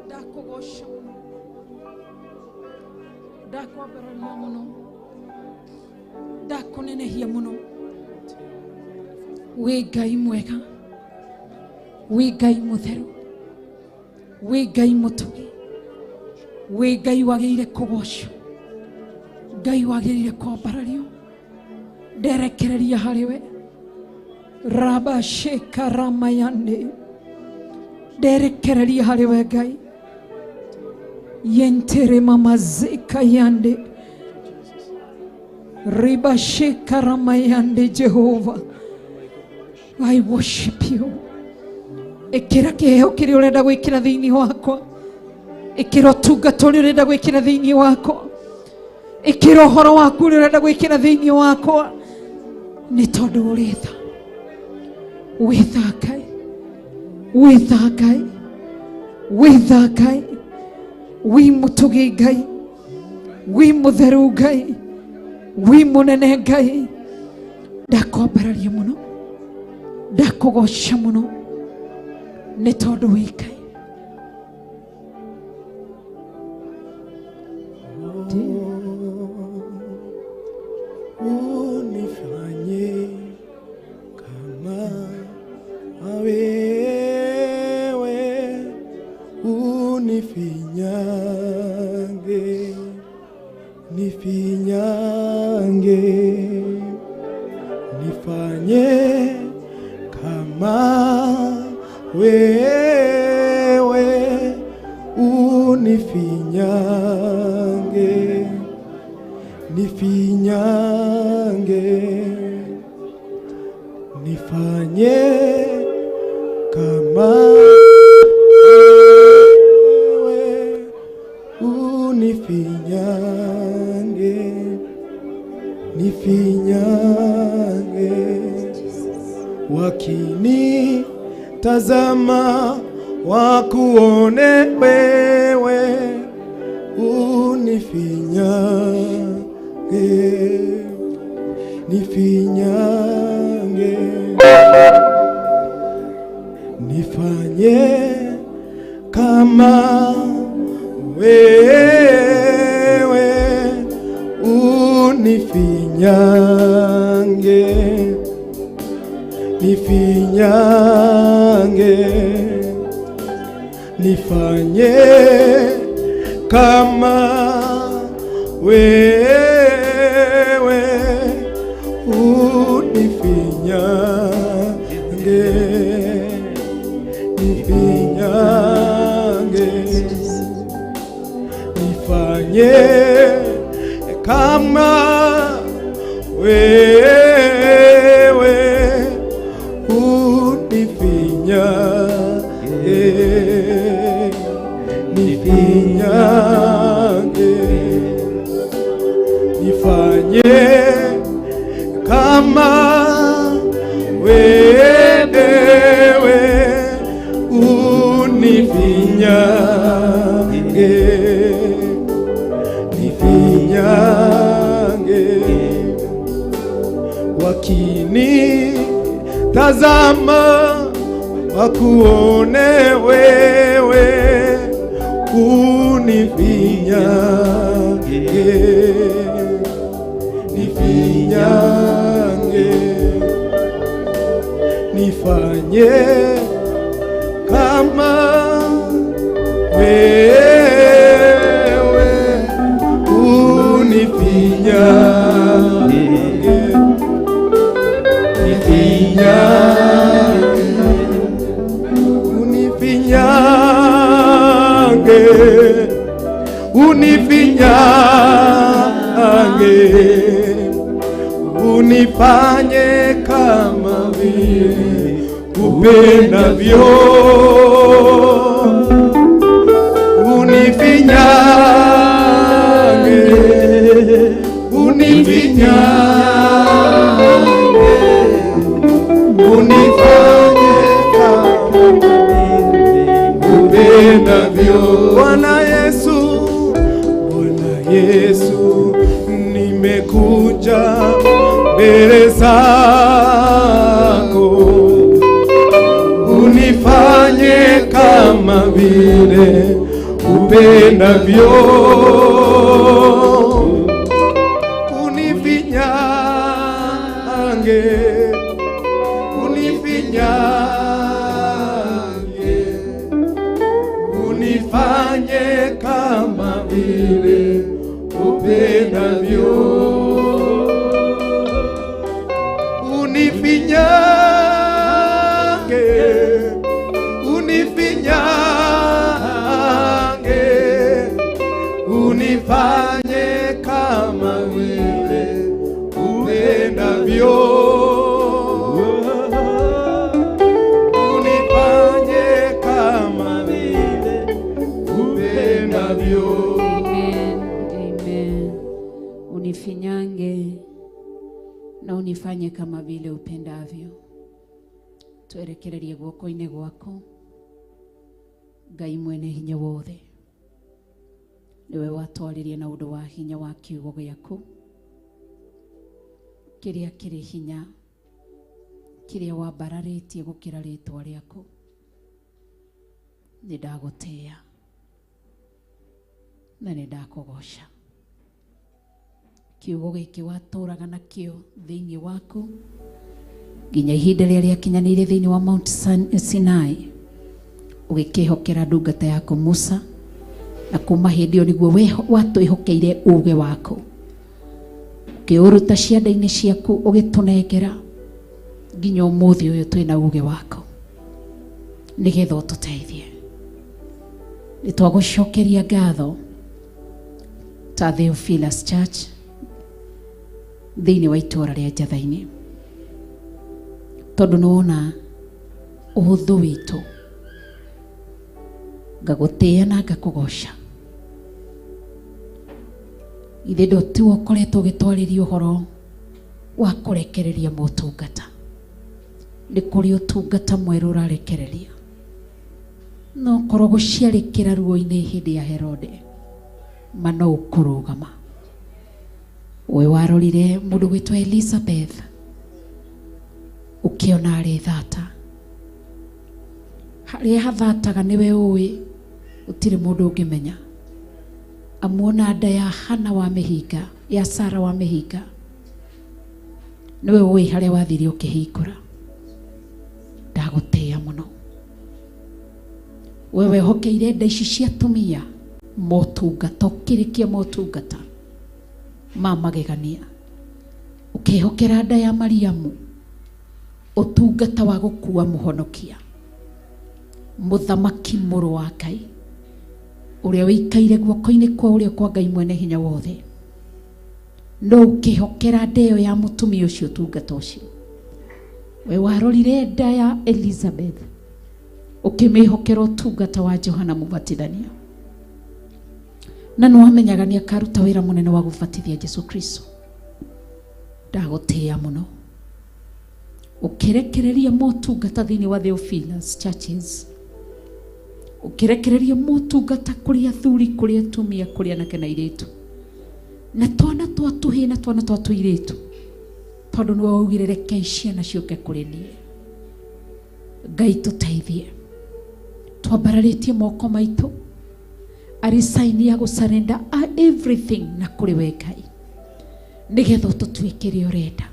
Ndakũgoca mũno, ndakwambararia mũno, ndakũnenehia mũno. Wĩ Ngai mwega, wĩ Ngai mũtheru, wĩ Ngai mũtugi, wĩ Ngai wagĩrĩire kũgocwo, Ngai wagĩrĩire kwambarario. Nderekereria harĩ we rabashekaramayande. Nderekereria harĩ we Ngai yentere mamazeka yande ribashekaramayande. Jehova, I worship you. Ĩkĩra kĩheo kĩrĩa ũrenda gwĩkĩra thĩinĩ wakwa, ĩkĩra ũtungata ũrĩa ũrenda gwĩkĩra thĩinĩ wakwa, ĩkĩra ũhoro waku ũrĩa ũrenda gwĩkĩra thĩinĩ wakwa, nĩ tondũ ũrĩ tha. Wĩ tha Ngai, wĩ tha Ngai, wĩ tha Ngai, wĩ mũtugi Ngai, wĩ mũtheru Ngai, wĩ mũnene Ngai. Ndakwambararia mũno, ndakũgoca mũno, nĩ tondũ wĩ Ngai. Unifanye kama wewe, unifinyange, nifinyange, nifanye kama wewe, unifinyange, nifinyange, nifanye kama wewe, unifinyange, nifinyange. Wakini tazama wakuone wewe, unifinyange, nifinyange, nifanye kama wewe, unifinyange, nifinyange, nifanye kama wewe, unifinyange, nifinyange, nifanye kama wewe, unifinyange, nifinyange, nifanye kama wewe, unifinyange, nifinyange. Wakini tazama wakuone wewe, unifinyange, nifinyange, nifanye kama wewe, unifinyange, nifinyange, unifinyange, unifinyange, unifanye kama vile upendavyo, unifinyange, unifinyange, unifanye kama upendavyo. Bwana Yesu, Bwana Yesu, nimekuja mbele zako, unifanye kama vile upendavyo, unifinyange, unifinyange, unifanye kama vile upendavyo, unifinyange, unifinyange, unifanye kama vile upendavyo, unifanye kama vile upendavyo. Amen, amen. Unifinyange na unifanye kama vile upendavyo. Twerekererie guoko-inĩ gwaku, Ngai mwene hinya wothe, nĩwe watwaririe na ũndũ wa hinya wa kiugo gĩaku kĩrĩa kĩrĩ hinya, kĩrĩa wambararĩtie gũkĩra rĩtwa rĩaku. Nĩ ndagũtĩĩa na nĩ ndakũgoca. Kiugo gĩkĩ watũraga nakĩo thĩinĩ waku nginya ihinda rĩrĩa rĩakinyanĩire thĩinĩ wa Mount Sinai, ũgĩkĩhokera ndungata yaku Musa, na kuma hĩndĩ ĩyo nĩguo watwĩhokeire uge waku, ũkĩũruta cianda-inĩ ciaku ũgĩtũnengera nginya ũmũthĩ ũyũ twĩna uge waku, nĩgetha ũtũteithie. Nĩ twagũcokeria ngatho ta Theophilus Church thĩinĩ wa itũũra rĩa Njatha-inĩ, tondũ nĩwona ũhũthũ witũ. Ngagũtĩĩa na ngakũgoca. Ithe ndo tiwe ũkoretwo ũgĩtwarĩria ũhoro wa kũrekereria motungata, nĩ kũrĩ ũtungata mwerũ ũrarekereria, no korwo gũciarĩkĩra ruo-inĩ hĩndĩ ya Herode, ma no ũkũrũgama. We warorire mũndũ gwĩtwo Elizabeth, ũkĩona arĩ thata, harĩa hathataga nĩwe ũĩ, gũtirĩ mũndũ ũngĩmenya. Amuona nda ya Hana wa mĩhinga, ya Sara wa mĩhinga, nĩwe ũĩ harĩa wathire ũkĩhingũra. Ndagũtĩĩa mũno. We wehokeire nda ici cia atumia Motungata ũkĩrĩkia motungata ma magegania ũkĩhokera nda ya Mariamu ũtungata wa gũkua mũhonokia mũthamaki mũrũ wa Ngai ũrĩa wĩikaire guoko-inĩ kwa ũrĩa kwa Ngai mwene hinya wothe no ũkĩhokera nda ĩyo ya mũtumia ũcio ũtungata ũcio we warorire nda ya Elizabeth ũkĩmĩhokera ũtungata wa Johana Mũbatithania na nĩwamenyaga nĩ akaruta wĩra mũnene wa gũbatithia Jesu Kristo ndagũtĩĩa mũno ũkĩrekereria motungata thĩinĩ wa Theophilus churches ũkĩrekereria motungata kũrĩ athuri kũrĩ atumia kũrĩ anake na airĩtu na twana twa tũhĩĩ na twana twa tũirĩtu tondũ nĩwe waugire rekei ciana ciũke kũrĩ niĩ. Ngai tũteithie twambararĩtie moko maitũ arĩ sign ya gũsurrender everything na kũrĩ we Ngai nĩgetha ũtũtue kĩrĩa ũrenda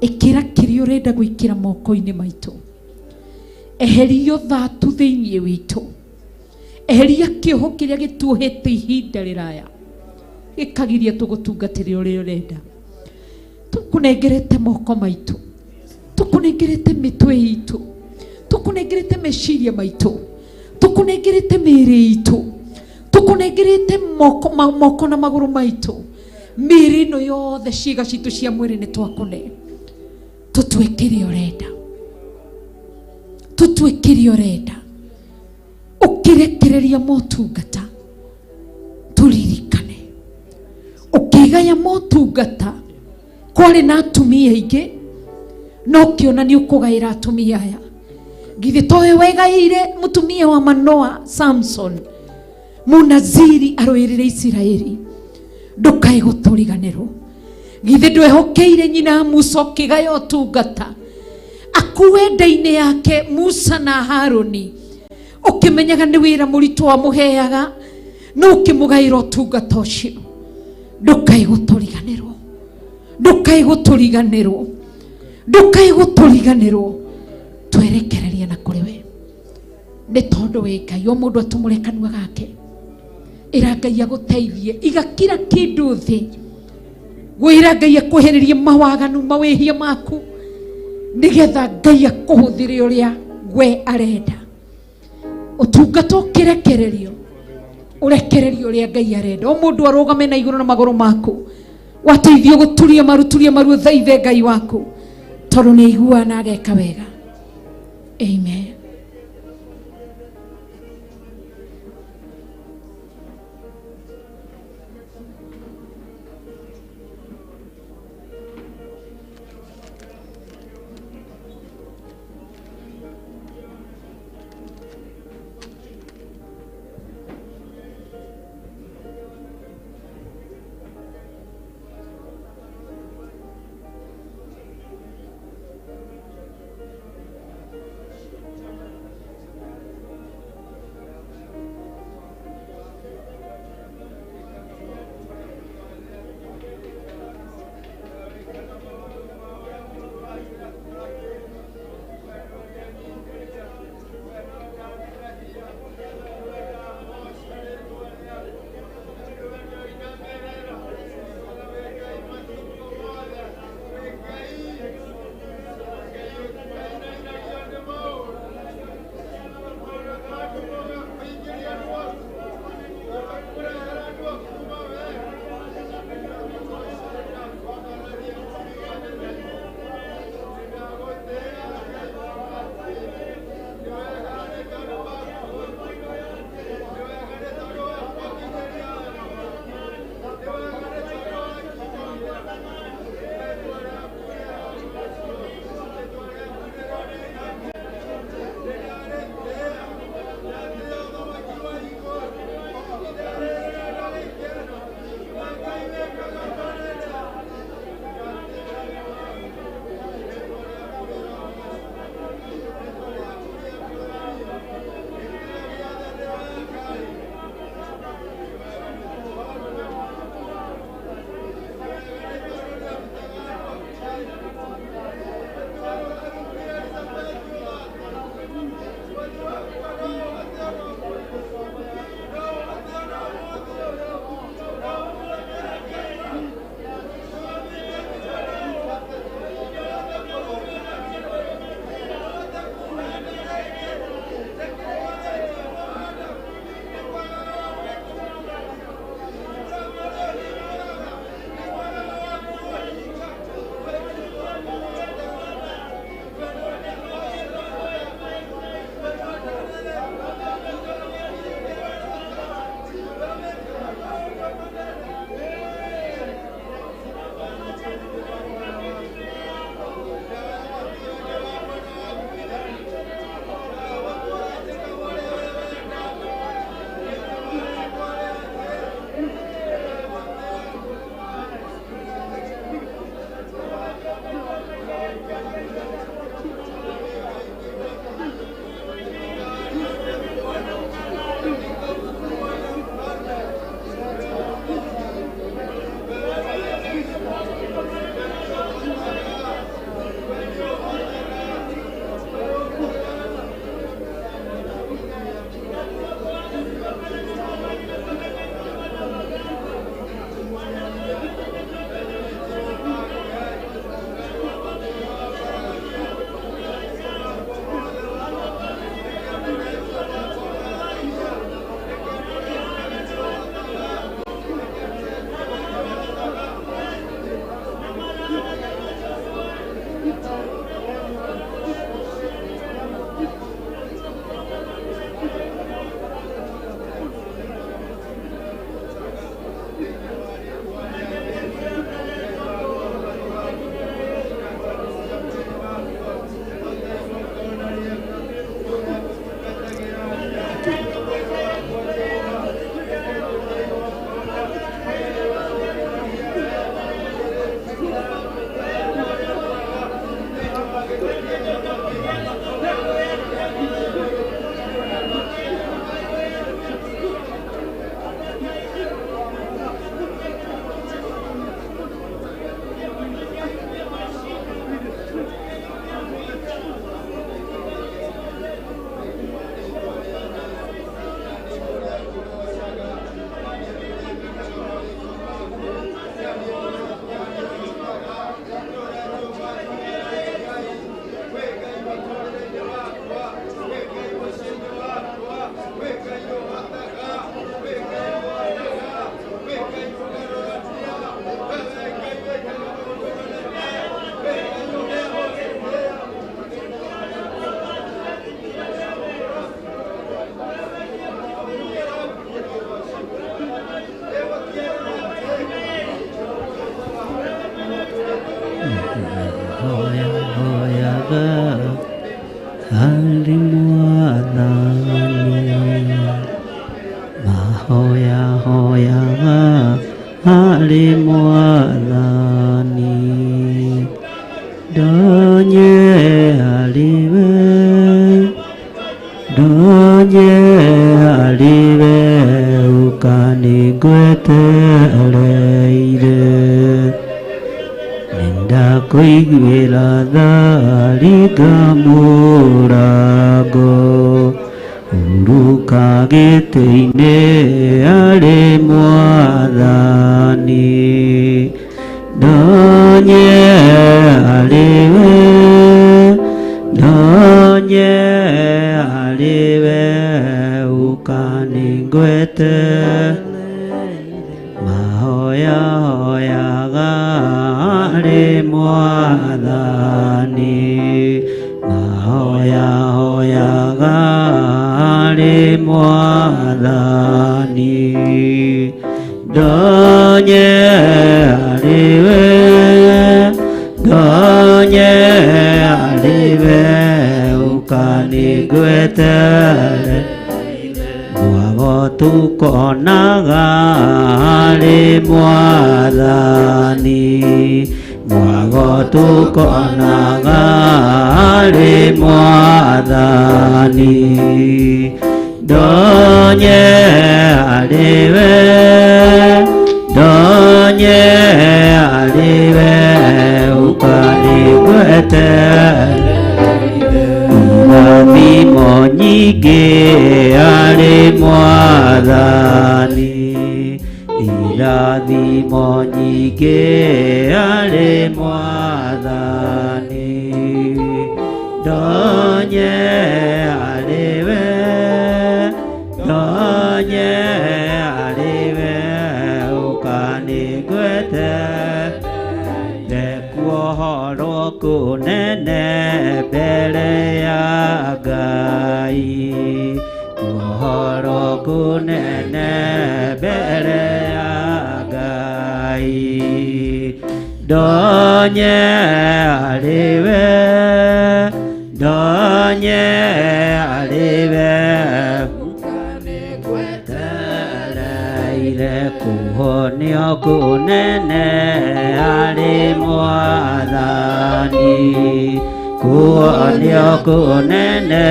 ĩkĩra kĩrĩa ũrenda gwĩkĩra moko-inĩ maitũ eheria ũthatu thĩinĩ witũ eheria kĩoho kĩrĩa gĩtuohete ihinda rĩraya gĩkagiria tũgũtungatĩre ũrĩa ũrenda tũkũnengerete moko maitũ tũkũnengerete mĩtwe itũ tũkũnengerete meciria maitũ tũkũnengerete mĩĩrĩ itũ tũkũnengerete moko na magũrũ maitũ mĩĩrĩ ĩno yothe ciĩga citũ cia mwĩrĩ nĩ twakũne tũtue kĩrĩa ũrenda tũtue kĩrĩa ũrenda ũkĩrekereria motungata tũririkane ũkĩgaya motungata kwarĩ na atumia aingĩ no ũkĩona nĩ ũkũgaĩra atumia aya githĩ towe wegaĩire mũtumia wa Manoa Samson mũnaziri arũĩrĩre Isiraeli ndũkae gũtũriganĩrwo githĩ ndwehokeire nyina Musa ũkĩgaya ũtungata akue nda-inĩ yake Musa na Haruni ũkĩmenyaga nĩ wĩra mũritũ wamũheaga no ũkĩmũgaĩra ũtungata ũcio ndũkae gũtũriganĩrwo ndũkae gũtũriganĩrwo ndũkae gũtũriganĩrwo twerekereria na kũrĩ we nĩ tondũ wĩ Ngai o mũndũ atumũre kanua gake ĩra Ngai agũteithie iga kira kĩndũ thĩ gwĩra Ngai akwehererie mawaganu mawĩhia maku nĩgetha Ngai akũhũthĩre ũrĩa we arenda ũtungata ũkĩrekererio ũrekererio ũrĩa Ngai arenda o mũndũ arũgame na igũrũ na magũrũ maku wateithio gũturia maru turia maru ũthaithe Ngai waku tondũ nĩ aiguaga na ageka wega. Amen. Harĩ Mwathani, mahoya hoyaga harĩ Mwathani, ndonye harĩ we, ndonye harĩ we, ũkanĩngwetereire. Nĩndakũiguĩra tha, ringa mũrango, hurũka gĩtĩ-inĩ harĩ Mwathani, ndonye harĩ we, ndonye harĩ we, ũkanĩngwete. Mahoya hoyaga harĩ Mwathani, mahoya hoyaga harĩ Mwathani, ndonye harĩ we, ndonye harĩ we, ũkanĩngwetere. Mwago tukonaga harĩ Mwathani, mwago tukonaga harĩ Mwathani, ndonye harĩ we, ndonye harĩ we, ũkanĩngwetere. Irathimo nyingĩ harĩ Mwathani, irathimo nyingĩ harĩ Mwathani, ndonye harĩ we, ndonye harĩ we, ũkanĩngwete. Ndekuohorwo kũnene mbere ya Ngai, kuohorwo kũnene mbere ya Ngai, ndonye harĩ we, ndonye harĩ we, ũkanĩngwetereire. Kũhonio kũnene harĩ Mwathani, kũhonio kũnene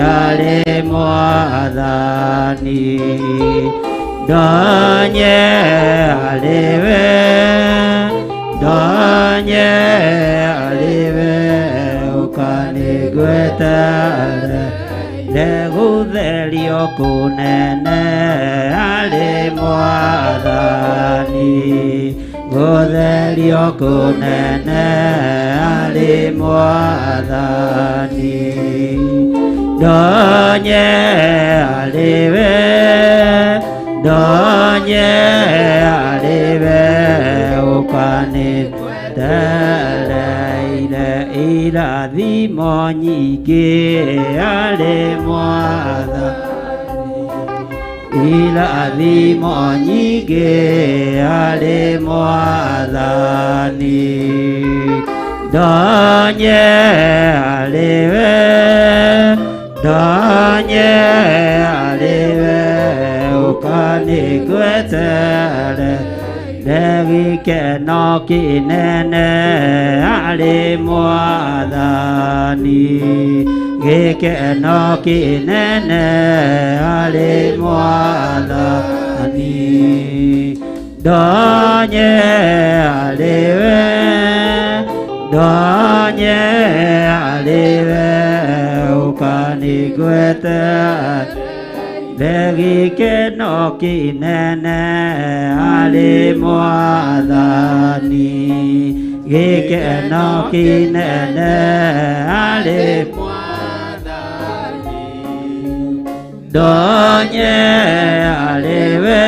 harĩ Mwathani, ndonye harĩ we, ndonye harĩ we, ũkanĩngwetere. Ndegũtherio kũnene harĩ Mwathani, gũtherio kũnene harĩ Mwathani, ndonye harĩ we, ndonye harĩ we, ũkanĩngwetereire. Irathimo nyingĩ harĩ Mwathani, irathimo nyingĩ harĩ Mwathani, ndonye harĩ we, ndonye harĩ we, ũkanĩngwetere. Ndegĩkeno kĩnene harĩ Mwathani, gĩkeno kĩnene harĩ Mwathani, ndonye harĩ we, ndonye harĩ we, ũkanĩngwetere. Ndegĩkeno kĩnene harĩ Mwathani, gĩkeno kĩnene harĩ Mwathani, ndonye harĩ we,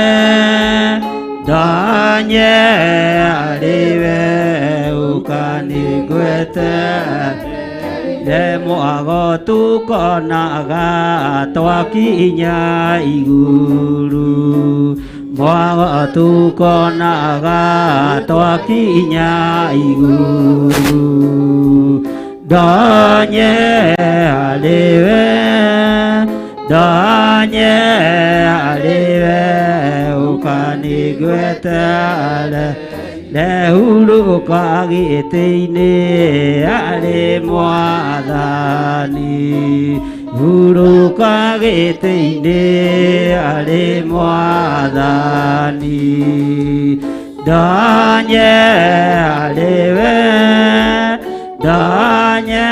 ndonye harĩ we, ũkanĩngwetere. Ndemwago tukonaga twakinya igũrũ, mwago tukonaga twakinya igũrũ, ndonye harĩ harĩ we, ndonye harĩ we, ũkanĩgweterere rehurũka gĩtĩ-inĩ arĩ mwathani, hurũka gĩtĩ-inĩ arĩ mwathani, ndonye harĩ we, ndonye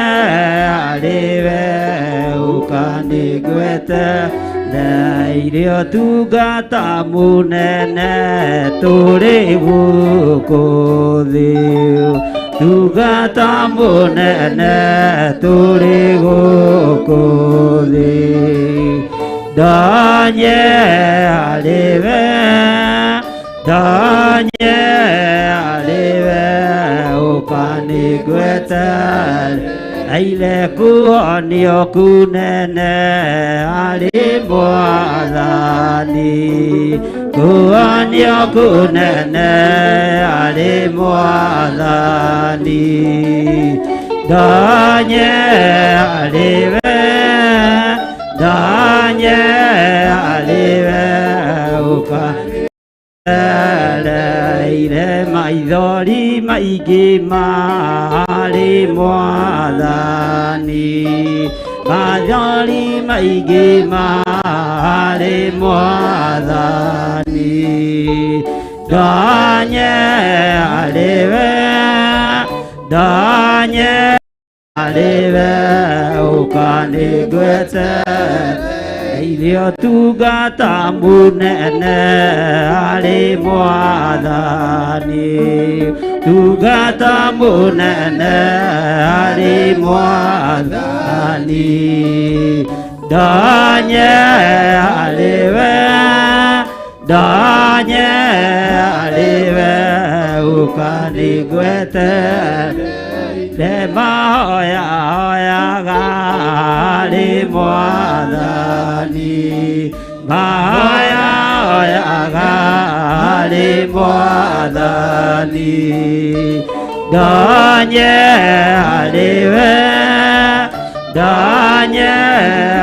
harĩ we, ũkanĩgwetere ũtungata mũnene tũrĩ gũkũ thĩ, tungata mũnene tũrĩ gũkũ thĩ, ndonye harĩ we, ndonye harĩ we, ũkanĩgwetere aile kuonio kunene arĩ mwathani, kuonio kunene arĩ mwathani, ndonye harĩ we, ndonye harĩ we, ũka ire maithori maingĩ marĩ mwathani, maithori maingĩ marĩ mwathani, ndonye harĩ we, ndonye harĩ we, ũkanĩgwetere ũtungata mũnene arĩ mwathani, tungata mũnene arĩ mwathani, ndonye harĩ we, ndonye harĩ we, ũkanĩgwetere mahoya hoyaga arĩ mwathani, mahoya hoyaga arĩ mwathani, ndonye harĩ we, ndonye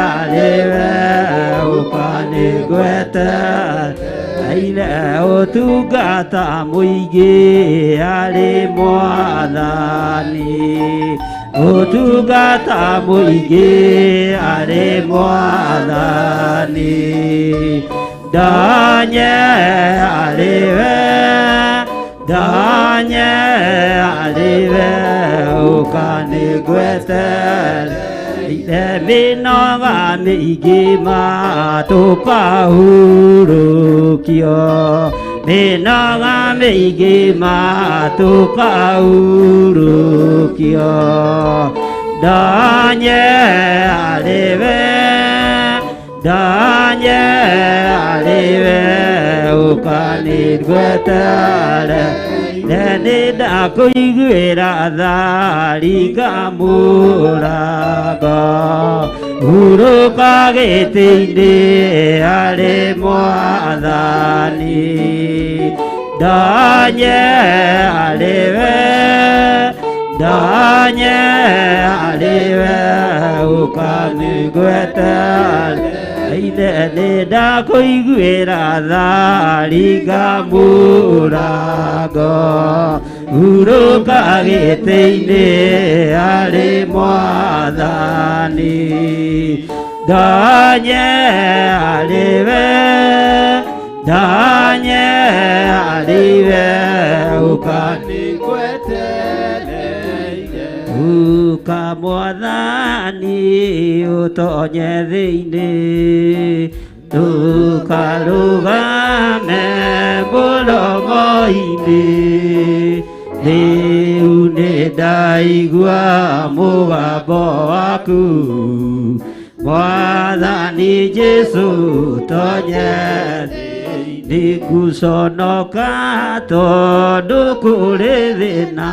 harĩ we, ũkanĩgwetere aile ũtungata mũingĩ arĩ mwathani, ũtungata mũingĩ arĩ mwathani, ndonye harĩ we, ndonye harĩ we, ũkanĩgwetere mĩnoga mĩingĩ matũkahurũkio, mĩnoga mĩingĩ matũkahurũkio, ndonye harĩ we, ndonye harĩ we, ũkanĩgwetere nĩ ndakũiguĩra tha ringa mũrango, hurũka gĩtĩ-inĩ arĩ mwathani, ndonye harĩ we, ndonye harĩ we, ũkanĩgwetere ithe nĩ ndakũiguĩra tha ringa mũrango, hurũka gĩtĩ-inĩ arĩ mwathani, ndonye harĩ we, ndonye harĩ we, ũkanĩgwetere uka mwathani ũtonye thĩinĩ, tũkarũgame mũromo-inĩ, rĩu nĩ ndaigua mũgambo waku, mwathani Jesũ tonye thĩinĩ, nĩngũconoka tondũ kũrĩ thĩna,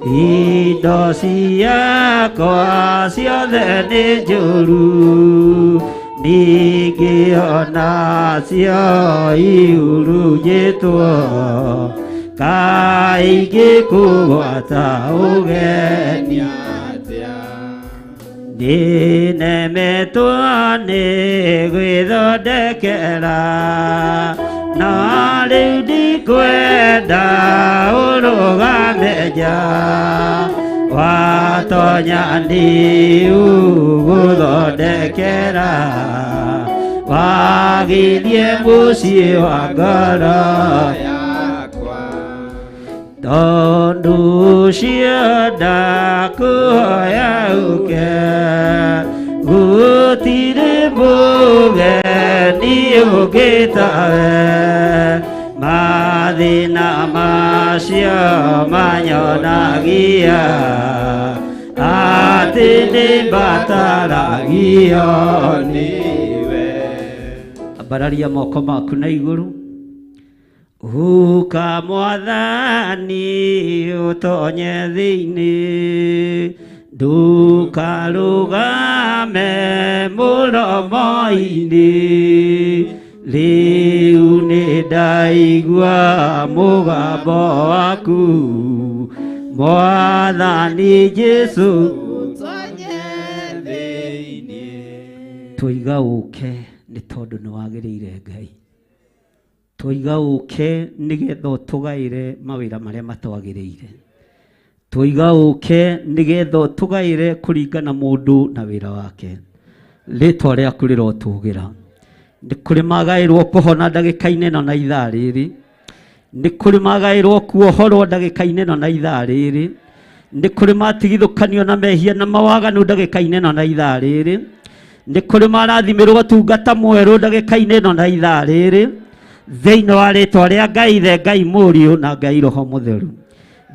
indo ciakwa ciothe nĩ njũru, ningĩ onacio ihurunjĩtwo, kaingĩ kũgwata ũgeni atĩa. Ndĩnemetwo nĩ gwĩthondekera na rĩu ndikwenda ũrũgame nja watonya ndiũgũthondekera wagirie mũciĩ wa ngoro yakwa tondũ ũcio ndakũhoya ũke gũtirĩ mũgeni ũngĩtawe mathĩna macio manyonagia atĩ nĩmbataragio nĩwe ambararia moko maku na igũrũ Uka mwathani ũtonye thĩinĩ ndũkarũgame mũromo-inĩ rĩu nĩndaigua mũgambo waku mwathani Jesũ ũtonye thĩinĩ tũiga ũke nĩ tondũ nĩ wagĩrĩire Ngai tũiga ũke nĩgetha ũtũgaĩre mawĩra marĩa matwagĩrĩire tũiga ũke nĩgetha ũtũgaĩre kũringana mũndũ na wĩra wake rĩtwa rĩaku rĩrotũgĩra nĩ kũrĩ magaĩrwo kũhona ndagĩka-inĩ ĩno na ithaa rĩrĩ nĩ kũrĩ magaĩrwo kuohorwo ndagĩka-inĩ ĩno na ithaa rĩrĩ nĩ kũrĩ matigithũkanio na mehia na mawaganu ndagĩka-inĩ ĩno na ithaa rĩrĩ nĩ kũrĩ marathimĩrwo ũtungata mwerũ ndagĩka-inĩ ĩno na ithaa rĩrĩ thĩinĩ wa rĩtwa rĩa Ngai Ithe Ngai Mũriũ na Ngai Roho Mũtheru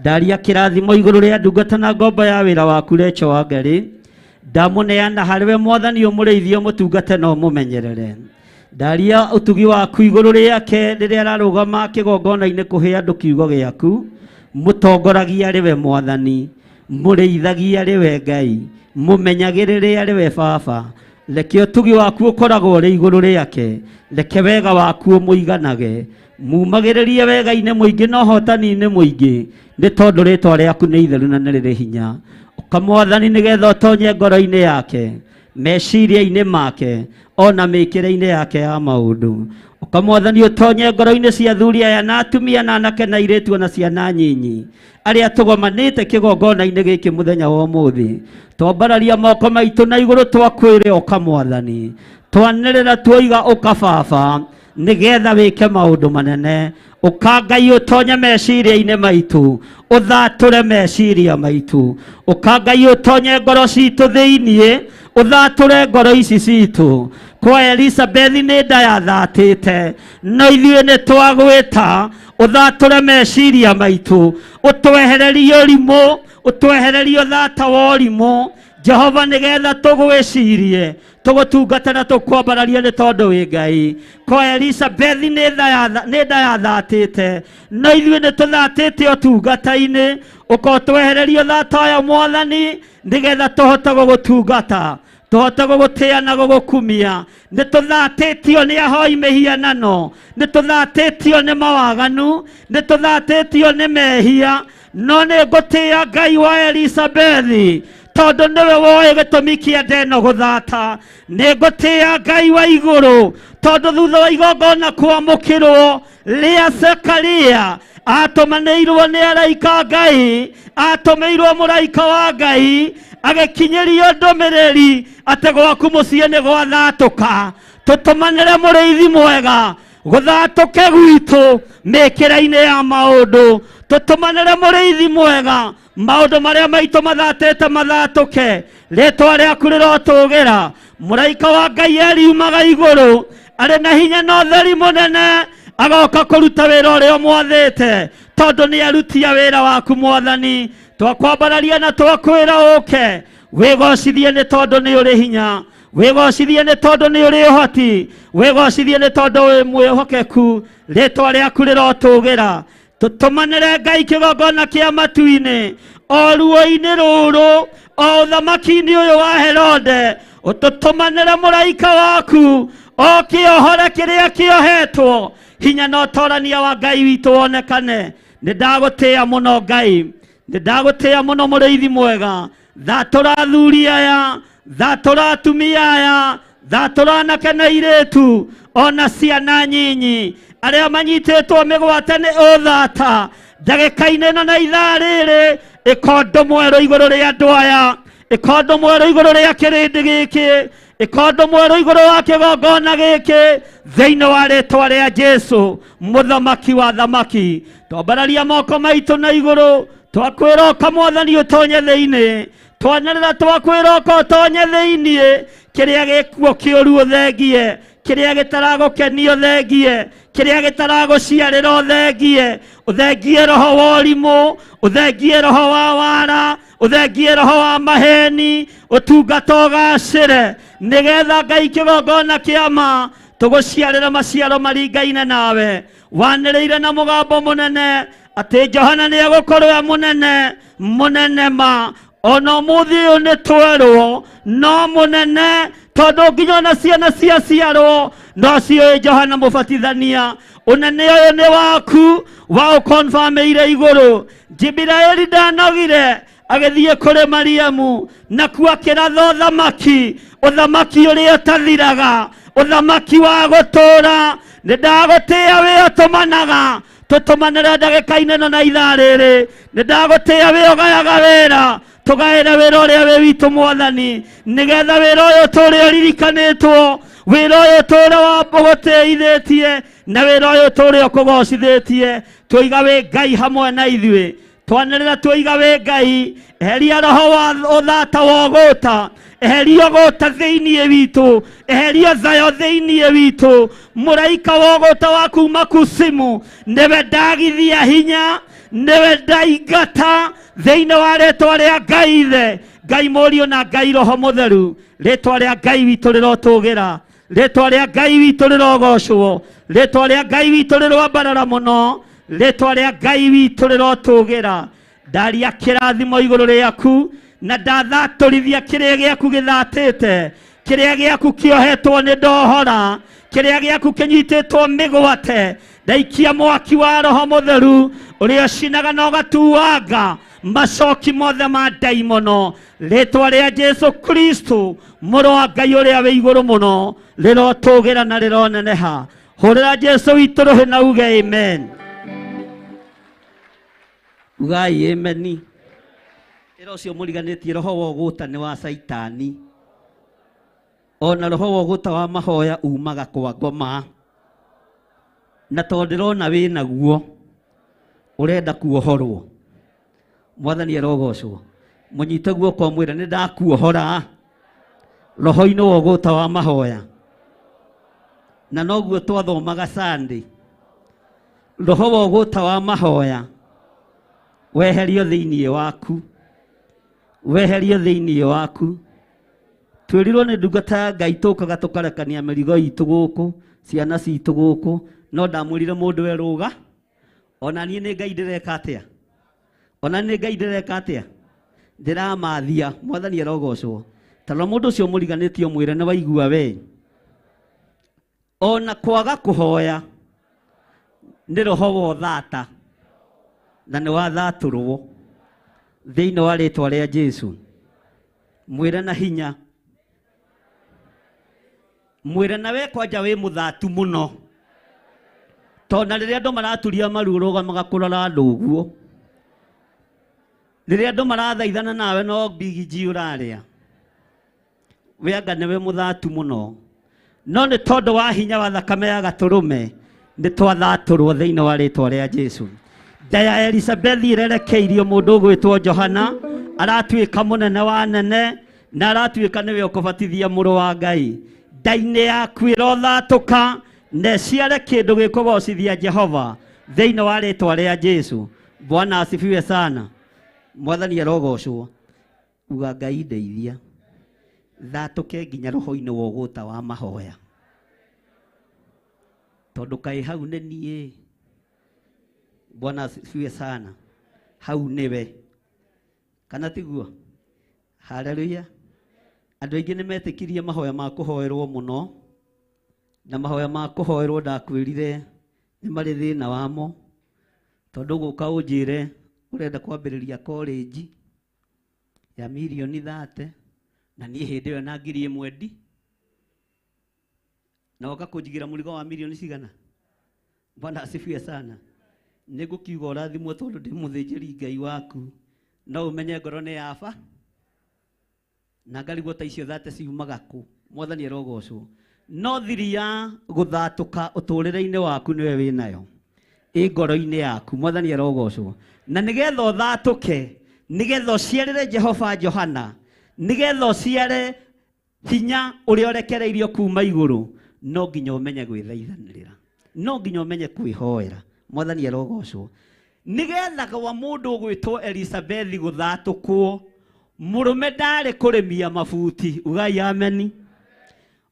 ndaria kĩrathimo igũrũ rĩa ndungata na ngombo ya wĩra waku Recho wa Ngarĩ ndamũneana harĩ we mwathani ũmũrĩithie ũmũtungate na ũmũmenyerere ndaria ũtugi waku igũrũ rĩake rĩrĩa ararũgama kĩgongona-inĩ kũhe andũ kiugo gĩaku mũtongoragia arĩ we mwathani mũrĩithagia arĩ we Ngai mũmenyagĩrĩre arĩ we baba reke ũtugi waku ũkoragwo ũrĩ igũrũ rĩake reke wega waku ũmũiganage mumagĩrĩrie wega-inĩ mũingĩ na ũhotani-inĩ mũingĩ nĩ tondũ rĩtwa rĩaku nĩ itheru na nĩ rĩrĩ hinya ũka mwathani nĩgetha ũtonye ngoro-inĩ yake meciria-inĩ make ona mĩkĩre-inĩ yake ya maũndũ ũka mwathani ũtonye ngoro-inĩ cia athuri aya na atumia na anake na airĩtu ona ciana nyinyi arĩa tũgomanĩte kĩgongona-inĩ gĩkĩ mũthenya wa ũmũthĩ twambararia moko maitũ na igũrũ twakwĩre ũka mwathani twanĩrĩra tuoiga ũka baba nĩgetha wĩke maũndũ manene ũka Ngai ũtonye meciria-inĩ maitũ ũthatũre meciria maitũ ũka Ngai ũtonye ngoro citũ thĩiniĩ ũthatũre ngoro ici citũ kwa Elizabeth nĩ nda yathatĩte no ithuĩ nĩ twagwĩta ũthatũre meciria maitũ ũtwehererie ũrimũ ũtwehererie ũthata wa ũrimũ Jehova nĩgetha tũgwĩcirie tũgũtungata na tũkwambararie nĩ tondũ wĩ Ngai kwa Elizabeth nĩ nda yathatĩte no ithuĩ nĩ tũthatĩte ũtungata-inĩ ũka ũtwehererie ũthata ũyũ mwathani nĩgetha tũhote gũgũtungata tũhote gũgũtĩa na gũgũkumia nĩ tũthatĩtio nĩ ahoi mĩhianano nĩ tũthatĩtio nĩ mawaganu nĩ tũthatĩtio nĩ mehia no nĩ ngũtĩa Ngai wa Elizabethi tondũ nĩwe woĩ gĩtũmi kĩa nda ĩno gũthata nĩ ngũtĩa Ngai wa igũrũ tondũ thutha wa igongona kwamũkĩrwo rĩa Zekaria atũmanĩirwo nĩ araika Ngai atũmĩirwo mũraika wa Ngai agĩkinyĩrio ndũmĩrĩri atĩ gwaku mũciĩ nĩ gwathatũka tũtũmanĩre mũrĩithi mwega gũthatũke gwitũ mĩkĩra-inĩ ya maũndũ tũtũmanĩre mũrĩithi mwega maũndũ marĩa maitũ mathatĩte mathatũke rĩtwa rĩaku rĩrotũgĩra mũraika wa Ngai ariumaga igũrũ arĩ na hinya na ũtheri mũnene agoka kũruta wĩra ũrĩa ũmwathĩte tondũ nĩ arutia wĩra waku mwathani twakwambararia na twakwĩra ũke wĩgocithie nĩ tondũ nĩ ũrĩ hinya wĩgocithie nĩ tondũ nĩ ũrĩ ũhoti wĩgocithie nĩ tondũ wĩ mwĩhokeku rĩtwa rĩaku rĩrotũgĩra tũtũmanĩre Ngai kĩgongona kĩa matu-inĩ o ruo-inĩ rũrũ o ũthamaki-inĩ ũyũ wa Herode ũtũtũmanĩre mũraika waku o kĩohore kĩrĩa kĩohetwo hinya na ũtorania wa Ngai witũ wonekane nĩ ndagũtĩa mũno Ngai nĩ ndagũtĩa mũno mũrĩithi mwega thatũra athuri aya Thatũra atumia aya, thatũra anake na airĩtu ona ciana nyinyi arĩa manyitĩtwo mĩgwate nĩ ũthata ndagĩka-inĩ ĩno na ithaa rĩrĩ. Ĩka ũndũ mwerũ igũrũ rĩa andũ aya, ĩka ũndũ mwerũ igũrũ rĩa kĩrĩndĩ gĩkĩ, ĩka ũndũ mwerũ igũrũ wa kĩgongona gĩkĩ thĩinĩ wa rĩtwa rĩa Jesu mũthamaki wa thamaki. Twambararia moko maitũ na igũrũ, twakwĩra ũka mwathani ũtonye thĩinĩ, twanĩrĩra twakwĩra ũka ũtonye thĩinĩ, kĩrĩa gĩkuo kĩũru ũthengie, kĩrĩa gĩtaragũkenia ũthengie, kĩrĩa gĩtaragũciarĩra ũthengie, ũthengie roho wa ũrimũ, ũthengie roho wa wara, ũthengie roho wa maheni, ũtungata ũgacĩre, nĩgetha Ngai kĩgongona kĩa ma tũgũciarĩra maciaro maringaine nawe. Wanĩrĩire na mũgambo mũnene atĩ Johana nĩ egũkorwo e mũnene mũnene ma ona ũmũthĩ ũyũ nĩ twerwo no mũnene, tondũ nginya ona ciana ciaciarwo no ciũĩ Johana Mũbatithania. Ũnene ũyũ nĩ waku wa ũkonfamĩire igũrũ. Jibiraeli ndanogire agĩthiĩ kũrĩ Mariamu nakuo akĩratha ũthamaki, ũthamaki ũrĩa ũtathiraga, ũthamaki wa gũtũũra. Nĩ ndagũtĩĩa wĩ ũtũmanaga, tũtũmanĩre ndagĩka-inĩ ĩno na ithaa rĩrĩ. Nĩ ndagũtĩĩa wĩ ũgayaga wĩra, tũgaĩre wĩra ũrĩa wĩ witũ mwathani, nĩgetha wĩra ũyũ ũtũũre ũririkanĩtwo, wĩra ũyũ ũtũũre wa ũgũtĩithĩtie, na wĩra ũyũ ũtũũre ũkũgocithĩtie. Tũiga wĩ Ngai hamwe na ithuĩ, twanĩrĩra tũiga wĩ Ngai. Eheria roho wa ũthata wa ũgũta, eheria ũgũta thĩinĩ witũ, eheria thayo thĩinĩ witũ. Mũraika wa ũgũta wa kuma kusimu nĩwe ndagithia hinya, nĩwe ndaingata thĩinĩ wa rĩtwa rĩa Ngai Ithe, Ngai Mũriũ na Ngai Roho Mũtheru. Rĩtwa rĩa Ngai witũ rĩrotũgĩra, rĩtwa rĩa Ngai witũ rĩrogocwo, rĩtwa rĩa Ngai witũ rĩroambarara mũno, rĩtwa rĩa Ngai witũ rĩrotũgĩra. Ndaria kĩrathimo igũrũ rĩaku na ndathatũrithia kĩrĩa gĩaku gĩthatĩte, kĩrĩa gĩaku kĩohetwo nĩ ndohora, kĩrĩa gĩaku kĩnyitĩtwo mĩgwate. Ndaikia mwaki wa Roho Mũtheru ũrĩa ũcinaga na ũgatuanga macoki mothe ma ndaimono. Rĩtwa rĩa Jesu Kristo mũrũ wa Ngai ũrĩa wĩ igũrũ mũno rĩrotũgĩra na rĩroneneha. Hũrĩra Jesu witũ rũhĩ na uge amen. Ugai ameni. Ĩra ũcio mũriganĩtie roho wa ũgũta nĩ wa Caitani. Ona roho wa ũgũta wa mahoya umaga kwa ngoma, na tondũ ndĩrona wĩ naguo ũrenda kuohorwo. Mwathani arogocwo. Mũnyite guoko mwĩre nĩ ndakuohora roho-inĩ wa ũgũta wa mahoya. Na noguo twathomaga Sunday, roho wa ũgũta wa mahoya weherio thĩinĩ waku, weherio thĩinĩ waku. Twĩrirwo nĩ ndungata ya Ngai tũkaga tũkarekania mĩrigo itũ gũkũ, ciana citũ gũkũ, no ndamwĩrire mũndũ erũga ona niĩ nĩ Ngai ndĩreka atĩa, ona nĩ Ngai ndĩreka atĩa, ndĩramathia. Mwathani arogocwo. Tondũ mũndũ ũcio mũriganĩtie mwĩre nĩ waigua we ona kwaga kũhoya nĩ roho wa ũthata na nĩ wathatũrwo thĩinĩ wa rĩtwa rĩa Jesu. Mwĩre na hinya, mwĩre na we kwanja wĩ mũthatu mũno, tondũ na rĩrĩa andũ maraturia maru ũrũgamaga kũrora andũ ũguo, rĩrĩa andũ marathaithana nawe no mbigiji ũrarĩa, we anga nĩwe mũthatu mũno. No nĩ tondũ wa hinya wa thakame ya gatũrũme nĩ twathatũrwo thĩinĩ wa rĩtwa rĩa Jesu. Nda ya Elizabeth ĩrerekeirio mũndũ ũgwĩtwo Johana, aratuĩka mũnene wa nene na aratuĩka nĩwe ũkũbatithia mũrũ wa Ngai. Nda-inĩ yaku ĩrothatũka na ĩciare kĩndũ gĩkũgocithia Jehova thĩinĩ wa rĩtwa rĩa Jesu. Bwana asifiwe sana. Mwathani arogocwo. Uga Ngai ndeithia thatũke nginya roho-inĩ wa ũgũta wa mahoya, tondũ kaĩ hau nĩ niĩ. Bwana asifiwe sana. Hau nĩwe kana tiguo? Haleluya. Andũ aingĩ nĩ metĩkirie mahoya ma kũhoerwo mũno, na mahoya ma kũhoerwo ndakwĩrire nĩ marĩ thĩna wamo, tondũ gũka ũnjĩre ũrenda kwambĩrĩria college ya mirioni 30, Na niĩ hĩndĩ ĩyo na 1000 ndi na woka kũnjigĩra mũrigo wa mirioni cigana. Bwana asifiwe sana. Nĩngũkiuga ũrathimwo tondũ ndĩ mũthĩnjĩri Ngai waku, no ũmenye ngoro nĩ yaba na ngarigwo ta icio thate ciumaga kũ. Mwathani arogocwo. No thiri ya gũthatũka ũtũrĩre-inĩ waku nĩwe wĩnayo ĩ ngoro-inĩ yaku. Mwathani arogocwo. Na nĩgetha ũthatũke, nĩgetha ũciarĩre Jehova Johana, nĩgetha ũciare hinya ũrĩa ũrekereirio kuma igũrũ, no nginya ũmenye gwĩthaithanĩrĩra, no nginya ũmenye kwĩhoera. Mwathani arogocwo. Nĩgetha gwa mũndũ ũgwĩtwo Elizabeth gũthatũkwo, mũrũme ndarĩ kũrĩmia mabuti, ugai ameni.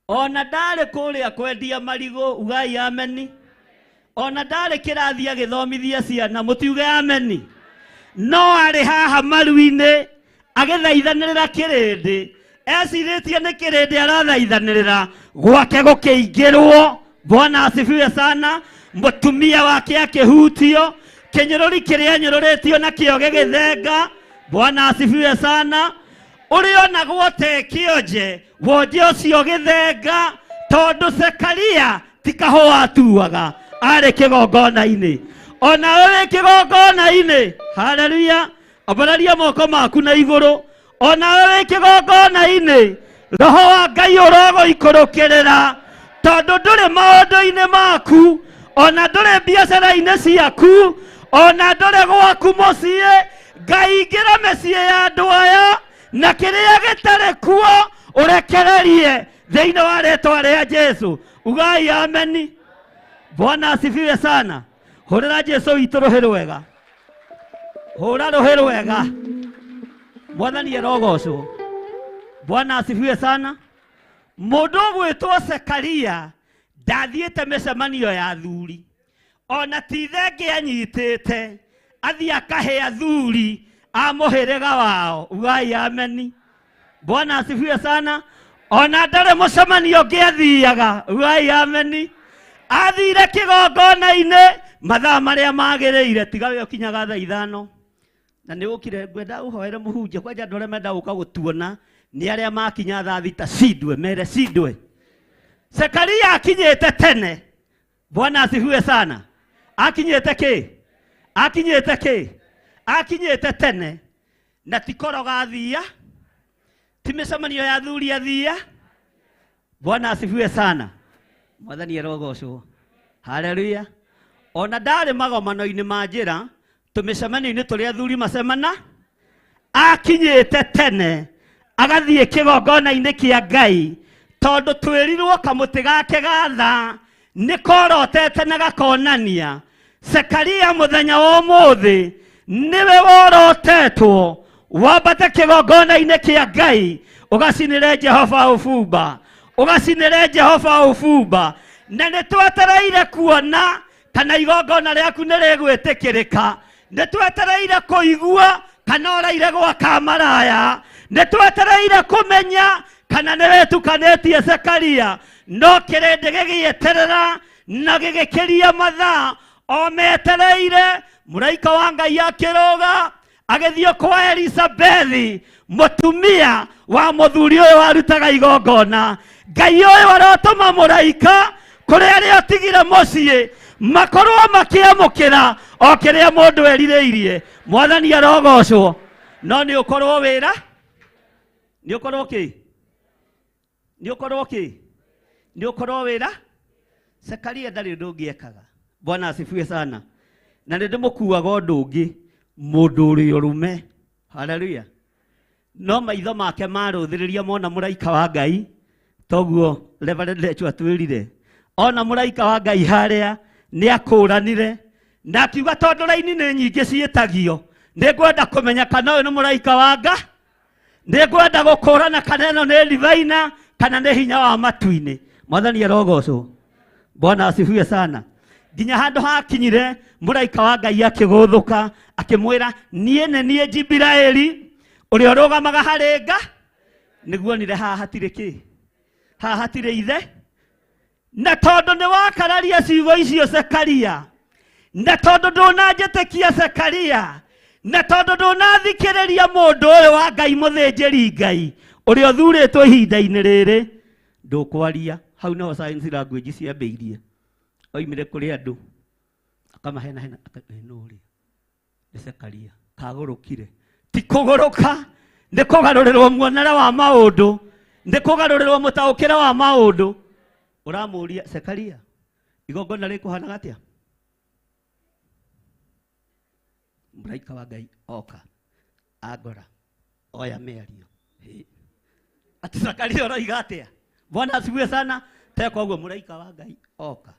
Ona ndarĩ kũrĩa kwendia marigũ, ugai ameni. Ona ndarĩ kĩrathi agĩthomithia ciana, mũtiuge ameni. No arĩ haha maru-inĩ agĩthaithanĩrĩra kĩrĩndĩ, ecirĩtie nĩ kĩrĩndĩ arathaithanĩrĩra, gwake gũkĩingĩrwo. Bwana asifiwe sana. Mũtumia wake akĩhutio, kĩnyũrũri kĩrĩa anyũrũrĩtio nakĩo gĩgĩthenga. Bwana asifiwe sana. Ũrĩa onagwo te kĩonje, wonje ũcio gĩthenga, tondũ Zekaria ti kahũa atuaga, arĩ kĩgongona-inĩ. Ona wĩ kĩgongona-inĩ, haleluya, ambararia moko maku na igũrũ. Ona wĩ kĩgongona-inĩ, roho wa Ngai ũrogũikũrũkĩrĩra, tondũ ndũrĩ maũndũ-inĩ maku, ona ndũrĩ biacara-inĩ ciaku, ona ndũrĩ gwaku mũciĩ. Ngai ingĩra mĩciĩ ya andũ aya, na kĩrĩa gĩtarĩ kuo ũrekererie thĩinĩ wa rĩtwa rĩa Jesu. Ugai ameni. Bwana asifiwe sana. Hũrĩra Jesu witũ rũhĩ rwega, hũra rũhĩ rwega. Mwathani arogocwo. Bwana asifiwe sana. Mũndũ ũgwĩtwo Zekaria ndathiĩte mĩcemanio ya athuri, ona ti thenge anyitĩte, athiĩ akahe athuri a mũhĩrĩga wao. Ugai ameni. Bwana asifiwe sana. Ona ndarĩ mũcemanio ũngĩ athiaga. Ugai ameni. Athire kĩgongona-inĩ mathaa marĩa magĩrĩire, tiga we ũkinyaga thaa 5. Na nĩ ũkire ngwenda ũhoere mũhunjia, kwanja andũ arĩa menda gũka gũtuona nĩ arĩa makinya thaa 6 cindwe, mere cindwe. Zekaria akinyĩte tene. Bwana asifiwe sana. Akinyĩte kĩ? Akinyĩte kĩ? Akinyĩte tene. Na ti koroga athia, ti mĩcemanio ya athuri athia. Bwana asifiwe sana. Mwathani arogocwo. Haleluya. Ona ndarĩ magomano-inĩ ma njĩra, tũmĩcemanio-inĩ tũrĩa athuri macemana, akinyĩte tene agathiĩ kĩgongona-inĩ kĩa Ngai, tondũ twĩrirwo kamũtĩ gake ga thaa nĩ korotete na gakonania Zekaria mũthenya wa ũmũthĩ nĩwe worotetwo wambate kĩgongona-inĩ kĩa Ngai ũgacinĩre Jehova ũbumba, ũgacinĩre Jehova ũbumba. Na nĩ twetereire kuona kana igongona rĩaku nĩ rĩgwĩtĩkĩrĩka, nĩ twetereire kũigua kana ũraire gwaka maraya, nĩ twetereire kũmenya kana nĩ wĩtukanĩtie Zekaria. No kĩrĩndĩ gĩgĩeterera na gĩgĩkĩria mathaa o metereire. Mũraika wa Ngai akĩrũga agĩthiĩ kwa Elizabethi, mũtumia wa mũthuri ũyũ warutaga igongona. Ngai ũyũ arotũma mũraika kũrĩ arĩa ũtigire mũciĩ makorwo makĩamũkĩra o kĩrĩa mũndũ erirĩirie. Mwathani arogocwo. No nĩ ũkorwo wĩra, nĩ ũkorwo kĩ, nĩ ũkorwo kĩ, nĩ ũkorwo wĩra. Zekaria ndarĩ ũndũ ũngĩ ekaga. Bwana asifiwe sana. Na nĩ ndĩmũkuaga ũndũ ũngĩ, mũndũ ũrĩ ũrũme. Haleluya. No maitho make marũthĩrĩria mona mũraika wa Ngai, toguo Reverend Lechu atwĩrire, ona mũraika wa Ngai harĩa nĩ akũranire na akiuga tondũ raini nĩ nyingĩ ciĩtagio, nĩ ngwenda kũmenya kana ũyũ nĩ mũraika wa Ngai, nĩ ngwenda gũkũrana kana ĩno nĩ divaina kana nĩ hinya wa matu-inĩ. Mwathani arogocwo. Bwana asifiwe sana. Nginya handũ hakinyire mũraika wa Ngai akĩgũthũka akĩmwĩra, niĩ nĩ niĩ Jibiraeli ũrĩa ũrũgamaga harĩ nga, nĩguo onire haha hatirĩ kĩ, haha hatirĩ ithe. Na tondũ nĩ wakararia ciugo icio Zekaria, na tondũ ndũnanjĩtĩkia Zekaria, na tondũ ndũnathikĩrĩria mũndũ ũyũ wa Ngai mũthĩnjĩri Ngai, Ũrĩa ũthurĩtwo ihinda-inĩ rĩrĩ ndũkwaria. Hau niho science language ciambĩirie. Oimire kũrĩ andũ akamahenahena, nũ ũrĩa nĩ Zekaria kagũrũkire. Ti kũgũrũka, nĩ kũgarũrĩrwo muonere wa maũndũ, nĩ kũgarũrĩrwo mũtaũkĩre wa maũndũ. Ũramũria Zekaria, igongona rĩkũhanaga atĩa? Mũraika wa Ngai oka angora oya mĩario. Hĩ. Ati Zakaria ũroiga atĩa? Bwana asifiwe sana. Teka ũguo mũraika wa Ngai oka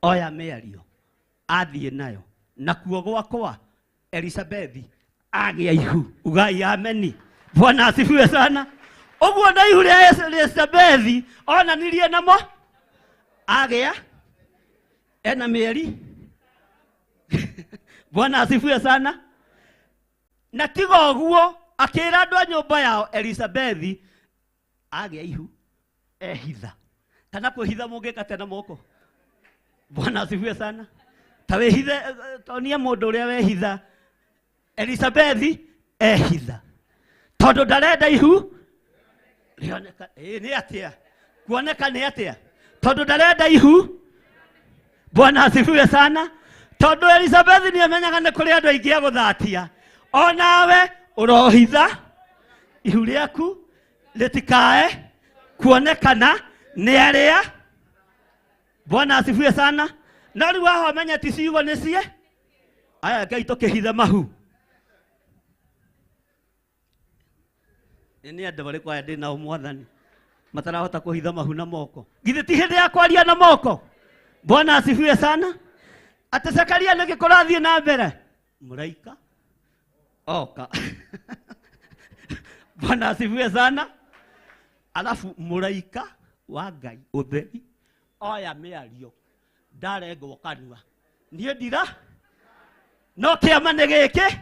oya mĩario athiĩ nayo nakuo gwakwa Elisabethi agĩa ihu. Ugai ameni. Bwana asifiwe sana. Ũguo na ihu rĩa Elisabethi onanirie namo agĩa ena mĩeri. Bwana asifiwe sana. Na tiga ũguo akĩra andũ a nyũmba yao Elisabethi agĩa ihu ehitha. Kana kwĩhitha mũngĩka atĩa na moko? Bwana asifiwe sana. Ta wĩhithe, tonia mũndũ ũrĩa wehitha. Elisabethi ehitha tondũ ndarenda ihu rĩoneka. Ĩĩ, nĩ atĩa kuoneka nĩ atĩa tondũ ndarenda ihu. Bwana asifiwe sana. Tondũ Elisabethi nĩ amenyaga nĩ kũrĩ andũ aingĩ a gũthatia, onawe ũrohitha ihu rĩaku rĩtikae kuonekana nĩ arĩa. Bwana asifiwe sana. No rĩu haha ũmenye ti ciugo nĩ cie aya Ngai tũkĩhithe mahu. Nĩ andũ marĩkũ aya ndĩ nao mwathani matarahota kũhitha mahu na moko? Githĩ ti hĩndĩ ya kwaria na moko? Bwana asifiwe sana. Atĩ Zakaria nĩkĩ kũrathiĩ na mbere? Mũraika oka. Bwana asifiwe sana. Alafu mũraika wa Ngai ũtheri oya mĩario ndarengwo kanua niĩ ndira no kĩama nĩ gĩkĩ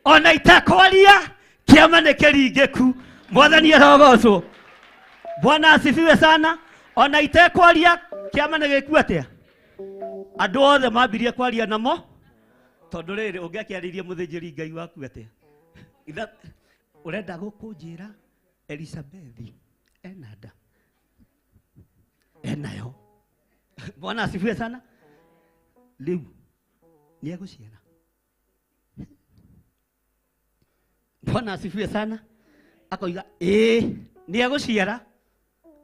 ona itekwaria kĩama nĩ kĩringĩku. Mwathani arogocwo. Bwana asifiwe sana. Ona itekwaria kĩama nĩ gĩku atĩa? Andũ othe mambirie kwaria namo tondũ rĩrĩ ũngĩakĩarĩirie mũthĩnjĩri Ngai waku atĩa? Ũrenda gũkũnjĩra Elisabethi ena nda enayo? Bwana asifiwe sana. Rĩu nĩ egũciara. Bwana asifiwe sana. Akoiga ĩĩ nĩ egũciara.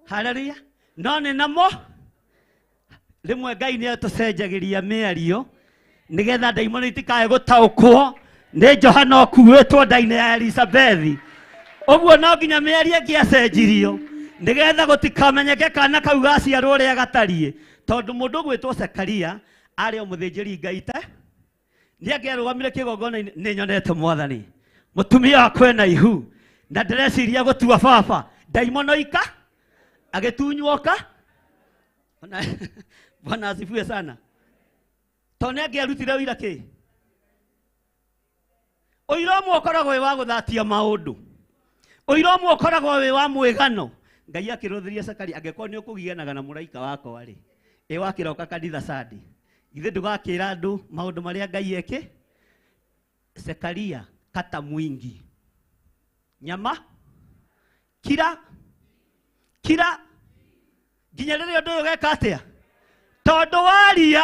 Haleluya. No nĩ namo rĩmwe Ngai nĩ atũcenjagĩria mĩario nĩgetha ndaimono itikae gũtaũkwo nĩ Johana ũkuĩtwo nda-inĩ ya Elisabethi. Ũguo no nginya mĩario ĩngĩacenjirio nĩgetha gũtikamenyeke kana kau gaciarwo ũrĩa gatariĩ, tondũ mũndũ ũgwĩtwo Zekaria arĩ o mũthĩnjĩri Ngai te nĩ angĩarũgamire kĩgongona-inĩ. Nĩ nyonete mwathani mũtumia wakwa ena ihu na ndĩreciria gũtua baba ndaimono ika agĩtunywoka. Bwana asifiwe sana. Tondũ nĩ angĩarutire ũira kĩ? Ũira ũmwe ũkoragwo wĩ wa gũthatia maũndũ, ũira ũmwe ũkoragwo wĩ wa mwĩgano. Ngai akĩrũthĩria Zakaria, angĩkorwo nĩ ũkũgianaga na mũraika wakwa rĩ, ĩ wakĩroka kanitha Sunday, githĩ ndũgakĩra andũ maũndũ marĩa Ngai eke? Zekaria kata mwingi nyama kira kira nginya rĩrĩa ũndũ ũyũ ũgeka atĩa? Tondũ waria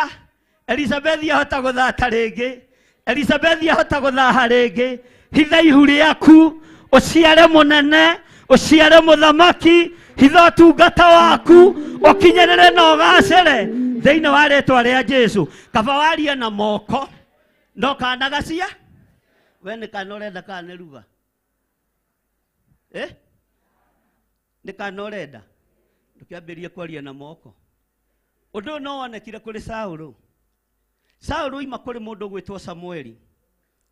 Elisabethi ahota gũthata rĩngĩ, Elisabethi ahota gũthaha rĩngĩ. Hitha ihu rĩaku ũciare mũnene, ũciare mũthamaki, hitha ũtungata waku ũkinyĩrĩre na ũgacĩre thĩinĩ wa rĩtwa rĩa Jesu. Kaba warie na moko no kana gacia we nĩ kana ũrenda kana nĩ ruga nĩ kana ũrenda ndũkĩambĩrĩrie kwaria na moko. Ũndũ ũyũ no wonekire kũrĩ Saũlũ. Saũlũ oima kũrĩ mũndũ ũgwĩtwo Samueli,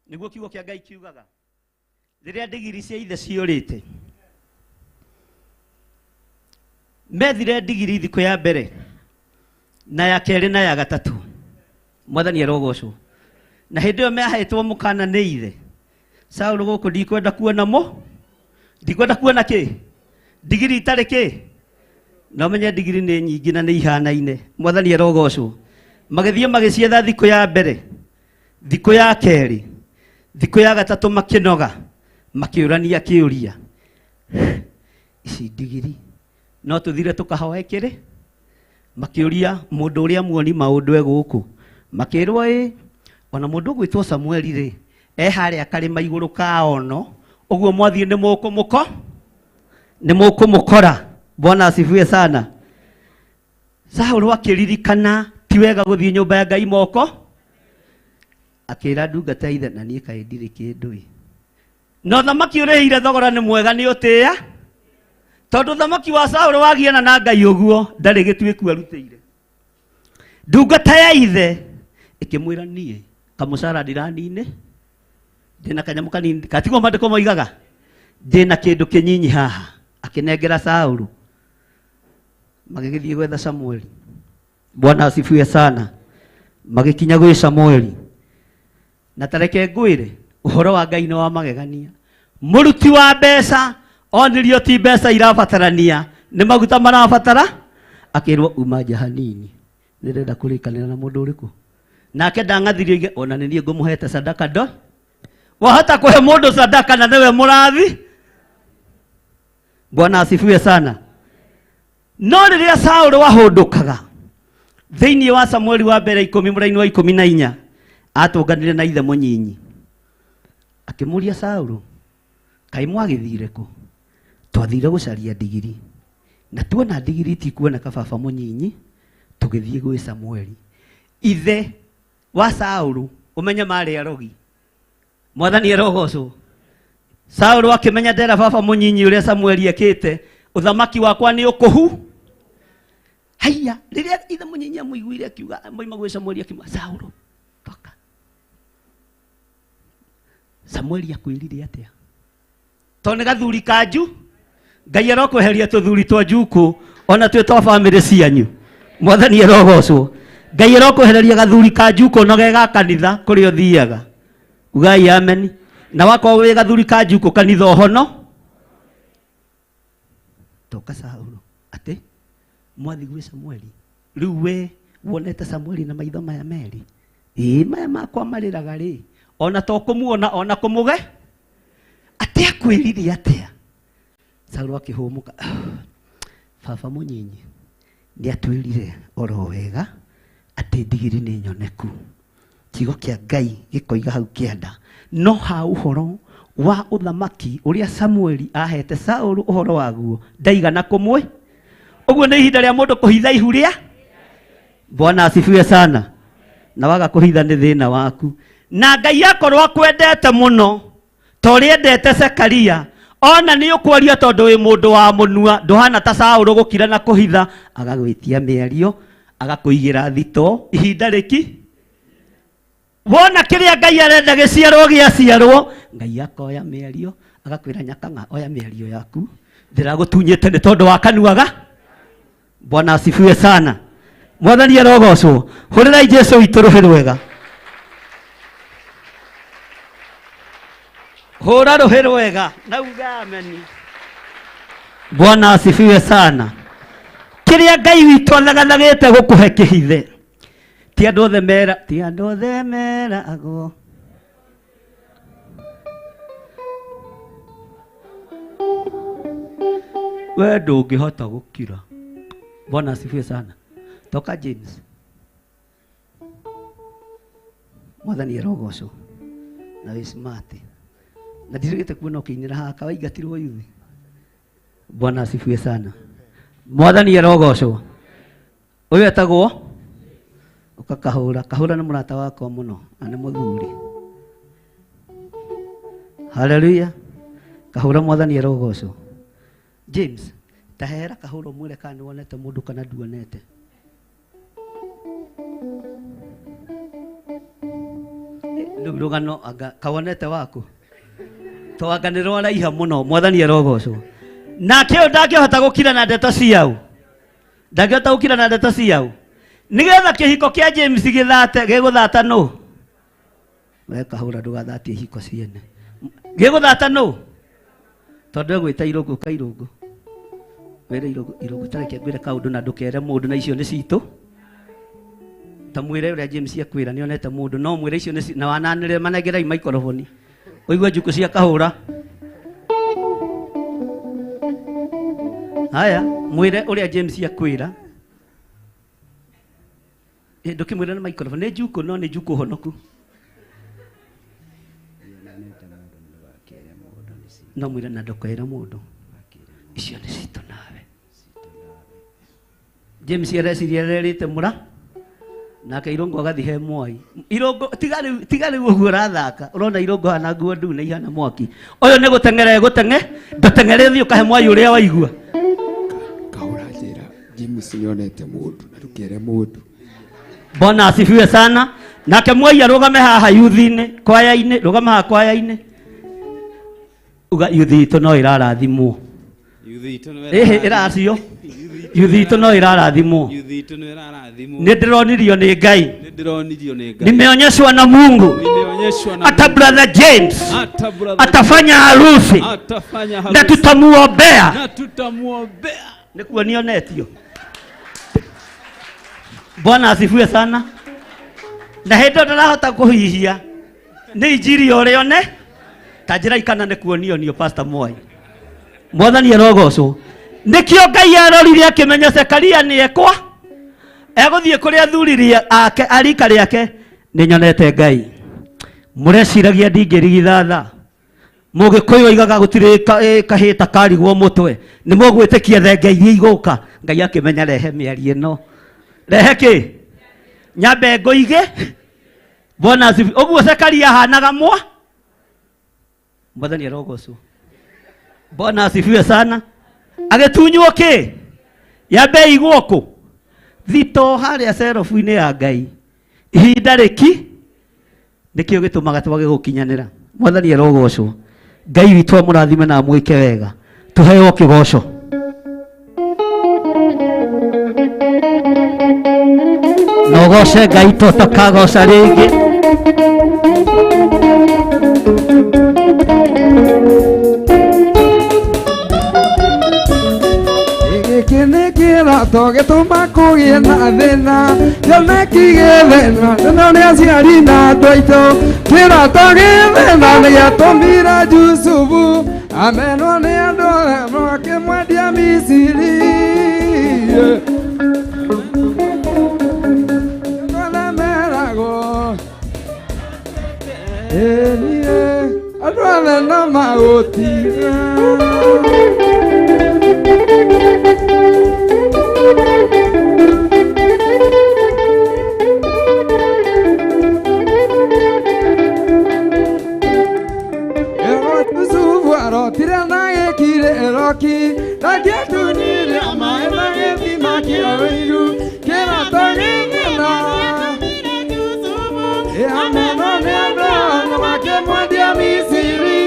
nĩguo kiugo kĩa Ngai kiugaga rĩrĩa ndigiri cia ithe ciũrĩte methire ndigiri thikũ ya mbere na ya kerĩ na ya gatatũ. Mwathani arogocwo. Na hĩndĩ ĩyo meahetwo mũkana nĩ ithe Saũlũ, gũkũ ndikwenda kuona mo, ndikwenda kuona kĩ ndigiri itarĩ kĩ. Na ũmenye ndigiri nĩ nyingĩ na nĩ ihanaine. Mwathani arogocwo. Magĩthiĩ magĩcietha thikũ ya mbere, thikũ ya kerĩ, thikũ ya gatatũ, makĩnoga makĩũrania kĩũria. Ici ndigiri no tũthire tũkahoe kĩrĩ. Makĩũria mũndũ ũrĩa muoni maũndũ e gũkũ, makĩrwo ĩ ona mũndũ ũgwĩtwo Samueli rĩ e harĩa karĩma igũrũ ka ono, ũguo mwathiĩ nĩ mũkũmũko nĩ mũkũmũkora. Bwana asifiwe sana. Saũlũ akĩririkana ti wega gũthiĩ nyũmba ya Ngai moko, akĩra ndungata ya ithe, na niĩ kaĩ ndirĩ kĩndũ ĩ. Na ũthamaki ũrĩhĩire thogora nĩ mwega nĩ ũtĩĩa, tondũ ũthamaki wa Saũlũ wagiana na Ngai ũguo ndarĩ gĩtuĩku arutĩire. Ndungata ya ithe ĩkĩmwĩra, niĩ kamũcara ndiranine, ndĩna kanyamũ kanini, katiguo maandĩko moigaga, ndĩna kĩndũ kĩnyinyi haha. Akĩnengera Saũlũ, magĩgĩthiĩ gwetha Samueli. Bwana asifiwe sana. Magĩkinya gwĩ Samueli, na tareke ngwĩre ũhoro wa Ngai nĩ wa magegania. Mũruti wa mbeca onirio ti mbeca irabatarania, nĩ maguta marabatara. Akĩrwo uma nja hanini, nĩndĩrenda kũrĩkanĩra na mũndũ ũrĩkũ. Nake ndang'athirie oige ona nĩ niĩ ngũmũhete sadaka ndo. Wahota kũhe mũndũ sadaka na nĩwe mũrathi. Bwana asifiwe sana. No rĩrĩa Saũlũ ahũndũkaga thĩinĩ wa Samueli wa mbere 10 mũraini wa 14, atũnganire na ithe mũnyinyi, akĩmũria Saũlũ, kaĩ mwagĩthire kũ? Twathire gũcaria ndigiri, na tuona ndigiri itikuoneka baba mũnyinyi, tũgĩthiĩ gwĩ Samueli. Ithe wa Saũlũ ũmenye marĩ arogi. Mwathani arogocwo. Saũlũ akĩmenya ndera baba mũnyinyi ũrĩa Samueli ekĩte, ũthamaki wakwa nĩ ũkũhu. Haiya, rĩrĩa ithe mũnyinyi amũiguire akiuga moima gwĩ Samueli, akiuga Saũlũ, toka. Samueli akwĩrire atĩa? Tondũ nĩ gathuri kanju, Ngai arokweheria tũthuri twa njukũ ona twĩ twa bamĩrĩ cianyu. Mwathani arogocwo. Ngai arokwehereria gathuri ka njukũ no ge ga kanitha kũrĩa ũthiaga. Ugai amen. Na wakorwo wĩ gathuri ka njukũ kanitha ũhono. Toka Saũlũ atĩ mwathi gwĩ Samueli, rĩu we wonete Samueli na maitho maya merĩ, ĩĩ maya makwa marĩraga rĩ, ona to kũmuona ona kũmũge atĩ akwĩrire atĩa? Saũlũ akĩhũmũka, baba mũnyinyi nĩ atwĩrire oro wega atĩ ndigiri nĩ nyoneku. Kiugo kĩa Ngai gĩkoiga hau kĩanda, no ha ũhoro wa ũthamaki ũrĩa Samueli ahete Saũlũ ũhoro waguo ndaigana kũmwe. Ũguo nĩ ihinda rĩa mũndũ kũhitha ihu rĩa. Bwana asifiwe sana. Na waga kũhitha nĩ thĩna waku. Na Ngai akorwo akwendete mũno ta ũrĩa endete Zekaria, ona nĩ ũkwaria tondũ wĩ mũndũ wa mũnua, ndũhana ta Saũlũ gũkira na kũhitha, agagwĩtia mĩario, agakũigĩra thito ihinda rĩki. Wona kĩrĩa Ngai arenda gĩciarwo gĩaciarwo, Ngai akoya mĩario, agakwĩra nyakang'a, oya mĩario yaku, ndĩragũtunyĩte nĩ tondũ wa kanuaga. Bwana asifiwe sana. Mwathani arogocwo. Hũrĩrai Jesu witũ rũhĩ rwega. Hũra rũhĩ rwega na uge ameni. Bwana asifiwe sana. Kĩrĩa Ngai witũ athagathagĩte gũkũhe kĩhithe, ti andũ othe mera, ti andũ othe meragwo. We ndũngĩhota gũkira. Bwana asifiwe sana. Toka James. Mwathani arogocwo. Na wĩ smart. Na ndirĩgĩte kuona ũkĩinĩra haha kawaingatirwo yuthi. Bwana asifiwe sana. Mwathani arogocwo. Ũyũ etagwo ũkakahũra. Kahũra nĩ mũrata wakwa mũno na nĩ mũthuri. Haleluya. Kahũra mwathani arogocwo. James, tahera kahũra ũmwĩre kana nĩ wonete mũndũ kana nduonete. Rĩu rũgano anga kawonete waku to anga nĩ rwaraiha mũno. Mwathani arogocwo. Nake ũyũ ndangĩhota gũkira na ndeto ciao, ndangĩhota gũkira na ndeto ciao, nĩgetha kĩhiko kĩa James gĩthate. Gĩgũthata nũ? We kahũra, ndũgathatie ihiko ciene. Gĩgũthata nũ? Tondũ egwĩta irũngũ ka irũngũ, wĩre irũngũ, irũngũ, tareke ngwĩre kaũndũ na ndũkere mũndũ, na icio nĩ citũ. Ta mwĩre ũrĩa James akwĩra nĩ onete mũndũ, no mwĩre icio nĩ na wananĩrĩre. Manengerai maikoroboni ũigue njukũ cia kahũra. Haya, mwĩre ũrĩa James akwĩra. Ndũkĩmwĩre na microphone. Nĩ njukũ no nĩ njukũ honoku. No mwĩre na ndũkaĩre mũndũ. Icio nĩ citũ nawe. James areciria arerĩte mũra nake Irũngũ agathiĩ he Mwai. Irũngũ tiga rĩu ũguo ũrathaka. Ũrona Irũngũ hana nguo ndune ihana mwaki. Ũyũ nĩ gũteng'era egũteng'e, ndũteng'ere ũthiĩ ũkahe Mwai ũrĩa waigua. Kahũra njĩra James nĩonete mũndũ na ndũkere mũndũ. Bwana asifiwe sana. Nake Mwai arũgame haha yuthi-inĩ, kwaya-inĩ, rũgama haha kwaya-inĩ. Uga yuthi itũ no ĩrarathimwo. Ĩhĩ ĩracio. Yuthi itũ no ĩrarathimwo. Yuthi itũ nĩ ĩrarathimwo. Nĩ ndĩronirio nĩ Ngai. Nĩ ndĩronirio nĩ Ngai. Nimeonyeshwa na Mungu. Nimeonyeshwa na Hata Mungu. brother James Hata brother atafanya harusi atafanya na harusi tutamuombea. na tutamuombea. Nĩkuo nionetio. Bwana asifiwe sana. Na hĩndĩ ĩyo ndarahota kũhihia nĩ injiri ũrĩa one ta njĩra ikana nĩ kuonio nio Pastor Mwai. Mwathani arogocwo. Nĩkĩo Ngai arorire akĩmenya Zekaria nĩ ekwa egũthiĩ kũrĩ athuri ake arika rĩake. Nĩ nyonete Ngai. Mũreciragia ndingĩrigithatha. Mũgĩkũyũ oigaga gũtirĩ kahĩĩ ta karigwo mũtwe. Nĩ mũgwĩtĩkia thenge iria igũka. Ngai akĩmenya rehe mĩario ĩno. Rehe kĩ? Nyambe ngũige. Bwana asifiwe. Ũguo Zekaria ahanaga mwa. Mwathani arogocwo. Bwana asifiwe sana. Agĩtunywo kĩ? Yambe ĩigwo kũ? Thito harĩa cerobu-inĩ ya Ngai. Ihinda rĩki nĩkĩo gĩtũmaga twage gũkinyanĩra. Mwathani arogocwo. Ngai witũ amũrathime na amwĩke wega. Tũheo kĩgoco. Na ũgoce Ngai tũtakagoca rĩngĩ. Gĩkĩ nĩ kĩroto gĩtũma kũgĩe na thĩna, kĩoneki gĩthĩna, thĩna nĩ aciari na andũ aitũ. Kĩroto gĩthĩna nĩ gĩatũmire Jusufu amenwo nĩ andũ arĩa makĩmwendia Misiri. Andũ arĩa meragwo, ĩni, andũ arĩa no magũtiga. Yusufu arotire na gĩkirĩroki, na gĩatunyire maĩ na gĩthima kĩa ũiru, kĩroto gĩthĩna. Amenwo nĩ andũ na makĩmwendia Misiri.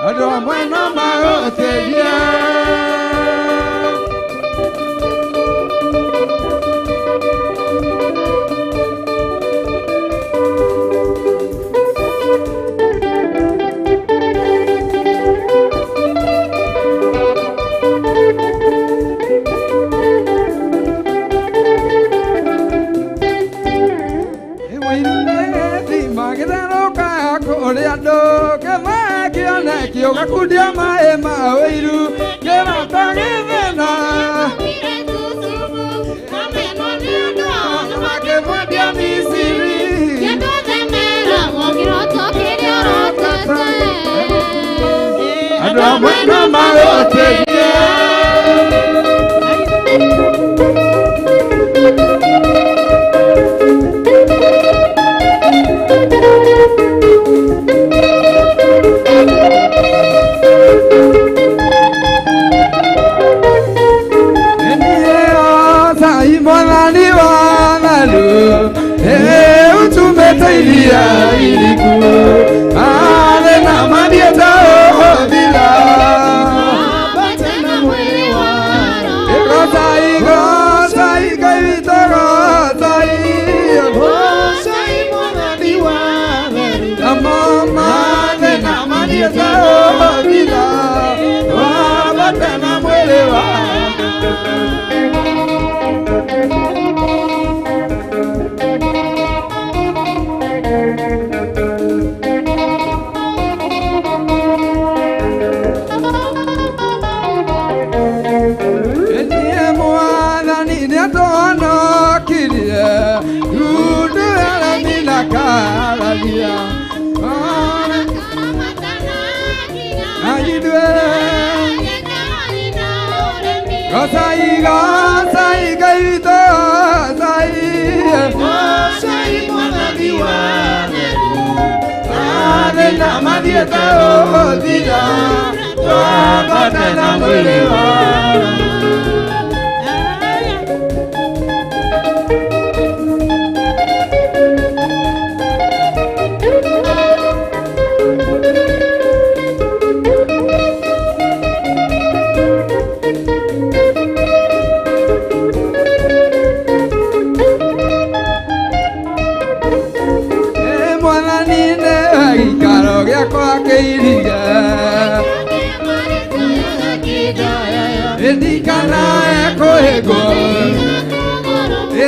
Andũ amwe no magũteithie. Gakundia maĩ ma ũiru, kĩroto gĩthĩna. Makĩmwendia Misiri. Andũ amwe no magũteithie. Utumeteithia iriku, arĩ na mathiĩte ũthira. Gocai, gocai, Ngai witũ gocai. Namo mathĩna mathiĩte ũthira, wambate na mwĩrĩ wa. ithuĩ. Gocai, gocai Ngai witũ, gocai. Gocai Mwathani wa theru. Mathĩna mathiĩte gũthira, twambate na mwĩrĩ wa. Ĩ Mwathani nĩwe gĩikaro gĩakwa kĩirige. Ndikanae kũhĩngwo,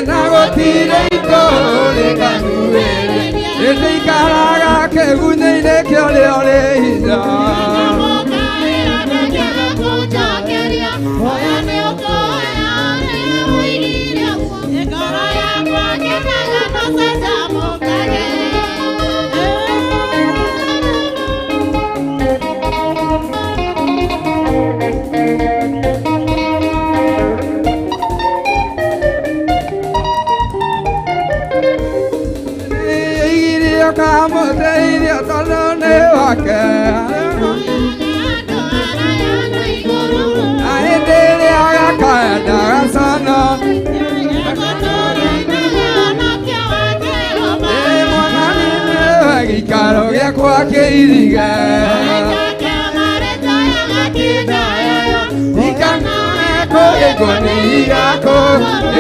na gũtirĩ itũũrĩka Ndikaraga kĩgunyĩ-inĩ kĩa ũrĩa ũrĩ hinya. Nĩaigire kamũteithia tondũ nĩ wake. Na hĩndĩ ĩrĩa agakaya ndagacono. Ĩ Mwathani nĩwe gĩikaro gĩakwa kĩirige. Ndikanae kũhĩngwo nĩ igako,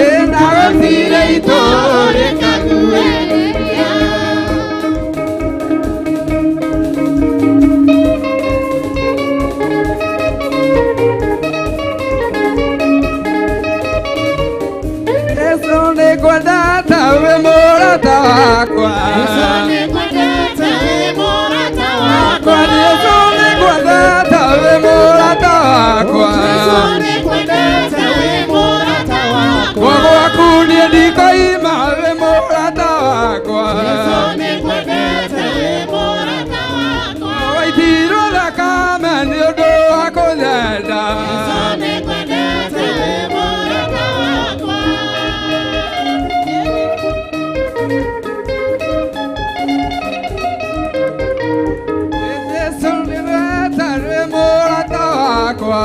ĩ na gũtirĩ itũũrĩka. Yesu nĩngwendete wĩ mũrata wakwa. Wakwa, Yesu nĩngwendete wĩ mũrata wakwa. Kwa gwaku niĩ ndikoima wĩ mũrata wakwa. Waitirwo thakame nĩ ũndũ wa kũnyenda. Yesu nĩngwendete wĩ mũrata wakwa.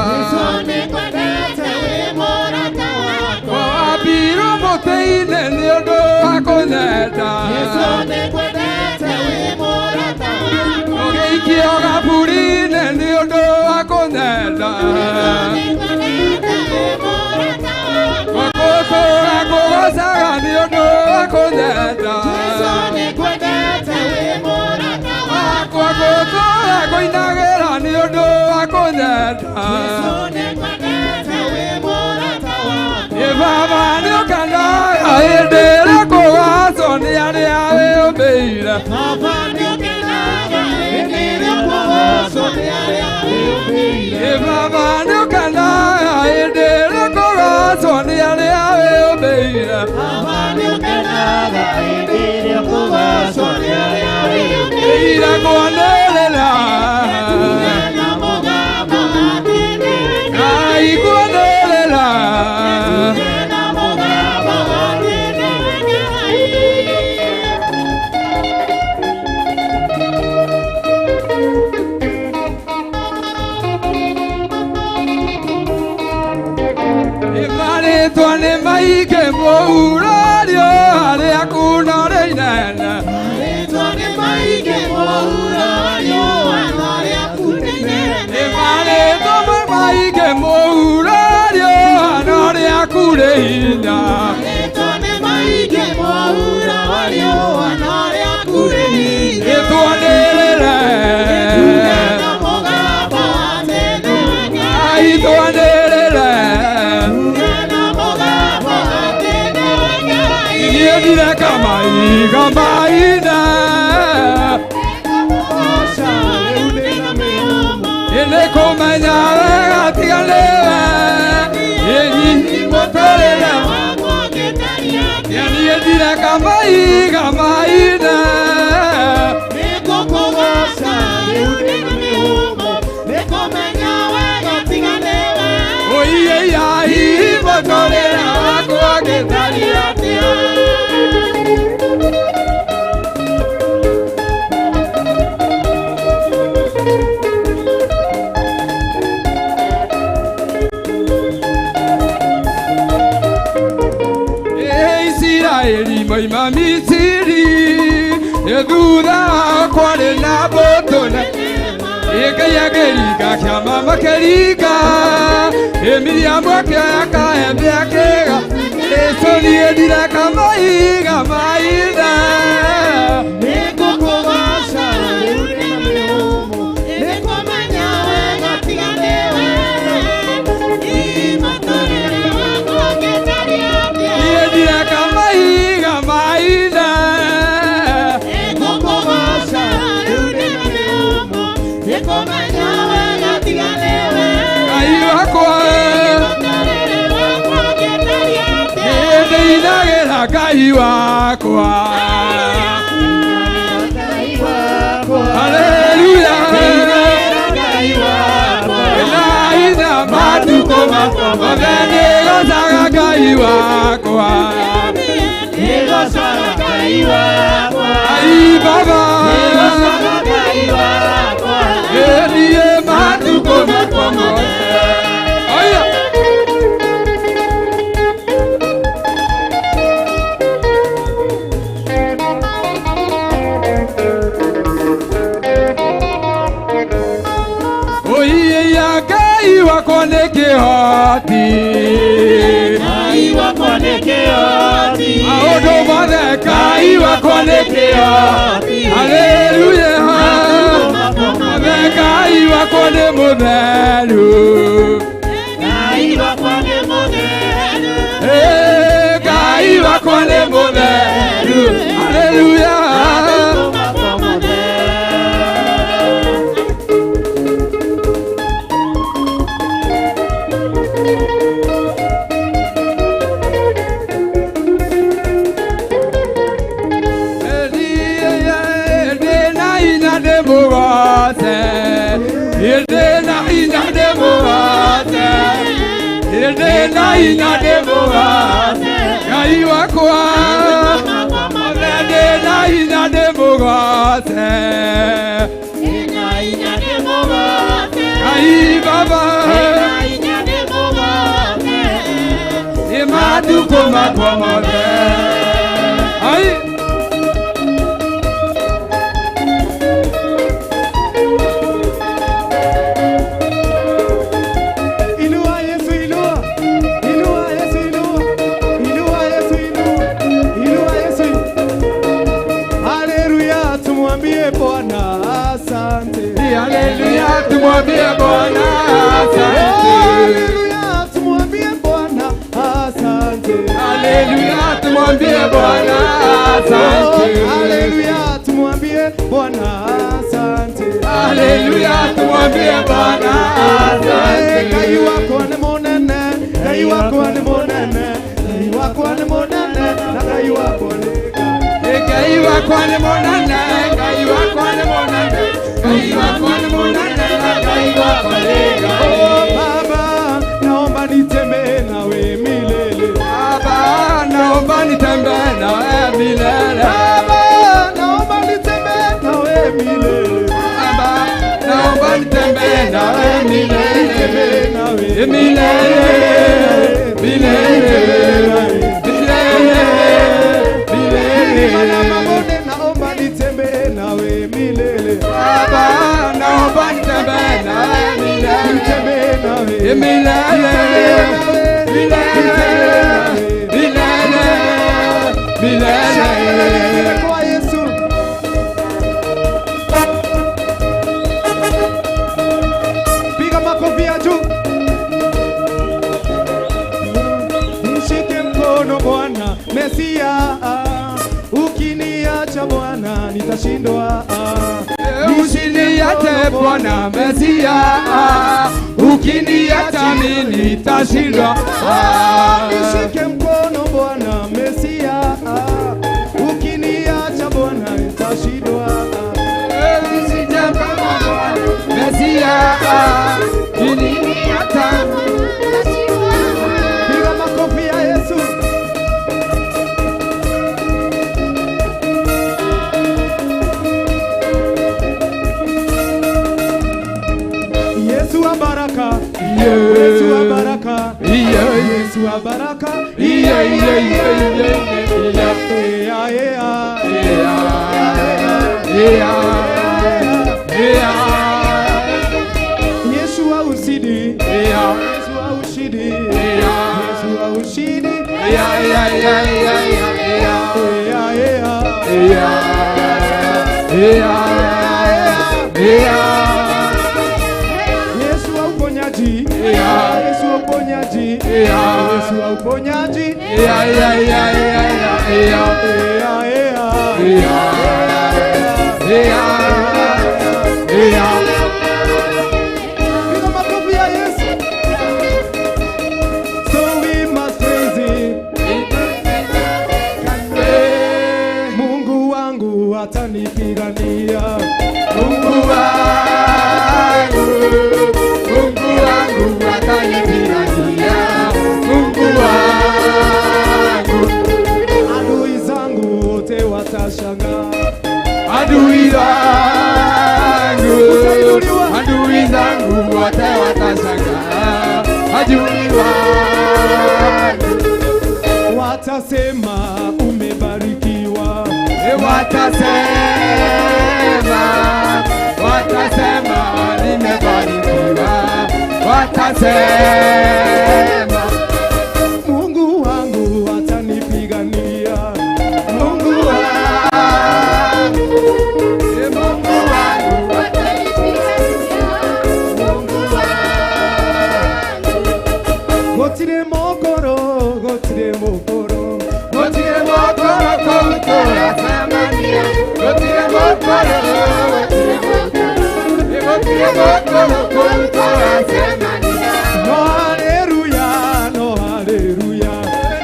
Wambirwo mũtĩ-inĩ nĩ ũndũ wa kũnyenda. Ũgĩikio kaburi-inĩ nĩ ũndũ wa kũnyenda. Gũtũũra ngũgoocaga nĩ ũndũ wa kũnyenda. Wakwa gũtũũra ngũinagĩra nĩ ũndũ wa kũnyenda. Ĩ Baba nĩũkenaga hĩndĩ ĩrĩa kũgacwo nĩ arĩa wĩũmbĩire. Ĩ Baba nĩũkenaga hĩndĩ ĩrĩa kũgacwo nĩ arĩa wĩũmbĩire. Ĩira kwanĩrĩra, Ngai kwanĩrĩra. Marĩtwa nĩ maingĩ mũhuro harĩa kuna rĩ inene. Marĩtwa nĩ maingĩ mũhuro harĩa kũrĩ hinya. Ĩtwanĩrĩre, ĩtwanĩrĩre. Niĩ ndireka maiga maina. Nĩ kũmenya wega tiga nĩwe. Ĩ mũtũrĩre niĩ ndireka maiga maina. Mũtũrĩre wakwa ũngĩtariĩ atĩa? Isiraeli moima Misiri, thutha kwarĩ na mbũtũ nene. Ngai akĩringa kĩama makĩringa, Miriamu akĩoya kahembe akĩga, Jesũ niĩ ndireka mahiga maithe. Nĩngũkũgooca rĩu ndĩna mĩhũmũ, nĩngũmenya wega tiga nĩwe. Mũtũrĩre wakwa ũngĩtariĩ atĩa? Niĩ ndireka mahiga maithe. Nĩngũkũgooca rĩu ndĩna mĩhũmũ, nĩngũmenya wega tiga nĩwe. Ngai wakwa, Mũtũrĩre wakwa ũngĩtariĩ atĩa? niĩ ndĩinagĩra Ngai wakwa. Haleluya. Ndĩnaitha matukũ makwa mothe nĩgocaga Ngai wakwa. Ai Baba, niĩ matukũ makwa mothe. Aya. Oiye ya Ngai wakwa nĩ kĩhoti. Maũndũ mothe Ngai wakwa nĩ kĩhoti. Haleluya. Mothe Ngai wakwa nĩ mũtheru. Ngai wakwa nĩ mũtheru. Haleluya. Ndĩna hinya ndĩmũgooce. Ndĩna hinya ndĩmũgooce. Ndĩna hinya ndĩmũgooce. Ngai wakwa. Mothe ndĩna hinya ndĩmũgooce. Ngai Baba. Nĩ matukũ makwa mothe. Ai. Inua Yesu, inua. Inua Yesu, inua. Inua Yesu, inua. Inua Yesu. Haleluya, tumwambie Bwana asante. Haleluya, tumwambie Bwana asante. Haleluya, tumwambie Bwana asante. Haleluya, tumwambie Bwana asante. Haleluya, tumwambie Bwana asante. Haleluya, tumwambie Bwana asante. Ngai wakwa nĩ mũnene, Ngai wakwa nĩ mũnene, Ngai wakwa nĩ mũnene, na Ngai wakwa nĩ Ngai. Ngai wakwa nĩ mũnene, Ngai wakwa nĩ mũnene, Ngai wakwa nĩ mũnene, na Ngai wakwa nĩ Ngai. Oh, Baba, naomba nitembee nawe milele. Baba, naomba nitembee nawe milele. Baba, naomba nitembee nawe milele. Baba, naomba nitembee nawe milele. Nitembee nawe Milele, milele, milele, Milima na milele. mabonde, naomba nitembee nawe milele. Baba, naomba nitembee nawe milele. Nitembee nawe. Milele, milele, milele, milele. Kwa Yesu. Piga makofi ya juu. Nishike mkono Bwana Mesia, ukiniacha Bwana nitashindwa. Usiniache Bwana Mesia, ukiniacha mimi nitashindwa. Nishike mkono Bwana Mesia, ukiniacha Bwana nitashindwa. Usije mkono Bwana Mesia, ukiniacha Piga makofi. Yesu wa baraka, Yesu wa baraka, Yesu wa ushindi, Yesu wa ushindi, Yesu wa ushindi. Yesu wa uponyaji, Yesu wa uponyaji, Yesu wa uponyaji. Piga makofi ya Yesu. So we must praise him. Mungu wangu atanipigania. Mungu wangu, Mungu wangu atanipigania. Mungu wangu, Adui zangu wote watashangaa. adui zangu, adui zangu wote watashangaa. Adui wangu Watasema umebarikiwa. Watasema, watasema nimebarikiwa. Watasema Mungu wangu atanipigania. Mungu wangu, Mungu wangu Gũtirĩ mũkũrũ, gũtirĩ mũkũrũ. Gũtirĩ mũkũrũ kũu tũracemania. Gũtirĩ mũkũrũ, gũtirĩ mũkũrũ. Gũtirĩ mũkũrũ kũu tũracemania. No haleluya, no haleluya.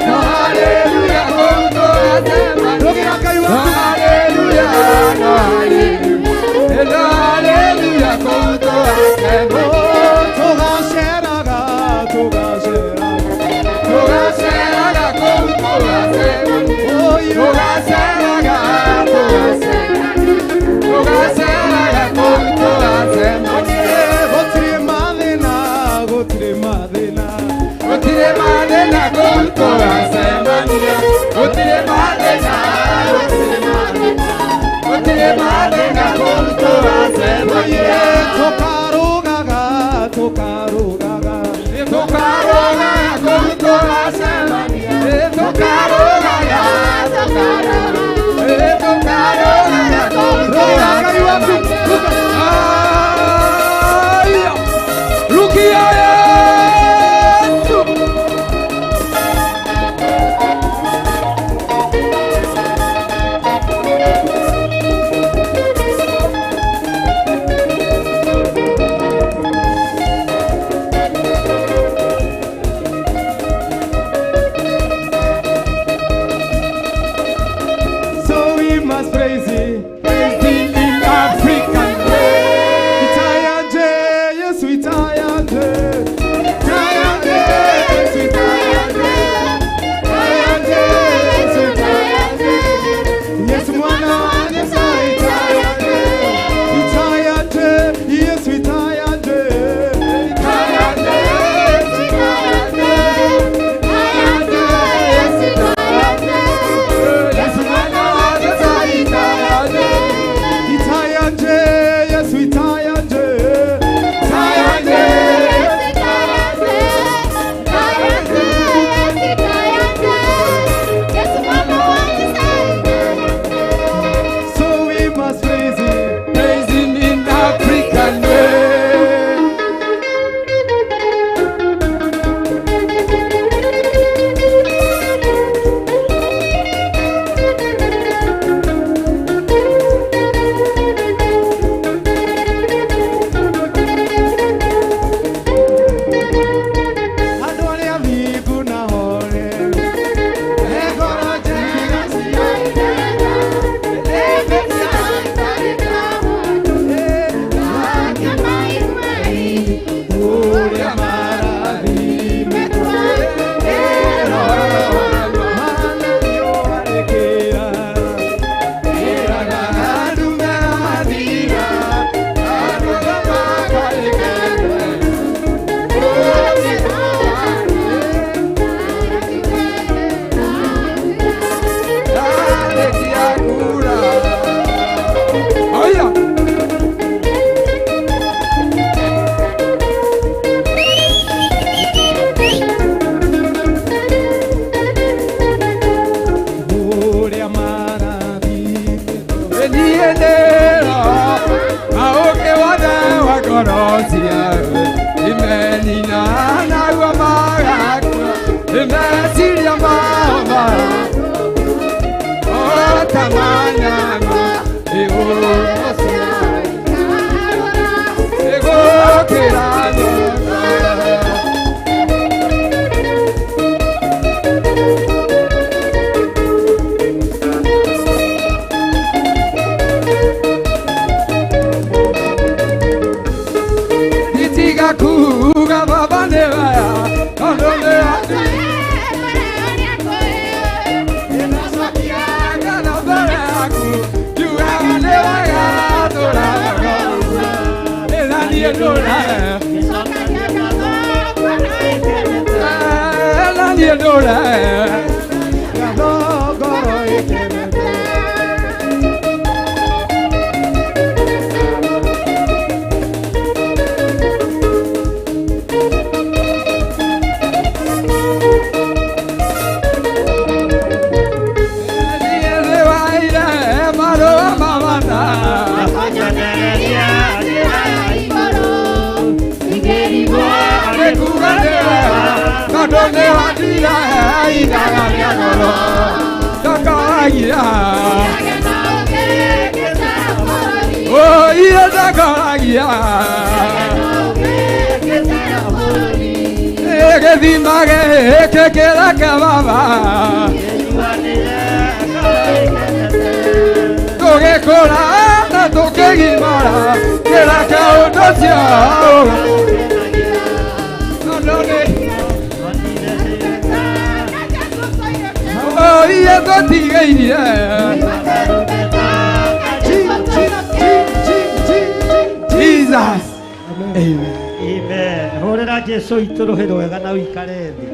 No haleluya kũu tũracemania. Rũgĩra Ngai No waku. haleluya, no haleluya. No haleluya kũu tũracemania. Tũgaceraga, tũgaceraga. Tũgaceraga kũu tũracemania. Tũgaceraga, tũgaceraga. Tũgaceraga kũu tũracemania. Gũtirĩ mathĩna, gũtirĩ mathĩna. Gũtirĩ mathĩna kũu tũracemania. Gũtirĩ mathĩna, gũtirĩ mathĩna. Gũtirĩ mathĩna kũu tũracemania. Tũkarũgaga, tũkarũgaga. Tũkarũgaga kũu tũracemania. Tũkarũgaga, tũkarũgaga. Tũkarũgaga kũu Rũgĩra Ngai waku. Aya! Rukia Yesu! Meciria imenina naguo magakua meciria mao o ta manyama igũrũ igũkĩra nyoka. Itiga kuga baba nĩ waya tondũ nĩ ngana mbere yaku ngiugaga nĩ wega tũraga ũguo ĩna niĩ ndũra ĩna niĩ ndũra Ngatho ngoro ĩkenete. Niĩ nĩ waire marũa ma bata nĩ kuga nĩ wega tondũ nĩ watira ithaga rĩa goro ndakoragia iye ndakoragia gĩthima gĩkĩ kĩreke baba tũgĩkũra na tũkĩgimara kĩreke ũndũ ũcio tondũ nĩ iye tũtigĩirie Jesus. Amen. Amen. Hũrĩra Jesu itũ rũhĩ rwega na ũikare thĩ.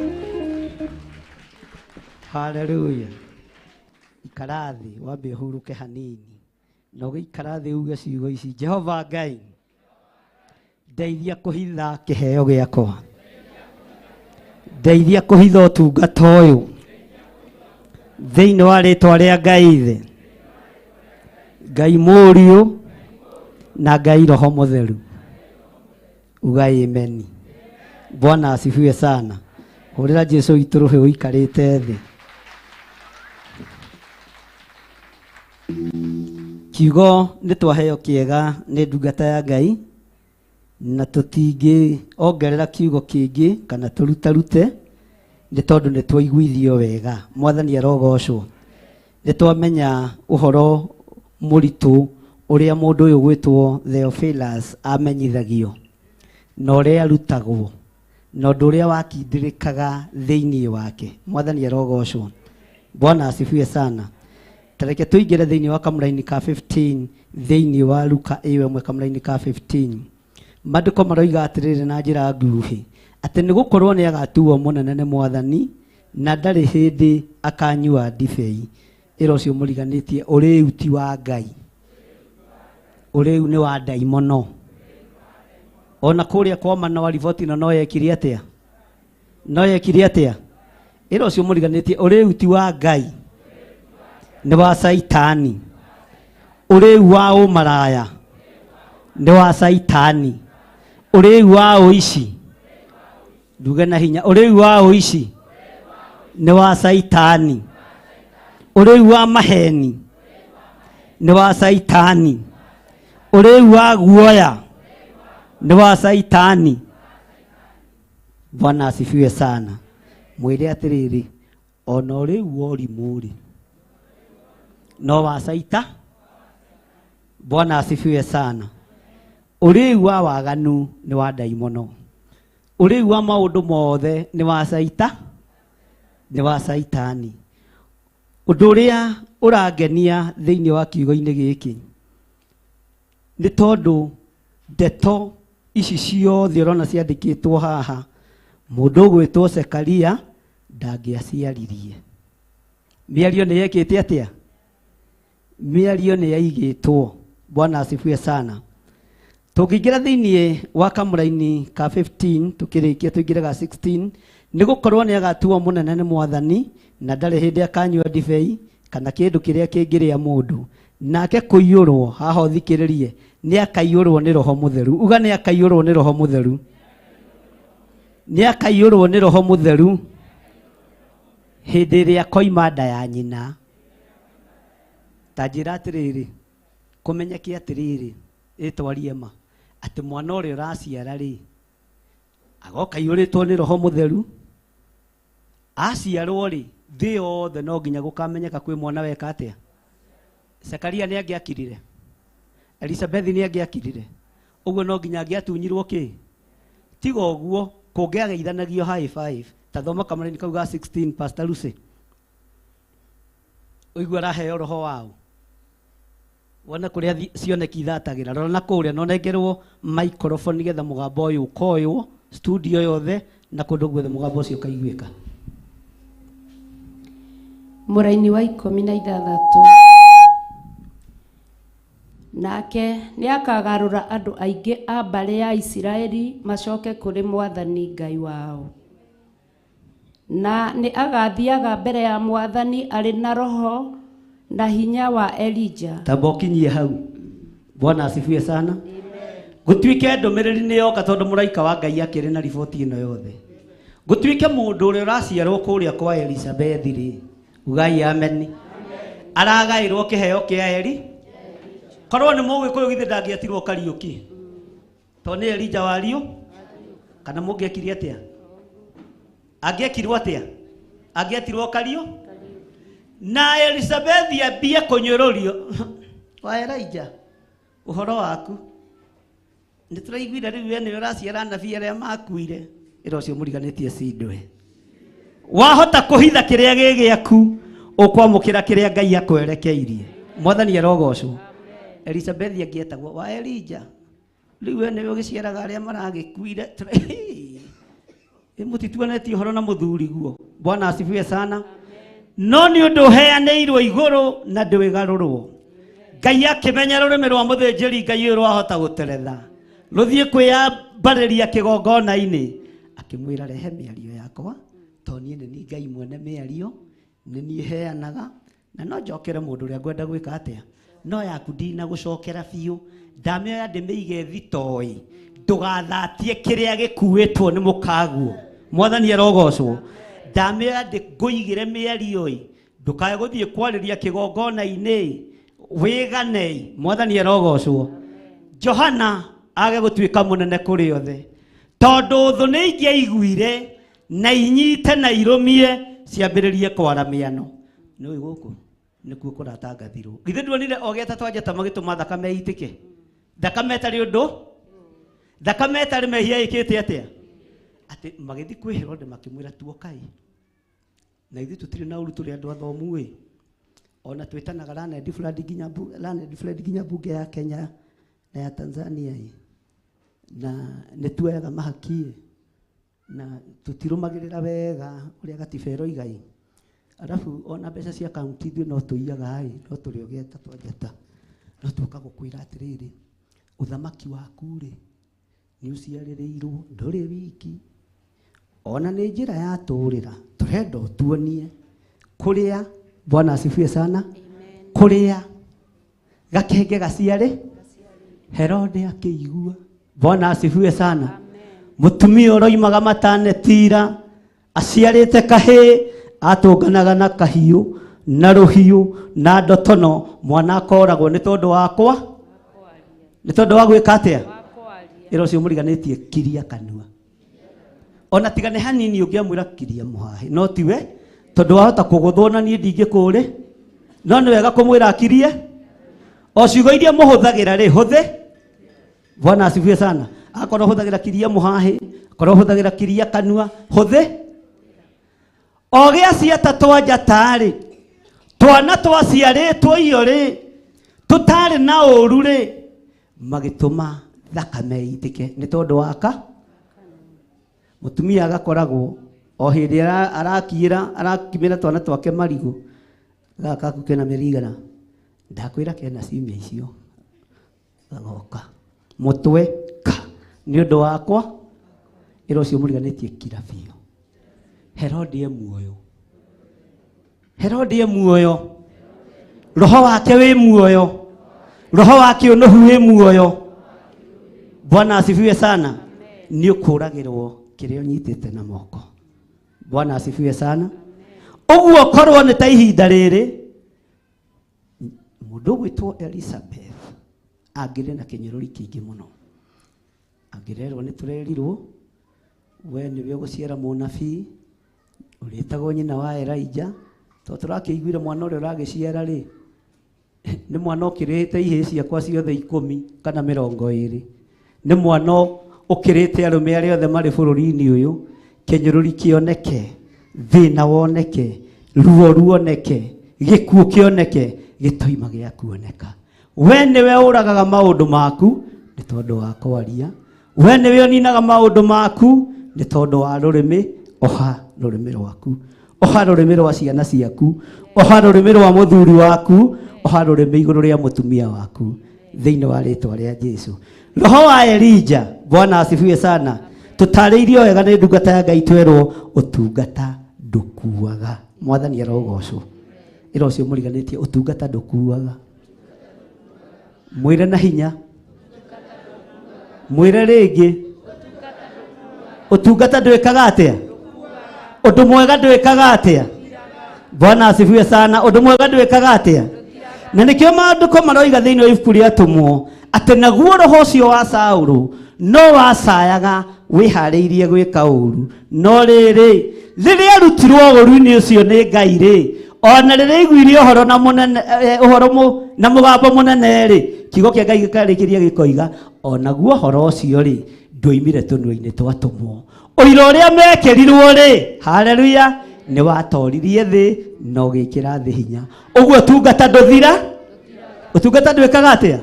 Hallelujah. Ikara thĩ wambe ũhurũke hanini na ũgĩikara thĩ uge ciugo ici: Jehova Ngai, ndeithia kũhitha kĩheo gĩakwa, ndeithia kũhitha ũtungata ũyũ thĩinĩ wa rĩtwa rĩa Ngai Ithe, Ngai Mũriũ na Ngai Roho Mũtheru. Uga amen. Bwana asifiwe sana. Hũrĩra Jesu itũ rũhĩ ũikarĩte thĩ. Kiugo nĩ twaheo kĩega nĩ ndungata ya Ngai na tũtingĩ ongerera kiugo kĩngĩ kana tũrutarute nĩ tondũ nĩ twaiguithio wega. Mwathani arogocwo. Nĩ twamenya ũhoro mũritũ ũrĩa mũndũ ũyũ gwĩtwo Theophilus amenyithagio na ũrĩa arutagwo na ũndũ ũrĩa wakindĩrĩkaga thĩinĩ wake. Mwathani arogocwo. Bwana asifiwe sana. Tareke tũingĩre thĩinĩ wa kamũraini ka 15 thĩinĩ wa Luka ĩyo ĩmwe kamũraini ka 15. Maandĩko maroiga atĩrĩrĩ na njĩra nguhĩ atĩ nĩ gũkorwo nĩ agatuo mũnene nĩ Mwathani na ndarĩ hĩndĩ akanyua ndibei. Ĩra ũcio mũriganĩtie ũrĩu ti wa Ngai, ũrĩu nĩ wa ndaimono. Ona kũrĩa kwa Manoa riboti ĩno no yekire atĩa? No yekire atĩa? Ĩra ũcio mũriganĩtie ũrĩu ti wa Ngai, nĩ wa Saitani. Ũrĩu wa ũmaraya nĩ wa Saitani. Ũrĩu wa ũici, nduge na hinya, ũrĩu wa ũici nĩ wa Saitani. Ũrĩu wa maheni nĩ wa Saitani. Ũrĩu wa guoya nĩ wa Saitani. Bwana asifiwe sana. Mwĩre atĩrĩrĩ, ona ũrĩu wa ũrimũ rĩ no wa Saita. Bwana asifiwe sana. Ũrĩu wa waganu nĩ wa ndaimono. Ũrĩu wa maũndũ mothe nĩ wa Saita, nĩ wa Saitani. Ũndũ ũrĩa ũrangenia thĩinĩ wa kiugo-inĩ gĩkĩ nĩ tondũ ndeto ici ciothe ũrona ciandĩkĩtwo haha, mũndũ ũgwĩtwo Zekaria ndangĩaciaririe. Mĩario nĩ yekĩte atĩa? Mĩario nĩ yaigĩtwo. Bwana asifiwe sana. Tũngĩingĩra thĩinĩ wa kamũraini ka 15 tũkĩrĩkia tũingĩre ga 16, nĩ gũkorwo nĩ agatuo mũnene nĩ Mwathani na ndarĩ hĩndĩ akanyua ndibei kana kĩndũ kĩrĩa kĩngĩrĩa mũndũ, Nake kũiyũrwo haha ũthikĩrĩrie nĩ akaiyũrwo nĩ Roho Mũtheru. Uga nĩ akaiyũrwo nĩ Roho Mũtheru. Nĩ akaiyũrwo nĩ Roho Mũtheru hĩndĩ ĩrĩa koima nda ya nyina. Ta njĩra atĩrĩrĩ, kũmenyeke atĩrĩrĩ, ĩtwarie ma atĩ mwana ũrĩa ũraciara rĩ agoka aiyũrĩtwo nĩ Roho Mũtheru. Aciarwo rĩ thĩ yothe no nginya gũkamenyeka kwĩ mwana weka atĩa. Zakaria nĩ angĩakirire, Elizabeth nĩ angĩakirire, ũguo no nginya angĩatunyirwo kĩ. Tiga ũguo kũngĩageithanagio high five. Ta thoma kamũraini kau ga 16 Pastor Lucy. Ũigua araheo roho wao. Wona kũrĩa cioneki ithatagĩra. Rora na kũrĩa no nengerwo microphone nĩgetha mũgambo ũyũ ũkoywo studio yothe na kũndũ guothe mũgambo ũcio ũkaiguĩka. Mũraini wa 16. Nake nĩakagarũra andũ aingĩ a mbarĩ ya Isiraeli macoke kũrĩ Mwathani Ngai wao. Na nĩ agathiaga mbere ya Mwathani arĩ na roho na hinya wa Elija. Tamba ũkinyie hau. Bwana asifiwe sana. Gũtuĩke ndũmĩrĩri nĩ yoka tondũ mũraika wa Ngai akĩrĩ na riboti ĩno yothe. Gũtuĩke mũndũ ũrĩa ũraciarwo kũrĩa kwa Elizabeth rĩ, ugai amen. Aragaĩrwo kĩheo kĩa Eli. Korwo nĩ mũgĩkũyũ githĩ ndangĩetirwo Kariũki. To nĩ Elija wario? Kana mũngĩekire atĩa? Angĩekirwo atĩa? Angĩetirwo Kariũ? Na Elizabeth ambie kũnyũrũrio. Wa Elija, ũhoro waku. Nĩ tũraiguire rĩu we nĩwe ũraciara anabii arĩa makuire. Ĩra ũcio mũriganĩtie cindwe. Wahota kũhitha kĩrĩa gĩ gĩaku, ũkwamũkĩra kĩrĩa Ngai akwerekeirie. Mwathani arogocwo. Elizabeth angĩetagwo wa Elija. Rĩu we nĩwe ũgĩciaraga arĩa maragĩkuire. Mũtituonetie ũhoro na mũthuri guo. Bwana asifiwe sana. No nĩ ũndũ ũheanĩirwo igũrũ na ndwĩgarũrwo. Ngai akĩmenya rũrĩmĩ rwa mũthĩnjĩri Ngai ũyũ rwahota gũteretha rũthiĩ kwĩyambarĩria kĩgongona-inĩ. Akĩmwĩra rehe mĩario yakwa to niĩ nĩ niĩ Ngai mwene mĩario, nĩ niĩ heanaga na no njokere mũndũ ũrĩa ngwenda gwĩka atĩa. No yaku ndinagũcokera biũ, ndamĩoya ndĩmĩige thitoi, ndũgathatie kĩrĩa gĩkuĩtwo nĩ mũkaguo. Mwathani arogocwo. Ndamĩoya ndĩngũigĩre mĩario ĩ, ndũkae gũthiĩ kwarĩria kĩgongona-inĩ wĩgane. Mwathani arogocwo. Johana age gũtuĩka mũnene kũrĩ othe tondũ thũ nĩ ingĩaiguire na inyite na irũmie ciambĩrĩrie kwara mĩano. Nĩũĩ gũkũ nĩkuo kũratangathirwo. Githĩ nduonire o gĩata twanjata magĩtũma thakame ĩitĩke? Thakame ĩtarĩ ũndũ, thakame ĩtarĩ mehia ĩkĩte atĩa? Atĩ magĩthiĩ kwĩ Herode makĩmwĩra tuokai. Na ithuĩ tũtirĩ na ũru tũrĩ andũ athomu ĩ. Ona twĩtanaga Learned Friend nginya bunge ya Kenya na ya Tanzania ĩ. Na nĩ tuoyaga mahaki ĩ. Na tũtirũmagĩrĩra wega ũrĩa gatiba ĩroiga ĩ. Arabu ona mbeca cia kaunti ithuĩ no tũiyaga ĩ, no tũrĩ o gĩata twanjata. No tũka gũkwĩra atĩrĩrĩ, ũthamaki waku rĩ nĩ ũciarĩrĩirwo, ndũrĩ wiki. Ona nĩ njĩra ya tũrĩra, tũrenda ũtuonie kũrĩa. Bwana asifiwe sana. Kũrĩa gakenge gaciarĩ. Herode akĩigua. Bwana asifiwe sana. Mũtumia ũroimaga matanetira aciarĩte kahĩĩ atũnganaga na kahiũ na rũhiũ na ndotono, mwana akoragwo nĩ tondũ wakwa, nĩ tondũ wa gwĩka atĩa? Ĩra ũcio mũriganĩtie kiria kanua. Ona tiga nĩ hanini ũngĩamwĩra kiria mũhahe, no tiwe tondũ wahota kũgũthwo na niĩ ndingĩkũrĩ. No nĩ wega kũmwĩra akirie. O ciugo iria mũhũthagĩra rĩ, hũthĩ. Bwana asifiwe sana. Akorwo hũthagĩra kiria mũhahe, akorwo hũthagĩra kiria kanua, hũthĩ. O gĩa ciata twanjata rĩ, twana twaciarĩtwo iyo rĩ, tũtarĩ na ũru rĩ, magĩtũma thakame ĩitĩke nĩ tondũ waka. Mũtumia agakoragwo o hĩndĩ arakiĩra arakimĩra twana twake marigũ. Gaka gaku kena mĩeri igana, ndakwĩra kena ciumia icio. Gagoka mũtwe ka nĩ ũndũ wakwa. Ĩra ũcio mũriganĩtie kira biũ. Herode e muoyo. Herode e muoyo. Roho wake wĩ muoyo, roho wa kĩũnũhu wĩ muoyo. Bwana asifiwe sana. Nĩ ũkũragĩrwo kĩrĩa ũnyitĩte na moko. Bwana asifiwe sana. Ũguo korwo nĩ ta ihinda rĩrĩ mũndũ ũgwĩtwo Elizabeth angĩrĩ na kĩnyũrũri kĩingĩ mũno, angĩrerwo nĩ tũrerirwo we nĩwe ũgũciara mũnabii ũrĩtagwo nyina wa Elijah, tondũ tũrakĩiguire mwana ũrĩa ũragĩciara rĩ nĩ mwana ũkĩrĩte ihĩĩ ciakwa ciothe 10 kana 20, nĩ mwana ũkĩrĩte arũme arĩa othe marĩ bũrũri-inĩ ũyũ. Kĩnyũrũri kĩoneke, thĩna woneke, ruo ruoneke, gĩkuũ kĩoneke, gĩtoima gĩa kuoneka. We nĩwe ũragaga maũndũ maku nĩ tondũ wa kwaria, we nĩwe ũninaga maũndũ maku nĩ tondũ wa rũrĩmĩ. Oha rũrĩmĩ rwaku, oha rũrĩmĩ rwa ciana ciaku, oha rũrĩmĩ rwa mũthuri waku, oha rũrĩmĩ igũrũ rĩa mũtumia waku, thĩinĩ wa rĩtwa rĩa Jesu. Roho wa Elijah, Bwana asifiwe sana. Tũtarĩirio wega nĩ ndungata ya Ngai, twerwo ũtungata ndũkuaga. Mwathani arogocwo. Ĩra ũcio mũriganĩtie, ũtungata ndũkuaga. Mwĩre na hinya, mwĩre rĩngĩ, ũtungata ndwĩkaga atĩa? Ũndũ mwega ndwĩkaga atĩa? Bwana asifiwe sana. Ũndũ mwega ndwĩkaga atĩa? Na nĩkĩo maandĩko maroiga thĩinĩ wa ibuku rĩa Atũmwo atĩ naguo roho ũcio wa Saũlũ no wacayaga wĩharĩirie gwĩka ũru, no rĩrĩ, rĩrĩa arutirwo ũru-inĩ ũcio nĩ Ngai rĩ, ona rĩrĩa aiguire ũhoro na mũnene, ũhoro na mũgambo mũnene rĩ, kiugo kĩa Ngai gĩkarĩkĩria gĩkoiga onaguo ũhoro ũcio rĩ ndwoimire tũnua-inĩ twa atũmwo. Ũira ũrĩa mekĩrirwo rĩ, haleluya, nĩ watoririe thĩ na ũgĩkĩra thĩ hinya. Ũguo ũtungata ndũthira, ũtungata ndwĩkaga atĩa?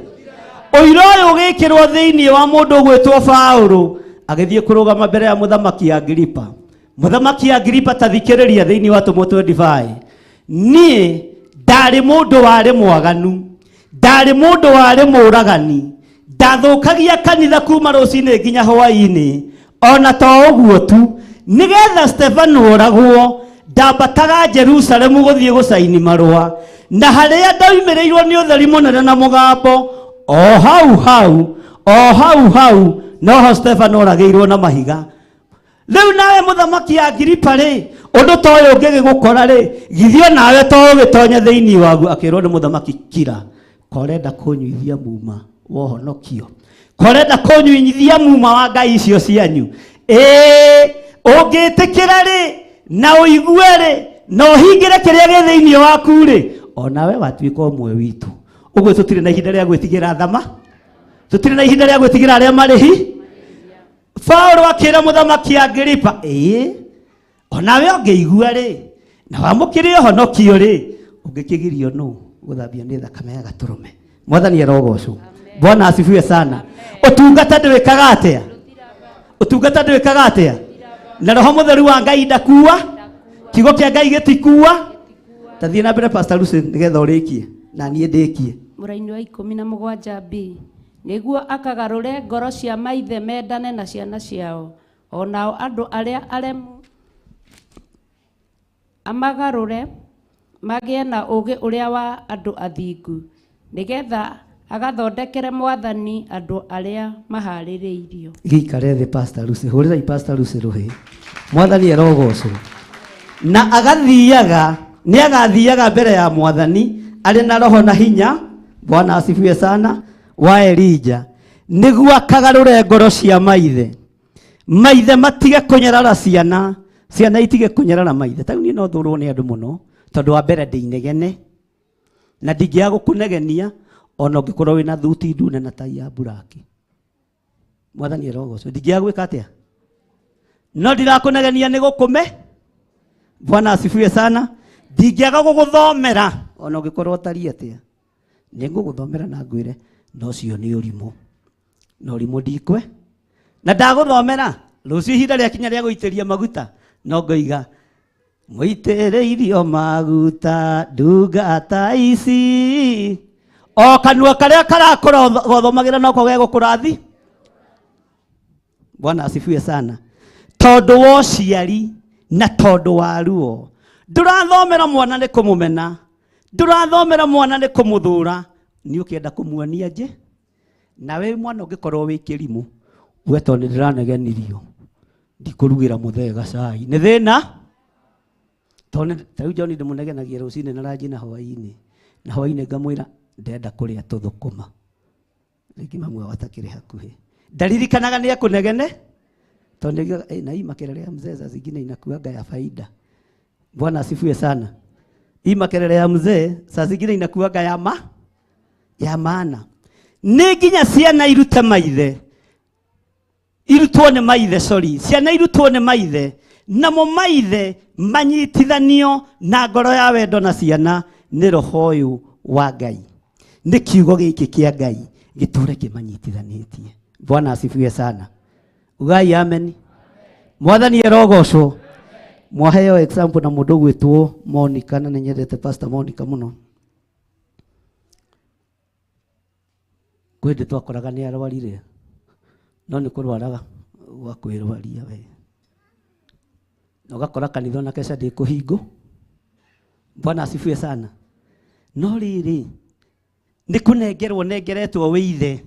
Ũira ũyũ ũgĩkĩrwo thĩinĩ wa mũndũ ũgwĩtwo Paũlũ agĩthiĩ kũrũgama mbere ya mũthamaki Agripa. Mũthamaki Agripa, ta thikĩrĩria thĩinĩ wa Atũmwo 25. Niĩ ndarĩ mũndũ warĩ mwaganu, ndarĩ mũndũ warĩ mũragani, ndathũkagia kanitha kuma rũcinĩ nginya hwaĩ-inĩ. Ona to ũguo tu, nĩgetha Stefano oragwo, ndambataga Jerusalemu gũthiĩ gũcaini marũa, na harĩa ndoimĩrĩirwo nĩ ũtheri mũnene na mũgambo, o hau hau, o hau hau noho Stefano oragĩirwo na mahiga. Rĩu nawe mũthamaki Agripa rĩ, ũndũ ta ũyũ ũngĩgĩgũkora rĩ, githĩ onawe to ũgĩtonye thĩinĩ waguo? Akĩrwo nĩ mũthamaki, kira, korenda kũnyuithia muma wa ũhonokio, korenda kũnyuithia muma wa ngai icio cianyu. Ĩĩ, ũngĩtĩkĩra rĩ na ũigue rĩ na ũhingĩre kĩrĩa gĩ thĩinĩ waku rĩ, onawe watuĩka ũmwe witũ. Ũguo tũtirĩ na ihinda rĩa gwĩtigĩra thama, tũtirĩ na ihinda rĩa gwĩtigĩra arĩa marĩhi. Paũlũ akĩra mũthamaki Agripa, ĩĩ, onawe ũngĩigua rĩ na wamũkĩre ũhonokio rĩ, ũngĩkĩgirio nũ gũthambio nĩ thakame ya gatũrũme? Mwathani arogocwo. Bwana asifiwe sana. Ũtungata ndwĩkaga atĩa? Ũtungata ndwĩkaga atĩa? Na roho mũtheru wa Ngai ndakua, kiugo kĩa Ngai gĩtikua. Ta thiĩ na mbere Pastor Lucy nĩgetha ũrĩkie na niĩ ndĩkie. Mũraini wa 17 B, nĩguo akagarũre ngoro cia maithe mendane na ciana ciao, onao andũ arĩa aremu amagarũre magĩe na ũũgĩ ũrĩa wa andũ athingu, nĩgetha agathondekere Mwathani andũ arĩa maharĩrĩirio. Gĩikare thĩ Pastor Lucy, hũrĩrai Pastor Lucy rũhĩ. Mwathani arogocwo. Na agathiaga, nĩ agathiaga mbere ya Mwathani arĩ na roho na hinya, Bwana asifiwe sana, wa Elijah, nĩguo akagarũre ngoro cia maithe. Maithe matige kũnyarara ciana, ciana itige kũnyarara maithe. Ta rĩu niĩ no thũrwo nĩ andũ mũno, tondũ wa mbere ndĩ inegene, na ndingĩaga gũkũnegenia ona ũngĩkorwo wĩna thuti ndune na tai ya buraki. Mwathani arogocwo. Ndingĩaga gwĩka atĩa? No ndirakũnegenia nĩ gũkũme. Bwana asifiwe sana. Ndingĩaga gũgũthomera ona ũngĩkorwo ũtariĩ atĩa. Nĩ ngũgũthomera na ngwĩre no cio nĩ ũrimũ. Na ũrimũ ndikwe. Na ndagũthomera rũciũ ihinda rĩakinya rĩa gũitĩria maguta no ngoiga mũitĩrĩirio maguta ndungata ici. O kanua karĩa karakũra gothomagĩra noko gegũkũrathi. Bwana asifiwe sana. Tondũ wa ũciari na tondũ wa ruo, ndũrathomera mwana nĩ kũmũmena, Ndũrathomera mwana nĩ kũmũthũra, nĩ ũkĩenda kũmuonia nje. Nawe mwana ũngĩkorwo wĩ kĩrimũ, uge tondũ nĩ ndĩranegenirio, ndikũrugĩra mũthee gacai. Nĩ thĩna? Tondũ ta rĩu John ndĩmũnegenagia rũcinĩ na ranji na hwaĩ-inĩ. Na hwaĩ-inĩ ngamwĩra ndĩrenda kũrĩa tũthũkũma. Rĩngĩ mamu wao atakĩrĩ hakuhĩ. Ndaririkanaga nĩ ekũnegene, tondũ nĩaugaga, na hii makelele ya mzee saa zingine inakuanga ya faida. Bwana asifiwe sana. Hii makelele ya mzee saa zingine inakuanga ya ma ya maana. Nĩ nginya ciana irute maithe, irutwo nĩ maithe, sorry, ciana irutwo nĩ maithe, namo maithe manyitithanio na ngoro ya wendo na ciana nĩ roho ũyũ wa Ngai. Nĩ kiugo gĩkĩ kĩa Ngai gĩtũre kĩmanyitithanĩtie. Bwana asifiwe sana. Ugai amen. Mwathani arogocwo. Mwaheo example na mũndũ ũgwĩtwo Monica, na nĩnyendete Pastor Monica mũno. Kwĩ hĩndĩ twakoraga nĩ arwarire, no nĩ kũrwaraga gwa kwĩrwaria we. Na ũgakora kanitha ona keca ndĩkũhingwo. Bwana asifiwe sana. No rĩrĩ, nĩ kũnengerwo nengeretwo wĩ ithe.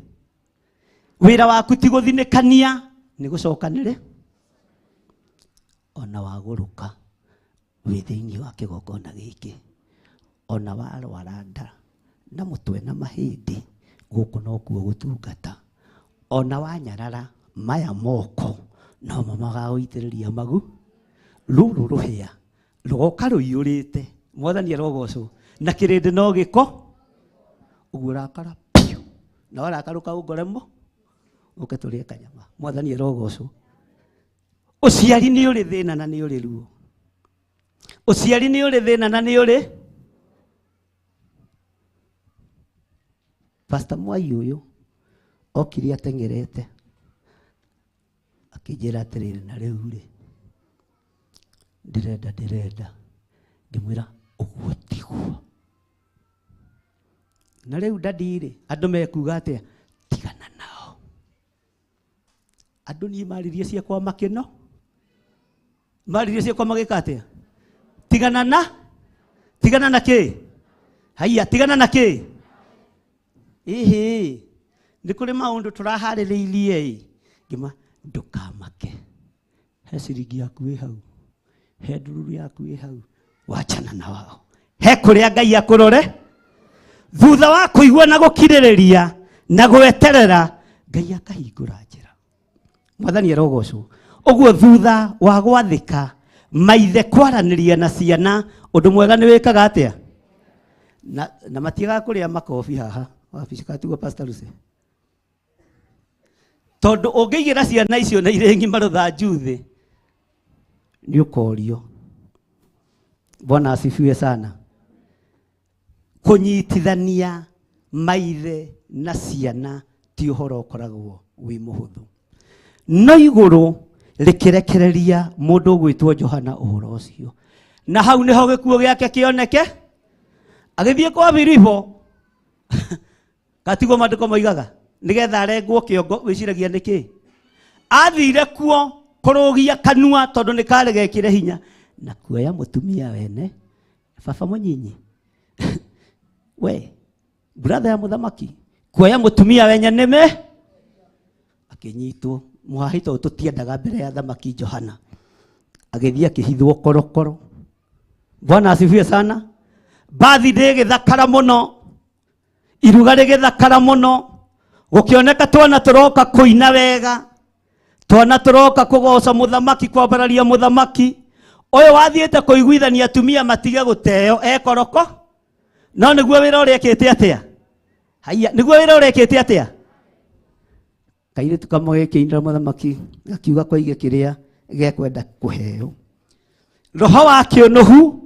Wĩra waku ti gũthinĩkania, nĩ gũcokanĩrĩ. Ona wagũrũka wĩ thĩinĩ wa kĩgongona gĩkĩ, ona warwara nda na mũtwe na mahĩndĩ, gũkũ nokuo gũtungata. Ona wanyarara maya moko nomo magagũitĩrĩria magu, rũrũ rũhĩa rũgoka rũiyũrĩte. Mwathani arogocwo. Na kĩrĩndĩ no gĩko ũguo ũrakara piũ, na warakara ũkaũngoremo ũke tũrĩe kanyama. Mwathani arogocwo. Ũciari nĩ ũrĩ thĩna na nĩ ũrĩ ruo. Ũciari nĩ ũrĩ thĩna na nĩ ũrĩ. Pastor Mwai ũyũ okire ateng'erete akĩnjĩra atĩrĩrĩ, na rĩu rĩ ndĩrenda ndĩrenda, ngĩmwĩra ũguo tiguo. Na rĩu dadi rĩ, andũ mekuga atĩa? Tigana nao. Andũ niĩ maririe ciakwa makĩno, maririe ciakwa magĩka atĩa? Tigana na, tigana na kĩ? Haiya, tigana na kĩ? Ĩhĩ, nĩ kũrĩ maũndũ tũraharĩrĩirie ĩ. Ngĩma, ndũkamake. He ciringi yaku ĩ hau, he ndururu yaku ĩ hau, wachana na wao. He kũrĩa Ngai akũrore. Thutha wa kũigua na gũkirĩrĩria na gweterera, Ngai akahingũra njĩra. Mwathani arogocwo. Ũguo thutha wa gwathĩka maithe kwaranĩria na ciana, ũndũ mwega nĩ wĩkaga atĩa? Na matiagaga kũrĩa makobi haha wabici katiguo Pastor Lucy. Tondũ ũngĩigĩra ciana icio na irĩ ng'ima rũthanju thĩ, nĩ ũkorio. Bwana asifiwe sana. Kũnyitithania maithe na ciana ti ũhoro ũkoragwo wĩ mũhũthũ. No igũrũ rĩkĩrekereria mũndũ ũgwĩtwo Johana ũhoro ũcio. Na hau nĩho gĩkuũ gĩake kĩoneke. Agĩthiĩ kwa Filipo, katiguo maandĩko moigaga, nĩgetha arengwo kĩongo, wĩciragia nĩkĩ? Athire kuo kũrũgia kanua tondũ nĩ karĩ gekĩre hinya, na kuoya mũtumia wene, baba mũnyinyi. We, brother ya mũthamaki, kuoya mũtumia wenye nĩme, akĩnyitwo mũhahi tondũ tũtiendaga mbere ya thamaki Johana. Agĩthiĩ akĩhithwo korokoro. Bwana asifiwe sana. Bathi ndĩgĩthakara mũno, iruga rĩgĩthakara mũno, gũkĩoneka twana tũroka kũina wega, twana tũroka kũgoca mũthamaki, kwambararia mũthamaki. Ũyũ wathiĩte kũiguithania atumia matige gũteo e koroko, no nĩguo wĩra ũrĩa ekĩte atĩa? Haiya, nĩguo wĩra ũrĩa ekĩte atĩa? Kairĩtu kamwe gĩkĩinĩra mũthamaki, gakiuga koige kĩrĩa gekwenda kũheo. Roho wa kĩũnũhu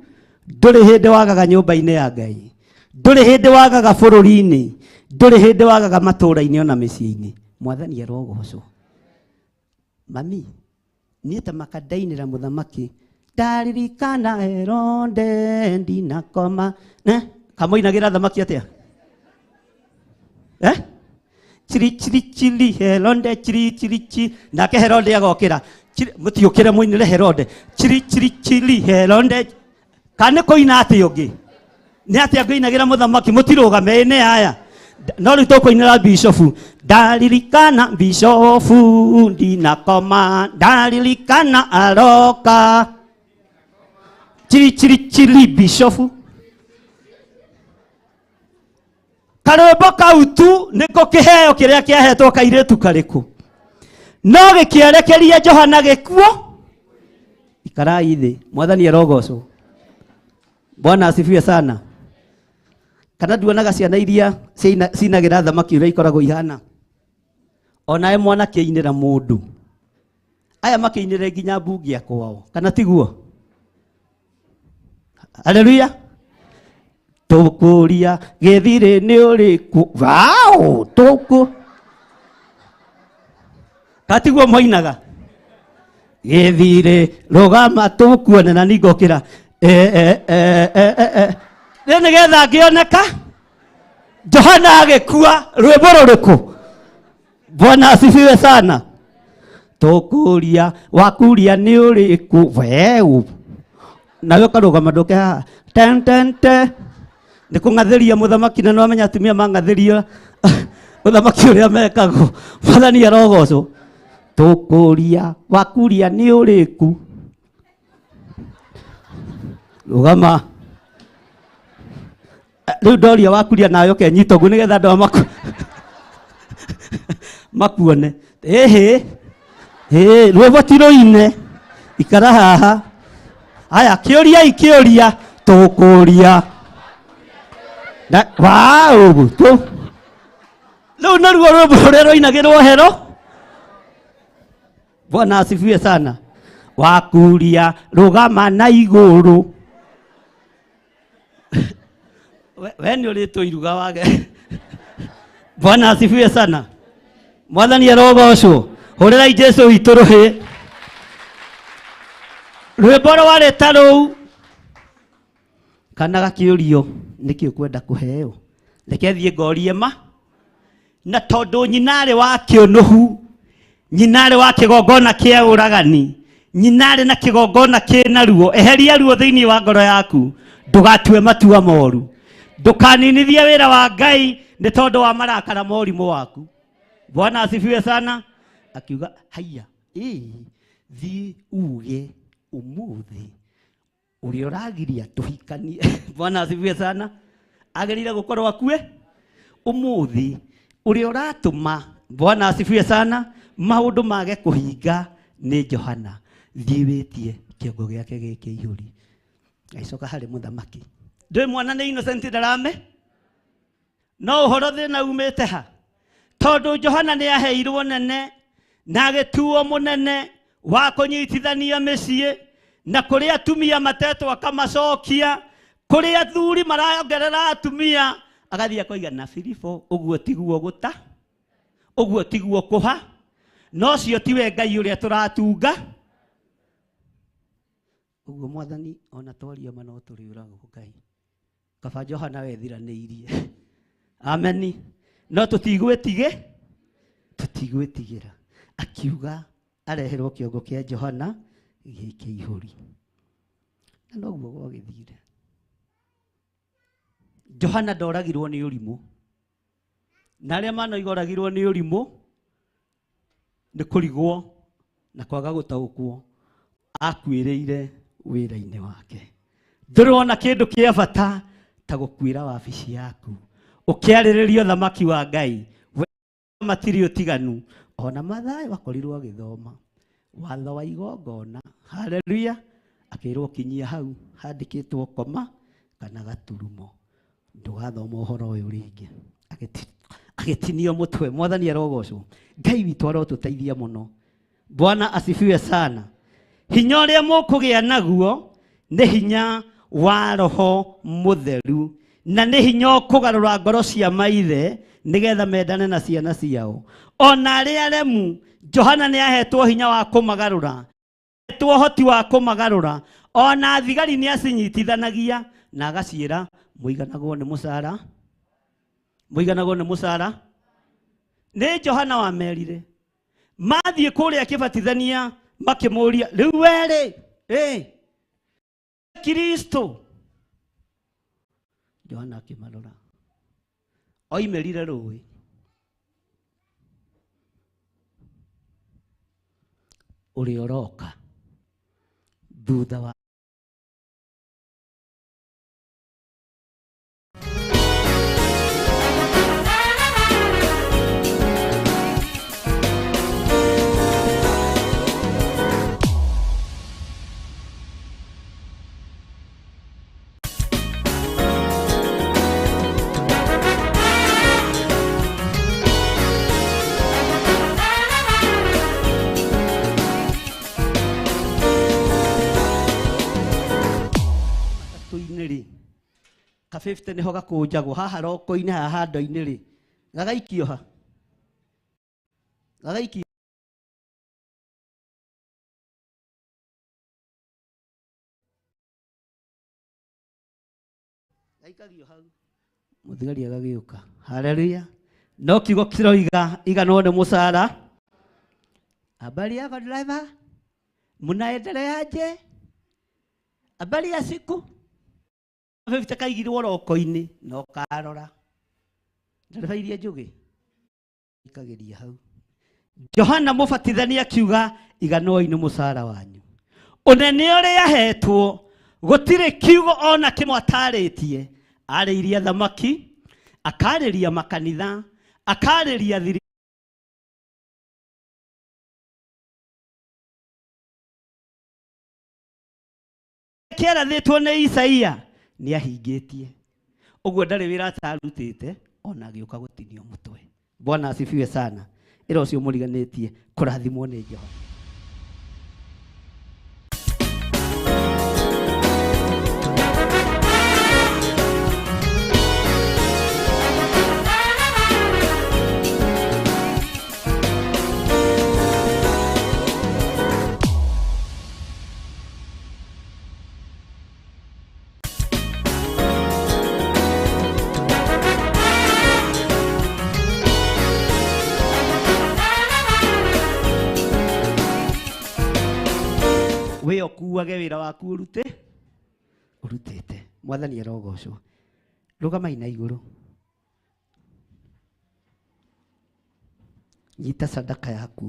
ndũrĩ hĩndĩ wagaga nyũmba-inĩ ya Ngai, ndũrĩ hĩndĩ wagaga bũrũri-inĩ, ndũrĩ hĩndĩ wagaga matũũra-inĩ ona mĩciĩ-inĩ. Mwathani arogocwo. Mami, niĩ ta makandainĩra mũthamaki, ndaririkana Herode ndinakoma. Ne, kamũinagĩra thamaki atĩa? Chiri chiri chiri Herode chiri chiri chiri. Nake Herode agokĩra. Chiri, mũtiũkĩre mũinĩre Herode. Chiri chiri chiri Herode. Kana nĩ kũina atĩ ũngĩ? Nĩ atĩa ngũinagĩra mũthamaki mũtirũgame nĩ aya. No rĩu tũkũinĩra bishofu. Ndaririkana bishofu ndinakoma, ndaririkana aroka. Chiri chiri chiri bishofu. Karwĩmbo kau tu nĩko kĩheo kĩrĩa kĩahetwo kairĩtu karĩkũ. No gĩkĩerekeria Johana gĩkuo. Ikarai thĩ, Mwathani arogocwo. Bwana asifiwe sana. Kana nduonaga ciana iria cinagĩra thamaki ũrĩa ikoragwo ihana. Onawe mwanake ainĩra mũndũ. Aya makĩinĩre nginya mbunge kwao. Kana tiguo? Haleluya. Tũkũria gĩthirĩ nĩ ũrĩkũ. Wow, tũkũ. Katiguo moinaga. Gĩthirĩ rũgama tũkuone na ningokĩra. Rĩu nĩgetha ngĩoneka Johana agĩkua rwĩmbo rũrĩkũ? Bwana asifiwe sana. Tũkũria wakuria nĩ ũrĩkũ weũ. Nawe ũkarũgama ndũke haha. Ten ten te. Nĩ kũng'athĩria mũthamaki na nĩwamenya atumia mang'athĩria mũthamaki ũrĩa mekagwo. Mwathani arogocwo. Tũkũria wakuria nĩ ũrĩkũ. Rũgama. Rĩu ndoria wakuria nawe ũkenyita ũguo nĩgetha andũ aya makuone. Ĩhĩ. Ĩĩ, rwĩmbo ti rũine. Ikara haha. Aya, kĩũriai kĩũria. Tũkũria. Na, wow, tũ. Rĩu nĩruo rwĩmbo rũrĩa rũinagĩrwo hero. Bwana asifiwe sana. Wakuria rũgama na igũrũ. We nĩ ũrĩtwo iruga wage. Bwana asifiwe sana. Mwathani arogocwo. Hũrĩrai Jesu witũ rũhĩ. Rwĩmbo rwarĩ ta rũu. Kana gakĩũrio nĩkĩ ũkwenda kũheo. Reke thiĩ ngorie ma. Na tondũ nyina arĩ wa kĩũnũhu, nyina arĩ wa kĩgongona kĩa ũragani, nyina arĩ na kĩgongona kĩna ruo, eheria ruo thĩinĩ wa ngoro yaku, ndũgatue matua moru. Ndũkaninithie wĩra wa Ngai nĩ tondũ wa marakara ma ũrimũ waku. Bwana asifiwe sana. Akiuga haiya, ĩĩ, thiĩ uge ũmũthĩ ũrĩa ũragiria tũhikanie. Bwana asifiwe sana. Agĩrĩire gũkorwo akue ũmũthĩ ũrĩa ũratũma. Bwana asifiwe sana. Maũndũ mage kũhinga nĩ Johana. Thiĩ wĩtie kĩongo gĩake gĩkĩ ihũri. Agĩcoka harĩ mũthamaki. Ndũĩ mwana nĩ innocent ndarame? No ũhoro thĩna umĩte ha? Tondũ Johana nĩ aheirwo nene na agĩtuo mũnene wa kũnyitithania mĩciĩ na kũrĩ atumia matetwo akamacokia, kũrĩ athuri marongerera atumia, agathiĩ akoiga na Filipo ũguo tiguo gũta, ũguo tiguo kũha, no ũcio tiwe Ngai ũrĩa tũratunga. Ũguo Mwathani ona twaria ma no tũrĩũragwo Ngai. Kaba Johana wethiranĩirie. Ameni. No tũtigwĩtigĩra. Akiuga areherwo kĩongo kĩa Johana gĩkĩ ihũri. Na noguo gwagĩthire. Johana ndoragirwo nĩ ũrimũ. Na arĩa manoiga oragirwo nĩ ũrimũ nĩ kũrigwo na kwaga gũtaũkwo, akuĩrĩire wĩra-inĩ wake. Ndũrona kĩndũ kĩa bata ta gũkuĩra wabici yaku ũkĩarĩrĩria ũthamaki wa Ngai. We matirĩ ũtiganu. Ona Mathayo akorirwo agĩthoma watho wa igongona. Haleluya. Akĩrwo kinyia hau handĩkĩtwo koma kana gaturumo. Ndũgathoma ũhoro ũyũ rĩngĩ. Agĩtinio mũtwe. Mwathani arogocwo. Ngai witũ arotũteithia mũno. Bwana asifiwe sana. Hinya ũrĩa mũkũgĩa naguo nĩ hinya wa Roho Mũtheru, na nĩ hinya ũkũgarũra ngoro cia maithe nĩgetha mendane na ciana ciao. Ona arĩa aremu, Johana nĩ ahetwo hinya wa kũmagarũra, ahetwo ũhoti wa kũmagarũra. Ona thigari nĩ acinyitithanagia na agaciĩra mũiganagwo nĩ mũcara, mũiganagwo nĩ mũcara. Nĩ Johana wamerire mathiĩ kũrĩa akĩbatithania, makĩmũria rĩu werĩ, Kristo. Johana akĩmarora. Oimĩrire rũĩ. Ũrĩa ũroka thutha wa ri ka 50 niho gakunjagwo haha roko-inĩ haha handũ-inĩ rĩ gagaikio ha gagaikio gaikagio hau muthigari agagĩũka. Haleluya. No kiugo kĩroiga iganwo nĩ mũcara. Habari yako driver, munaendeleaje? Habari ya siku. 50 kaigirwo roko-inĩ no karora ndereba iria njũgĩ ikageria hau. Johana Mũbatithania akiuga iganwoi nĩ mũcara wanyu. Ũnene ũrĩa ahetwo gũtirĩ kiugo ona kĩmwe atarĩtie. Arĩirie thamaki, akarĩria makanitha, akarĩria thiri kĩarathĩtwo nĩ Isaia nĩ ahingĩtie. Ũguo ndarĩ wĩra atarutĩte ona agĩũka gũtinio mũtwe. Bwana asifiwe sana. Ĩra ũcio mũriganĩtie kũrathimwo nĩ Jehova. We ũkuage wĩra waku ũrute ũrutĩte. Mwathani arogocwo. Rũgamai na igũrũ. Nyita sadaka yaku.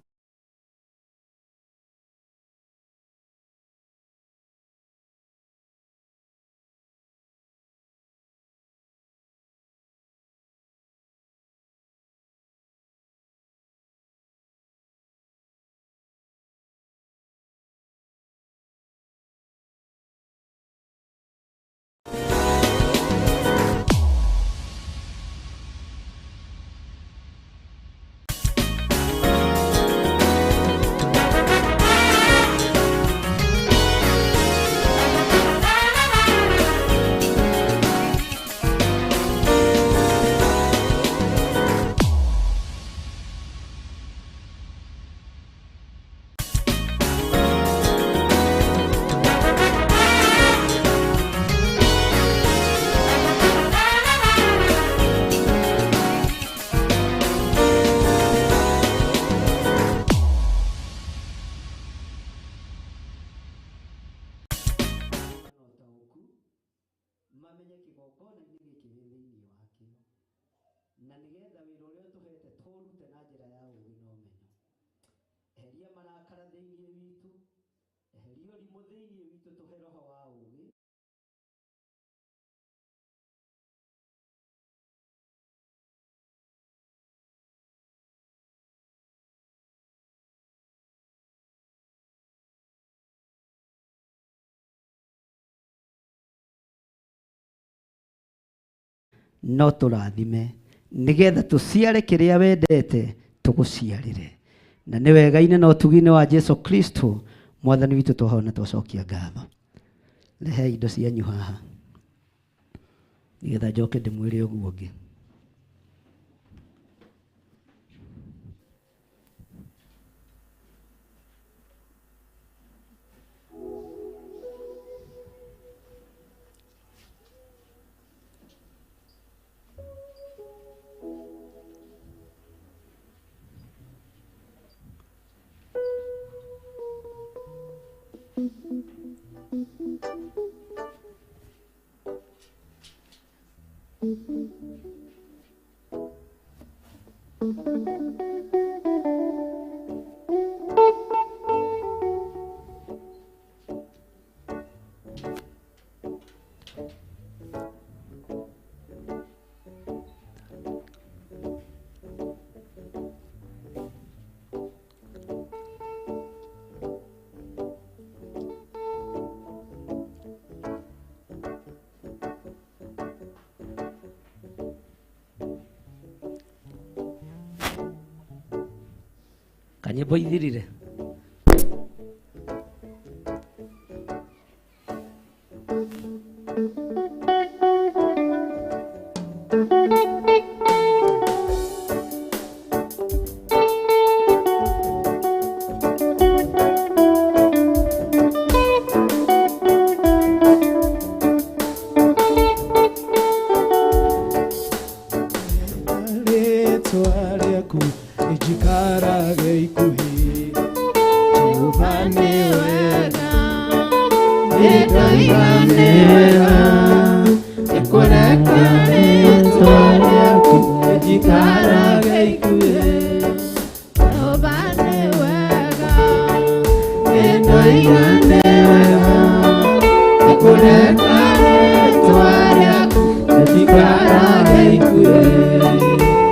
Mamenye kĩgongona-inĩ gĩkĩ wĩ thĩinĩ wakĩo na nĩgetha wĩra ũrĩa ũtũhete tũũrute na njĩra ya ũũgĩ na ũmenyo. Eheria marakara thĩinĩ witũ, eheria ũrimũ thĩinĩ witũ, tũhe roho wa ũũgĩ. No tũrathime nĩgetha tũciare kĩrĩa wendete tũgũciarĩre. Na nĩ wega-inĩ na ũtugi-inĩ wa Jesu Kristo mwathani witũ twahona twacokia ngatho. Rehei indo cianyu haha nĩgetha njoke ndĩmwĩre ũguo ũngĩ. Kanyĩmbo ithirire. Rĩtwa rĩaku rĩnjikarage ikuhĩ. Jehova nĩ wega, nĩndoiga nĩ wega, nĩkũreka rĩtwa rĩaku rĩnjikarage ikuhĩ. Jehova nĩ wega, nĩndoiga nĩ wega, nĩkũreka rĩtwa rĩaku rĩnjikarage ikuhĩ.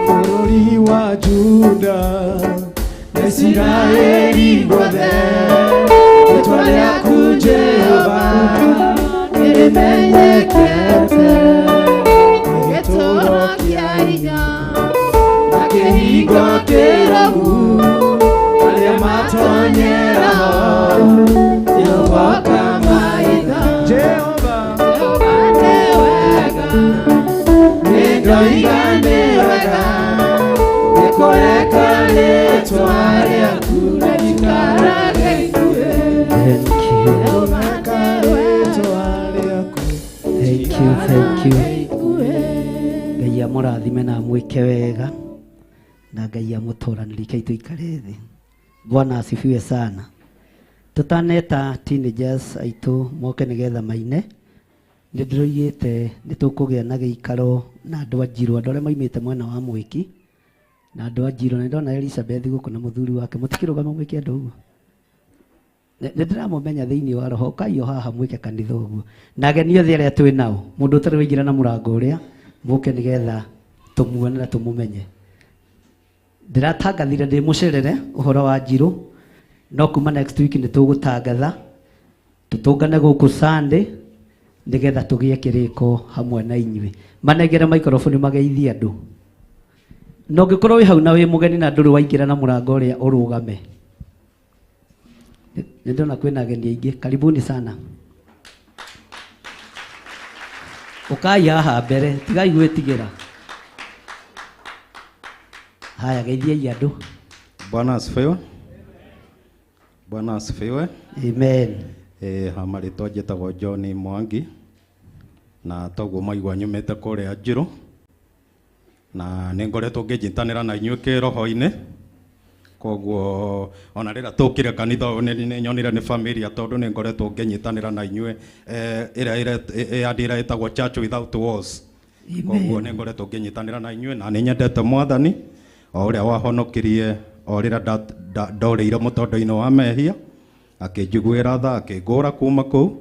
Bũrũri wa Juda na Isiraeli guothe, rĩtwa rĩaku Jehova nĩrĩmenyekete. Gĩtũũro kĩa hinya na kĩhingo kĩrũmu, arĩa matonyera ho Jehova kamaitha. Jehova, Jehova nĩ wega, nĩndoiga nĩ wega, nĩkũreka rĩtwa rĩaku rĩikarage ikuhĩ. Thank you. Nĩkũreka rĩtwa rĩaku Thank you, thank you. Ngai amũrathime na amwĩke wega na Ngai amũtũranĩrie kai tũikare thĩ. Bwana asifiwe sana. Tũtaneta teenagers aitũ moke nĩgetha maine, nĩ ndĩroigĩte nĩ tũkũgĩa na gĩikaro na andũ a Njirũ, andũ arĩa maimĩte mwena wa Mwĩki na andũ a Njirũ. Na nĩndona Elizabeth gũkũ na mũthuri wake, mũtikĩrũgama mwĩke andũ ũguo. Nĩ ndĩramũmenya thĩinĩ wa roho, ũkai o haha mwĩke kanitha ũguo. Na ageni othe arĩa twĩ nao, mũndũ ũtarĩ waingĩra na mũrango ũrĩa, mũke nĩgetha tũmuone na tũmũmenye. Ndĩratangathire ndĩ mũcerere ũhoro wa Njirũ, no kuma next week nĩ tũgũtangatha tũtũngane gũkũ Sunday nĩgetha tũgĩe kĩrĩko hamwe na inyuĩ. Manengere microphone mageithie andũ. Na ũngĩkorwo wĩ hau na wĩ mũgeni na ndũrĩ waingĩra na mũrango ũrĩa ũrũgame. Nĩ ndona kwĩna ageni aingĩ, karibuni sana. Ũkai haha mbere, tigai gwĩtigĩra. Haya, geithiai andũ. Bwana asifiwe. Bwana asifiwe. Amen. Ha marĩtwa njĩtagwo John Mwangi na toguo maigua nyumĩte kũrĩa Njirũ na nĩ ngoretwo ngĩnyitanĩra na inyuĩ kĩroho-inĩ, koguo ona rĩrĩa tũkire kanitha ũyũ nĩ nyonire nĩ familia tondũ nĩ ngoretwo ngĩnyitanĩra na inyuĩ ĩrĩa ĩrĩa ĩtagwo Church Without Walls. Koguo nĩ ngoretwo ngĩnyitanĩra na inyuĩ na nĩ nyendete Mwathani o ũrĩa wahonokirie o rĩrĩa ndorĩire mũtondo-inĩ wa mehia, akĩnjiguĩra tha, akĩngũra kuma kũu,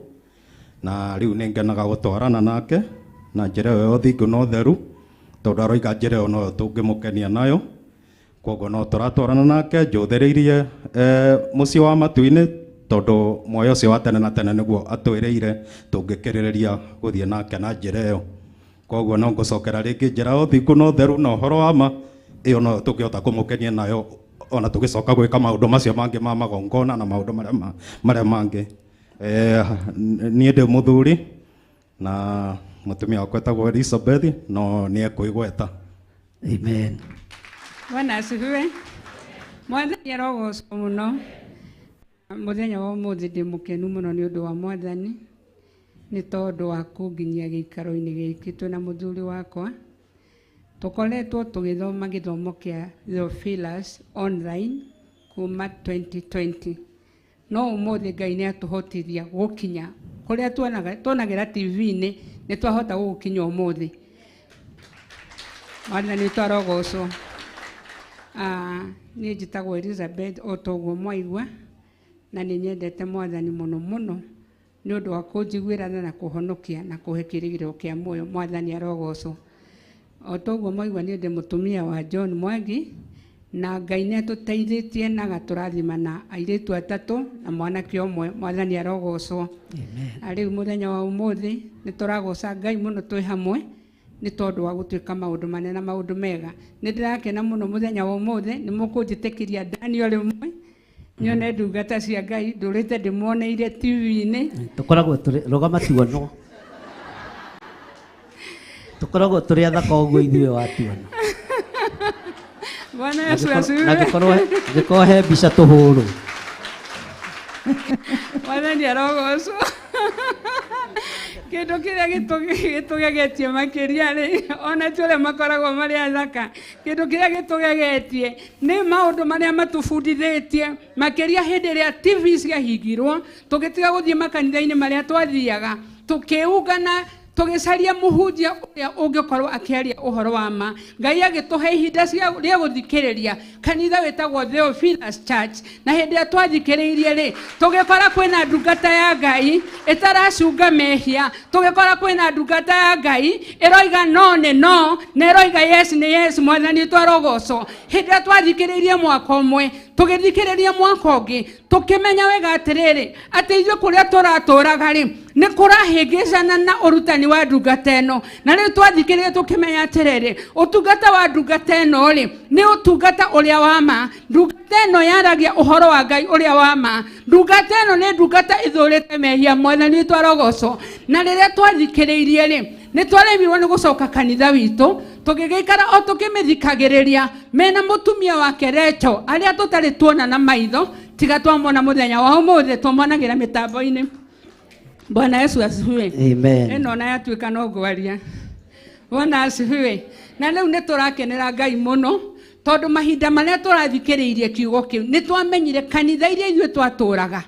na rĩu nĩ ngenaga gũtwarana nake na njĩra ĩyo ya ũthingu na ũtheru, tondũ aroiga njĩra ĩyo noyo tũngĩmũkenia nayo. Koguo no tũratwarana nake njũthĩrĩirie mũciĩ wa matu-inĩ, tondũ muoyo ũcio wa tene na tene nĩguo atwĩrĩire tũngĩkĩrĩrĩria gũthiĩ nake na njĩra ĩyo. Koguo no ngũcokera rĩngĩ njĩra ya ũthingu na ũtheru na ũhoro wa ma, ĩyo noyo tũngĩhota kũmũkenia nayo ona tũgĩcoka gwĩka maũndũ macio mangĩ ma magongona na maũndũ marĩa mangĩ. Niĩ ndĩ mũthuri na mũtumia wakwa etagwo Elizabeth, no nĩ ekwĩgweta. Amen. Bwana asifiwe. Mwathani arogocwo mũno. Mũthenya wa ũmũthĩ ndĩ mũkenu mũno nĩ ũndũ wa Mwathani, nĩ tondũ wa kũnginyia gĩikaro-inĩ gĩkĩ twĩna mũthuri wakwa. Tũkoretwo tũgĩthoma gĩthomo kĩa Theophilus online kuma 2020. No ũmũthĩ Ngai nĩ atũhotithia gũkinya kũrĩa tuonagĩra TV-inĩ, nĩ twahota gũgũkinya ũmũthĩ. Mwathani witũ arogocwo. Niĩ njĩtagwo Elizabeth o ta ũguo mwaigua, na nĩ nyendete Mwathani mũno mũno nĩ ũndũ wa kũnjiguĩra tha na kũhonokia na kũhe kĩĩrĩgĩrĩro kĩa muoyo. Mwathani arogocwo. O ta ũguo mwaigua, niĩ ndĩ mũtumia wa John Mwangi, na Ngai nĩ atũteithĩtie na agatũrathima na airĩtu atatũ na mwanake ũmwe. Mwathani arogocwo. Na rĩu mũthenya wa ũmũthĩ nĩ tũragoca Ngai mũno twĩ hamwe nĩ tondũ wa gũtuĩka maũndũ manene na maũndũ mega. Nĩ ndĩrakena mũno mũthenya wa ũmũthĩ, nĩ mũkũnjĩtĩkĩria Daniel rĩmwe nyone ndungata cia Ngai ndũrĩte ndĩmoneire TV-inĩ. Tũkoragwo tũrĩ rũgama tuonwo. Tũkoragwo tũrĩ athaka ũguo ithuĩ watuona. Bwana Yesu asifiwe. Na ngĩkorwo he mbica tũhũrwo. Mwathani arogocwo. Kĩndũ kĩrĩa gĩtũgegetie makĩria rĩ, ona ti ũrĩa makoragwo marĩ athaka, kĩndũ kĩrĩa gĩtũgegetie nĩ maũndũ marĩa matũbundithĩtie makĩria hĩndĩ ĩrĩa TV ciahingirwo, tũgĩtiga gũthiĩ makanitha-inĩ marĩa twathiaga, tũkĩungana tũgĩcaria mũhunjia ũrĩa ũngĩkorwo akĩaria ũhoro wa ma. Ngai agĩtũhe ihinda rĩa gũthikĩrĩria kanitha wĩtagwo Theophilus Church, na hĩndĩ ĩrĩa twathikĩrĩirie rĩ, tũgĩkora kwĩna ndungata ya Ngai ĩtaracunga mehia, tũgĩkora kwĩna ndungata ya Ngai ĩroiga no nĩ no na ĩroiga yes nĩ yes. Mwathani witũ arogocwo. Hĩndĩ ĩrĩa twathikĩrĩirie mwaka ũmwe, tũgĩthikĩrĩria mwaka ũngĩ, tũkĩmenya wega atĩrĩrĩ, atĩ ithuĩ kũrĩa tũratũraga rĩ, nĩ kũrahĩngĩcana na ũrutani wa ndungata ĩno. Na rĩu twathikĩrĩria tũkĩmenya atĩrĩrĩ, ũtungata wa ndungata ĩno rĩ, nĩ ũtungata ũrĩa wa ma. Ndungata ĩno yaragia ũhoro wa Ngai ũrĩa wa ma. Ndungata ĩno nĩ ndungata ĩthũrĩte mehia. Mwathani witũ arogocwo. Na rĩrĩa twathikĩrĩirie rĩ, nĩ twaremirwo nĩ gũcoka kanitha witũ, tũgĩgĩikara o tũkĩmĩthikagĩrĩria mena mũtumia wake Rachel, arĩa tũtarĩ tuona na maitho, tiga twamona mũthenya wa ũmũthĩ, tũmonagĩra mĩtambo-inĩ. Bwana Yesu asifiwe. Amen. Ĩno ona yatuĩka no ngwaria. Bwana asifiwe. Na rĩu nĩ tũrakenera Ngai mũno tondũ mahinda marĩa tũrathikĩrĩirie kiugo kĩu nĩ twamenyire kanitha iria ithuĩ twatũraga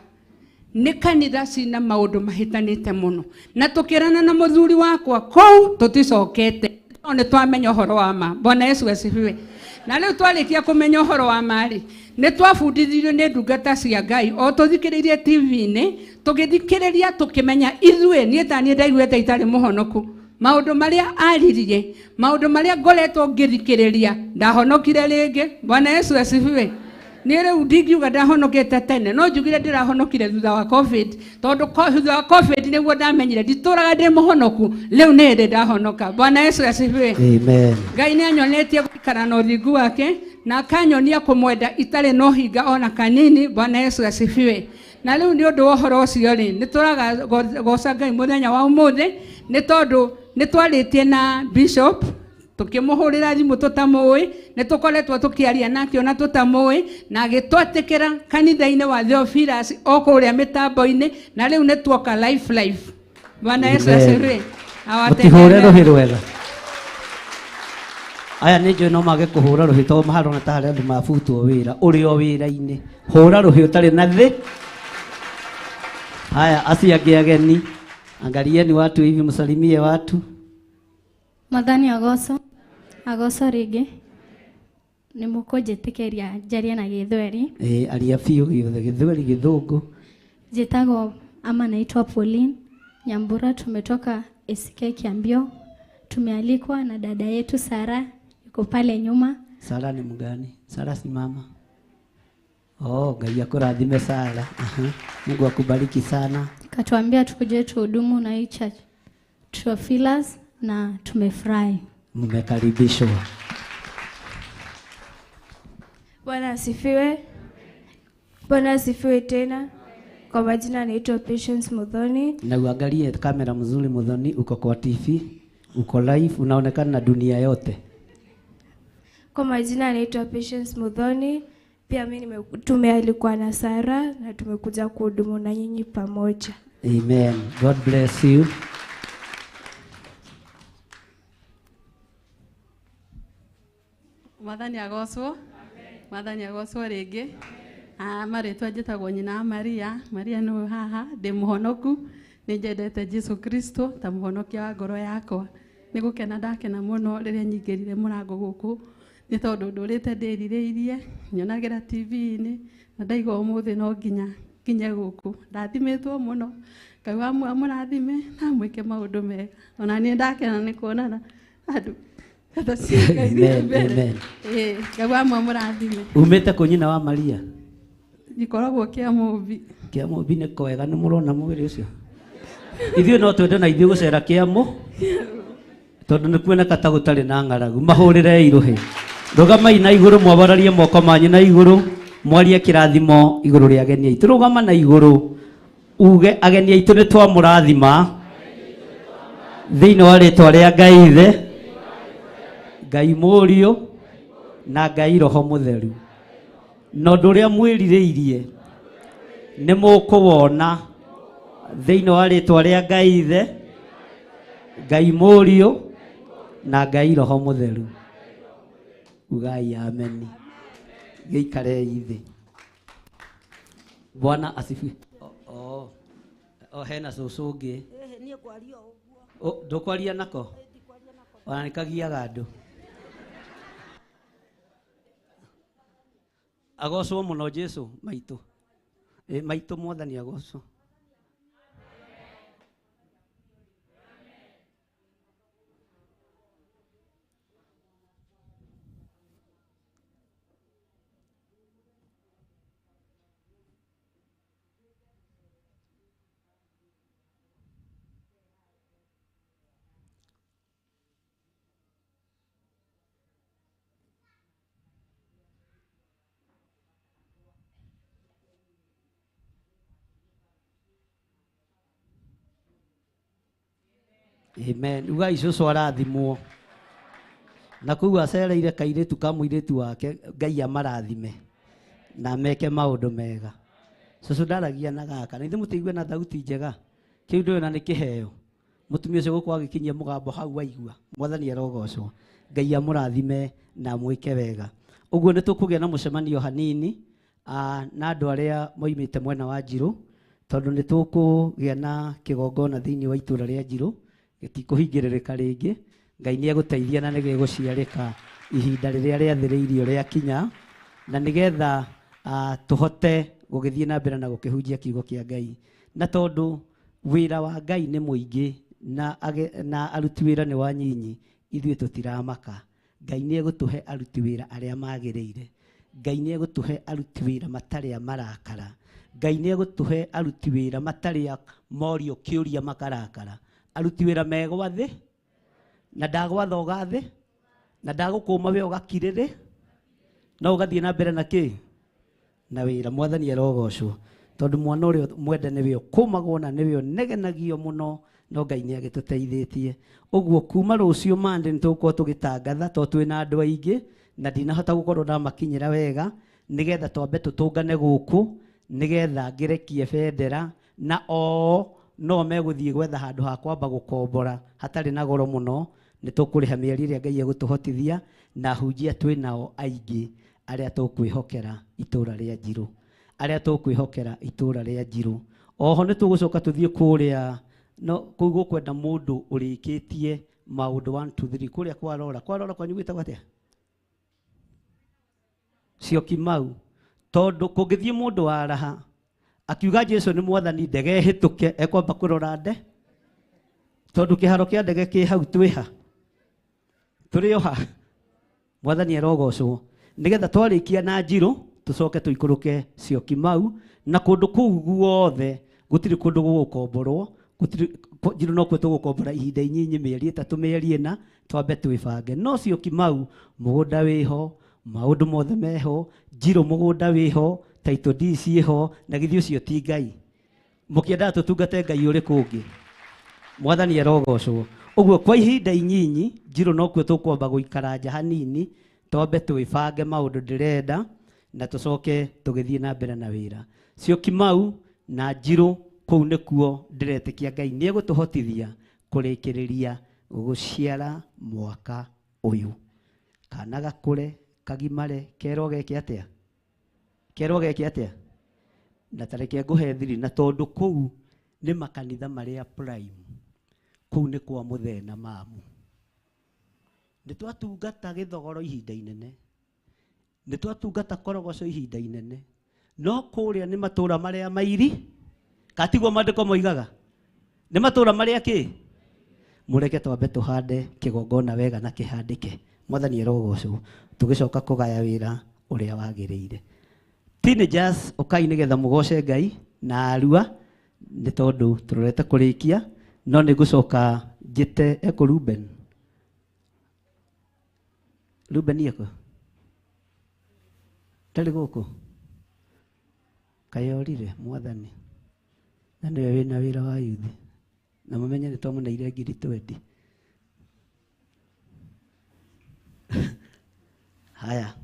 nĩ kanitha cina maũndũ mahĩtanĩte mũno, na tũkĩrana na mũthuri wakwa kũu tũticokete, no nĩ twamenya ũhoro wa ma. Bwana Yesu asifiwe. Na rĩu twarĩkia kũmenya ũhoro wa ma rĩ, nĩ twabundithirio nĩ ndungata cia Ngai o tũthikĩrĩirie TV-inĩ, tũgĩthikĩrĩria tũkĩmenya ithuĩ, niĩ ta niĩ ndaiguĩte itarĩ mũhonoku, maũndũ marĩa aririe, maũndũ marĩa ngoretwo ngĩthikĩrĩria, ndahonokire rĩngĩ. Bwana Yesu asifiwe. Niĩ rĩu ndingiuga ndahonokete tene, no njugire ndĩrahonokire thutha wa COVID, tondũ thutha wa COVID nĩguo ndamenyire nditũraga ndĩ mũhonoku, rĩu nĩ hĩndĩ ndahonoka. Bwana Yesu asifiwe. Amen. Ngai nĩ anyonetie gũikara na ũthingu wake na akanyonia kũmwenda itarĩ na ũhinga ona kanini. Bwana Yesu asifiwe. Na rĩu nĩ ũndũ wa ũhoro ũcio rĩ, nĩ tũragoca Ngai mũthenya wa ũmũthĩ nĩ tondũ nĩ twarĩtie na bishop, tũkĩmũhũrĩra thimũ tũtamũĩ, nĩ tũkoretwo tũkĩaria nake ona tũtamũĩ, na agĩtwatĩkĩra kanitha-inĩ wa Theophilus o kũrĩa mĩtambo-inĩ, na rĩu nĩ tuoka life life. Bwana Yesu asifiwe. Mũtihũre rũhĩ rwega. Aya nĩ njũĩ no mage kũhũra rũhĩ tondũ maharona ta harĩ andũ mabutwo wĩra, ũrĩ o wĩra-inĩ. Hũra rũhĩ ũtarĩ na thĩ. Haya, acio angĩ ageni, angalieni watu hivi, msalimie watu. Mwathani agocwo, agocwo rĩngĩ. Nĩ mũkũnjĩtĩkĩria njarie na Gĩthweri. Aria biũ gĩothe, Gĩthweri, Gĩthũngũ. Njĩtagwo ama naitwa Pauline Nyambura, tumetoka ACK Kiambio. Tumealikwa na dada yetu Sara, yuko pale nyuma. Sara ni mgani? Sara si mama. Oh, Ngai akurathime Sara. Aha. Mungu akubariki sana. Katuambia tukuje tuhudumu na hii church Theophilus, na tumefurahi. Mmekaribishwa. Bwana asifiwe. Bwana asifiwe tena. Kwa majina naitwa Patience Muthoni. Na uangalie kamera mzuri Muthoni, uko kwa TV, uko live, unaonekana na dunia yote. Kwa majina naitwa Patience Muthoni. Pia mimi tumealikwa na Sara na tumekuja kuhudumu na nyinyi pamoja. Amen. God bless you. Mwathani agocwo. Mwathani agocwo rĩngĩ. Marĩtwa njĩtagwo nyina wa Maria. Maria nĩwe haha, ndĩ mũhonoku, nĩ njendete Jesu Kristo ta mũhonokia wa ngoro yakwa. Nĩ gũkena ndakena mũno rĩrĩa nyingĩrire mũrango gũkũ, nĩ tondũ ndũrĩte ndĩrirĩirie, nyonagĩra TV-inĩ na ndaigua ũmũthĩ no nginya nginye gũkũ. Ndathimĩtwo mũno, Ngai wa amũrathime na amwĩke maũndũ mega. Ona niĩ ndakena nĩ kuonana andũ tata cia Ngai Amen, mbere. amen. Ĩĩ, Ngai wa amũrathime. Umĩte kũ nyina wa Maria? Njikoragwo Kĩamũmbi. Kĩamũmbi nĩ kwega, nĩ mũrona mwĩrĩ ũcio. Ithuĩ no twende na ithuĩ gũcera Kĩamũ tondũ nĩ kuoneka ta gũtarĩ na ng'aragu. Mahũrĩrei rũhĩ. Rũgamai na igũrũ, mwambararie moko manyu na igũrũ, mwarie kĩrathimo igũrũ rĩa ageni aitũ. Rũgama na igũrũ uge ageni aitũ nĩ twamũrathima thĩinĩ wa rĩtwa rĩa Ngai Ithe, Ngai Mũriũ na Ngai Roho Mũtheru. Na ũndũ ũrĩa mwĩrirĩirie nĩ mũkũwona thĩinĩ wa rĩtwa rĩa Ngai Ithe, Ngai Mũriũ na Ngai Roho Mũtheru. Ugai ameni. Gĩikarei thĩ. Bwana asifiwe. O hena cũcũ ũngĩ. Ndũkwaria nako? Ona nĩkagiaga andũ. Agocwo mũno Jesũ maitũ. Maitũ Mwathani agocwo. Amen. Ugai cũcũ arathimwo. Na kũu acereire kairĩtu ka mũirĩtu wake, Ngai amarathime na meke maũndũ mega. Cũcũ ndaragia na gaka, na ithuĩ mũtĩigue na thauti njega. Kĩu ndũĩ na nĩ kĩheo. Mũtumia ũcio gũkũ agĩkinyia mũgambo hau waigua. Mwathani arogocwo. Ngai amũrathime na amwĩke wega. Ũguo nĩ tũkũgĩa na mũcemanio hanini na andũ arĩa moimĩte mwena wa Njirũ, tondũ nĩ tũkũgĩa na kĩgongona thĩinĩ wa itũũra rĩa Njirũ. Gĩtikũhingĩrĩrĩka rĩngĩ. Ngai nĩ egũteithia na nĩgĩgũciarĩka ihinda rĩrĩa rĩathĩrĩirio rĩakinya, na nĩgetha tũhote gũgĩthiĩ na mbere na gũkĩhunjia kiugo kĩa Ngai. Na tondũ wĩra wa Ngai nĩ mũingĩ na aruti wĩra nĩ wanyinyi, ithuĩ tũtiramaka. Ngai nĩ egũtũhe aruti wĩra arĩa magĩrĩire. Ngai nĩ egũtũhe aruti wĩra matarĩ a marakara. Ngai nĩ egũtũhe aruti wĩra matarĩ a morio kĩũria makarakara. Aruti wĩra megwa thĩ, na ndagwatha ũgathĩ, na ndagũkũma we ũgakirĩrĩ, no ũgathiĩ na mbere na kĩ? Na wĩra. Mwathani arogocwo. Tondũ mwana ũrĩa mwende nĩwe ũkũmagwo na nĩwe ũnegenagio mũno, no Ngai nĩ agĩtũteithĩtie. Ũguo kuma rũciũ Monday nĩ tũgũkorwo tũgĩtangatha, tondũ twĩna andũ aingĩ na ndinahota gũkorwo ndamakinyĩra wega, nĩgetha twambe tũtũngane gũkũ, nĩgetha ngĩrekie bendera, na o no megũthiĩ gwetha handũ ha kwamba gũkombora hatarĩ na goro mũno. Nĩ tũkũrĩha mĩeri ĩrĩa Ngai egũtũhotithia, na hunjia twĩ nao aingĩ arĩa tũkwĩhokera itũũra rĩa Njirũ, arĩa tũkwĩhokera itũũra rĩa Njirũ. Oho nĩ tũgũcoka tũthiĩ kũrĩa, no kũu gũkwenda mũndũ ũrĩkĩtie maũndũ 1 2 3 kũrĩa kwa Rora. Kwa Rora kwanyu gwĩtagwo atĩa? Syokimau. Tondũ kũngĩthiĩ mũndũ wa raha akiuga Jesũ nĩ Mwathani, ndege ĩhĩtũke, ekwamba kũrora nde, tondũ kĩharo kĩa ndege kĩ hau twĩha, tũrĩ o ha. Mwathani arogocwo. Nĩgetha twarĩkia na Njirũ tũcoke tũikũrũke Syokimau, na kũndũ kũu guothe gũtirĩ kũndũ gũgũkomborwo, gũtirĩ Njirũ no kuo tũgũkombora ihinda inyinyi, mĩeri 3 mĩeri 4, twambe twĩbange. No Syokimau mũgũnda wĩho, maũndũ mothe meho, Njirũ mũgũnda wĩho, title deed ciĩho, na githĩ ũcio ti Ngai? Mũkĩendaga tũtungate Ngai ũrĩkũ ũngĩ? Mwathani arogocwo. Ũguo kwa ihinda inyinyi Njirũ no kuo tũkwamba gũikara nja hanini, twambe twĩbange maũndũ ndĩrenda, na tũcoke tũgĩthiĩ na mbere na wĩra. Syokimau na Njirũ kũu nĩkuo ndĩretĩkia Ngai nĩ egũtũhotithia kũrĩkĩrĩria gũciara mwaka ũyũ. Kana gakũre, kagimare, kerwo geke atĩa? Kerwo geke atĩa? Na tareke ngũhe thiri, na tondũ kũu nĩ makanitha marĩa prime, kũu nĩ kwa mũthee na mamu. Nĩ twatungata gĩthogoro ihinda inene, nĩ twatungata korogoco ihinda inene, no kũrĩa nĩ matũra marĩa mairi katiguo maandĩko moigaga nĩ matũra marĩa kĩ mũreke twambe tũhande kĩgongona wega na kĩhandĩke. Mwathani arogocwo tũgĩcoka kũgaya wĩra ũrĩa wagĩrĩire. Teenagers ũkai nĩgetha mũgoce Ngai na arua nĩ tondũ tũrorete kũrĩkia, no nĩ ngũcoka njĩte eko Ruben. Ruben eko ndarĩ gũkũ kayorire Mwathani na nĩwe wĩna wĩra wa yuthi na mũmenye nĩ twamũneire 20,000. Haya.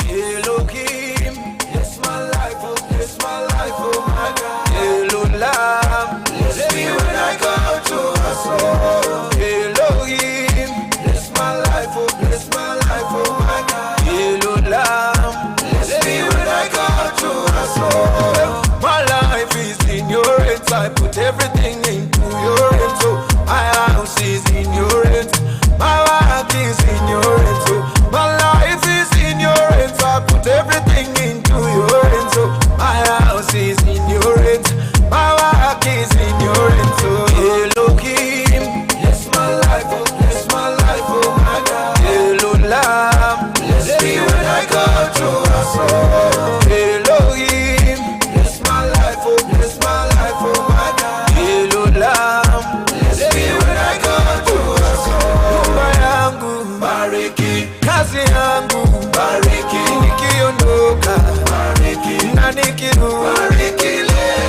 Elohim, bless my life, oh, bless my life, oh my God. Elohim, bless me when I go to hustle. Elohim, bless my life, oh, bless my life, oh my God. Elohim, bless me when I go to hustle. My life is in your hands, I put everything into your hands. So my house is in your hands, my work is in your hands. So my life is in your hands, I put everything into your hands. So my house is in your hands, my work is in your hands. So Elohim, bless my life, oh, bless my life, oh my God. Elohim, bless me when I go to hustle. Elohim, bless my life, oh, bless my life, oh my God. Elohim, bless me when I go to hustle. Nyumba yangu bariki, kazi yangu bariki, nikiondoka bariki, na nikirudi bariki,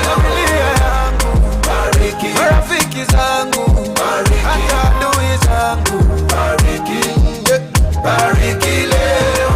familia yangu bariki, marafiki zangu bariki, hata adui zangu bariki, yeah. Bariki leo.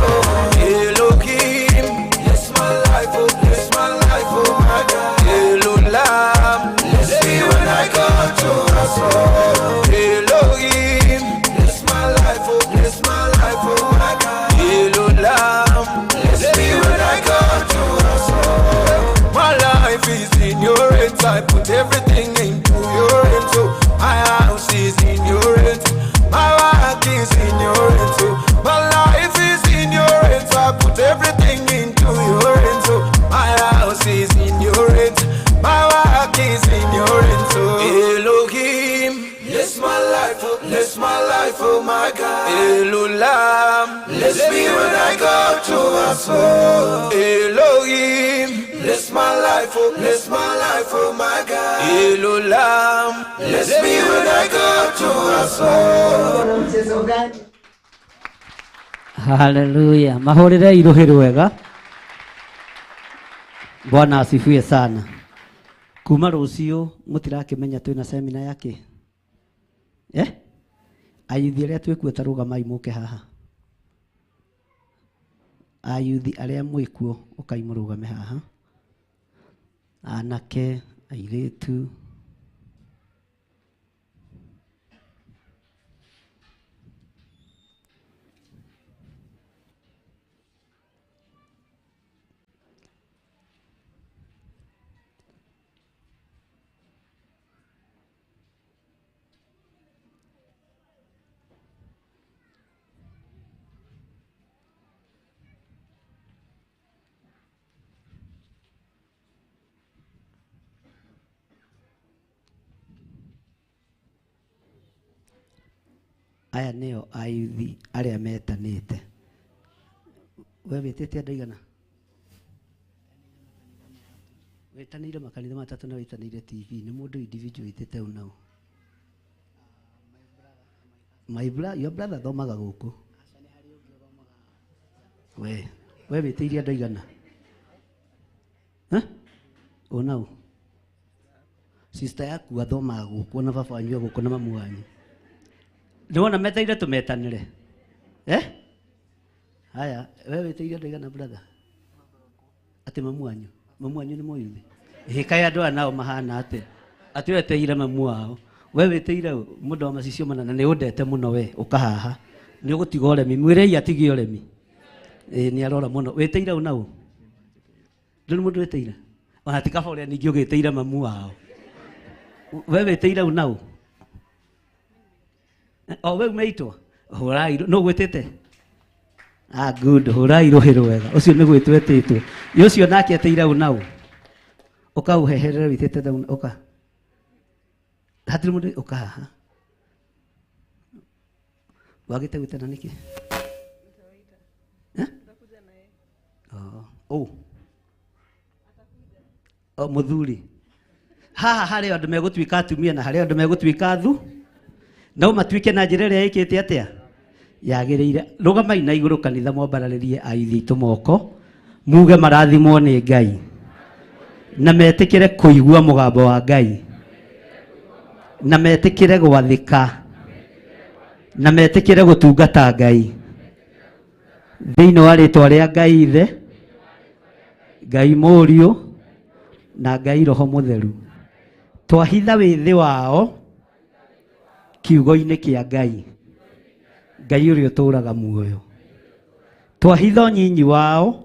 Elohim, bless my life, oh, bless my life, oh my God. Elohim, bless me when I go to hustle. Elohim, bless my life, oh, bless my life, oh my God. Elohim, bless me when I go to hustle. My life is in your hands, I put everything into your hands. So my house is in your hands, my work is in your hands. So my life is in your hands, I put everything into your hands. So my house is in your hands, my work is in your hands. So Elohim, bless my life, oh, bless my life, oh my God. Elohim, bless me when I go to hustle. Elohim, bless my life, oh, bless my life, oh my God. Elohim, bless me when I go to hustle. Haleluya. Mahũrĩre iruhi rwega. Bwana asifiwe sana. Kuma rũciũ mũtirakĩmenya twĩna semina yake. Eh? Ayuthi arĩa twĩkuo ta rũgamai mũke haha. Ayuthi arĩa mwĩkuo ũkai mũrũgame haha. Anake, airĩtu. Aya nĩo ayuthi arĩa metanĩte. We wĩtĩte andũ aigana? Wĩtanĩire makanitha matatũ na wĩtanĩire TV. Nĩ mũndũ individual wĩtĩte ũũ na ũũ. My brother, your brother athomaga gũkũ. We wĩtĩire andũ aigana? Ũũ na ũũ. Sister yaku athomaga gũkũ na baba wanyu e gũkũ na mamu wanyu. Nĩwona meteire tũmetanĩre. Eh? Haya, we wĩtĩire andũ aigana brother? Atĩ mamu wanyu. Mamu wanyu nĩ mũyuthi. Ĩĩ kaĩ andũ aya nao mahana atĩa? Atĩ weteire mamu wao. We wĩtĩire ũ? Mũndũ wa macicio mana na nĩ ũndete mũno we ũka haha. Nĩ ũgũtiga ũremi. Mwĩrei atige ũremi. Ĩĩ nĩ arora mũno. Wĩtĩire ũ na ũ? Ndũrĩ mũndũ wĩtĩire? Ona ti kaba ũrĩa ningĩ ũgĩtĩire mamu wao. We wĩtĩire ũ na ũ? O we umeitwo? Hũrai nũ gwĩtĩte? Ah, good. Hũrai rũhĩ rwega. Ũcio nĩ gwĩtwo etĩtwo. Ĩ ũcio nake etĩire ũ na ũ? Ũka ũheherere wĩtĩte na ũ ũka. Hatirĩ mũndũ ũka haha. Wagĩte gwĩtana nĩkĩ? Eh? Oh, ũ. O mũthuri. Haha harĩ andũ megũtuĩka atumia na harĩ andũ megũtuĩka athu. No matuĩke na njĩra ĩrĩa ĩkĩte atĩa? Yagĩrĩire. Rũgamai na igũrũ kanitha mwambararĩrie aithĩ aitũ moko. Muge marathimwo nĩ Ngai. Na metĩkĩre kũigua mũgambo wa Ngai. Na metĩkĩre gwathĩka. Na metĩkĩre gũtungata Ngai. Thĩinĩ wa rĩtwa rĩa Ngai Ithe, Ngai Mũriũ, na Ngai Roho Mũtheru. Twahitha wĩthĩ wao kiugo-inĩ kĩa Ngai, Ngai ũrĩa ũtũũraga muoyo. Twahitha ũnyinyi wao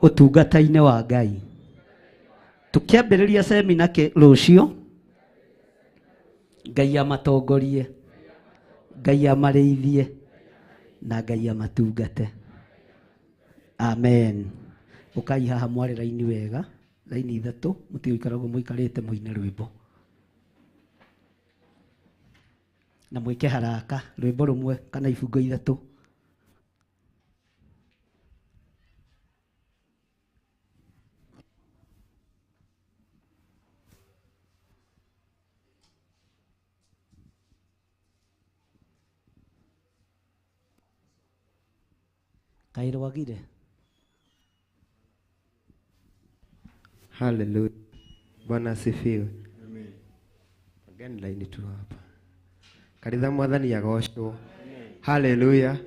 ũtungata-inĩ wa Ngai. Tũkĩambĩrĩria semina rũciũ, Ngai amatongorie, Ngai amarĩithie, na Ngai amatungate. Amen. Ũkai haha mware raini wega, raini ithatũ, mũtige gũikara ũguo mũikarĩte mũine rwĩmbo. Na mwĩke haraka, rwĩmbo rũmwe kana ibungo ithatũ. Kaĩ rwagire? Haleluya. Bwana asifiwe. Pangeni laini tu hapa. Kanitha mwathani agocwo. Haleluya.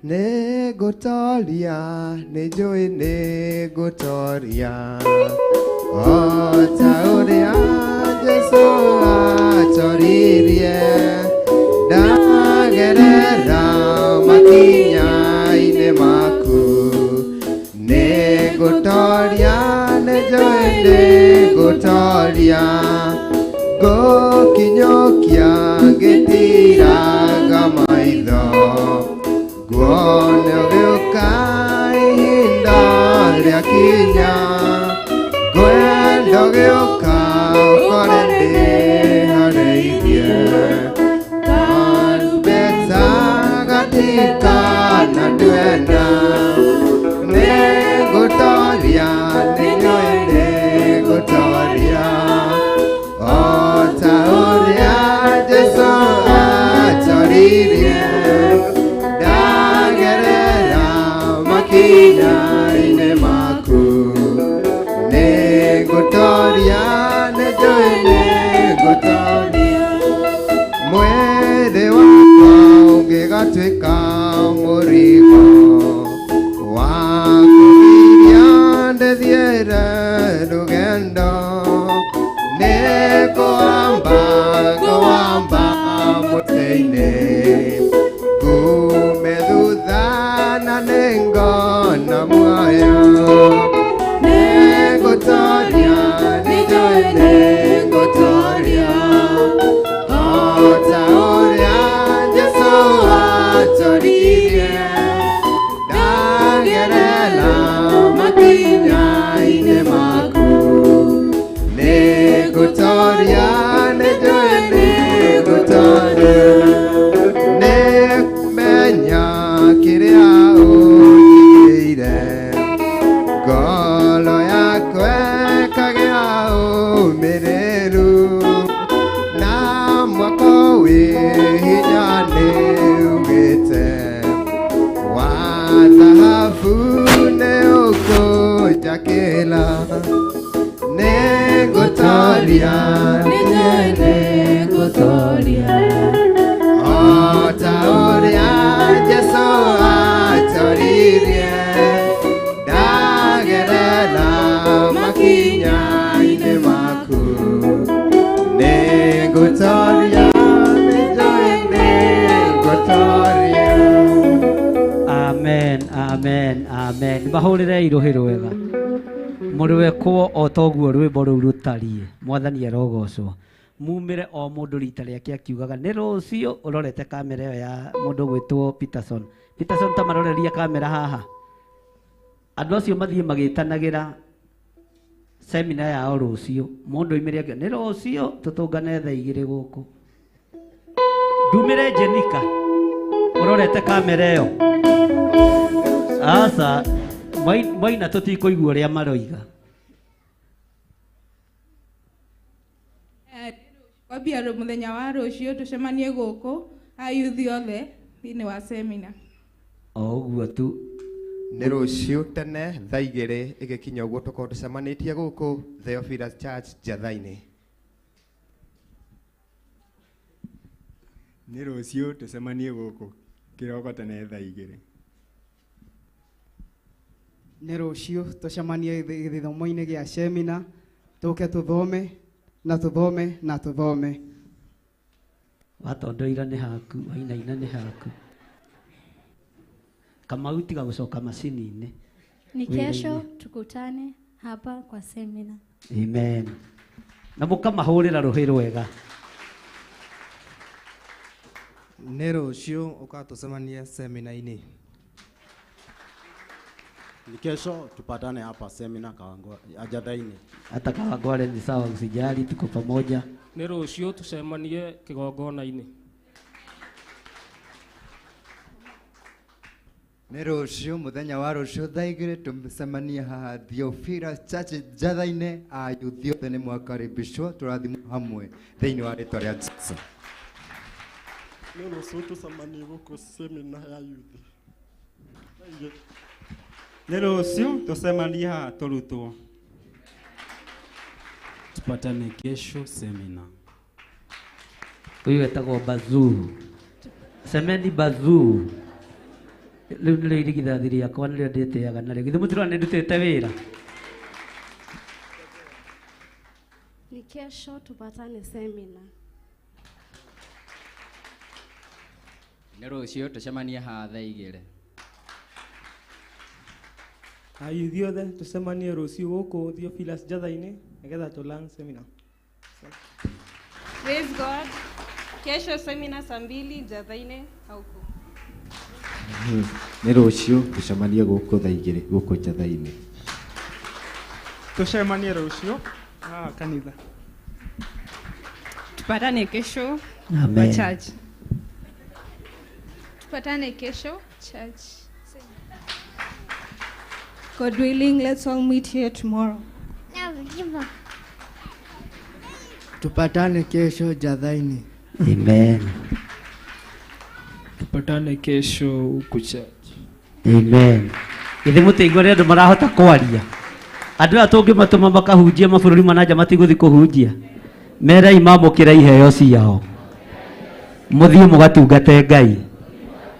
Nĩngũtoria, nĩnjũĩ nĩngũtoria o ta ũrĩa Jesũ atoririe ndagerera makinya-inĩ maku nĩngũtoria nĩnjũĩ nĩngũtoria ngũkinyũkia ngĩtiraga maitho nguone ũgĩũka ihinda rĩakinya ngwenda ũgĩũka ũkore ndĩharĩirie karumbeta gatikananduena nĩngũtoria nĩnjũĩ nĩngũtoria o ta ũrĩa Jesũ atoririe ndagerera makinya-inĩ maku nĩngũtoria nĩnjũĩ nĩngũtoria mwĩrĩ wakwa ũngĩgatuĩka mũrigo wa kũgiria ndĩthiĩre rũgendo nĩngũamba ngũamba mũtĩ-inĩ ngume thutha na nĩngona muoyo nĩngũtoria nĩnjũĩ nĩngũtoria o ta ũrĩa Jesũ atoririe ndagerera makinya-inĩ maku nĩngũtoria nĩnjũĩ nĩngũtoria nĩkũmenya kĩrĩa ũnjigĩire ngoro yakwa ĩkagĩa ũmĩrĩru Nĩngũtoria, nĩnjũĩ nĩngũtoria. O ta ũrĩa Jesũ atoririe, ndagerera makinya-inĩ maku. Nĩngũtoria, nĩnjũĩ nĩngũtoria. Amen, amen, amen. Mahũrĩre irũhĩ rwega. Mũrĩwekwo o toguo rwĩmbo rũu rũtariĩ. Mwathani arogocwo. Mumĩre o mũndũ rita rĩake akiugaga nĩ rũciũ ũrorete kamera ĩyo ya mũndũ ũgwĩtwo Peterson. Peterson ta maroreria kamera haha. Andũ acio mathiĩ magĩtanagĩra semina yao rũciũ. Mũndũ oimĩre akiuga nĩ rũciũ tũtũngane thaa 2 gũkũ. Ndumĩre Jenika ũrorete kamera ĩyo. Aca maina tũtikũigua ũrĩa maroiga. Kwambia mũthenya wa rũciũ tũcemanie gũkũ ayuthi othe thĩinĩ wa semina. O ũguo tu. Nĩ rũciũ tene thaa 2 ĩgĩkinya ũguo tũkorwo tũcemanĩtie gũkũ Theophilus Church Njatha-inĩ. Nĩ rũciũ tũcemanie gũkũ kĩroko tene thaa 2. Nĩ rũciũ tũcemanie gĩthomo-inĩ gĩa semina, tũke tũthome na tũthome na tũthome. Watondoira nĩ haku, wainaina nĩ haku. Kamau tiga gũcoka macini-inĩ. Ni kesho tukutane hapa kwa semina. Amen. Na mũkamahũrĩra rũhĩ rwega. Nĩ rũciũ ũgatũcemanie semina-inĩ. Ni kesho tupatane hapa semina Njatha-inĩ. Hata Kawangware ni sawa, usijali, tuko pamoja. Nĩ rũciũ tũcemanie kĩgongona-inĩ. Nĩ rũciũ mũthenya wa rũciũ thaa 2 tũcemanie haha Theophilus Church Njatha-inĩ. Ayuthi othe nĩ mwakaribishwo, tũrathimwo hamwe thĩinĩ wa rĩtwa rĩa Jesũ. Nĩ rũciũ tũcemanie gũkũ semina ya yuthi. Nĩ rũciũ tũcemanie haha tũrutwo. Tupatane kesho semina. Huyu etagwo Bazuu. Semeni Bazuu. Rĩu nĩrĩo irigithathi rĩakwa nĩrĩo ndĩtĩaga narĩo. Githĩ mũtirona nĩ ndutĩte wĩra? Ni kesho tupatane semina. Nĩ rũciũ tũcemanie haha thaa 2. Ayuthi othe tũcemanie rũciũ gũkũ Theophilus Njatha-inĩ nĩgetha tũ learn seminar. Praise God. Kesho semina saa 2 Njatha-inĩ huko. Nĩ rũciũ tũcemanie gũkũ thaa 2 gũkũ Njatha-inĩ. Tũcemanie rũciũ haha kanitha. Tupatane kesho Amen. kwa church. Tupatane kesho church. God willing, let's all meet here tomorrow. Tupatane kesho Njatha-inĩ. Amen. Tupatane kesho huku church. Amen. Githĩ mũtingwa nĩ andũ marahota kwaria. Andũ aya tũngĩmatũma makahunjia mabũrũri ma nanja matigũthiĩ kũhunjia. Merei mamũkĩre iheo ciao. Mũthiĩ mũgatungate Ngai.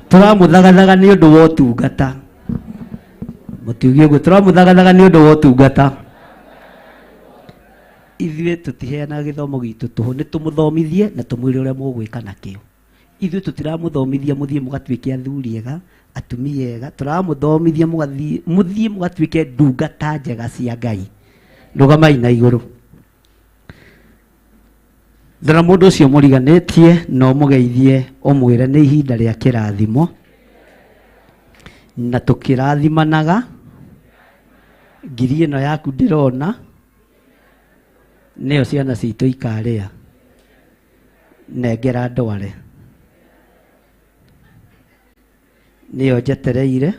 Tũramũthagathaga nĩ ũndũ wa ũtungata. Mũtiuge ũguo, tũramũthagathaga nĩ ũndũ wa ũtungata. Ithuĩ tũtiheanaga gĩthomo gitũ tũhũ, nĩ tũmũthomithie na tũmwĩre ũrĩa mũgwĩka nakĩo. Ithuĩ tũtiramũthomithia mũthiĩ mũgatuĩke athuri ega, atumia ega, tũramũthomithia mũthiĩ mũgatuĩke ndungata njega cia Ngai. Rũgamai na igũrũ. Ndona mũndũ ũcio mũriganĩtie no mũgeithie ũmwĩre nĩ ihinda rĩa kĩrathimo na tũkĩrathimanaga. Ngiri ĩno yaku ndĩrona nĩyo ciana citũ ikarĩa. Nengera ndware nĩyo njetereire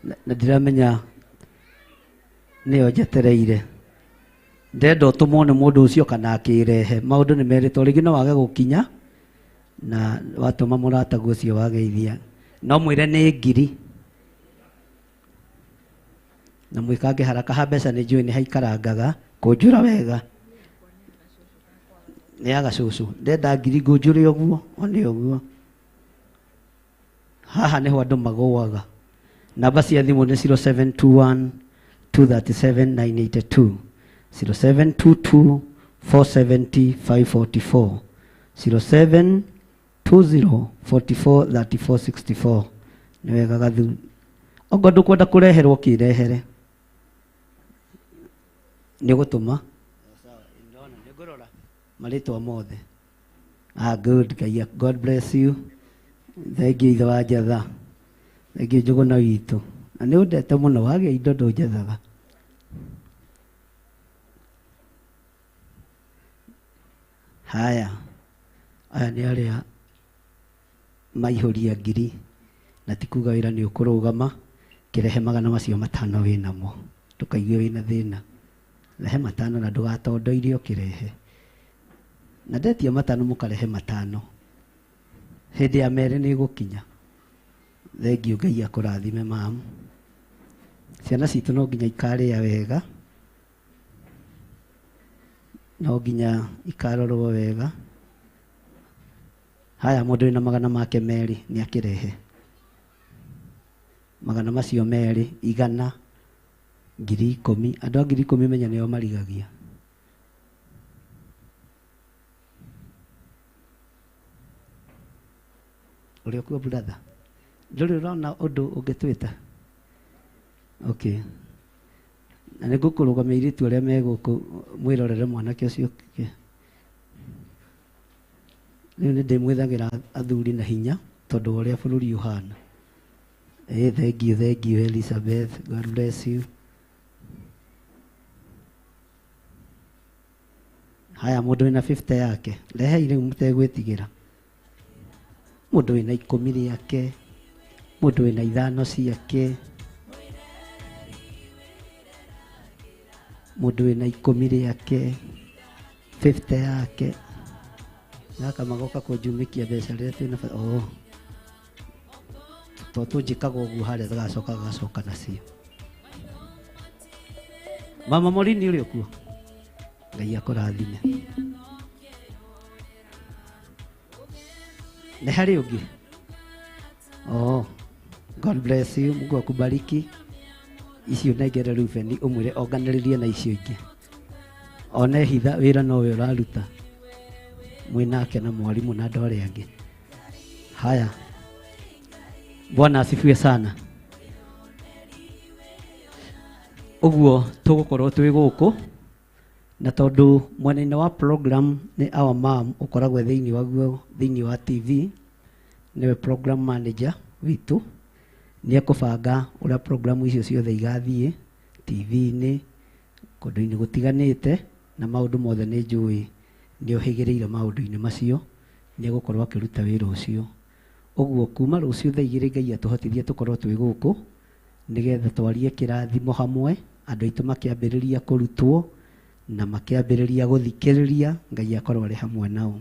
na ndiramenya nĩyo njetereire. Ndenda ũtũmwo nĩ mũndũ ũcio kana akĩrehe. Maũndũ nĩ merĩtwo, rĩngĩ no wage gũkinya na watũma mũrataguo ũcio wageithia, no mwĩre nĩ ngiri. Na mwikange haraka ha mbeca nĩ njũĩ nĩ haikarangaga kũnjũra wega. Nĩ ya gacũcũ. Ndenda ngiri ngũnjũre ũguo, one ũguo. Haha nĩho andũ magũaga. Namba cia thimũ nĩ 0721 237 982, 0722 470 544, 0720 44 34 64. Nĩ wega gathu. Okorwo ndũkwenda kũreherwo kĩrehere. Nĩ ũgũtũma? Marĩtwa mothe. Ah, good. Ngai, God bless you. Thank you ithe wa Njatha. Thank you Njũgũna witũ. Na nĩ ũndete mũno wagĩa indo ndũnjethaga. Haya. Aya nĩ arĩa maihũria ngiri na ti kuga wĩra nĩ ũkũrũgama kĩrehe magana macio matano wĩnamo ndũkaigue wĩna thĩna. Rehe matano na ndũgatondoirie ũkĩrehe. Na ndetia matano mũkarehe matano. Hĩndĩ ya merĩ nĩ ĩgũkinya. Thank you Ngai akũrathime mamu. Ciana citũ no nginya ikarĩa wega. No nginya ikarorwo wega. Haya mũndũ wĩna magana make merĩ nĩ akĩrehe. Magana macio merĩ, igana, 10,000. Andũ a 10,000 menya nĩo marigagia. Ũrĩa ũkuo brother? Ndũrĩ ũrona ũndũ ũngĩtwĩta? Okay. Na nĩ ngũkũrũgamia airĩtu arĩa me gũkũ mwĩrorere mwanake ũcio. Rĩu nĩ ndĩmwĩthagĩra athuri na hinya tondũ wa ũrĩa bũrũri ũhana. Thank you, thank you Elizabeth. God bless you. Haya mũndũ wĩna 50 yake. Rehei rĩu mũtegwĩtigĩra. Mũndũ wĩna 10 rĩake. Mũndũ wĩna 5 ciake. Mũndũ wĩna 10 rĩake. 50 yake. Gaka magoka kũnjumĩkia mbeca rĩrĩa twĩna bata. Oh. To tũnjĩkaga ũguo harĩa gacoka gacoka nacio. Mama Morini ũrĩ ũkuo? Ngai akũrathime. Nĩ harĩ ũngĩ? Oh, God bless you. Mungu akubariki. Icio nengere Reuben ũmwĩre onganĩrĩrie na icio ingĩ. One hitha wĩra nowe ũraruta. Mwĩnake na mwarimũ na andũ arĩa angĩ. Haya. Bwana asifiwe sana. Ũguo tũgũkorwo twĩ gũkũ na tondũ mwena-inĩ wa program nĩ our mom ũkoragwo thĩinĩ waguo thĩinĩ wa TV nĩwe program manager witũ nĩ ekũbanga ũrĩa program icio ciothe igathiĩ TV-inĩ kũndũ-inĩ gũtiganĩte na maũndũ mothe nĩ njũĩ nĩ ũhĩgĩrĩire maũndũ-inĩ macio nĩ egũkorwo akĩruta wĩra ũcio. Ũguo kuma rũciũ thaa igĩrĩ Ngai atũhotithie tũkorwo twĩ gũkũ nĩgetha twarie kĩrathimo hamwe andũ aitũ makĩambĩrĩria kũrutwo na makĩambĩrĩria gũthikĩrĩria Ngai akorwo arĩ hamwe nao.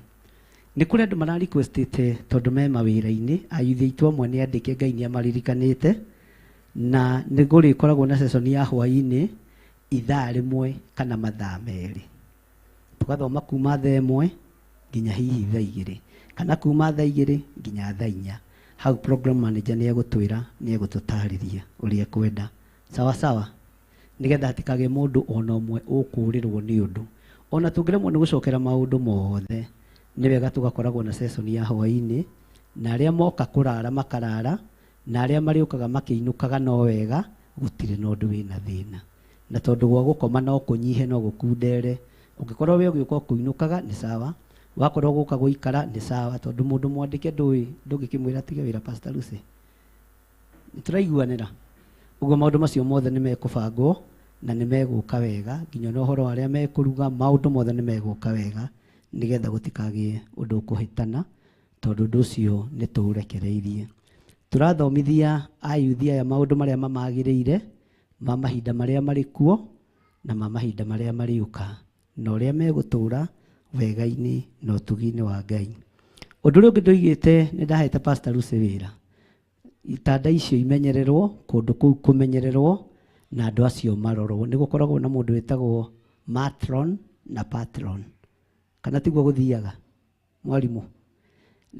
Nĩ kũrĩ andũ mara requestĩte tondũ me mawĩra-inĩ ayuthi aitũ amwe nĩ andĩke Ngai nĩ amaririkanĩte na nĩ gũrĩkoragwo na session ya hwaĩ-inĩ ithaa rĩmwe kana mathaa merĩ. Tũgathoma kuma thaa 1 nginya hihi thaa 2 kana kuma thaa 2 nginya thaa 4. Hau program manager nĩ egũtwĩra nĩ egũtũtarĩria ũrĩa ekwenda. Sawa sawa. Nĩgetha hatikagĩe mũndũ ona ũmwe ũkũrĩrwo nĩ ũndũ. Ona tũngĩremwo nĩ gũcokera maũndũ mothe nĩ wega tũgakoragwo na session ya hwaĩ-inĩ na arĩa moka kũrara makarara na arĩa marĩũkaga makĩinũkaga no wega gũtirĩ na ũndũ wĩna thĩna. Na tondũ gwa gũkoma no kũnyihe no gũkundere ũngĩkorwo we ũgĩũka ũkũinũkaga nĩ sawa wakorwo gũka gũikara nĩ sawa tondũ mũndũ mwandĩke ndũĩ ndũngĩkĩmwĩra tiga wĩra Pastor Lucy. Nĩ tũraiguanĩra. Ũguo maũndũ macio mothe nĩ mekũbangwo na nĩ megũka wega nginya ona ũhoro wa arĩa mekũruga maũndũ mothe nĩ megũka wega nĩgetha gũtikagĩe ũndũ ũkũhĩtana tondũ ũndũ ũcio nĩ tũũrekereirie. Tũrathomithia ayuthi aya maũndũ marĩa mamagĩrĩire ma mahinda marĩa marĩ kuo na ma mahinda marĩa marĩũka na ũrĩa megũtũũra wega-inĩ na ũtugi-inĩ wa Ngai. Ũndũ ũrĩa ũngĩ ndoigĩte nĩ ndahete Pastor Lucy wĩra. Itanda icio imenyererwo kũndũ kũu kũmenyererwo Na andũ acio marorwo. Nĩ gũkoragwo na mũndũ wĩtagwo matron na patron. Kana tiguo gũthiaga mwarimũ?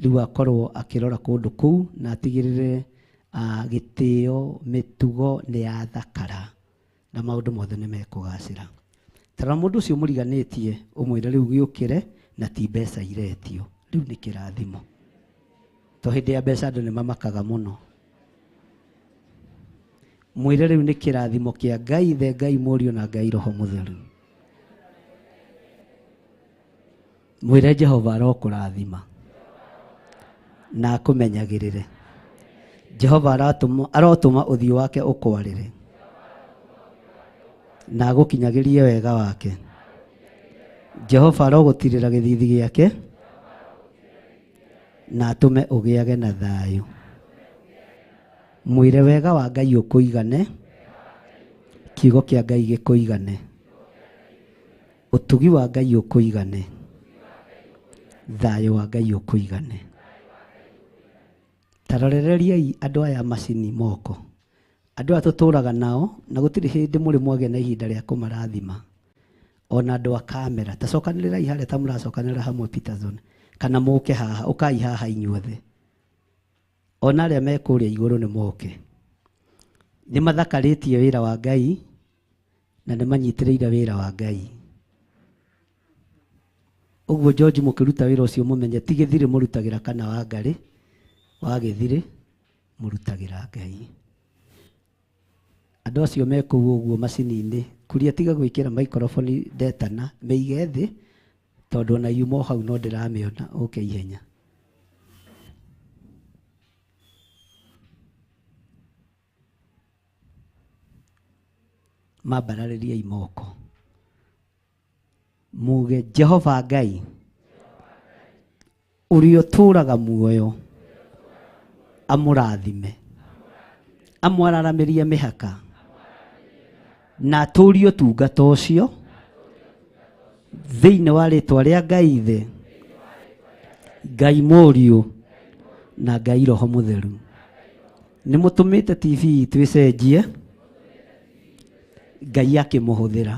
Rĩu akorwo akĩrora kũndũ kũu na atigĩrĩre gĩtĩo, mĩtugo nĩ yathakara na maũndũ mothe nĩ mekũgacĩra. Tarora mũndũ ũcio mũriganĩtie ũmwĩre rĩu gĩũkĩre na ti mbeca iretio. Rĩu nĩ kĩrathimo. To hĩndĩ ya mbeca andũ nĩ mamakaga mũno. Mwĩre rĩu nĩ kĩrathimo kĩa Ngai Ithe, Ngai Mũriũ na Ngai Roho Mũtheru. Mwĩre Jehova arokũrathima na akũmenyagĩrĩre. Jehova arotũma ũthiũ wake ũkwarĩre na agũkinyagĩrie wega wake. Jehova arogũtirĩra gĩthithi gĩake na atũme ũgĩage na thayũ. Mwĩre wega wa Ngai ũkũigane, kiugo kĩa Ngai gĩkũigane, ũtugi wa Ngai ũkũigane, thayũ wa Ngai ũkũigane. Ta rorereriai andũ aya macini moko. Andũ aya tũtũraga nao na gũtirĩ hĩndĩ mũrĩ mwagĩa na ihinda rĩa kũmarathima. Ona andũ a kamera, ta cokanĩrĩrai harĩa ta mũracokanĩrĩra hamwe Peterson, kana mũke haha, ũkai haha inyuothe. Ona arĩa me kũrĩa igũrũ nĩ moke. Nĩ mathakarĩtie wĩra wa Ngai na nĩ manyitĩrĩire wĩra wa Ngai. Ũguo George mũkĩruta wĩra ũcio mũmenye ti gĩthirĩ mũrutagĩra kana wa ngarĩ, wa gĩthirĩ mũrutagĩra Ngai. Andũ acio me kũu ũguo macini-inĩ, kuria tiga gwĩkĩra microphone ndetana, mĩige thĩ, tondũ ona yuma o hau no ndĩramĩona, ũke ihenya. Mambararĩriai moko. Muge Jehova Ngai ũrĩa ũtũũraga muoyo amũrathime, amwararamĩrie mĩhaka na atũũrie ũtungata ũcio thĩinĩ wa rĩtwa rĩa Ngai Ithe, Ngai Mũriũ na Ngai Roho Mũtheru. Nĩ mũtũmĩte TV itũ ĩcenjie, Ngai akĩmũhũthĩra.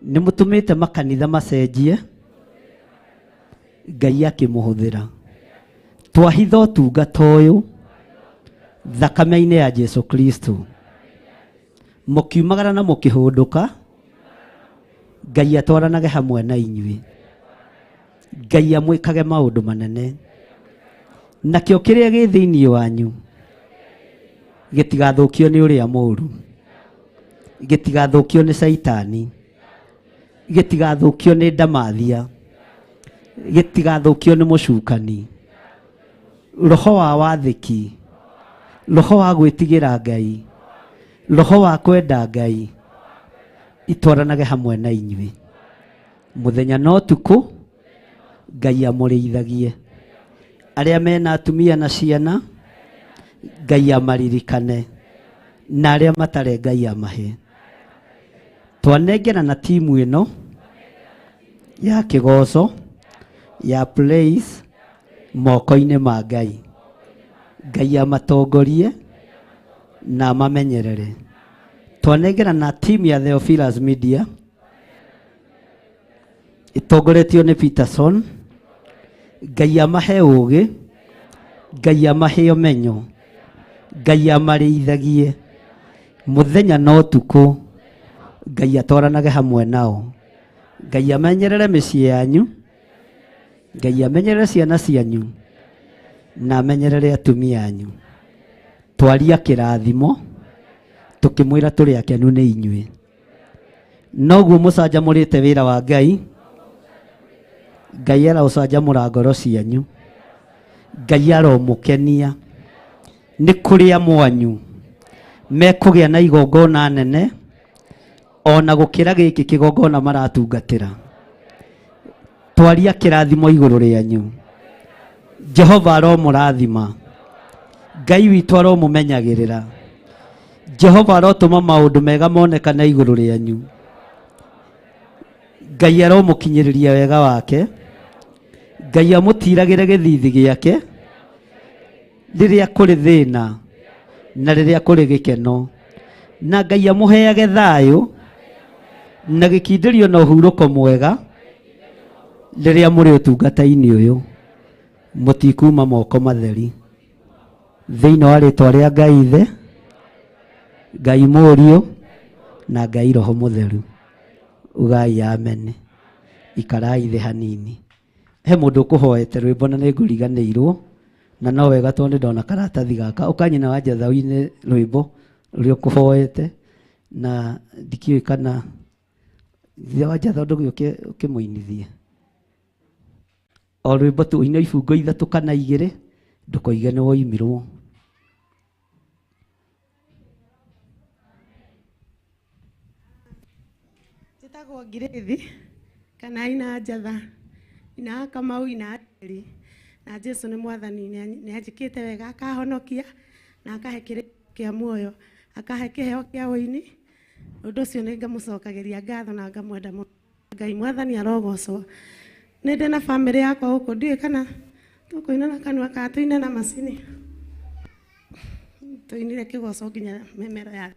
Nĩ mũtũmĩte makanitha macenjie, Ngai akĩmũhũthĩra. Twahitha ũtungata ũyũ thakame-inĩ ya Jesu Kristo. Mũkiumagara na mũkĩhũndũka, Ngai atwaranage hamwe na inyuĩ. Ngai amwĩkage maũndũ manene. Nakĩo kĩrĩa gĩ thĩinĩ wanyu gĩtigathũkio nĩ ũrĩa mũũru, gĩtigathũkio nĩ Caitani, gĩtigathũkio nĩ ndamathia, gĩtigathũkio nĩ mũcukani. Roho wa wathĩki, roho wa gwĩtigĩra Ngai, roho wa kwenda Ngai itwaranage hamwe na inyuĩ mũthenya na ũtukũ. Ngai amũrĩithagie. Arĩa mena atumia na ciana, Ngai amaririkane, na arĩa matarĩ Ngai amahe. Twanengera na timu ĩno ya kĩgoco ya praise moko-inĩ ma Ngai. Ngai amatongorie na amamenyerere. Twanengera na timu ya Theophilus Media ĩtongoretio nĩ Peterson. Ngai amahe ũũgĩ, Ngai amahe ũmenyo, Ngai amarĩithagie mũthenya na ũtukũ, Ngai atwaranage hamwe nao, Ngai amenyerere mĩciĩ yanyu, Ngai amenyerere ciana cianyu na amenyerere atumia anyu. Twaria kĩrathimo tũkĩmwĩra tũrĩ akenu nĩ inyuĩ. Noguo mũcanjamũrĩte wĩra wa Ngai, Ngai arocanjamũra ngoro cianyu, Ngai aromũkenia. Nĩ kũrĩa mwanyu mekũgĩa na igongona nene ona gũkĩra gĩkĩ kĩgongona maratungatĩra. Twaria kĩrathimo igũrũ rĩanyu. Jehova aromũrathima, Ngai witũ aromũmenyagĩrĩra, Jehova arotũma maũndũ mega monekane igũrũ rĩanyu, Ngai aromũkinyĩrĩria wega wake, Ngai amũtiragĩre gĩthithi gĩake rĩrĩa kũrĩ thĩna na rĩrĩa kũrĩ gĩkeno. Na Ngai amũheage thayũ na gĩkindĩrio na ũhurũko mwega rĩrĩa mũrĩ ũtungata-inĩ ũyũ. Mũtikuma moko matheri. Thĩinĩ wa rĩtwa rĩa Ngai Ithe, Ngai Mũriũ na Ngai Roho Mũtheru. Ugai amen. Ikarai thĩ hanini. He mũndũ ũkũhoete rwĩmbo na nĩngũriganĩirwo na no wega tondũ nĩndona karatathi gaka. Ũka nyina wa Njatha ũine rwĩmbo rũrĩa ũkũhoete na ndikĩũĩ kana ithe wa Njatha ndũgĩũke ũkĩmũinithie. O rwĩmbo tu ũine ibungo 3 kana 2 ndũkoige nĩ woimirwo. Njĩtagwo Ngirĩthi kana ina Njatha, ina Kamau, ina Njeri, na Jesu nĩ mwathani, nĩ anjĩkĩte wega akahonokia na akahe kĩrĩko kĩa muoyo, akahe kĩheo kĩa ũini. Ũndũ ũcio nĩ ngamũcokagĩria ngatho na ngamwenda mũno. Ngai mwathani arogocwo. Nĩ ndĩ na bamĩrĩ yakwa gũkũ, ndiũĩ kana tũkũina na kanua kana tũine na macini. Tũinire kĩgoco nginya mĩmero ya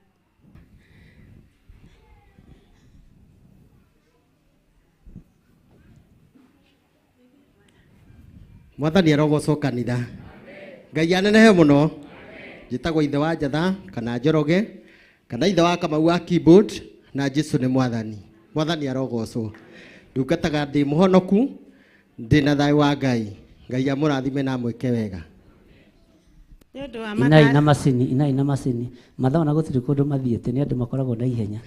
Mwathani arogocwo kanitha. Ngai anenehe mũno. Njĩtagwo ithe wa Njatha kana Njoroge kana ithe wa Kamau wa keyboard na Jesu nĩ mwathani. Mwathani arogocwo. Ndungataga ndĩ mũhonoku, ndĩ na thayũ wa Ngai. Ngai amũrathime na amwĩke wega. Nĩ ũndũ wa Inai na macini, inai na macini. Mathaa ona gũtirĩ kũndũ mathiĩte, nĩ andũ makoragwo na ihenya.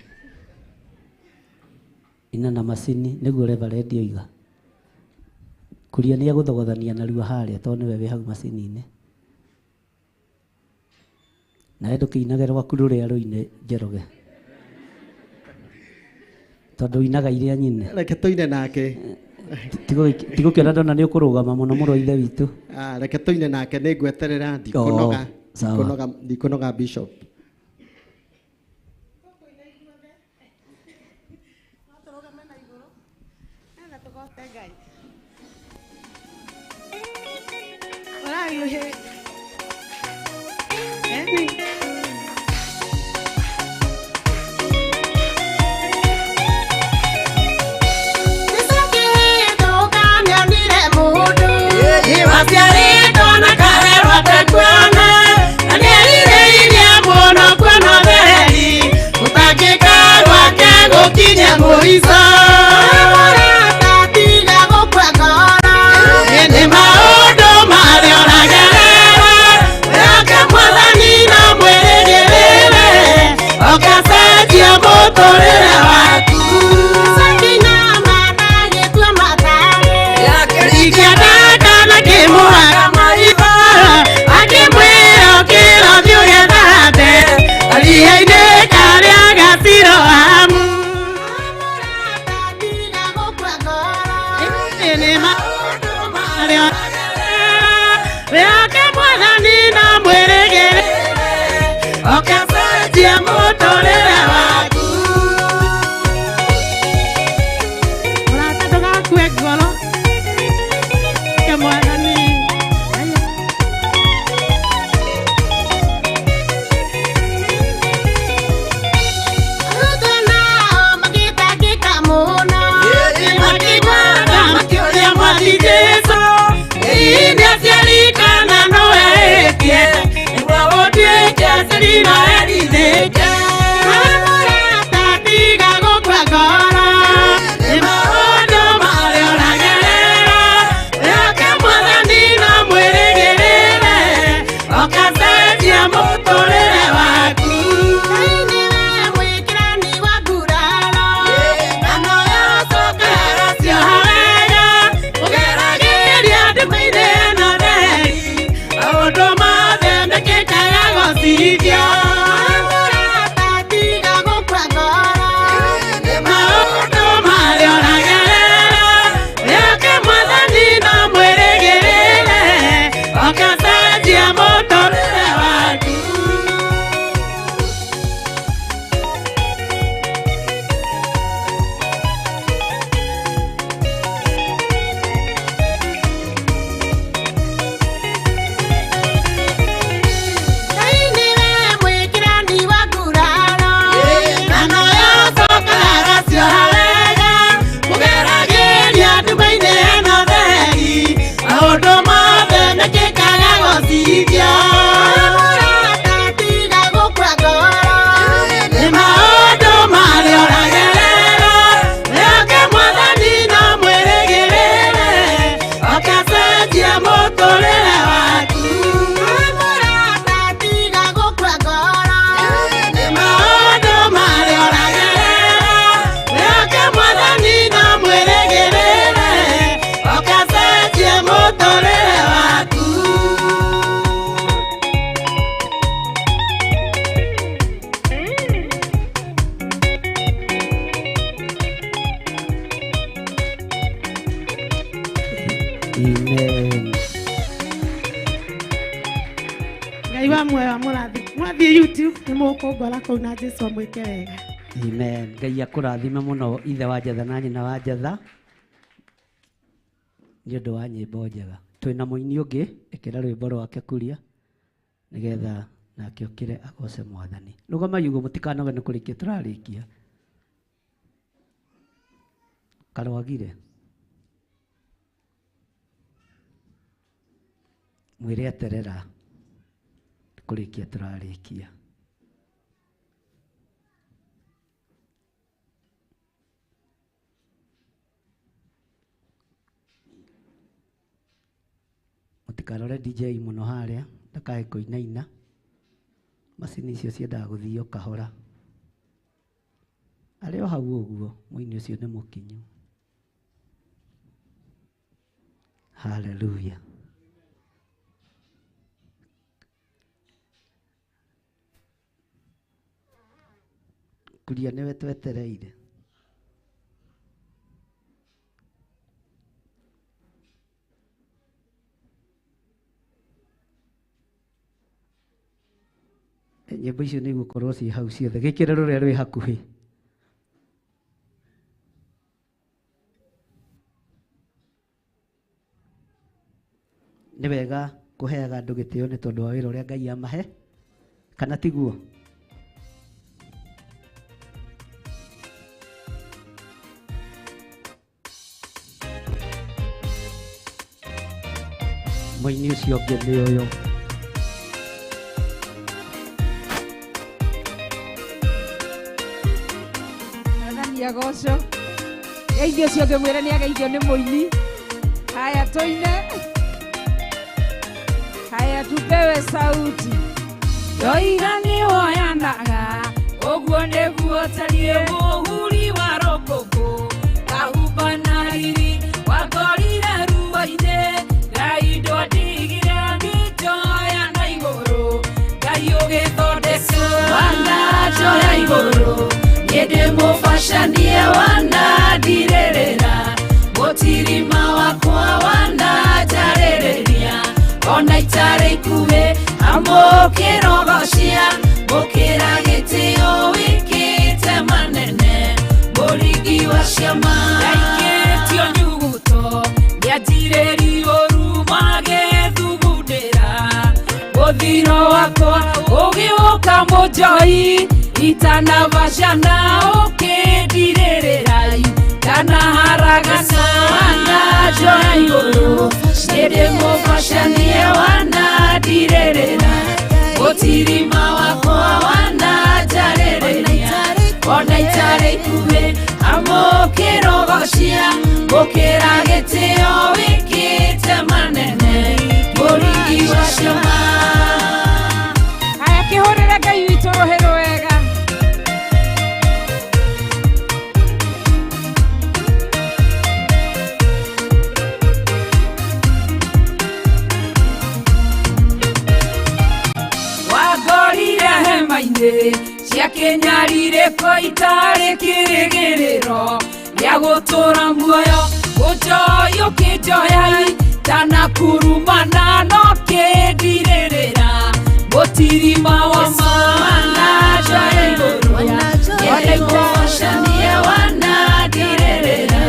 Ina na macini nĩguo reverend oiga. Kuria nĩ egũthogothania narua harĩa tondũ nĩwe wĩ hau macini-inĩ. Nawe ndũkĩinage rwaku rũrĩa rũine Njoroge. Tondũ ũinaga iria nyine. Reke tũine nake. Tigũkĩona ndona nĩ ũkũrũgama mũno mũno ithe witũ. Reke tũine nake nĩ ngweterera ndikũnoga. Sawa. Ndikũnoga Bishop. Amen. Ngai wa muoyo amũrathime. Mwathiĩ YouTube nĩ mũkũngora kũu na Jesu amwĩke wega. Amen. Ngai akũrathime mũno ithe wa Njatha na nyina wa Njatha nĩ ũndũ wa nyĩmbo njega. Twĩna mũini ũngĩ, ĩkĩra rwĩmbo rwake kuria nĩgetha nake okĩre agoce Mwathani. Rũgamai ũguo mũtikanoge nĩ kũrĩkia tũrarĩkia. Karwagire. Mwĩre eterera kũrĩkia tũrarĩkia. Mũtikarore DJ mũno harĩa ndakae kũinaina. Macini icio ciendaga gũthio kahora. Arĩ o hau ũguo mũini ũcio nĩ mũkinyu. Hallelujah. Kuria nĩwe twetereire. Nyĩmbo icio nĩ igũkorwo ciĩ hau ciothe. Gĩkĩre rũrĩa rwĩ hakuhĩ. Nĩ wega kũheaga andũ gĩtĩo nĩ tondũ wa wĩra ũrĩa Ngai amahe, kana tiguo? Mũini ũcio ũngĩ nĩ ũyũ. Mwathani agocwo. Geithio ũcio ũngĩ mwĩre nĩ ageithio nĩ mũini. Haya tũine. Haya tupewe sauti. Ndoiga nĩ woyanaga, ũguo nĩguo tariĩ mũhuri wa rũkũngũ. Kahumba na riri, wangorire ruo-inĩ, Ngai ndwandigire ngĩnjoya na igũrũ. Ngai ũgĩthondeka wananjoya igũrũ, niĩ ndĩmũbacanie wanandirĩrĩra. Mũtirima wakwa wananjarĩrĩria, ona itarĩ ikuhĩ amũkĩrogocia, mũkĩra gĩtĩo wĩkĩte manene, mũringi wa ciama. Ndaikĩtio nyuguto, nĩanjirĩrio ũru magĩthugundĩra. Mũthiro wakwa ũgĩũka mũnjoi, itanabacana ũkĩndirĩrĩra. Kana haragana wananjoya igũrũ, niĩ ndĩmũbacanie wanandirĩrĩra. Mũtirima wakwa wananjarĩrĩria, ona itarĩ ikuhĩ amũkĩrogocia, mũkĩra gĩtĩo wĩkĩte manene, mũringi wa ciama. Haya kĩhũrĩre Ngai witũ rũhĩ rwega. Wangorire hema-inĩ cia kĩnyarirĩko itarĩ kĩrĩgĩrĩro gĩa gũtũũra muoyo, ũnjoyi ũkĩnjoya ndanakurumana no kĩndirĩrĩra. Mũtirima wa ma wananjoya igũrũ, ona ikũbacanie wanandirĩrĩra.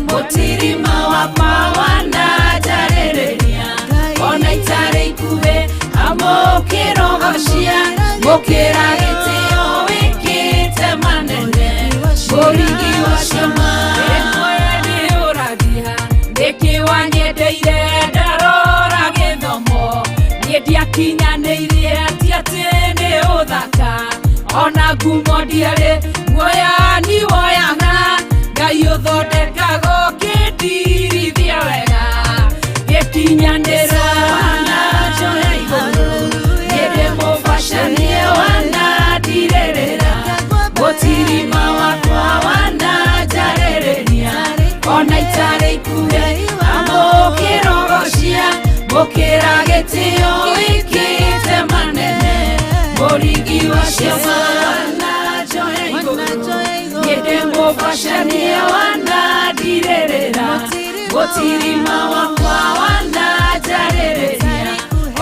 Mũtirima wa ma wananjarĩrĩria, ona itarĩ ikuhĩ amũkĩrogocia, mũkĩra gĩtĩo wĩkĩte manene, mũringi wa ciama. Rĩmwe nĩũragia nĩkĩ wanyendeire ndarora gĩthomo, niĩ ndiakinyanĩirie ti atĩ nĩ ũthaka, ona ngumo ndiarĩ muoyani woyaga, Ngai ũthondekaga ũkĩndirithia wega, gĩkinyanĩra wananjoya igũrũ, niĩ ndĩmũbacanie wanandirĩrĩra. Mũtirima wakwa wananjarĩrĩria, ona itarĩ ikuhĩ amũkĩrogocia, mũkĩra gĩtĩo wĩkĩte manene, mũringi wa ciama. Wananjoya igũrũ, niĩ ndĩmũbacanie wanandirĩrĩra. Mũtirima wakwa wananjarĩrĩria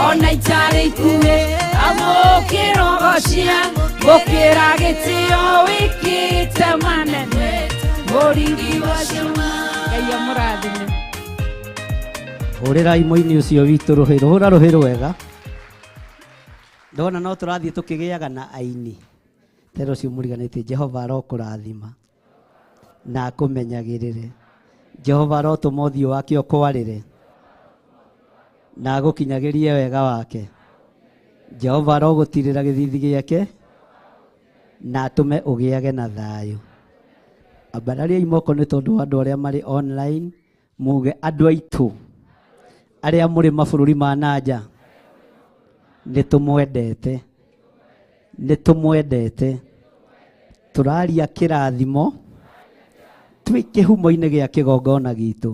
ona itarĩ ikuhĩ amũkĩrogocia mũkĩra gĩtĩo wĩkĩte manene mũringi wa ciama. Ngai amũrathime. Hũrĩrai mũini ũcio witũ rũhĩ, hũra rũhĩ rwega. Ndona no tũrathiĩ tũkĩgĩaga na aini. Tera ũcio mũriganĩtie, Jehova arokũrathima na akũmenyagĩrĩre. Jehova arotũma ũthiũ wake ũkwarĩre na agũkinyagĩrie wega wake. Jehova arogũtirĩra gĩthithi gĩake na atũme ũgĩage na thayũ. Ambarariai moko nĩ tondũ wa andũ arĩa marĩ online, muge andũ aitũ arĩa mũrĩ mabũrũri ma nanja, nĩ tũmwendete, nĩ tũmwendete. Tũraria kĩrathimo twĩ kĩhumo-inĩ gĩa kĩgongona gitũ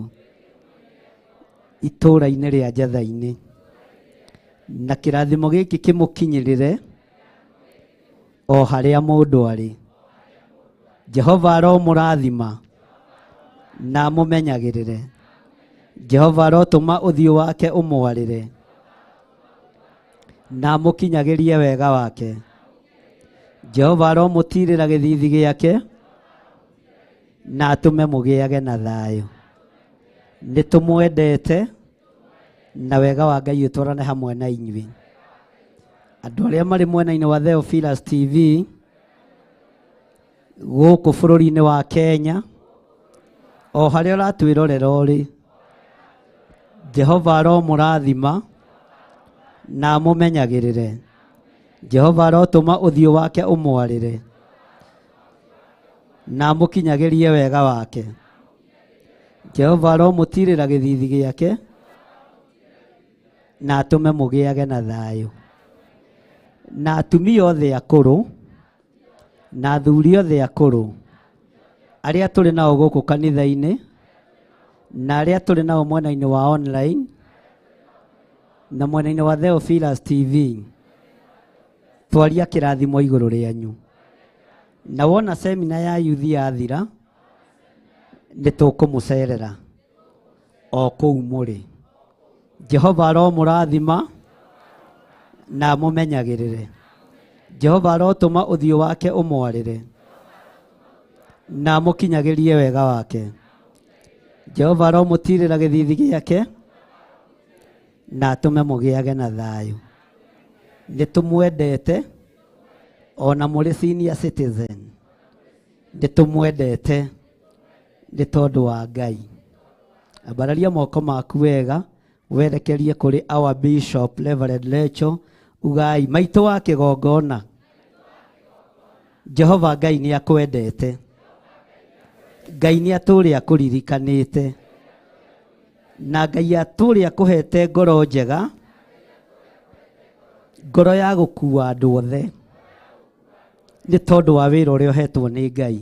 itũũra-inĩ rĩa Njatha-inĩ, na kĩrathimo gĩkĩ kĩmũkinyĩrĩre o harĩa mũndũ arĩ. Jehova aromũrathima na amũmenyagĩrĩre. Jehova arotũma ũthiũ wake ũmwarĩre na amũkinyagĩrie wega wake. Jehova aromũtirĩra gĩthithi gĩake na atũme mũgĩage na thayũ. Nĩ tũmwendete na wega wa Ngai ũtwarane hamwe na inyuĩ. Andũ arĩa marĩ mwena-inĩ wa Theophilus TV gũkũ bũrũri-inĩ wa Kenya, o harĩa ũratwĩrorera ũrĩ, Jehova aromũrathima na amũmenyagĩrĩre. Jehova arotũma ũthiũ wake ũmwarĩre na amũkinyagĩrie wega wake. Jehova aromũtirĩra gĩthithi gĩake na atũme mũgĩage na thayũ. Na atumia othe akũrũ na athuri othe akũrũ arĩa tũrĩ nao gũkũ kanitha-inĩ na arĩa tũrĩ nao mwena-inĩ wa online na mwena-inĩ wa Theophilus TV, twaria kĩrathimo igũrũ rĩanyu. Na wona semina ya youth yathira, nĩ tũkũmũcerera o kũu mũrĩ. Jehova aromũrathima na amũmenyagĩrĩre. Jehova arotũma ũthiũ wake ũmwarĩre na amũkinyagĩrie wega wake. Jehova aromũtirĩra gĩthithi gĩake na atũme mũgĩage na thayũ. Nĩ tũmwendete ona mũrĩ senior citizen, nĩ tũmwendete nĩ tondũ wa Ngai. Ambararia moko maku wega werekerie kũrĩ our Bishop Reverend Lecho, ugai maitũ wa kĩgongona, Jehova Ngai nĩ akwendete, Ngai nĩ atũrĩ akũririkanĩte, na Ngai atũrĩ akũhete ngoro njega, ngoro ya gũkua andũ othe nĩ tondũ wa wĩra ũrĩa ũhetwo nĩ Ngai.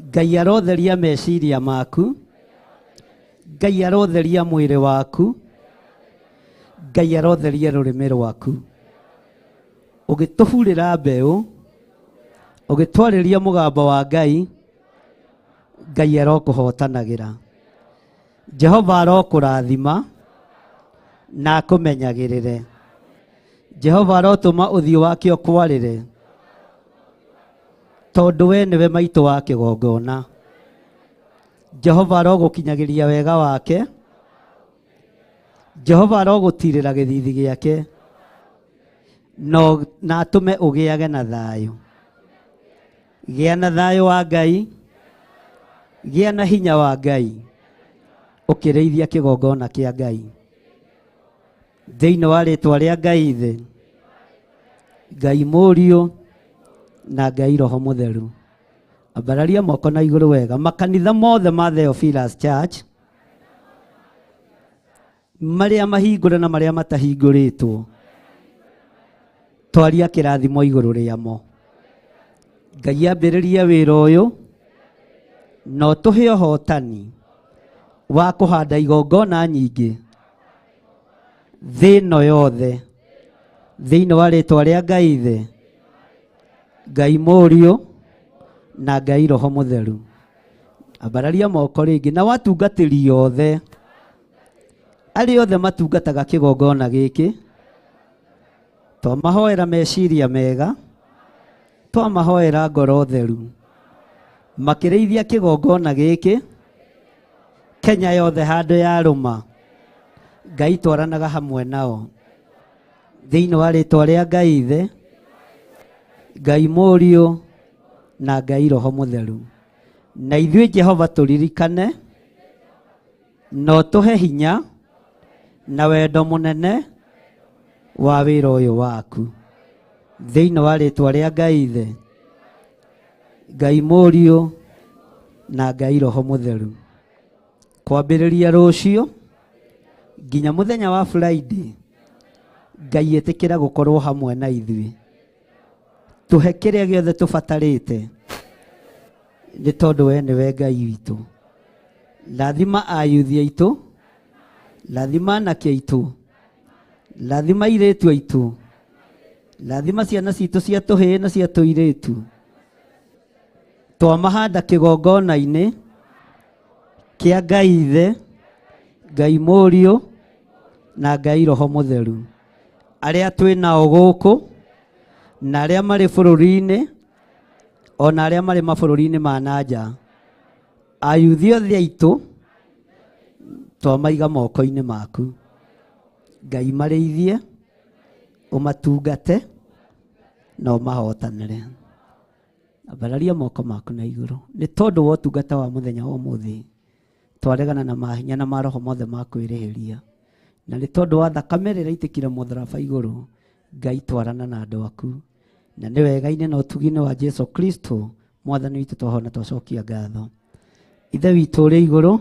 Ngai arotheria meciria maku, Ngai arotheria mwĩrĩ waku, Ngai arotheria rũrĩmĩ rwaku. Ũgĩtũhurĩra mbeũ, ũgĩtwarĩria mũgambo wa Ngai, Ngai arokũhotanagĩra. Jehova arokũrathima na akũmenyagĩrĩre. Jehova arotũma ũthiũ wake ũkwarĩre, tondũ we nĩwe maitũ wa kĩgongona. Jehova arogũkinyagĩria wega wake. Jehova arogũtirĩra gĩthithi gĩake na atũme ũgĩage na thayũ. Gĩa na thayũ wa Ngai, gĩa na hinya wa Ngai, ũkĩrĩithia kĩgongona kĩa Ngai. Thĩinĩ wa rĩtwa rĩa Ngai Ithe, Ngai Mũriũ na Ngai Roho Mũtheru. Ambararia moko na igũrũ wega. Makanitha mothe ma Theophilus Church marĩa mahingũre na marĩa matahingũrĩtwo, twaria kĩrathimo igũrũ rĩamo. Ngai ambĩrĩrie wĩra ũyũ na ũtũhe ũhotani wa kũhanda igongona nyingĩ thĩ ĩno yothe, thĩinĩ wa rĩtwa rĩa Ngai Ithe, Ngai Mũriũ na Ngai Roho Mũtheru. Ambararia moko rĩngĩ na watungatĩri othe arĩa othe matungataga kĩgongona gĩkĩ, twamahoera meciria mega, twamahoera ngoro theru, makĩrĩithia kĩgongona gĩkĩ Kenya yothe handũ yarũma. Ngai twaranaga hamwe nao thĩinĩ wa rĩtwa rĩa Ngai Ithe, Ngai Mũriũ na Ngai Roho Mũtheru. Na ithuĩ Jehova tũririkane na ũtũhe hinya na wendo mũnene wa wĩra ũyũ waku thĩinĩ wa rĩtwa rĩa Ngai Ithe, Ngai Mũriũ na Ngai Roho Mũtheru. Kwambĩrĩria rũciũ nginya mũthenya wa Friday, Ngai ĩtĩkĩra gũkorwo hamwe na ithuĩ, tũhe kĩrĩa gĩothe tũbatarĩte nĩ tondũ we nĩwe Ngai witũ. Rathima ayuthi aitũ, rathima anake aitũ, rathima airĩtu aitũ, rathima ciana citũ cia tũhĩĩ na cia tũirĩtu. Twamahanda kĩgongona-inĩ kĩa Ngai Ithe, Ngai Mũriũ na Ngai Roho Mũtheru. Arĩa twĩ nao gũkũ na arĩa marĩ bũrũri-inĩ ona arĩa marĩ mabũrũri-inĩ ma na nja, ayuthi othe aitũ twamaiga moko-inĩ maku. Ngai marĩithie, ũmatungate na ũmahotanĩre. Ambararia moko maku na igũrũ nĩ tondũ wa ũtungata wa mũthenya wa ũmũthĩ. Twaregana na mahinya na maroho mothe ma kwĩrĩhĩria, na nĩ tondũ wa thakame ĩrĩa ĩraitĩkire mũtharaba igũrũ, Ngai twarana na andũ aku, na nĩ wega-inĩ na ũtugi-inĩ wa Jesu Kristo Mwathani witũ twahona twacokia ngatho. Ithe witũ ũrĩ igũrũ,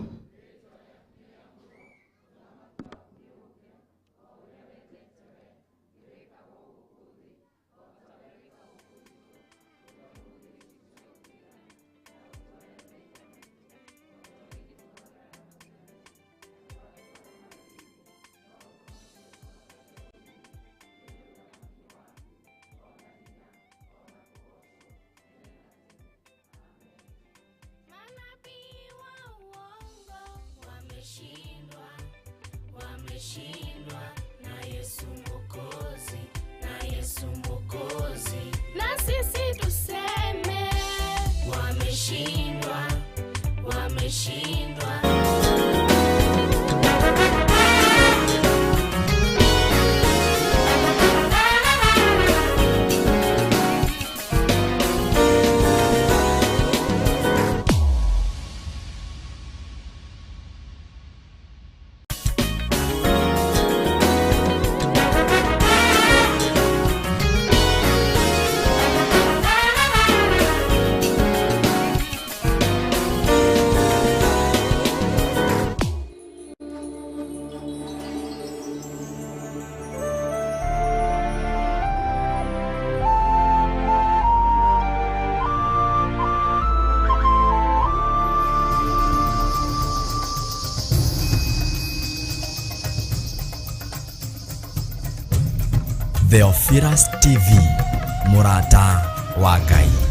Wameshindwa na Yesu Mwokozi, na Yesu Mwokozi. Na sisi tuseme wameshindwa, wameshindwa. Theophilus TV, mũrata wa Ngai.